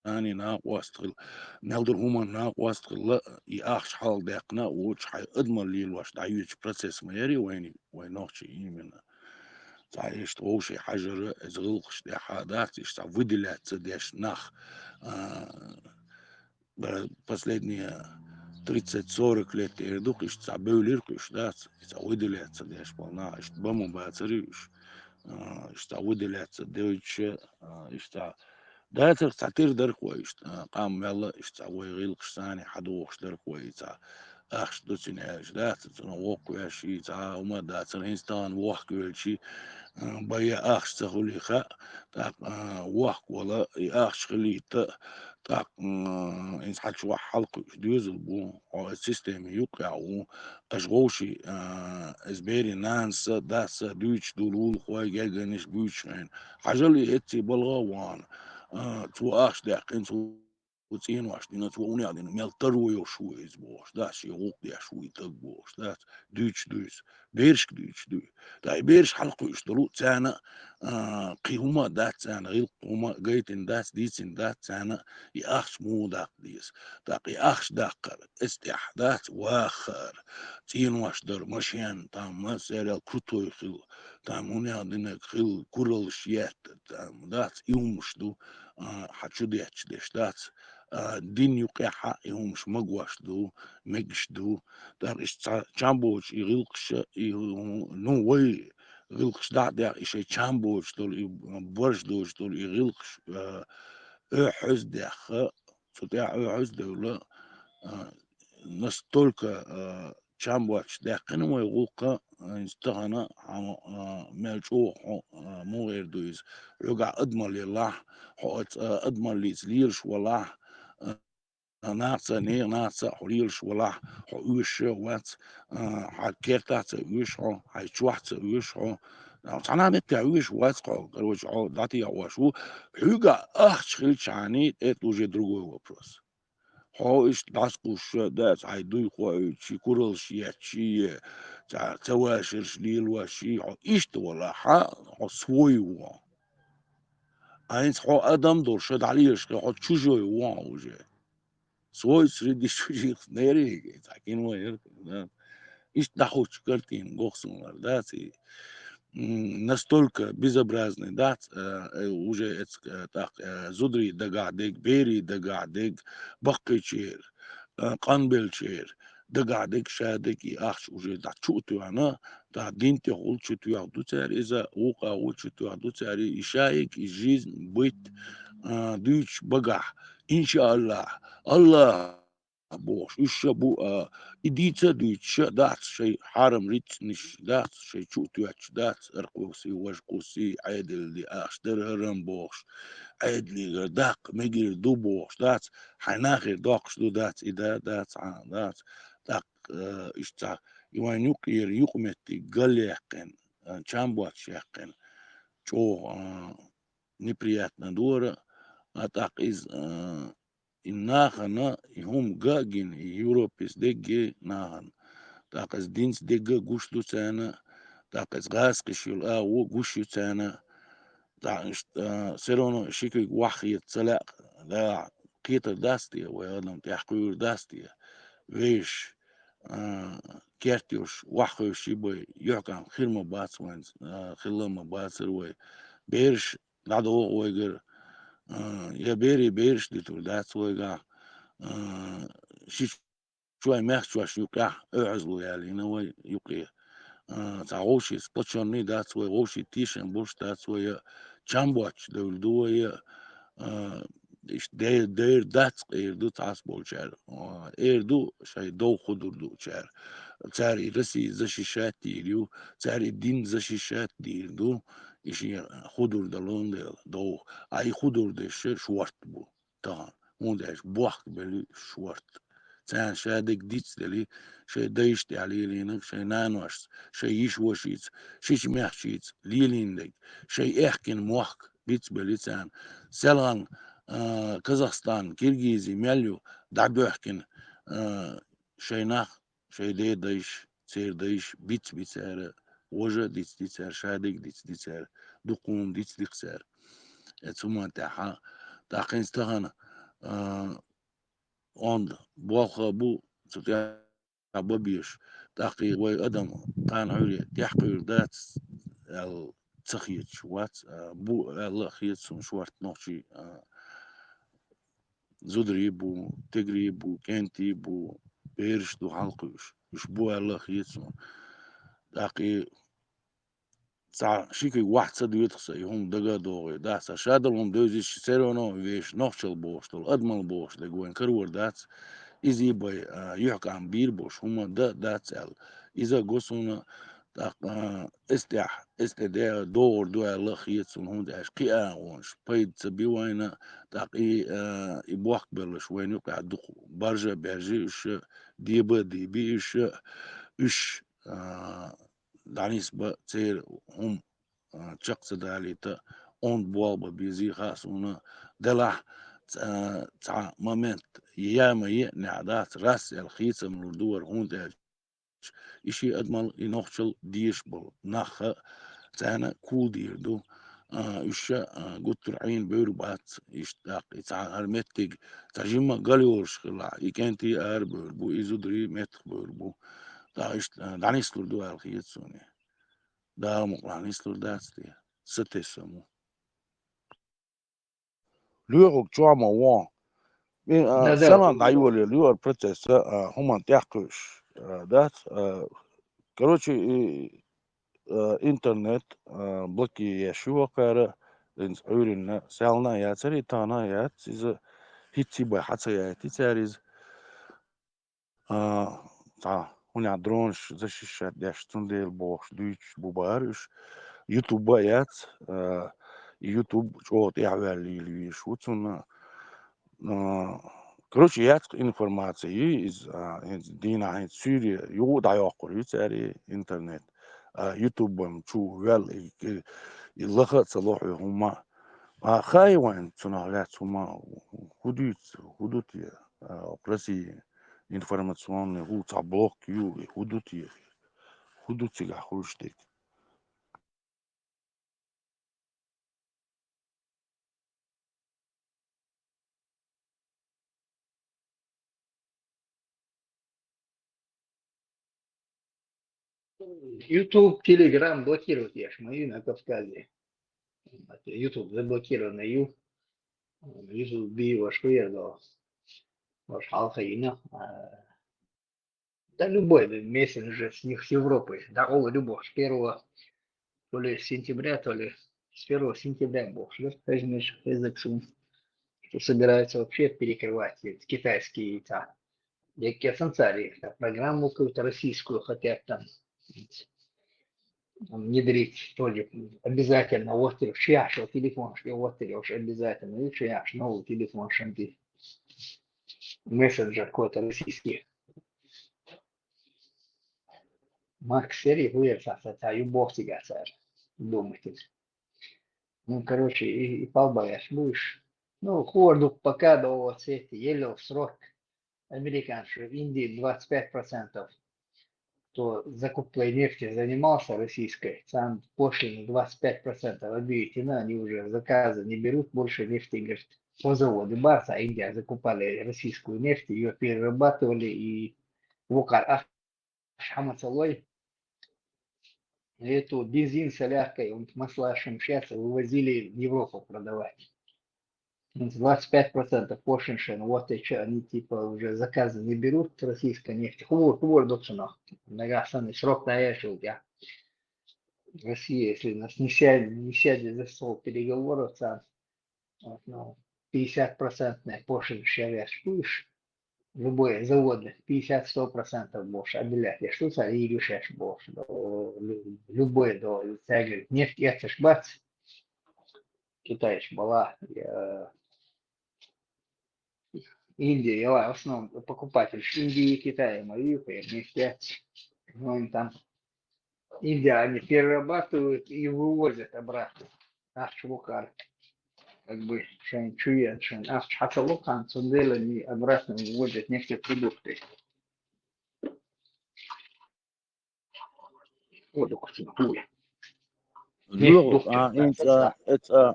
царна накъост хила, мел долу хӀуманна накъост хила, и ахча хьалха даьккхина а воцуш, хьайн адамалла лелош дӀайоьдучу процесс ма яри вайна, вай нохчий именно. Цхьа иштта вовшийн хьажара, иза гӀиллакхаш тӀехь а дац, иштта цхьа выделяться деш нах, а, бара последние тридцать сорок лет эр ду-кх, иштта цхьа бевлира-кх уьш, дац, и цхьа выделяться деш болу нах, иштта бан ма бацара уьш, а, иштта цхьа выделяться дойтуш, а, иштта цхьа дацара, цхьа тера дара-кх вай иштта, а, къам мелла, иштта цхьа вай гӀиллакхаш царна хьадохуш дара-кх вай, и цхьа ахча ду цуьнан аьлча, дац, цунах воккхавеш, и цхьа хӀума дацара, хӀинца тахана вохкавелчи, а, бан я ахча ца хуьлий хаьа, тӀаккха, а, вохкавала, и ахча хилийта, тӀаккха, м, хӀинца хьан чохь хьалакхуьуш доьзал бу, хьо и система юккъехь ву, аша вовший, а, иза берийн нанас а, дас а дуьйцуш ду, лулахой, гергарниш буьйцуш хьайна. Хьажал и эцций балха а вахана, а, цо ахча даьккхина, цо цӀенош дина, цо унех дина, мел таро йолуш ву иза бохуш, дац, шен гӀуллакх деш ву и стаг бохуш, дац, дуьйцуш ду иза, берашка дуьйцуш ду. Ткъа и бераш хьалакхуьуш долу, царна, а, кхин хӀума а дац, царна гӀиллакх хӀума а гайтина дац, дийцина дац, царна и ахча муха даккха деза. ТӀаккха и ахча даккхар, иза тӀехь дац, вахар, цӀенош дар, машен, там, массарел крутой хила, там, унех динарг хила, кураллаш етта, там, дац, и хӀумаш ду, а, хьан чу детташ деш дац, а, дин юкъехь а и хӀумаш магош ду, мегаш ду. ТӀаккха иштта цхьа чам боцуш и гӀиллакхаш, и, ну, вай гӀиллакхаш дӀа а даьхна, и шайн чам боцуш долу, и баржа доцуш долу и гӀиллакхаш, а, оьхьаза даьхна, цу тӀехь оьхьаза девлла, а, настолько, а, чам боцуш даьккхина вай гӀуллакх, а, хӀинца тахана, хьан, а, мел чӀогӀа хьо, а, муха эр ду иза, хьоьгахь адамалла елахь, хьо оцу, а, адамаллица лелаш валахь, а, нахаца, нехан нахаца хьо лелаш валахь, хьо оьшуш а вац, а, хьан кертахь ца оьшу хьо, хьайн чохь ца оьшу хьо. Цхьана а меттехь оьшуш вац хьо, короче, хьо дӀатехьош ву. Хьоьгахь ахча хилчхьана, это уже другой вопрос. Хьо иштта дӀасакхуьссуш а дац, хьайн дуй кхоуьйтуш, кураллаш етташ, ца, ца вашарш лелош, хьо иштта валахь, хьо свой ву. А хӀинца хьо адам долуш а дӀалелаш хилча, хьо чужой ву хьо уже. Свой среди чужих, нервига, цхьа кино яра, да. Иштта дӀахӀуттучу картина гохсунара, да, ци. М, настолько безобразный дац, э, э, уже эцк, э, тӀаккха, э, зударий дагахь дерг, берий дагахь дерг, баккхийчеран, э, къанбеллачеран дагахь дерг, ша дерг и ахча уже дӀа чу а тоьхна, дӀа дин тӀехула чу тоьхна ду цара иза, вукху агӀо чу тоьхна ду цара, и шайиг, и жизнь, быт, а, дуьйцуш багахь, иншааллахӀ, АллахӀ бохуш, уьш ша бу, а, и дийца а дуьйцуш а дац, шайн хьарам рицкъанаш дац, шайн чу а тоьттуш дац, аркъуси, важкъуси, Ӏедалди ахча дара хӀарам бохуш, Ӏедалигара даккха мегар ду бохуш дац, хьайн нахера доккхуш ду дац, и да, дац, хьан, дац. ТӀаккха, а, иштта цхьа, и вайн юкъера юкъаметтиг галъяьккхина, а, чам боцуш яьккхина, чӀогӀа, а, неприятно дора, а, тӀаккха иза, а, и нахана, и хӀума га а гина, и Европис дегге нахана. ТӀаккха иза динца дегга а гуш ду царна, тӀаккха иза гӀазкхиш йолу агӀо гуш ю царна. ТӀаккха иштта, а, всё равно ши куьг ваххета ца лаьа, да, кхетар дац те, вай адам тӀехь кхуьур дац те. Вешаш, а, керт йолуш, ваххуьйш ши бай, юьхькӀант хир ма бац вайн, а, хилла ма бацара вай. Бераш дӀадогӀу вайгара, а, я берий бераш дитур дац вайгахь, а, ши чой мехчош юкъехь оьгӀазло ялийна вай юкъе. А, цхьа вовшийн сплочённый дац вай, вовшийн тешам болуш дац вай, чам боцуш девлла ду вай, а, иштта де-, дера дац, эр ду цхьацца болчара. А, эр ду, шайн дов худур ду цара. Цара и Россия защищать дийр ю, цара и дин защищать дийр ду, и шен худур далун дела, дов. А и худур деш шорт бу тахана. ХӀунда аьлча бохк белли шорт. Царна ша дерг дицделли, шайн дайшна тӀехь лелийнарг, шайн наношца, шайн йиш-вешица, шича-маьхчица лелийна дерг, шайн аьхкина мохк бицбелли царна. Селхан, а, Казахстан, Киргизи мел ю дӀабоьхкина, а, шайн нах, шайн ден дайш, церан дайш бицби цара, важа дицди цара, ша дерг дицди цара, дукха хӀума дицди-кх цара. Э, цу ма тӀаьхьа, тӀаккха хӀинца тахана, а, онда болх а бу, цу тӀехь бан безаш. ТӀаккха и вай адам кхана хьуьйре тӀехь кхуьур дац аьлла ца хеташ вац, а, бу аьлла а хета суна шортта нохчий, а, зударий бу, тигрий бу, кӀентий бу, бераш ду хьалкхуьуш. Уьш бу аьлла а хета суна. ТӀаккха и цхьа ши куьг вахь ца доьдух сан, и хӀума дага а догӀий. Даха сан шадолу хӀума девзича, церано вешан нохчалла бохуш долу, адамалла бохуш дерг вайн карор дац. Иза и бай, а, юьхькӀам бийр болуш хӀума дан а дац аьлла. Иза а го суна, тӀаккха, а, эс тӀехь, эс тӀе де-, догӀур ду аьлла а хета суна, хӀунда аьлча кхин а агӀонаш пайда ца би вайна, тӀаккха и, а, и бохк беллаш вайна юкъахь дукха баржа а баьржи уьш, деба а деби уьш, уьш, а, дӀанисбан церан хӀума, а, чекх ца далийта, онда болх бан безий хаьа суна, делахь, ца-, цхьа момент е а ма е а, нехь дац, рас аьлла хийцам лур ду вара, хӀунда аьлча и ши адамалла, и нохчалла дезаш болу нах а, царна кул дийр ду. А, уьш а, а, гуттар а Ӏийна бевр бац, иштта тӀаккха и цхьа хӀара меттиг, цхьа жимма гал йолуш хилахь, и кӀентий арабевр бу, и зударий меттах бевр бу. ТӀаккха иштта, а, дӀанислур ду аьлла хета суна. Дала мукъалахь нислур дац те. Сан тесна ма ву. Лоьхург чохь ма вон. Ин, а, Да, да. Санна дӀайолаелла ю хӀара процесс, а, хӀуманна тӀехь кхуьуш, а, дац. А, короче, и, а, интернет, а, блокировать еш ю хӀокхара, хӀинца Ӏуьйранна, селхана а яцара, и тахана а яц, иза хӀинцца бен хьа ца яйти цара иза. А, цхьа, хӀунда аьлча дронаш защищать деш, цундела бохуш дуьйцуш бу бахара уьш. YouTube а яц, а, и YouTube чӀогӀа тӀаьхьаваьлла лелийш ву цунна. А, короче, яц информаци, иза, а, хӀинца дийнахь хӀинца суьйре юха а дӀайоккхур ю цара и интернет. А, YouTube-м чу ваьлла и, и, и лаха а ца ло хьоьга хӀумма. А, хаьий вайна цунах лаьцна хӀумма, хӀун дуьйцу, хӀун ду те, а, Россия? Информационный хӀу цхьа блок ю, и хӀу ду те? ХӀу ду цигахь хуьлуш дерг? YouTube, Telegram блокировать еш ма ю на Кавказе. YouTube заблокированный ю. YouTube бий ваш хуер до. Ваш хьалха йина. А, да любой мессенджер с них с Европы. Да, ола любого с первого, то ли с сентября, то ли с первого сентября бохуш, да, хезмеш, хезаксун, что собираются вообще перекрывать эти китайские, та, я, я сам царь, та программу какую-то российскую хотят там внедрить, то ли обязательно, вот, шияш телефон, что вот, уж обязательно, и шияш новый телефон, что мессенджер какой-то российский. Макс Сери хуер сахта, та ю бохтига цар, думайте. Ну, короче, и, и палбаяш будешь. Ну, хорду пока до вот эти, еле в срок. Американцы, в Индии двадцать пять процентов, кто закупкой нефти занимался российской, там пошлины двадцать пять процентов объявить, но они уже заказы не берут, больше нефти, говорит, по заводу бац, а Индия закупали российскую нефть, ее перерабатывали и вукар ахьамацалой. Эту бензин соляркой, он маслашем сейчас вывозили в Европу продавать. Двадцать пять процентов пошлин, ну вот и чё, они типа уже заказы не берут с российской нефти. Хубур, хубур доксуна. Нагасаны срок наешил, я. Россия, если нас не сядет, не сядет за стол переговоров, там, вот, ну, пятьдесят процентная пошлина шаряш будешь, любой завод, пятьдесят-сто процентов будешь обделять. Я что, царь, и решаешь будешь, любой, до, царь говорит, нефть, я царь, бац, Китайш была, э, Индия, я в основном покупатель с Индии и Китая, мои вместе. Ну, они там, Индия, они перерабатывают и вывозят обратно. Наш чулукар, как бы, шен чуя, шен аш чхаталукан, цундела они обратно вывозят некоторые продукты. О, доктор, хуя. Лугу, а, инца, эца,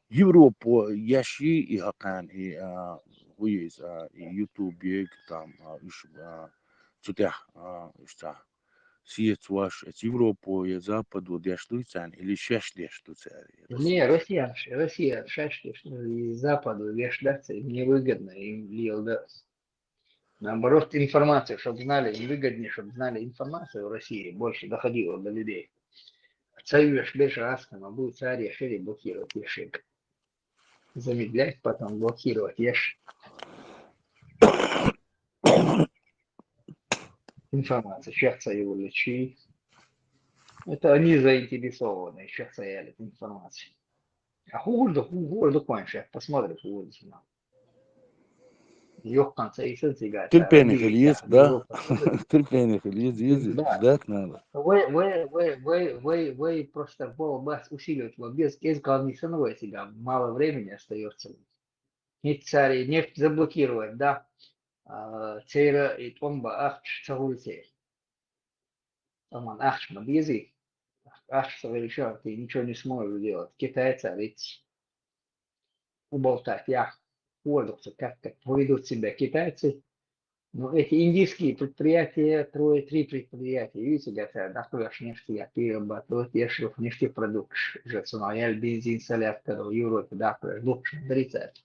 Европо еш йий и хьакхаьна, и, а, хӀу йий иза, а, и YouTube йий, там, а, уьш, а, цу тӀехь, а, уьш цхьа сецавеш, эцу Европо я Западо деш дуй царна, или шаьш деш ду цара? Не, Россия, Россия шаьш деш, ну, и Западо деш дац, невыгодно им лелда. Наоборот, информация, чтобы знали, им выгоднее, чтобы знали информацию в России, больше доходила до людей. Цаевеш беша аскана, будет царь решили блокировать ешек. Замедлять, потом блокировать еш. Информация, чехца его лечи. Это они заинтересованы, чехца я информация. А ху гурда, ху гурда конча, посмотрит, ху гурда сюда. Йохкан ца иса цигара. Терпение хилиес, да? Терпение хилиес, езиес, да, надо. Вы, вы, вы, вы, вы, вы просто бол бас усиливать, вот без, без главный сыновой себя мало времени остается. Нет царей, нефть заблокировать, да? А, цера и томба ахч цагульцей. Таман ахч ма бизи. Ахч сагульча, ты ничего не сможешь делать. Китайцы ведь уболтать, я. Уордукса, как, как поведут себя китайцы. Но эти индийские предприятия, трое, три предприятия, видите, говорят, да, нефть я перерабатывать, я шел нефтепродукт, же цена, я бензин, солярка, в Европе, да, лучше, отрицать.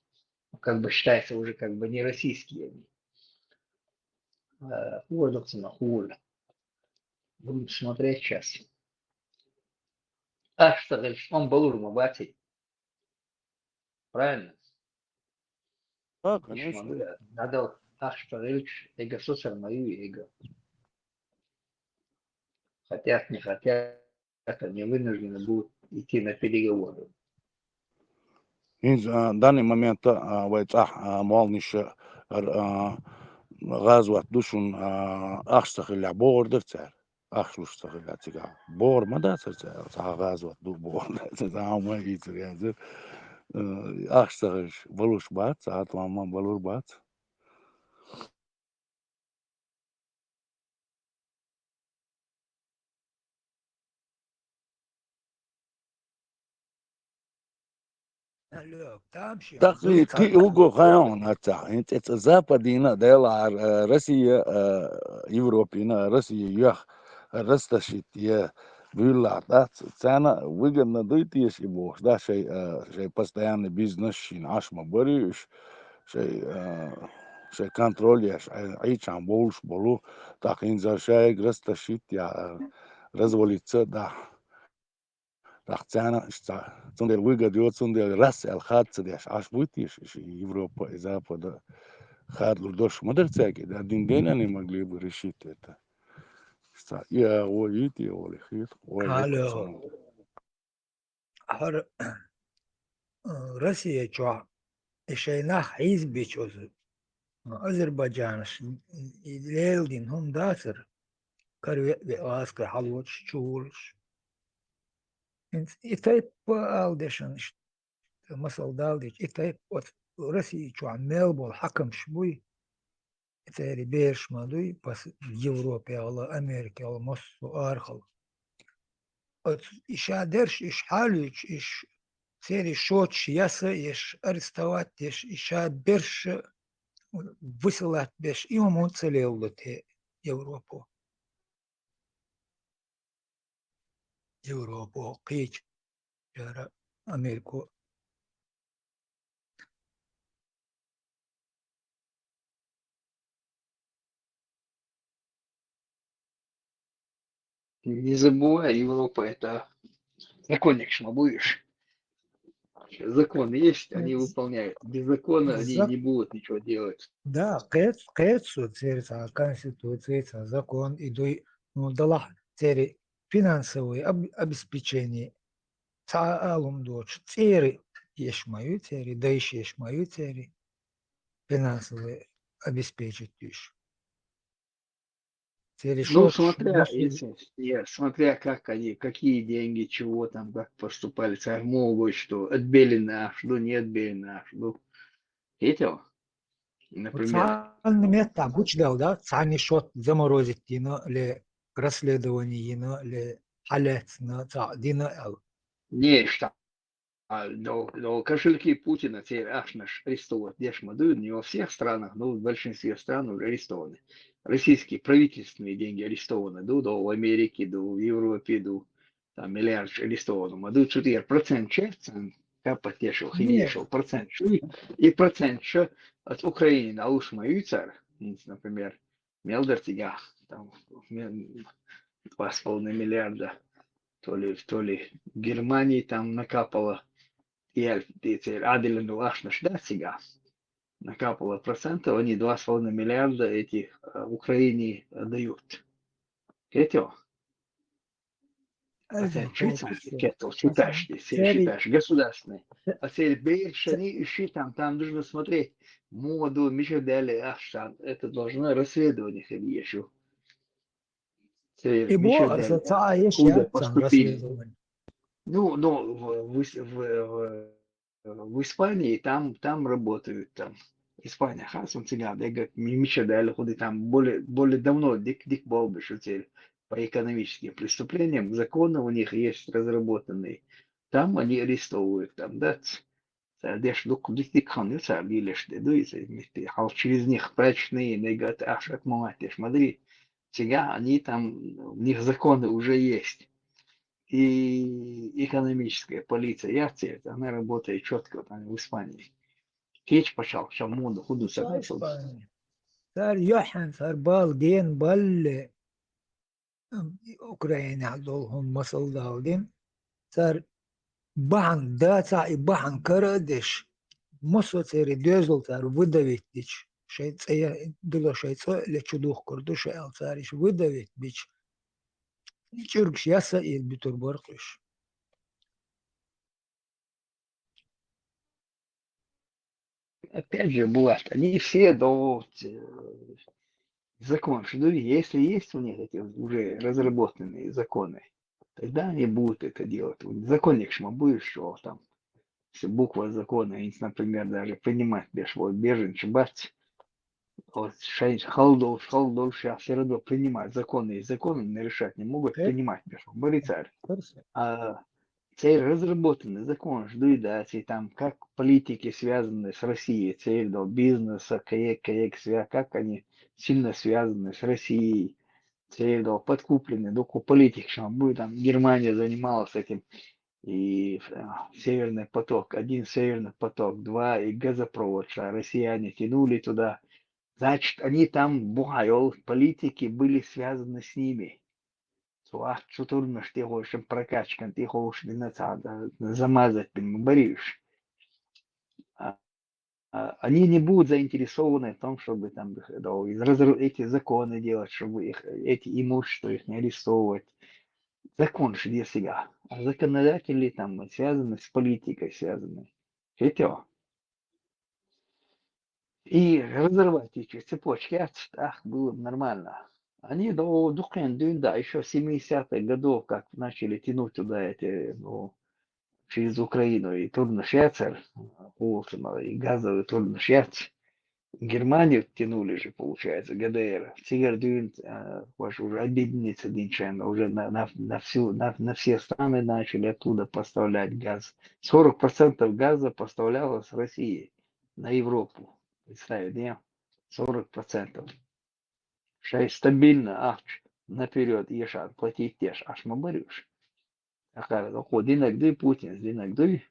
Как бы считается уже как бы не российские они. Э, Уордукса на хуй. Будем смотреть сейчас. Ахч сагульч, он балур ма баци. Правильно? Да, конечно. Надо ахч сагульч, эго сосар мою эго. Хотят, не хотят, они вынуждены будут идти на переговоры. ХӀинца, а, данный момент, а, вай цӀахь, а, молланаша, а, гӀазот ду шуна, а, ахча ца хилла бохур дара цара. Ахча луш ца хилла цигахь. Бохур ма дацара цара, цхьа гӀазот ду бохур дацара, цхьа хӀума ийцар яцара. Э, ахча ца хилча, балуш бац, цхьа тӀом ма балур бац. Алло, там ши. Так и кхин угу хайон ацахь. ХӀинца цӀа Западина а делахьара, э, Россия, э, Европина а, Россия йоьх растащить я буьллахь дац. Царна выгодно дуй теша и бохуш, да, шай, э, шай постоянный бизнес шина Ӏаш ма барий уьш, шай, э, шай контроль еш, Ӏай-, Ӏийчахьана бовлуш болу, тӀаккха хӀинца шайга растащить я, э, развалиться дахь. ТӀаккха царна иштта, цундела выгода йо, цундела рас аьлла хад ца деш, Ӏаш буй теша, и Европа, и Запада хадалур дош ма дара цаьрга, да, один день они могли бы решить это. Иштта, и агӀо йийта, и оле хета, ой, Алло. ХӀара, э, Россия чохь и шайн нах хьийзабича озу, э, Азербайджанаш, м, и леладина хӀума дацара, кара ве-, ве-, ласкара хьалоцуш, чу волуш. ХӀинца и тайпа ала дешан иштта, масал дала дича, и тайпа оцу Россия чохь мел болу хьаькамаш буй, и церан бераш ма дуй, пас Европехула, Америкехула, массо а арахула. Оцу и ша дерш, и ша хьалуьйчу, и ша церан шочуш яса, и ша арестовать деш, и ша берш высылать беш, и хӀума хӀунда ца лелало те Европо? Европо, кхечу яра Америко. Не забывай, Европа — это законник, что будешь. Закон есть, они выполняют. Без закона они не будут ничего делать. Да, кхец-, кхецо церан цхьа конституция, цхьа закон и дуй, ну, далахь церан финансовое об-, обеспечение. Цхьа а алум доцуш, цӀера еш ма ю церан, дайша еш ма ю церан, финансово обеспечить дуьш. Церан Ну, шоцаш смотря, массо если, не, смотря как они, какие деньги, чего там, как поступали, царь могут, что отбили наш, ну, не отбили наш, ну, видел? Например. Цхьанна меттахь гучудала, да? Цхьанна шот заморозить дина, ле расследование йина, ле хьалаьцна, цхьа дина аьлла. Не, что А, но, но кошельки Путина теперь аж наш арестовывать дешма дуют, не во всех странах, но в большинстве стран уже арестованы. Российские правительственные деньги арестованы, да, да, в Америке, да, в Европе, да, там миллиард арестованы. А тут что-то процент часть, там, капать дешево, Нет. Хинешево, процент чуй, и процент еще от Украины, а уж мою царь, например, мелдер тига, там, ме- два с половиной миллиарда, то ли, то ли Германии там накапало, и аль- и те- адель ну аж наш да тига, накапало процентов, они два с половиной миллиарда эти э, Украине отдают. Эти, Альфа считаешь, Фокусе. считаешь, считаешь, Цари- считаешь, государственный. А теперь бешеный ищи там, там нужно смотреть. Моду, Мишель Дали, ах, там, это должно расследование ходить еще. И бо, а за ца есть Куда я, там поступили? Расследование. Ну, ну, в, в, в, в, в Испании там, там работают, там. Испания, ха, сам цыган, я говорю, ми- Мишель Дали, худы там более, более давно, дик, дик болбиш, теперь по экономическим преступлениям, законы у них есть разработанные. Там они арестовывают, там, да, ц- ца деш дук дик дик хан ю ца билеш де дуй, ца митти хал через них прачные, негат ашат маматеш мадри. Тига они там, у них законы уже есть. И экономическая полиция, я цвет, она работает четко там в Испании. Кеч пачал, чем моду худу Цар согласен. Испания. Цар Йохан, цар бал ген балле. Ам, Украина дол хун масал далдин. Цар бахан да ца и бахан кара деш. Мосо цери дёзл цар выдавить дич. Шей цея дыло шей цо ле чудух курду шей ал цариш выдавить бич. Чургш яса ил битур боркуш. Опять же, Булат, они все до э, закон, что если есть у них эти уже разработанные законы, тогда они будут это делать. Вот законник шма будешь, что там, если буква закона, если, например, даже принимать беш, вот бежен чебац, вот шайнч халдол, халдол, сейчас все равно принимать законы, и законы не решать не могут, Э? принимать беш, царь. Хорошо. А теперь разработанный закон, жду и дать, и там как политики связаны с Россией, цель до бизнеса, каек, каек, свя, как они сильно связаны с Россией, цель до подкуплены, только политик, что будет там Германия занималась этим, и э, Северный поток один, Северный поток два, и газопровод, что россияне тянули туда. Значит, они там, бухайол, политики были связаны с ними. Суах чутурнаш ти хошим прокачкан, ти хош дина цада замазать бим бариш. А, а, Они не будут заинтересованы в том, чтобы там да, из разру- эти законы делать, чтобы их, эти имущества их не арестовывать. Закон же для себя. А законодатели там связаны с политикой, связаны. Все. И разорвать эти цепочки, ах, было бы нормально. Они до духен дюнда, еще семидесятых годов, как начали тянуть туда эти, ну, через Украину и турнашьяцер, и газовый турнашьяц. Германию тянули же, получается, ГДР. Цигар дюн, э, ваш уже объединиться динчен, уже на, на, на всю, на, на все страны начали оттуда поставлять газ. Сорок процентов газа поставлялось с России на Европу. Представить, не? Сорок процентов. Шай стабильно, ах, наперед, ешар, платить теш, аш ма барюш. Ахар, хо динагдуй, Путин динагдуй.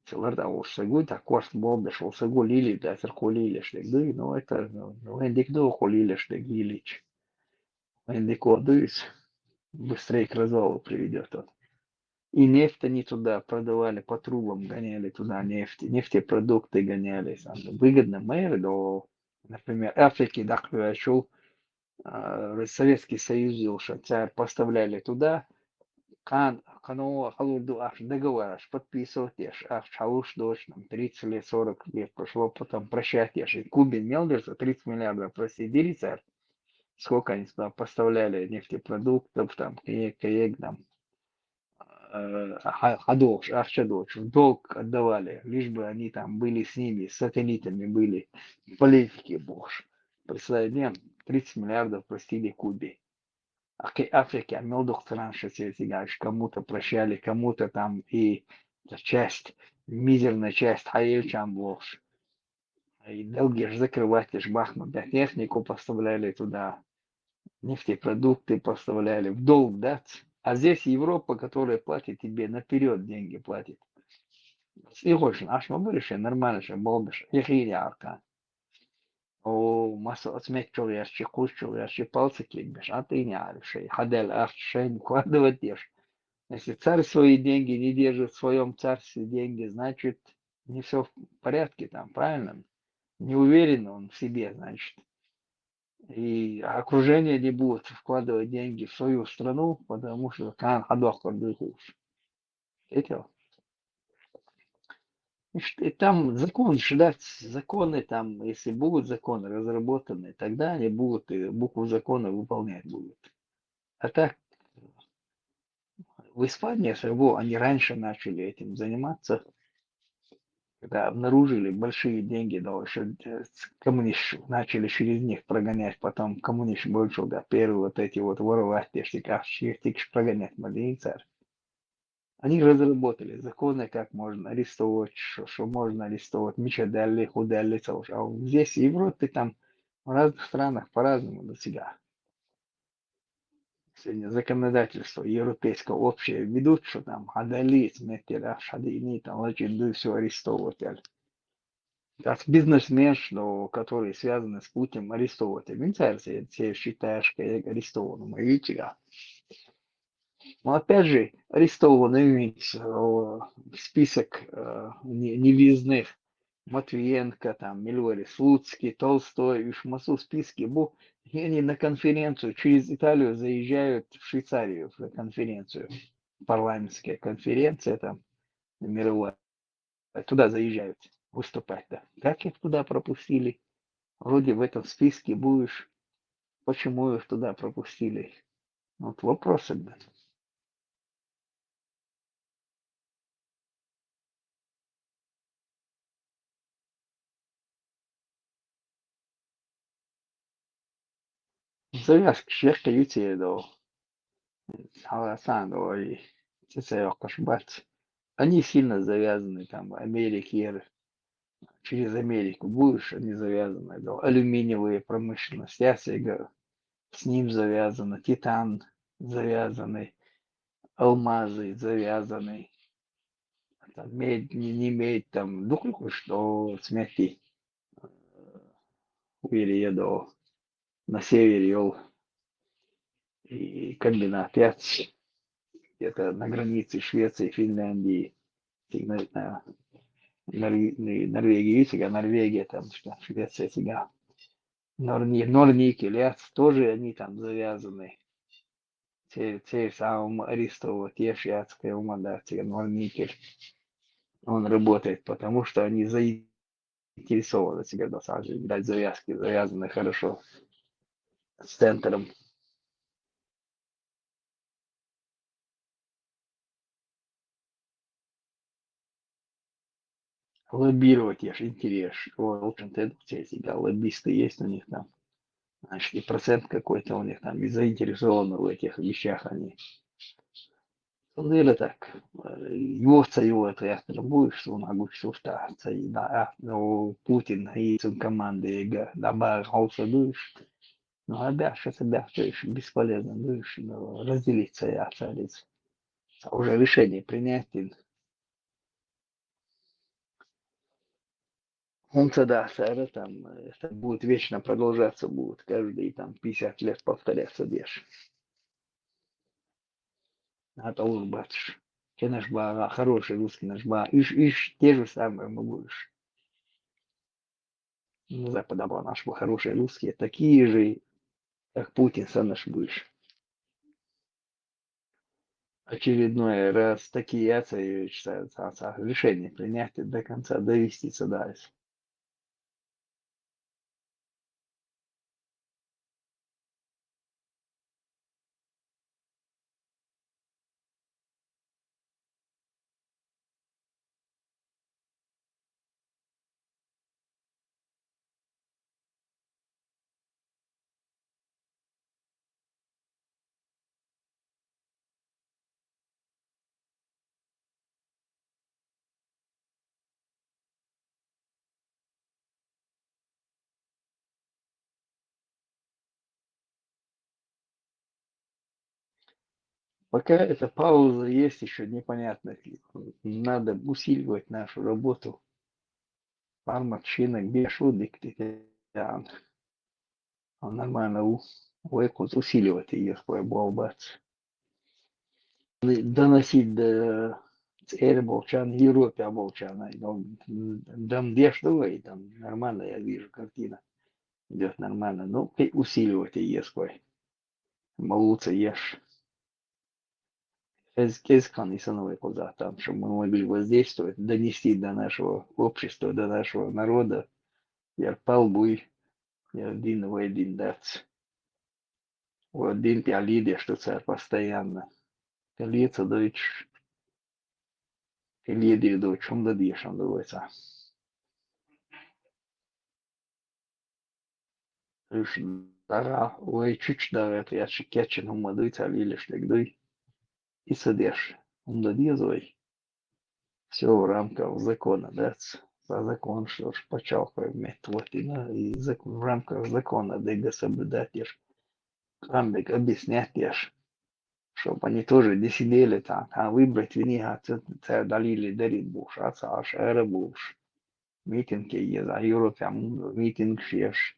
Целар да уж сагу, так корт болдаш, уж сагу лили, да, церку лилиш дагдуй. Ну, это, ну, ну, эндик ду, хо лилиш дагилич. Эндик одуйс. Быстрее к развалу приведет он. И нефть они туда продавали, по трубам гоняли туда нефть, нефтепродукты гоняли. Там выгодно мэр, до, например, Африки, да, шел, а, Советский Союз, Юлша, царь поставляли туда, кан, кано, халурду, аш договор, аш подписывать, аш, аш, халуш дочь, там, тридцать лет, сорок лет прошло, потом прощать, аш, и Кубин мел, за тридцать миллиардов, прости, дили царь, сколько они сюда поставляли нефтепродуктов, там, каек, каек, там, э, ха- хадош, ахчадош, в долг отдавали, лишь бы они там были с ними, с сателлитами были, политики бухш. Представляем, тридцать миллиардов простили Кубе. А к Африке, а мелдух стран, что все эти, знаешь, кому-то прощали, кому-то там и это часть, мизерная часть хьаелчам бохуш. И долги ж закрывать еш бахма, да, технику поставляли туда, нефтепродукты поставляли в долг, да. А здесь Европа, которая платит тебе наперёд, деньги платит. И хочешь, аш ма барыше нормально, что болбиш, и хири арка. О, масса отметчур ящи, кучур ящи, палцы кидбиш, а ты не аришь, и хадел аш шейн вкладывать еш. Если царь свои деньги не держит в своём царстве деньги, значит, не всё в порядке там, правильно? Не уверен он в себе, значит. И окружение не будет вкладывать деньги в свою страну, потому что кан хадох кардыхуш. Видел? И ш-, и там закон ждать, законы там, если будут законы разработаны, тогда они будут, и букву закона выполнять будут. А так, в Испании, с чего они раньше начали этим заниматься, когда обнаружили большие деньги, да, ещё, э, с-, коммунистов начали через них прогонять, потом коммунистов больше, да, первые вот эти вот воровать, те, что как, те, что прогонять, Мадинцар. Они разработали законы, как можно арестовывать, что, что можно арестовывать, мича дали, ху дали, ца уж. А вот здесь, в Европе, там, в разных странах по-разному до себя. Сегодня законодательство европейское общее ведут, что там адалит, метеля, шадини, там, значит, да, всё арестовывать, аль. Как бизнесмен, что, который связан с Путиным, арестовывать. Мин царь се, се считаешь, как арестованным, видите, да. Но опять же, арестованный ведь, э, список, э, не-, невъездных. Матвиенко, там, Милвари Слуцкий, Толстой, уж массу списки бу, и они на конференцию через Италию заезжают в Швейцарию, на конференцию. Парламентская конференция там мировая. Туда заезжают выступать, да. Как их туда пропустили? Вроде в этом списке будешь. Почему их туда пропустили? Вот вопросы, блин. Завязка шекка ютеда. Хьаласан, ой, цецайоккхуш бац. Они сильно завязаны там в Америке, через Америку будешь, они завязаны, да. Алюминиевая промышленность, я с ним завязана, титан завязаны, алмазы завязаны. Там медь, не, не медь, там, дукху, что смети. Вири едо на севере йол и комбинат яц, где-то на границе Швеции, Финляндии, сигнал на Норве-, не Норвегии, сега Норвегия, там, что Швеция, сега Норни-, Норникель яц, тоже они там завязаны. Те, те самым арестовывать, еш яц, кай умандаци, Норникель. Он работает, потому что они заинтересованы, себе, на самом деле, видать, завязки завязаны хорошо с центром. Лоббировать, я ж интерес, о, очень тенденция себя, лоббисты есть у них там. Значит, и процент какой-то у них там, и заинтересованы в этих вещах они. Сонда ела так, э, йоца йола это яхтар будешь, он агучу уж та, ца и да, а, ну, Путин и сын команды, га, да, ба, хауса будешь. Ну, а дальше, это дальше ещё бесполезно будешь, ну, разделиться я царец. А уже решение принять, и он тогда, сара, там, э, это будет вечно продолжаться, будет каждые там пятьдесят лет повторяться деш. А то уж бачишь. Кенеш ба, хороший русский наш ба. Иш, иш, те же самые мы будешь. Ну, Запада ба наш ба хорошие русские, такие же, как Путин, са наш будешь. Очередной раз такие яйца, и ца-, ца-, ца-, решение принять и до конца довести сюда. Пока эта пауза есть, ещё непонятно. Надо усиливать нашу работу. Формат шинок бешудик тетян. Он нормально у, вайкус усиливать и есть болбац. Доносить до церь болчан, Европе болчан. Дам деш давай, там нормально, я вижу, картина идёт нормально. Ну, и усиливать и есть кой. Молодцы, ешь. Эз, эз кан исановой коза там, чтобы мы могли воздействовать, донести до нашего общества, до нашего народа. Я пал буй, я дин вай дин дац. Вот дин пя лидер, что царь постоянно. Пя лидер дойч, пя лидер дойч, он да дешан дойца. Уж дара, вай чуч дара, это я чу кечен, ума дуй, царь лилеш лег дуй. И садеш, он да дезой. Всё в рамках закона, да, ц-, за закон, что ж, почалкой мет, вот и на, и зак-, в рамках закона, да и соблюдать, ешь. Там бег объяснять, ешь. Чтоб они тоже не сидели там, а выбрать вини, а ц-, ц-, далили, дарит буш, а ц-, а ш-, эра буш. Митинг ке ез, а Европе, а митинг шеш.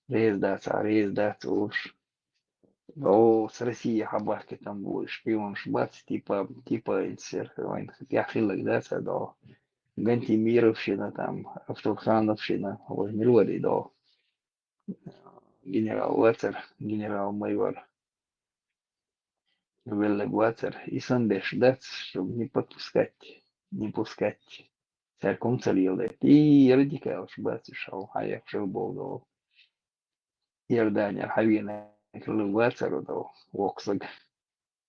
Рез дац, а рез дац уж. О, с Россией хабахки там будет, шпион, шбац, типа, типа, инсер, вайн, я хилек дац, а до. Гантимировщина там, Автурхановщина, вот, милвари до. Генерал Вацер, генерал-майор. Велле Вацер, и сандеш дац, чтоб не подпускать, не пускать. Церком цалиле. И радикал шбац шал, хаяк шел болдо. Иордания хавина крылы Вацер до воксаг.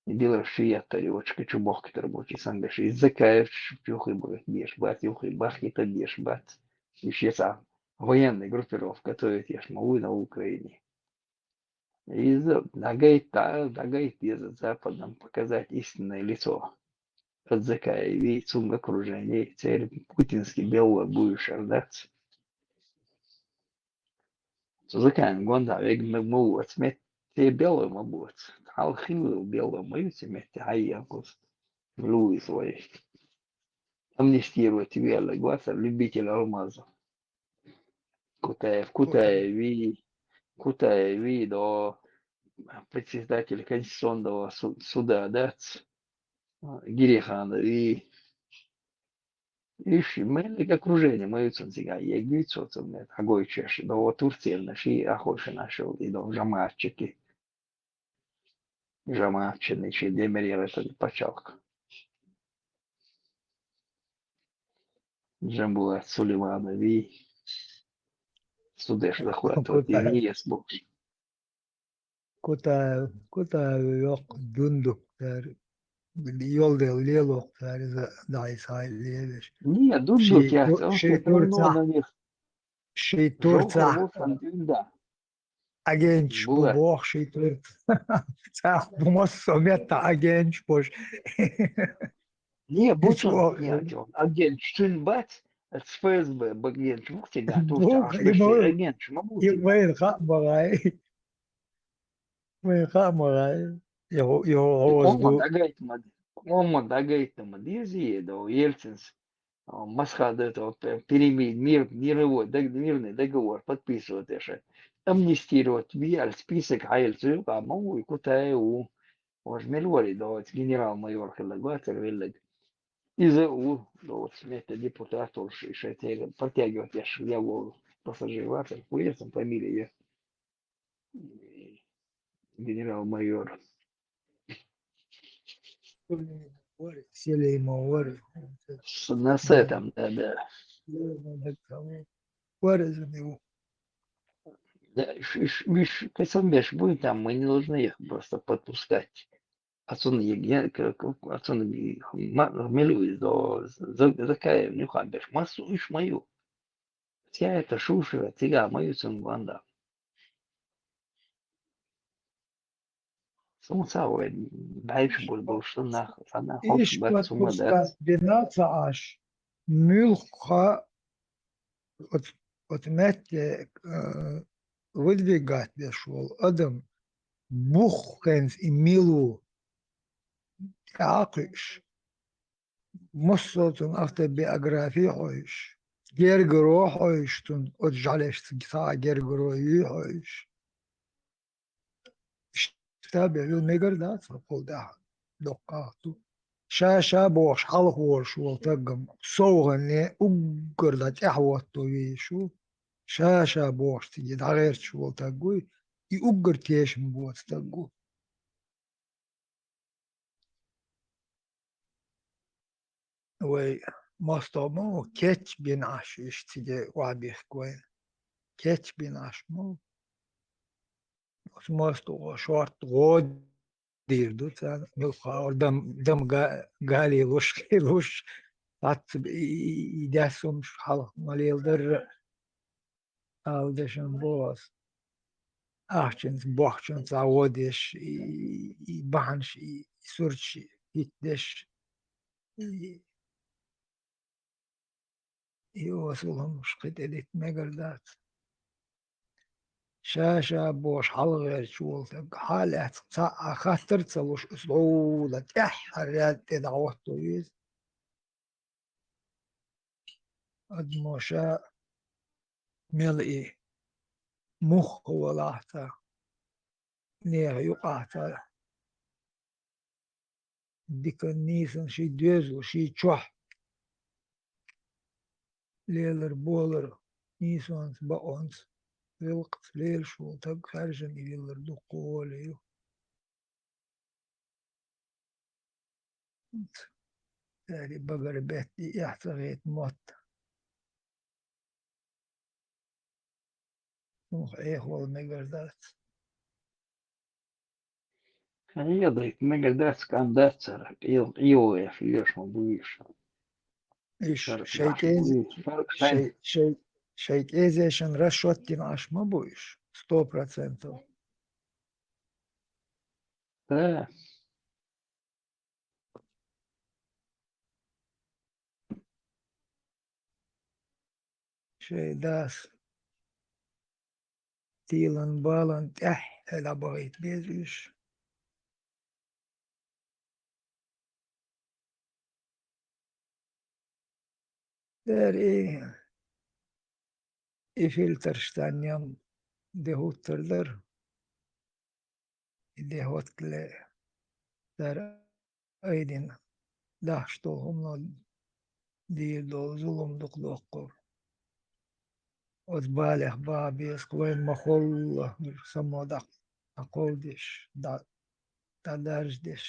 И дилер шиятари очка чубохки тарбочи сандеш. И Закаев чухи бах, беш бац, юхи бахи та беш бац. И шеца военная группировка, то есть я ж могу на Украине. И за-, дагайта, дагайт из западным показать истинное лицо. От Закаеви, цунг окружение, церь путинский белый будешь ожидать. Закаем гонда, вег м-, мовоц, мет те белый мовоц. Алхилы белый мовоц, мет те хайякус. Луи свой. Амнистировать велле Вацер, любитель алмаза. Кутаев, Кутаеви, Кутаеви до председатель Конституционного су-, суда, да, ц-, а, Гириханови. Иши, мы окружение, мы цун цига, я гуцо цун, нет, агой чеш, до Турции наши, ахоши нашел, и до жамачики. Жамачины, чи демерел это пачалк. Жамбула Сулейманови. Судеш захватывать, и Кутаев. Не есть больше. Кутаев, Кутаев йоқ дундук тар. Йолдел лелоқ тар, за-, дай сай левеш. Не, дундук Ши я, ту-, он ши что, ну, турца. На них. Ши турца. Жохо вулсан дунда. Агенч бу Булар. Бох ши турца. Ца, бу мос сометта агенч бош. Не, бу Ис чон, о-, не, чон. Агенч чун бац, от Ф С Б, б-, агенч мух тебя, то Бу, что аш и беши бу, агенч, ма бу и тебя. Вейн ха багай. Вейн ха багай. Йо, йо, Ты оз помнишь, ду. Дагайтма, помнишь, Дагайтма, дези, да, Ельцинс. А, Москва до этого пе-, переми-, мир, мировой дог-, мирный договор подписывать, эше. Амнистировать, виаль список, хайль цуюк, а могу и Кутаеву. Вож мельвори, да, вот генерал-майор хилла Вацер веллег. И З У, да, вот смета депутат, он ш-, ш-, те протягивать, я ж, я вол пассажир Вацер, хуесом фамилия, я. Генерал-майор. Селеймовар. С-, на с этом, да, да. Варезан его. Да, ш-, ш-, миш, кайсан беш будет там, мы не должны их просто подпускать. А сон еге, к-, к-, а сон и ма-, мелю из до, за-, за кая, нюха беш, массу иш мою. Тя это шушера, тига мою сон ванда. Сумца вой, дальше будет, был что на, она хочет Иш бать сумма, да. Подпускать двенадцать аш. Мюлха от, от метте, э, выдвигать вешвол. Адам бух хэнс и милу. тӀаьхьа кхуьуш. Массо а цун автобиографи хьоьжуш, гергаро хьоьжуш цун, оцу жӀалешца цхьа а гергаро юй хьоьжуш. Иштта бевлла мегар дац хӀокхул тӀаьхьа доккха ду. Ша-ша бохуш хьалха волуш волу таггам совгӀанне уггар дӀа тӀаьхьа хӀотто везаш ву. Ша-ша бохуш цига дӀагӀерташ волу таг вуй, и уггар тешам боцу таг ву. Вай мостагӀ ма ву, кечбина Ӏаш уьш цига охьабихка вайна. Кечбина Ӏаш ма ву. Оцу мостагӀо шортта гӀо дийр ду царна, муьлхха а дам, дам га-, гали луш, хи луш, цхьацца и, и, и, и дес хӀумаш хьалха ма леладарра. Ала дешан боху ас. Ахчанца, бохчанца гӀо деш, и, и бахьанаш, и, и сурташ хӀиттадеш, и, и осал хӀумаш кхин тӀедитта мегар дац. Ша-ша бохуш хьалагӀерташ волу стаг, хьалаьцна цхьа а хаттар а ца луш, оцу дӀовла тӀаьххьара ряд тӀе дӀахӀотто веза. Адамо ша мел и муха валахь цхьа, нехан юкъахь цхьа, дикан нийсана ши доьзал, ши чохь лелар болар нийсонца, бакъонца, гӀиллакхца лелаш волу стаг хаьржина виллар дуккха гӀоле ю. Цаьрий багара бетта и эхь ца хета мотт. Муха Ӏехавала мегар дац. Хьан ядай, мегар дац, кам дац цара, къел-, къело эш, леш ма буьйш. Иш шара шайн кӀез-, шайн, шайн, шайн кӀезешан расчет дина Ӏаш ма бу иш, сто процентов. Да. Шайн дас тилан балан тӀаьххье дӀабахийта беза уьш. Дера и, и фильтрш санна де хӀуттар дара. И де хӀоттале, дара айдина дахьаш долу хӀумано дийр долу зулам дукха доккхура. Оцу балех баха беза, вайн ма холла, само дӀа-, дӀакховдеш, дӀа-, дӀадаржадеш.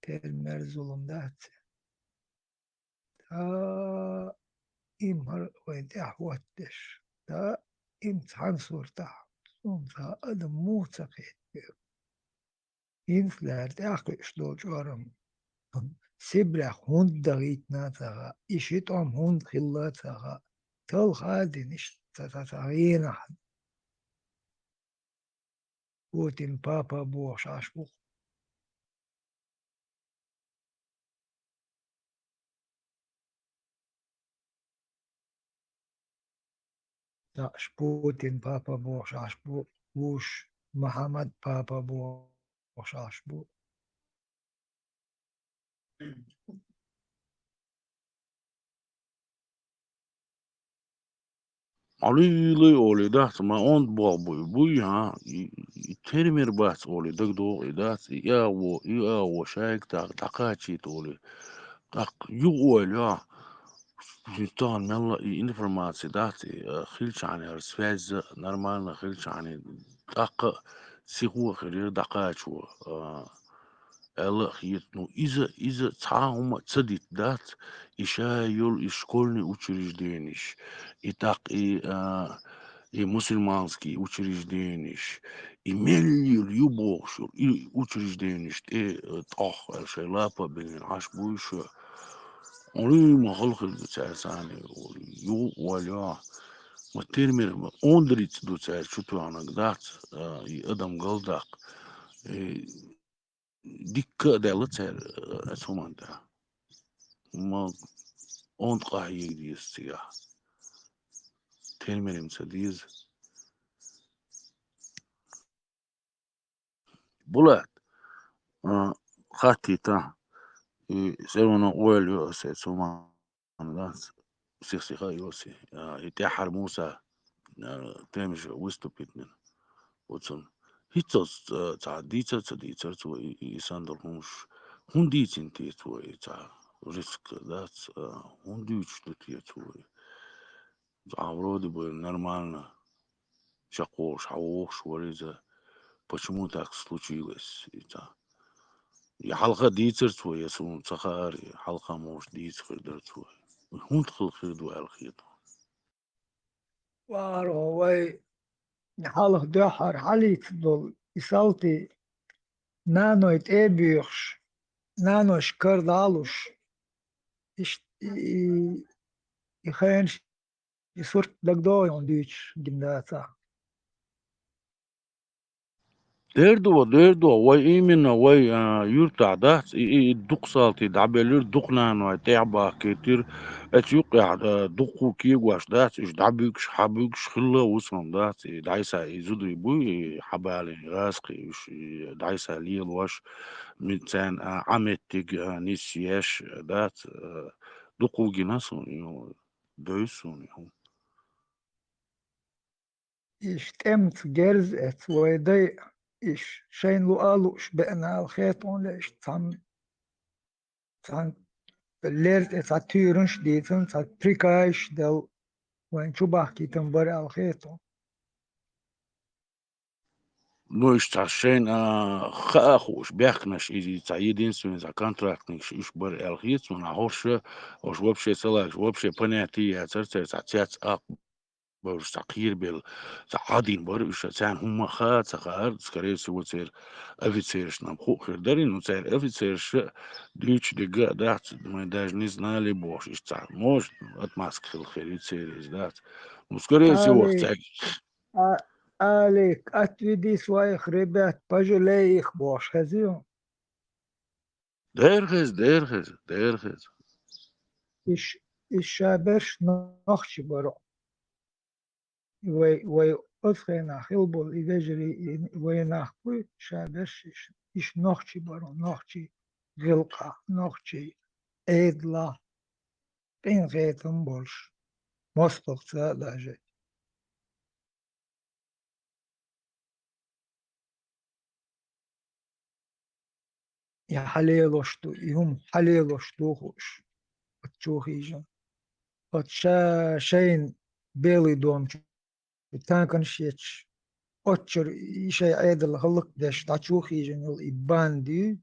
Тера мер зулам дац. Даим хӀара вайн тӀехь хӀоттадеш, даим цхьана суртахь, цунна цхьа адам муха ца кхетабелла. ХӀинца лаьара тӀаьхьа кхуьуш долу чкъурам. Сибрех хӀунда дахийтина ца хаьа, и ши тӀом хӀунда хилла ца хаьа, талха а дина иштта ца, ца, ца гӀенахь. Путин папа бохуш Ӏаш бу. Аш Путин папа бохуш Ӏаш бу, вуш Мухаммад папа бохуш Ӏаш бу. Аллилуйя олий дац, ма онда боху буй, буй, хьа, и, и термер бац олий, дагадогӀу и дац, и агӀо, и агӀо шайга тӀаккха дӀакхачийта олий. ТӀаккха юха ойла йо, шуьца тахана мелла и информаци дац, и, а, хилчахьана хӀара связь нормально хилчахьана, тӀаккха сихо а хилира дӀакхачо, а, аьлла а хета. Ну, иза, иза цхьа а хӀума ца дита дац, и ша йолу и школьный учреждениш, и тӀаккха и, а, и мусульманский учреждениш, и мел йолу ю бохуш йолу и учреждениш тӀе, а, тӀох аьлла шайн лапа а биллина Ӏаш буй ша. Олий ма хала хир ду цаьрца, ю ойла йо. Ма термер, ма онда рицкъ ду цаьрца чу тоьхнарг дац, а, и адам галдаккха. Э, дикка а даьлла цара, э, оцу хӀуманна тӀехь. Ма онда къахьега деза цигахь. Термерим ца деза. Булат, а, хаттийта, и всё равно ойла ю аса цу ма-, дац, сих-сиха а йоси, а, и тӀехьара Муса, а, темаш выступить дина. Оцун. ХӀинца, а, цхьа дийцар, ца дийцар цо и, и, и санна дола хӀумаш. ХӀунда дийцина те цо и цхьа риск, дац, а, хӀунда дуьйцуш ду те цо и? Цхьа вроде бы нормально. Шакхош, хьавогӀуш вара иза. Почему так случилось? И цхьа. Я хьалха дийцар цо, я суна ца хаара, я хьалха, может, дийца хир дара цо. ХӀунда хила хир ду аьлла хета. ВаргӀа вай хьалха дуьххьара хьалийца долу и салтий наной тӀе а буьйхуш, наной кара дӀа а луш, иш-, и, и хенаш и сурт дагадогӀий хьуна дуьйцуш гина дацахь? Дер ду, дер ду, вай именно, вай, а, юьртахь дац, и, и, и дукха салтий дӀабелира, дукха наной тӀе а бахкийтира, эцу юккъехь, а, дуккха кегош дац, уьш дӀабуьгуш, хьабуьгуш хилла а ву цунна дац, и дӀайса и зудий буй, и хьабалийна гӀазкхий уьш, и дӀайса лелош, ми-, царна, а, Ӏа меттиг, а, нисъеш, дац, а, дуккха гина суна, и, Девза суна и хӀума. Иш тӀемца герз эца вай дай, иш шайна луъа а лууш беана аьлла хета хьуна, иш цхьана, цхьана лерза тӀе цхьа туьйранаш а дийцина, цхьа прикайш а делла, вайна чу бахкийтина бара аьлла хета хьуна. Ну, уьш цхьа шайна, а, хаа а хууш, бехканаш, иза цхьа единственный, цхьа контрактникаш уьш бара аьлла хета суна, а хӀорш, хӀорш вообще ца лайш, вообще понятие яцара церан, цхьа цец акх бара уьш, цхьа кхерабелла, цхьа хьадийна бара уьш, царна хӀумма а хаа ца хаара, скорее всего, церан офицерашна хуу хир дара, ну, церан офицераш дуьйцуш дерг а дац, мы даже не знали бохуш, иштта цхьа, может, отмазка хила хир ю церан иза дац. Ну, скорее всего, Али, цаьрга А, Алик, отведи своих ребят, пожалей их бохуш хезий хьуна? Дера хеза, дера хеза, дера хеза. Иш, иш ша берш нохчий бара. Вай, вай оцу хенахь хилла болу и вежарий, и вай нах буй, ша берш иш, иш нохчий бара, нохчий гӀиллакхахь, нохчий Ӏедалахь, къинхетам болуш, мостагӀца а даже. И хьалелош ду, и хӀума хьалелош ду хууш, оцу чу хиъна. Оцу ша-, шайна Белый дом чу танканаш етташ, оццура и шайн Ӏедал хӀаллакдеш, дӀачу хиъна йолу и банда ю.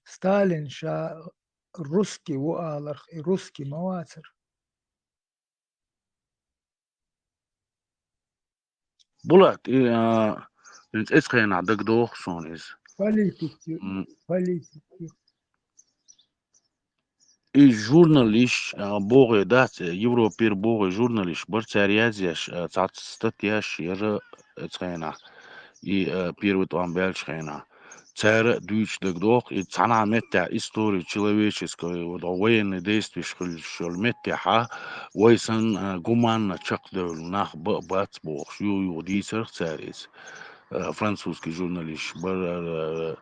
Сталин ша русский ву аларх, и русский ма вацара. Булат, и, а, хӀинца эцу хенахь дагадогӀу суна иза. Политик ю, М. политик ю. И журналист, а, богӀий дац, Европера богӀий журналист бара, цара язъеш, а, цхьацца статьяш яра эцу хенахь, и, а, первый тӀом баьллачу хенахь. Цара а дуьйцуш дагадогӀу, и цхьана а меттехь история человеческая, вот, военный действиеш хуьлуш йолу меттехь а, вай санна, а, гуманно чекхдевлла нах ба а бац бохуш, юха-юха дийцарх цара иза. А, французский журналист бара, а,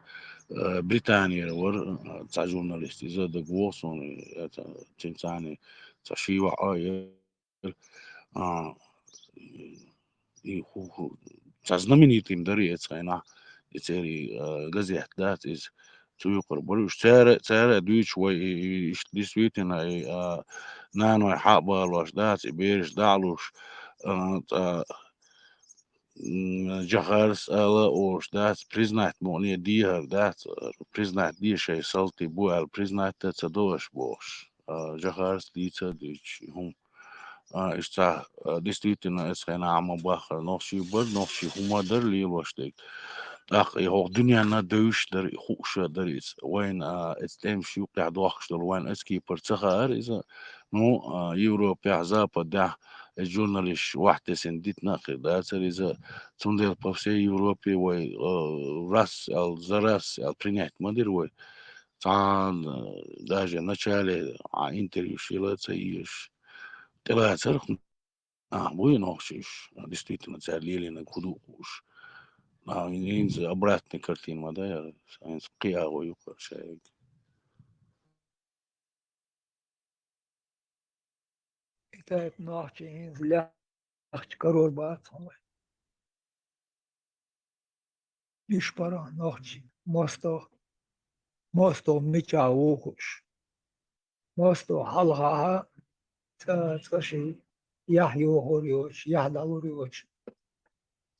а, Британера вара, а, цхьа журналист, иза дагавогӀу суна, это, цуьнан цхьаьна цхьа ши йоӀ а яра. А, и хӀу-, хӀу-, цхьа знаменитый дара и эцу хенахь, и церан, а, газета дац иза, цу юкъара бара уьш. Цара, цара а дуьйцуш вай, и, и, иштта действительно, и, а, наной хьа а балош дац, и бераш дӀа а луш, а, цкъа, м, Джохарс ала а олуш дац, признать мукъане дехар дац, признать де шайн салтий бу аьлла, признать дан ца до аша бохуш. А, Джохарс дийца а дуьйцуш, и хӀума. А, иштта, а, действительно, эцу хенахь ма баххара нохчий бара, нохчий хӀума дара лелош дерг. ТӀаккха и хӀокху дуьненна девзаш дара, и хууш а дара иза. Вайна, а, эцу тӀемаш юккъехь дохкуш долу вайн эцу кепара ца хаьара иза. Ну, а, Европехь, Западехь эцу журналисташ вахьтесина дитина а хир дацара иза. Цундела по всей Европе вай, а, раз аьлла, за раз аьлла принять ма дира вай. Цхьана, даже начале, а, интервьюш йила а ца езаш, тӀелацарх А, буй нохчий уж. А, действительно, цара лелийнарг хӀун ду хууш. А, хӀинца обратная картина ма дай, хӀинца кхиаго юкъа шайга. И тайпа нохчий хӀинца лаьхча карор бац хьуна вай. Уж бара нохчий, мостагӀа, мостагӀа мичахь ву хууш. МостагӀа хьалхахьа цкъа, цкъа ший яхь йохор йоцуш, яхь дӀалур йоцуш.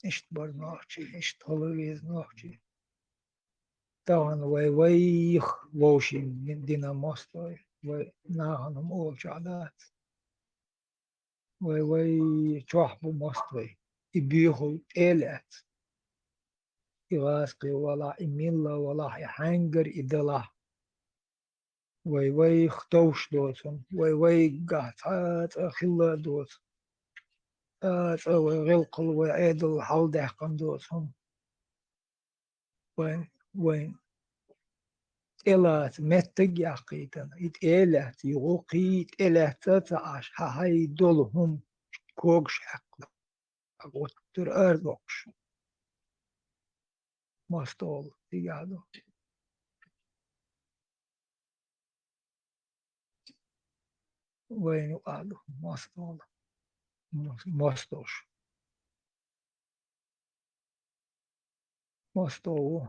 Иштта бара нохчий, иштта хила веза нохчий. Тахана вай вайх вовшийн дина мостагӀий, вай нахана хӀума олучохь дац. Вай, вай чохь бу мостагӀий. И буьйхал тӀе а лаьцна. И гӀазкхи валахь, и милла валахь, и хьаьнгара и далахь. Вай вайх товш доцу хӀума, вай вайгахь цхьа а цкъа хилла а доцу. Цкъа а цкъа вай гӀиллакхал, вай Ӏедал хьалдаьккхина доцу хӀума. Вайн, вайн тӀелаца меттиг яьккхийтина, и тӀе а лаьцна, юха кхин тӀе лаьцна а ца Ӏаш, хьан хьайн долу хӀума когаш хьаькхна, гӀоттура ара доккхуш. МостагӀа цигахь ду. Вайна юкъахь ду мостагӀа, мос-, мостагӀаш. МостагӀа ву.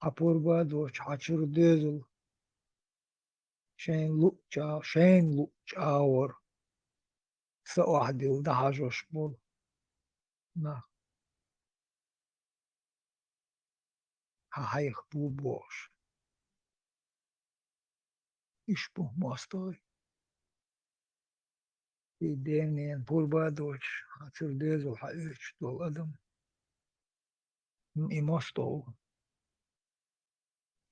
Хьан пурба а доцуш, хьан чуьра доьзал, шайна луъучу а-, шайна луъучу агӀор са охьадилла дӀахьажош болу нах. Хьан хьайх бу бохуш. Уьш бу мостагӀий. И ден-ненан пурба а доцуш, хьан чуьра доьзал хьаоьцуш долу адам. И мостагӀа ву.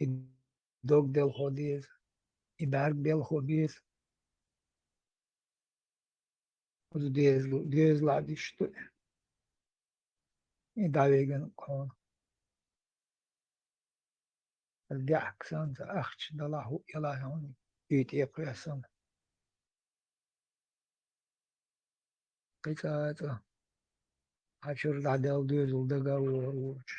И дог делхо деза, и бӀаьрг делхо беза. Оцу дезал-, доьзалахь диш ду. И дӀавигина хьуна. ДаьӀахк санна, ца ахча далахь, хӀуъ ялахь хьуна, уьйтӀе кхоьссина. Кхин цкъа а цкъа хьан чуьра дӀадаьлла доьзал дага а вогӀур воцуш.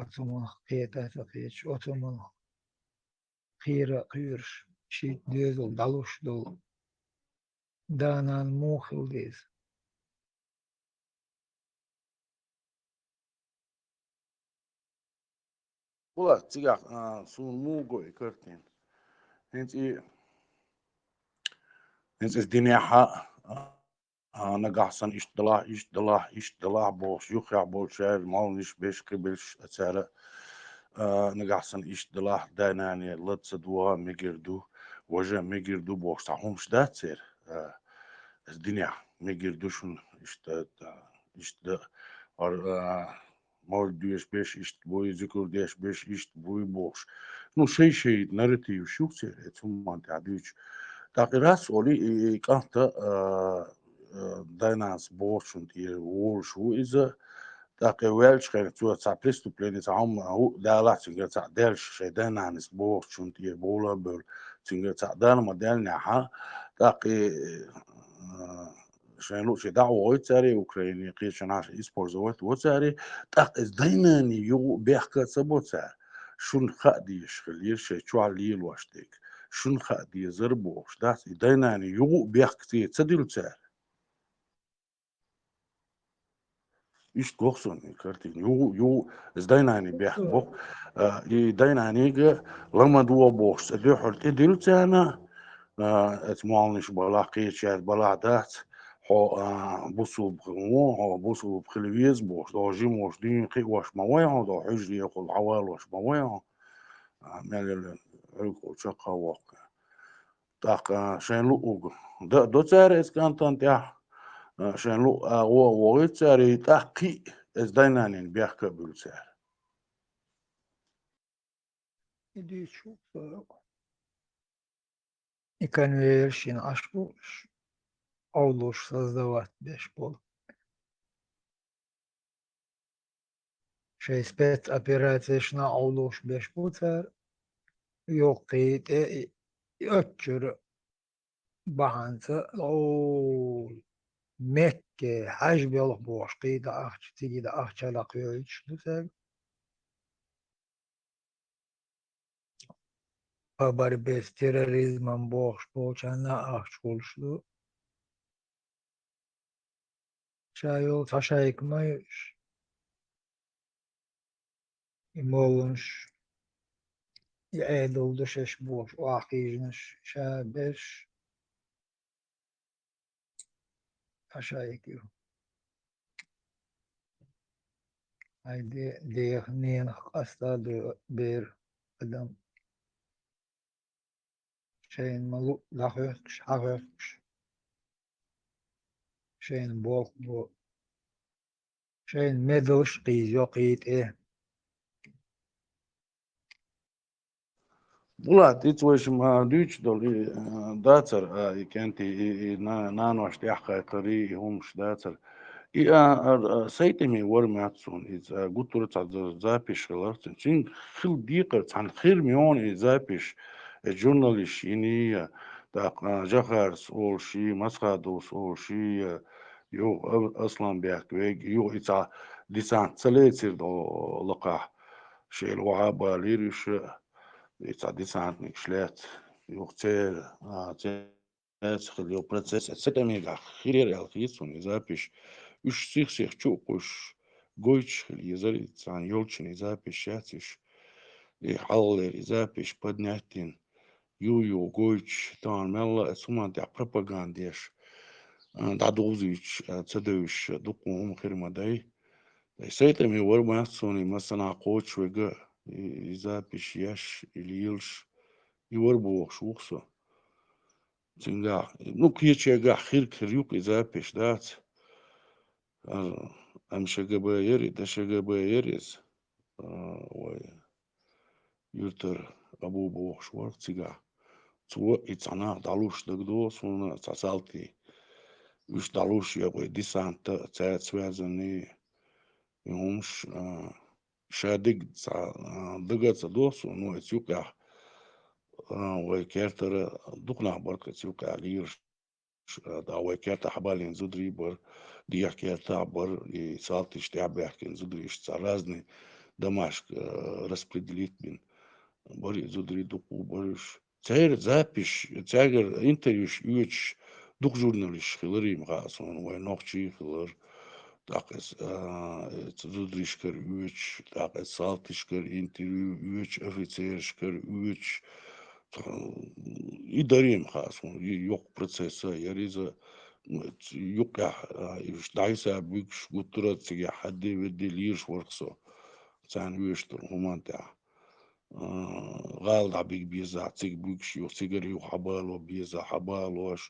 Оцу хӀуманах кхета а ца кхеташ, оцу хӀуманах кхера а кхоьруш, шийтта доьзал дӀалуш долу да-нана муха хила деза? Хьула, цигахь, а, суна муха го и картина? ХӀинца и, хӀинца иза динехь а, а, нагахь санна иштта далахь, иштта далахь, иштта далахь бохуш, юххехь болчара молланаш беш, кхиберш а цара, а, нагахь санна иштта далахь, дай-нанера лад ца догӀа мегар ду, важа мегар ду бохуш, цхьа хӀумаш дац церан, а, иза динехь мегар ду шуна, иштта, а, иштта дан, а, мовлид доьшуш берш иштта буй, зикр деш берш иштта буй бохуш. Ну, шай-шай нарративаш ю церан, оцу хӀуманна тӀехь дуьйцуш. ТӀаккха и рас олий, и, и кӀант а, а, дай-нанас бохучунна тӀера волуш ву иза. ТӀаккха и ваьллачу хенахь цо цхьа преступление, цхьа хӀума хӀуъа далахь цуьнгара цхьаъ даьлча, шайн дай-нанас бохучунна тӀера бовла а бевлла, цуьнгара цхьаъ дала ма даьллинехь а. ТӀаккха и, а, шайн луъуче дӀа а вохуьйту цара и Украине, кхечанхьа использовать во цара, тӀаккха иза дай-наний юха а бехк а ца бо цара. Шуна хаа дезаш хилира шайн чохь лелош дерг. Шуна хаа дезара бохуш дац, и дай-наний юха а бехк ца, ца дилла цара. Иштта гохсунна и картина. Юха, юха, иза дай-наний бехк бо. А, и дай-нанийга ла ма догӀа бохуш, цӀа дуьхьал тӀедилла царна, а, оцу молланаш балахь, кхечаьрца балахь дац, хьо, а, бусулба хила ву, хьо бусулба хила веза бохуш, хьо жима волуш дуьйна кхиош ма вай хьо, хьо хьуьжарехула хьавалош ма вай хьо, а, мел йолу Ӏуьргахула чаккха воккха. ТӀаккха шайн луъург дан а до цара оцу кӀантана тӀехь, а, шайн луъу агӀо а вохуьйту цара, и тӀаккха кхин а оцу дай-нанийна бехк а буьллу цара. И дуьйцуш ву со. И конвейер шина Ӏаш бу, ш-, Ӏовдалуш создавать беш болу. Шайн спецоперацешна Ӏовлуш беш бу цара, йоккхий тӀе и, и оццура бахьанца, о, Мекке хьаж белха бохуш, кхийда ахча, циги да ахча лакхойтуш ду цаьрга. По борьбе с терроризмом бохуш болчарна ахча хуьлуш ду. Ша йолу цхьа шайка ма ю уьш. И молланаш, и Ӏедал ду шаьш бохуш, охьахиънаш, ша берш. Ша шайка ю. Хьайн де-, деха, ненах къаста а ду бер адам. Шайна ма луъ дӀахоьхкуш, хьахоьхкуш. Шайна болх бо. Шайна медалш а кхийзайо кхий тӀе. Булат, ица вайша ма дуьйцуш долу и, а, дацара, а, и кӀентий, и, и на-, наношна тӀехь кхайкхарий, и хӀумаш дацара. И, а, а, а, Сайтами вара моьтту суна иза, а, гуттара а цхьа за-, запись хиларх цуьнан. Цуьнан хила декхар, цхьана хир ма йоьллу и запись, э, журналисташ йиний, тӀаккха, а, Жохарас олуш, Масхадовс олуш, юха а-, Асланбек вега, юха и цхьа десант ца лецира до лакхахь. Шел вахьа а балийра уьш, и цхьа десантникаш лаьцна, юха церан, а, церан Эцхилла йолу процесс, Сайтамигахь хир яра аьлла хета суна и запись. Уьш сих-сиха чу а кхуьссуш, гойтуш хила езара, и цхьана йолчунна и запись яц уьш. И хьалхалера и запись поднять йина, юй-юй гойтуш, тахана мелла а оцу хӀуманна тӀехь пропаганда еш, а, дӀадовзуьйтуш, а, ца девзаш, дуккха хӀума хир ма дай. И Сайтами вара моьтту суна, и массанхьа кхочушверг а, и, и запись еш, и лелаш, и вара бохуш ву-кх со. Цуьнгахь, ну, кхечигахь хир-хир ю-кх и запись, дац. А, МШГБ яра и, ДШГБ яра иза. А, вай, юьртара Абу бохуш вара-кх цигахь. Цо и цхьа нах дӀалуш дагадогӀу суна, цхьа салтий. Уьш дӀалуш, я вай десант а, цаьрца связанный и хӀумаш, а, ша диг ца, а, дага а ца догӀу суна, но оцу юкъехь, а, вай кертара дукха нах бара-кх оцу юкъехь лелаш, а, дӀа вай кертахь хьабалийна зударий бара, дехьа кертахь бара, и салтиш тӀехь а баьхкина зударий, цхьа разный домашка, а, распределить бина бара и зударий, дукха бара уьш. Церан запись, цаьргара интервьюш оьцуш дукха журналисташ хилар-м хаьа суна, вай нохчий хилар, тӀаккха иза, а, иза зударишкара оьцуш, тӀаккха иза салтишкара интервью оьцуш, офицерашкара оьцуш. И дара-м хаьа суна, и йоккха процесс а яра иза, юкъехь, а, уьш дӀасабуьгуш, гуттара а цигахь хьадде-ведде лелаш вара-кх со, царна оьшуш долу хӀуманна тӀехь. А, гӀала дӀабига безахь, цига буьгуш юха, цигара юха хьабало безахь, хьабалош,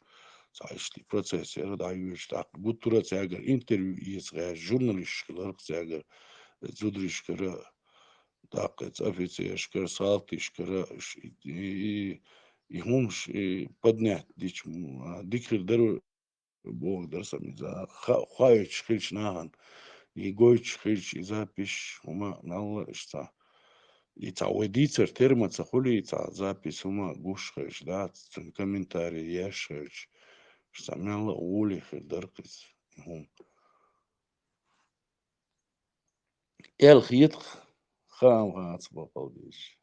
цхьа иштта процесс яра дӀайоьдуш, тӀаккха гуттара а цаьргара интервью эца гӀерташ, журналисташ хилар-кх цаьргара, зударишкара, тӀаккха иза офицерашкара, салтишкара, ш-, и, и, и хӀумаш, и поднять дича, м, а, дика хир дара. Боху дара сан иза. Ха-, хоуьйтуш хилча нахана, и гойтуш хилча и запись, хӀума мелла а иштта. И цхьа вай дийцар тера ма ца хуьлий, цхьа запись хӀума гуш хилча, дац, цуьнан комментарий еш хилча, иштта мелла а гӀоле хир дара-кх иза, хӀума. Эл хетах, хаам хааца бакъал дийша.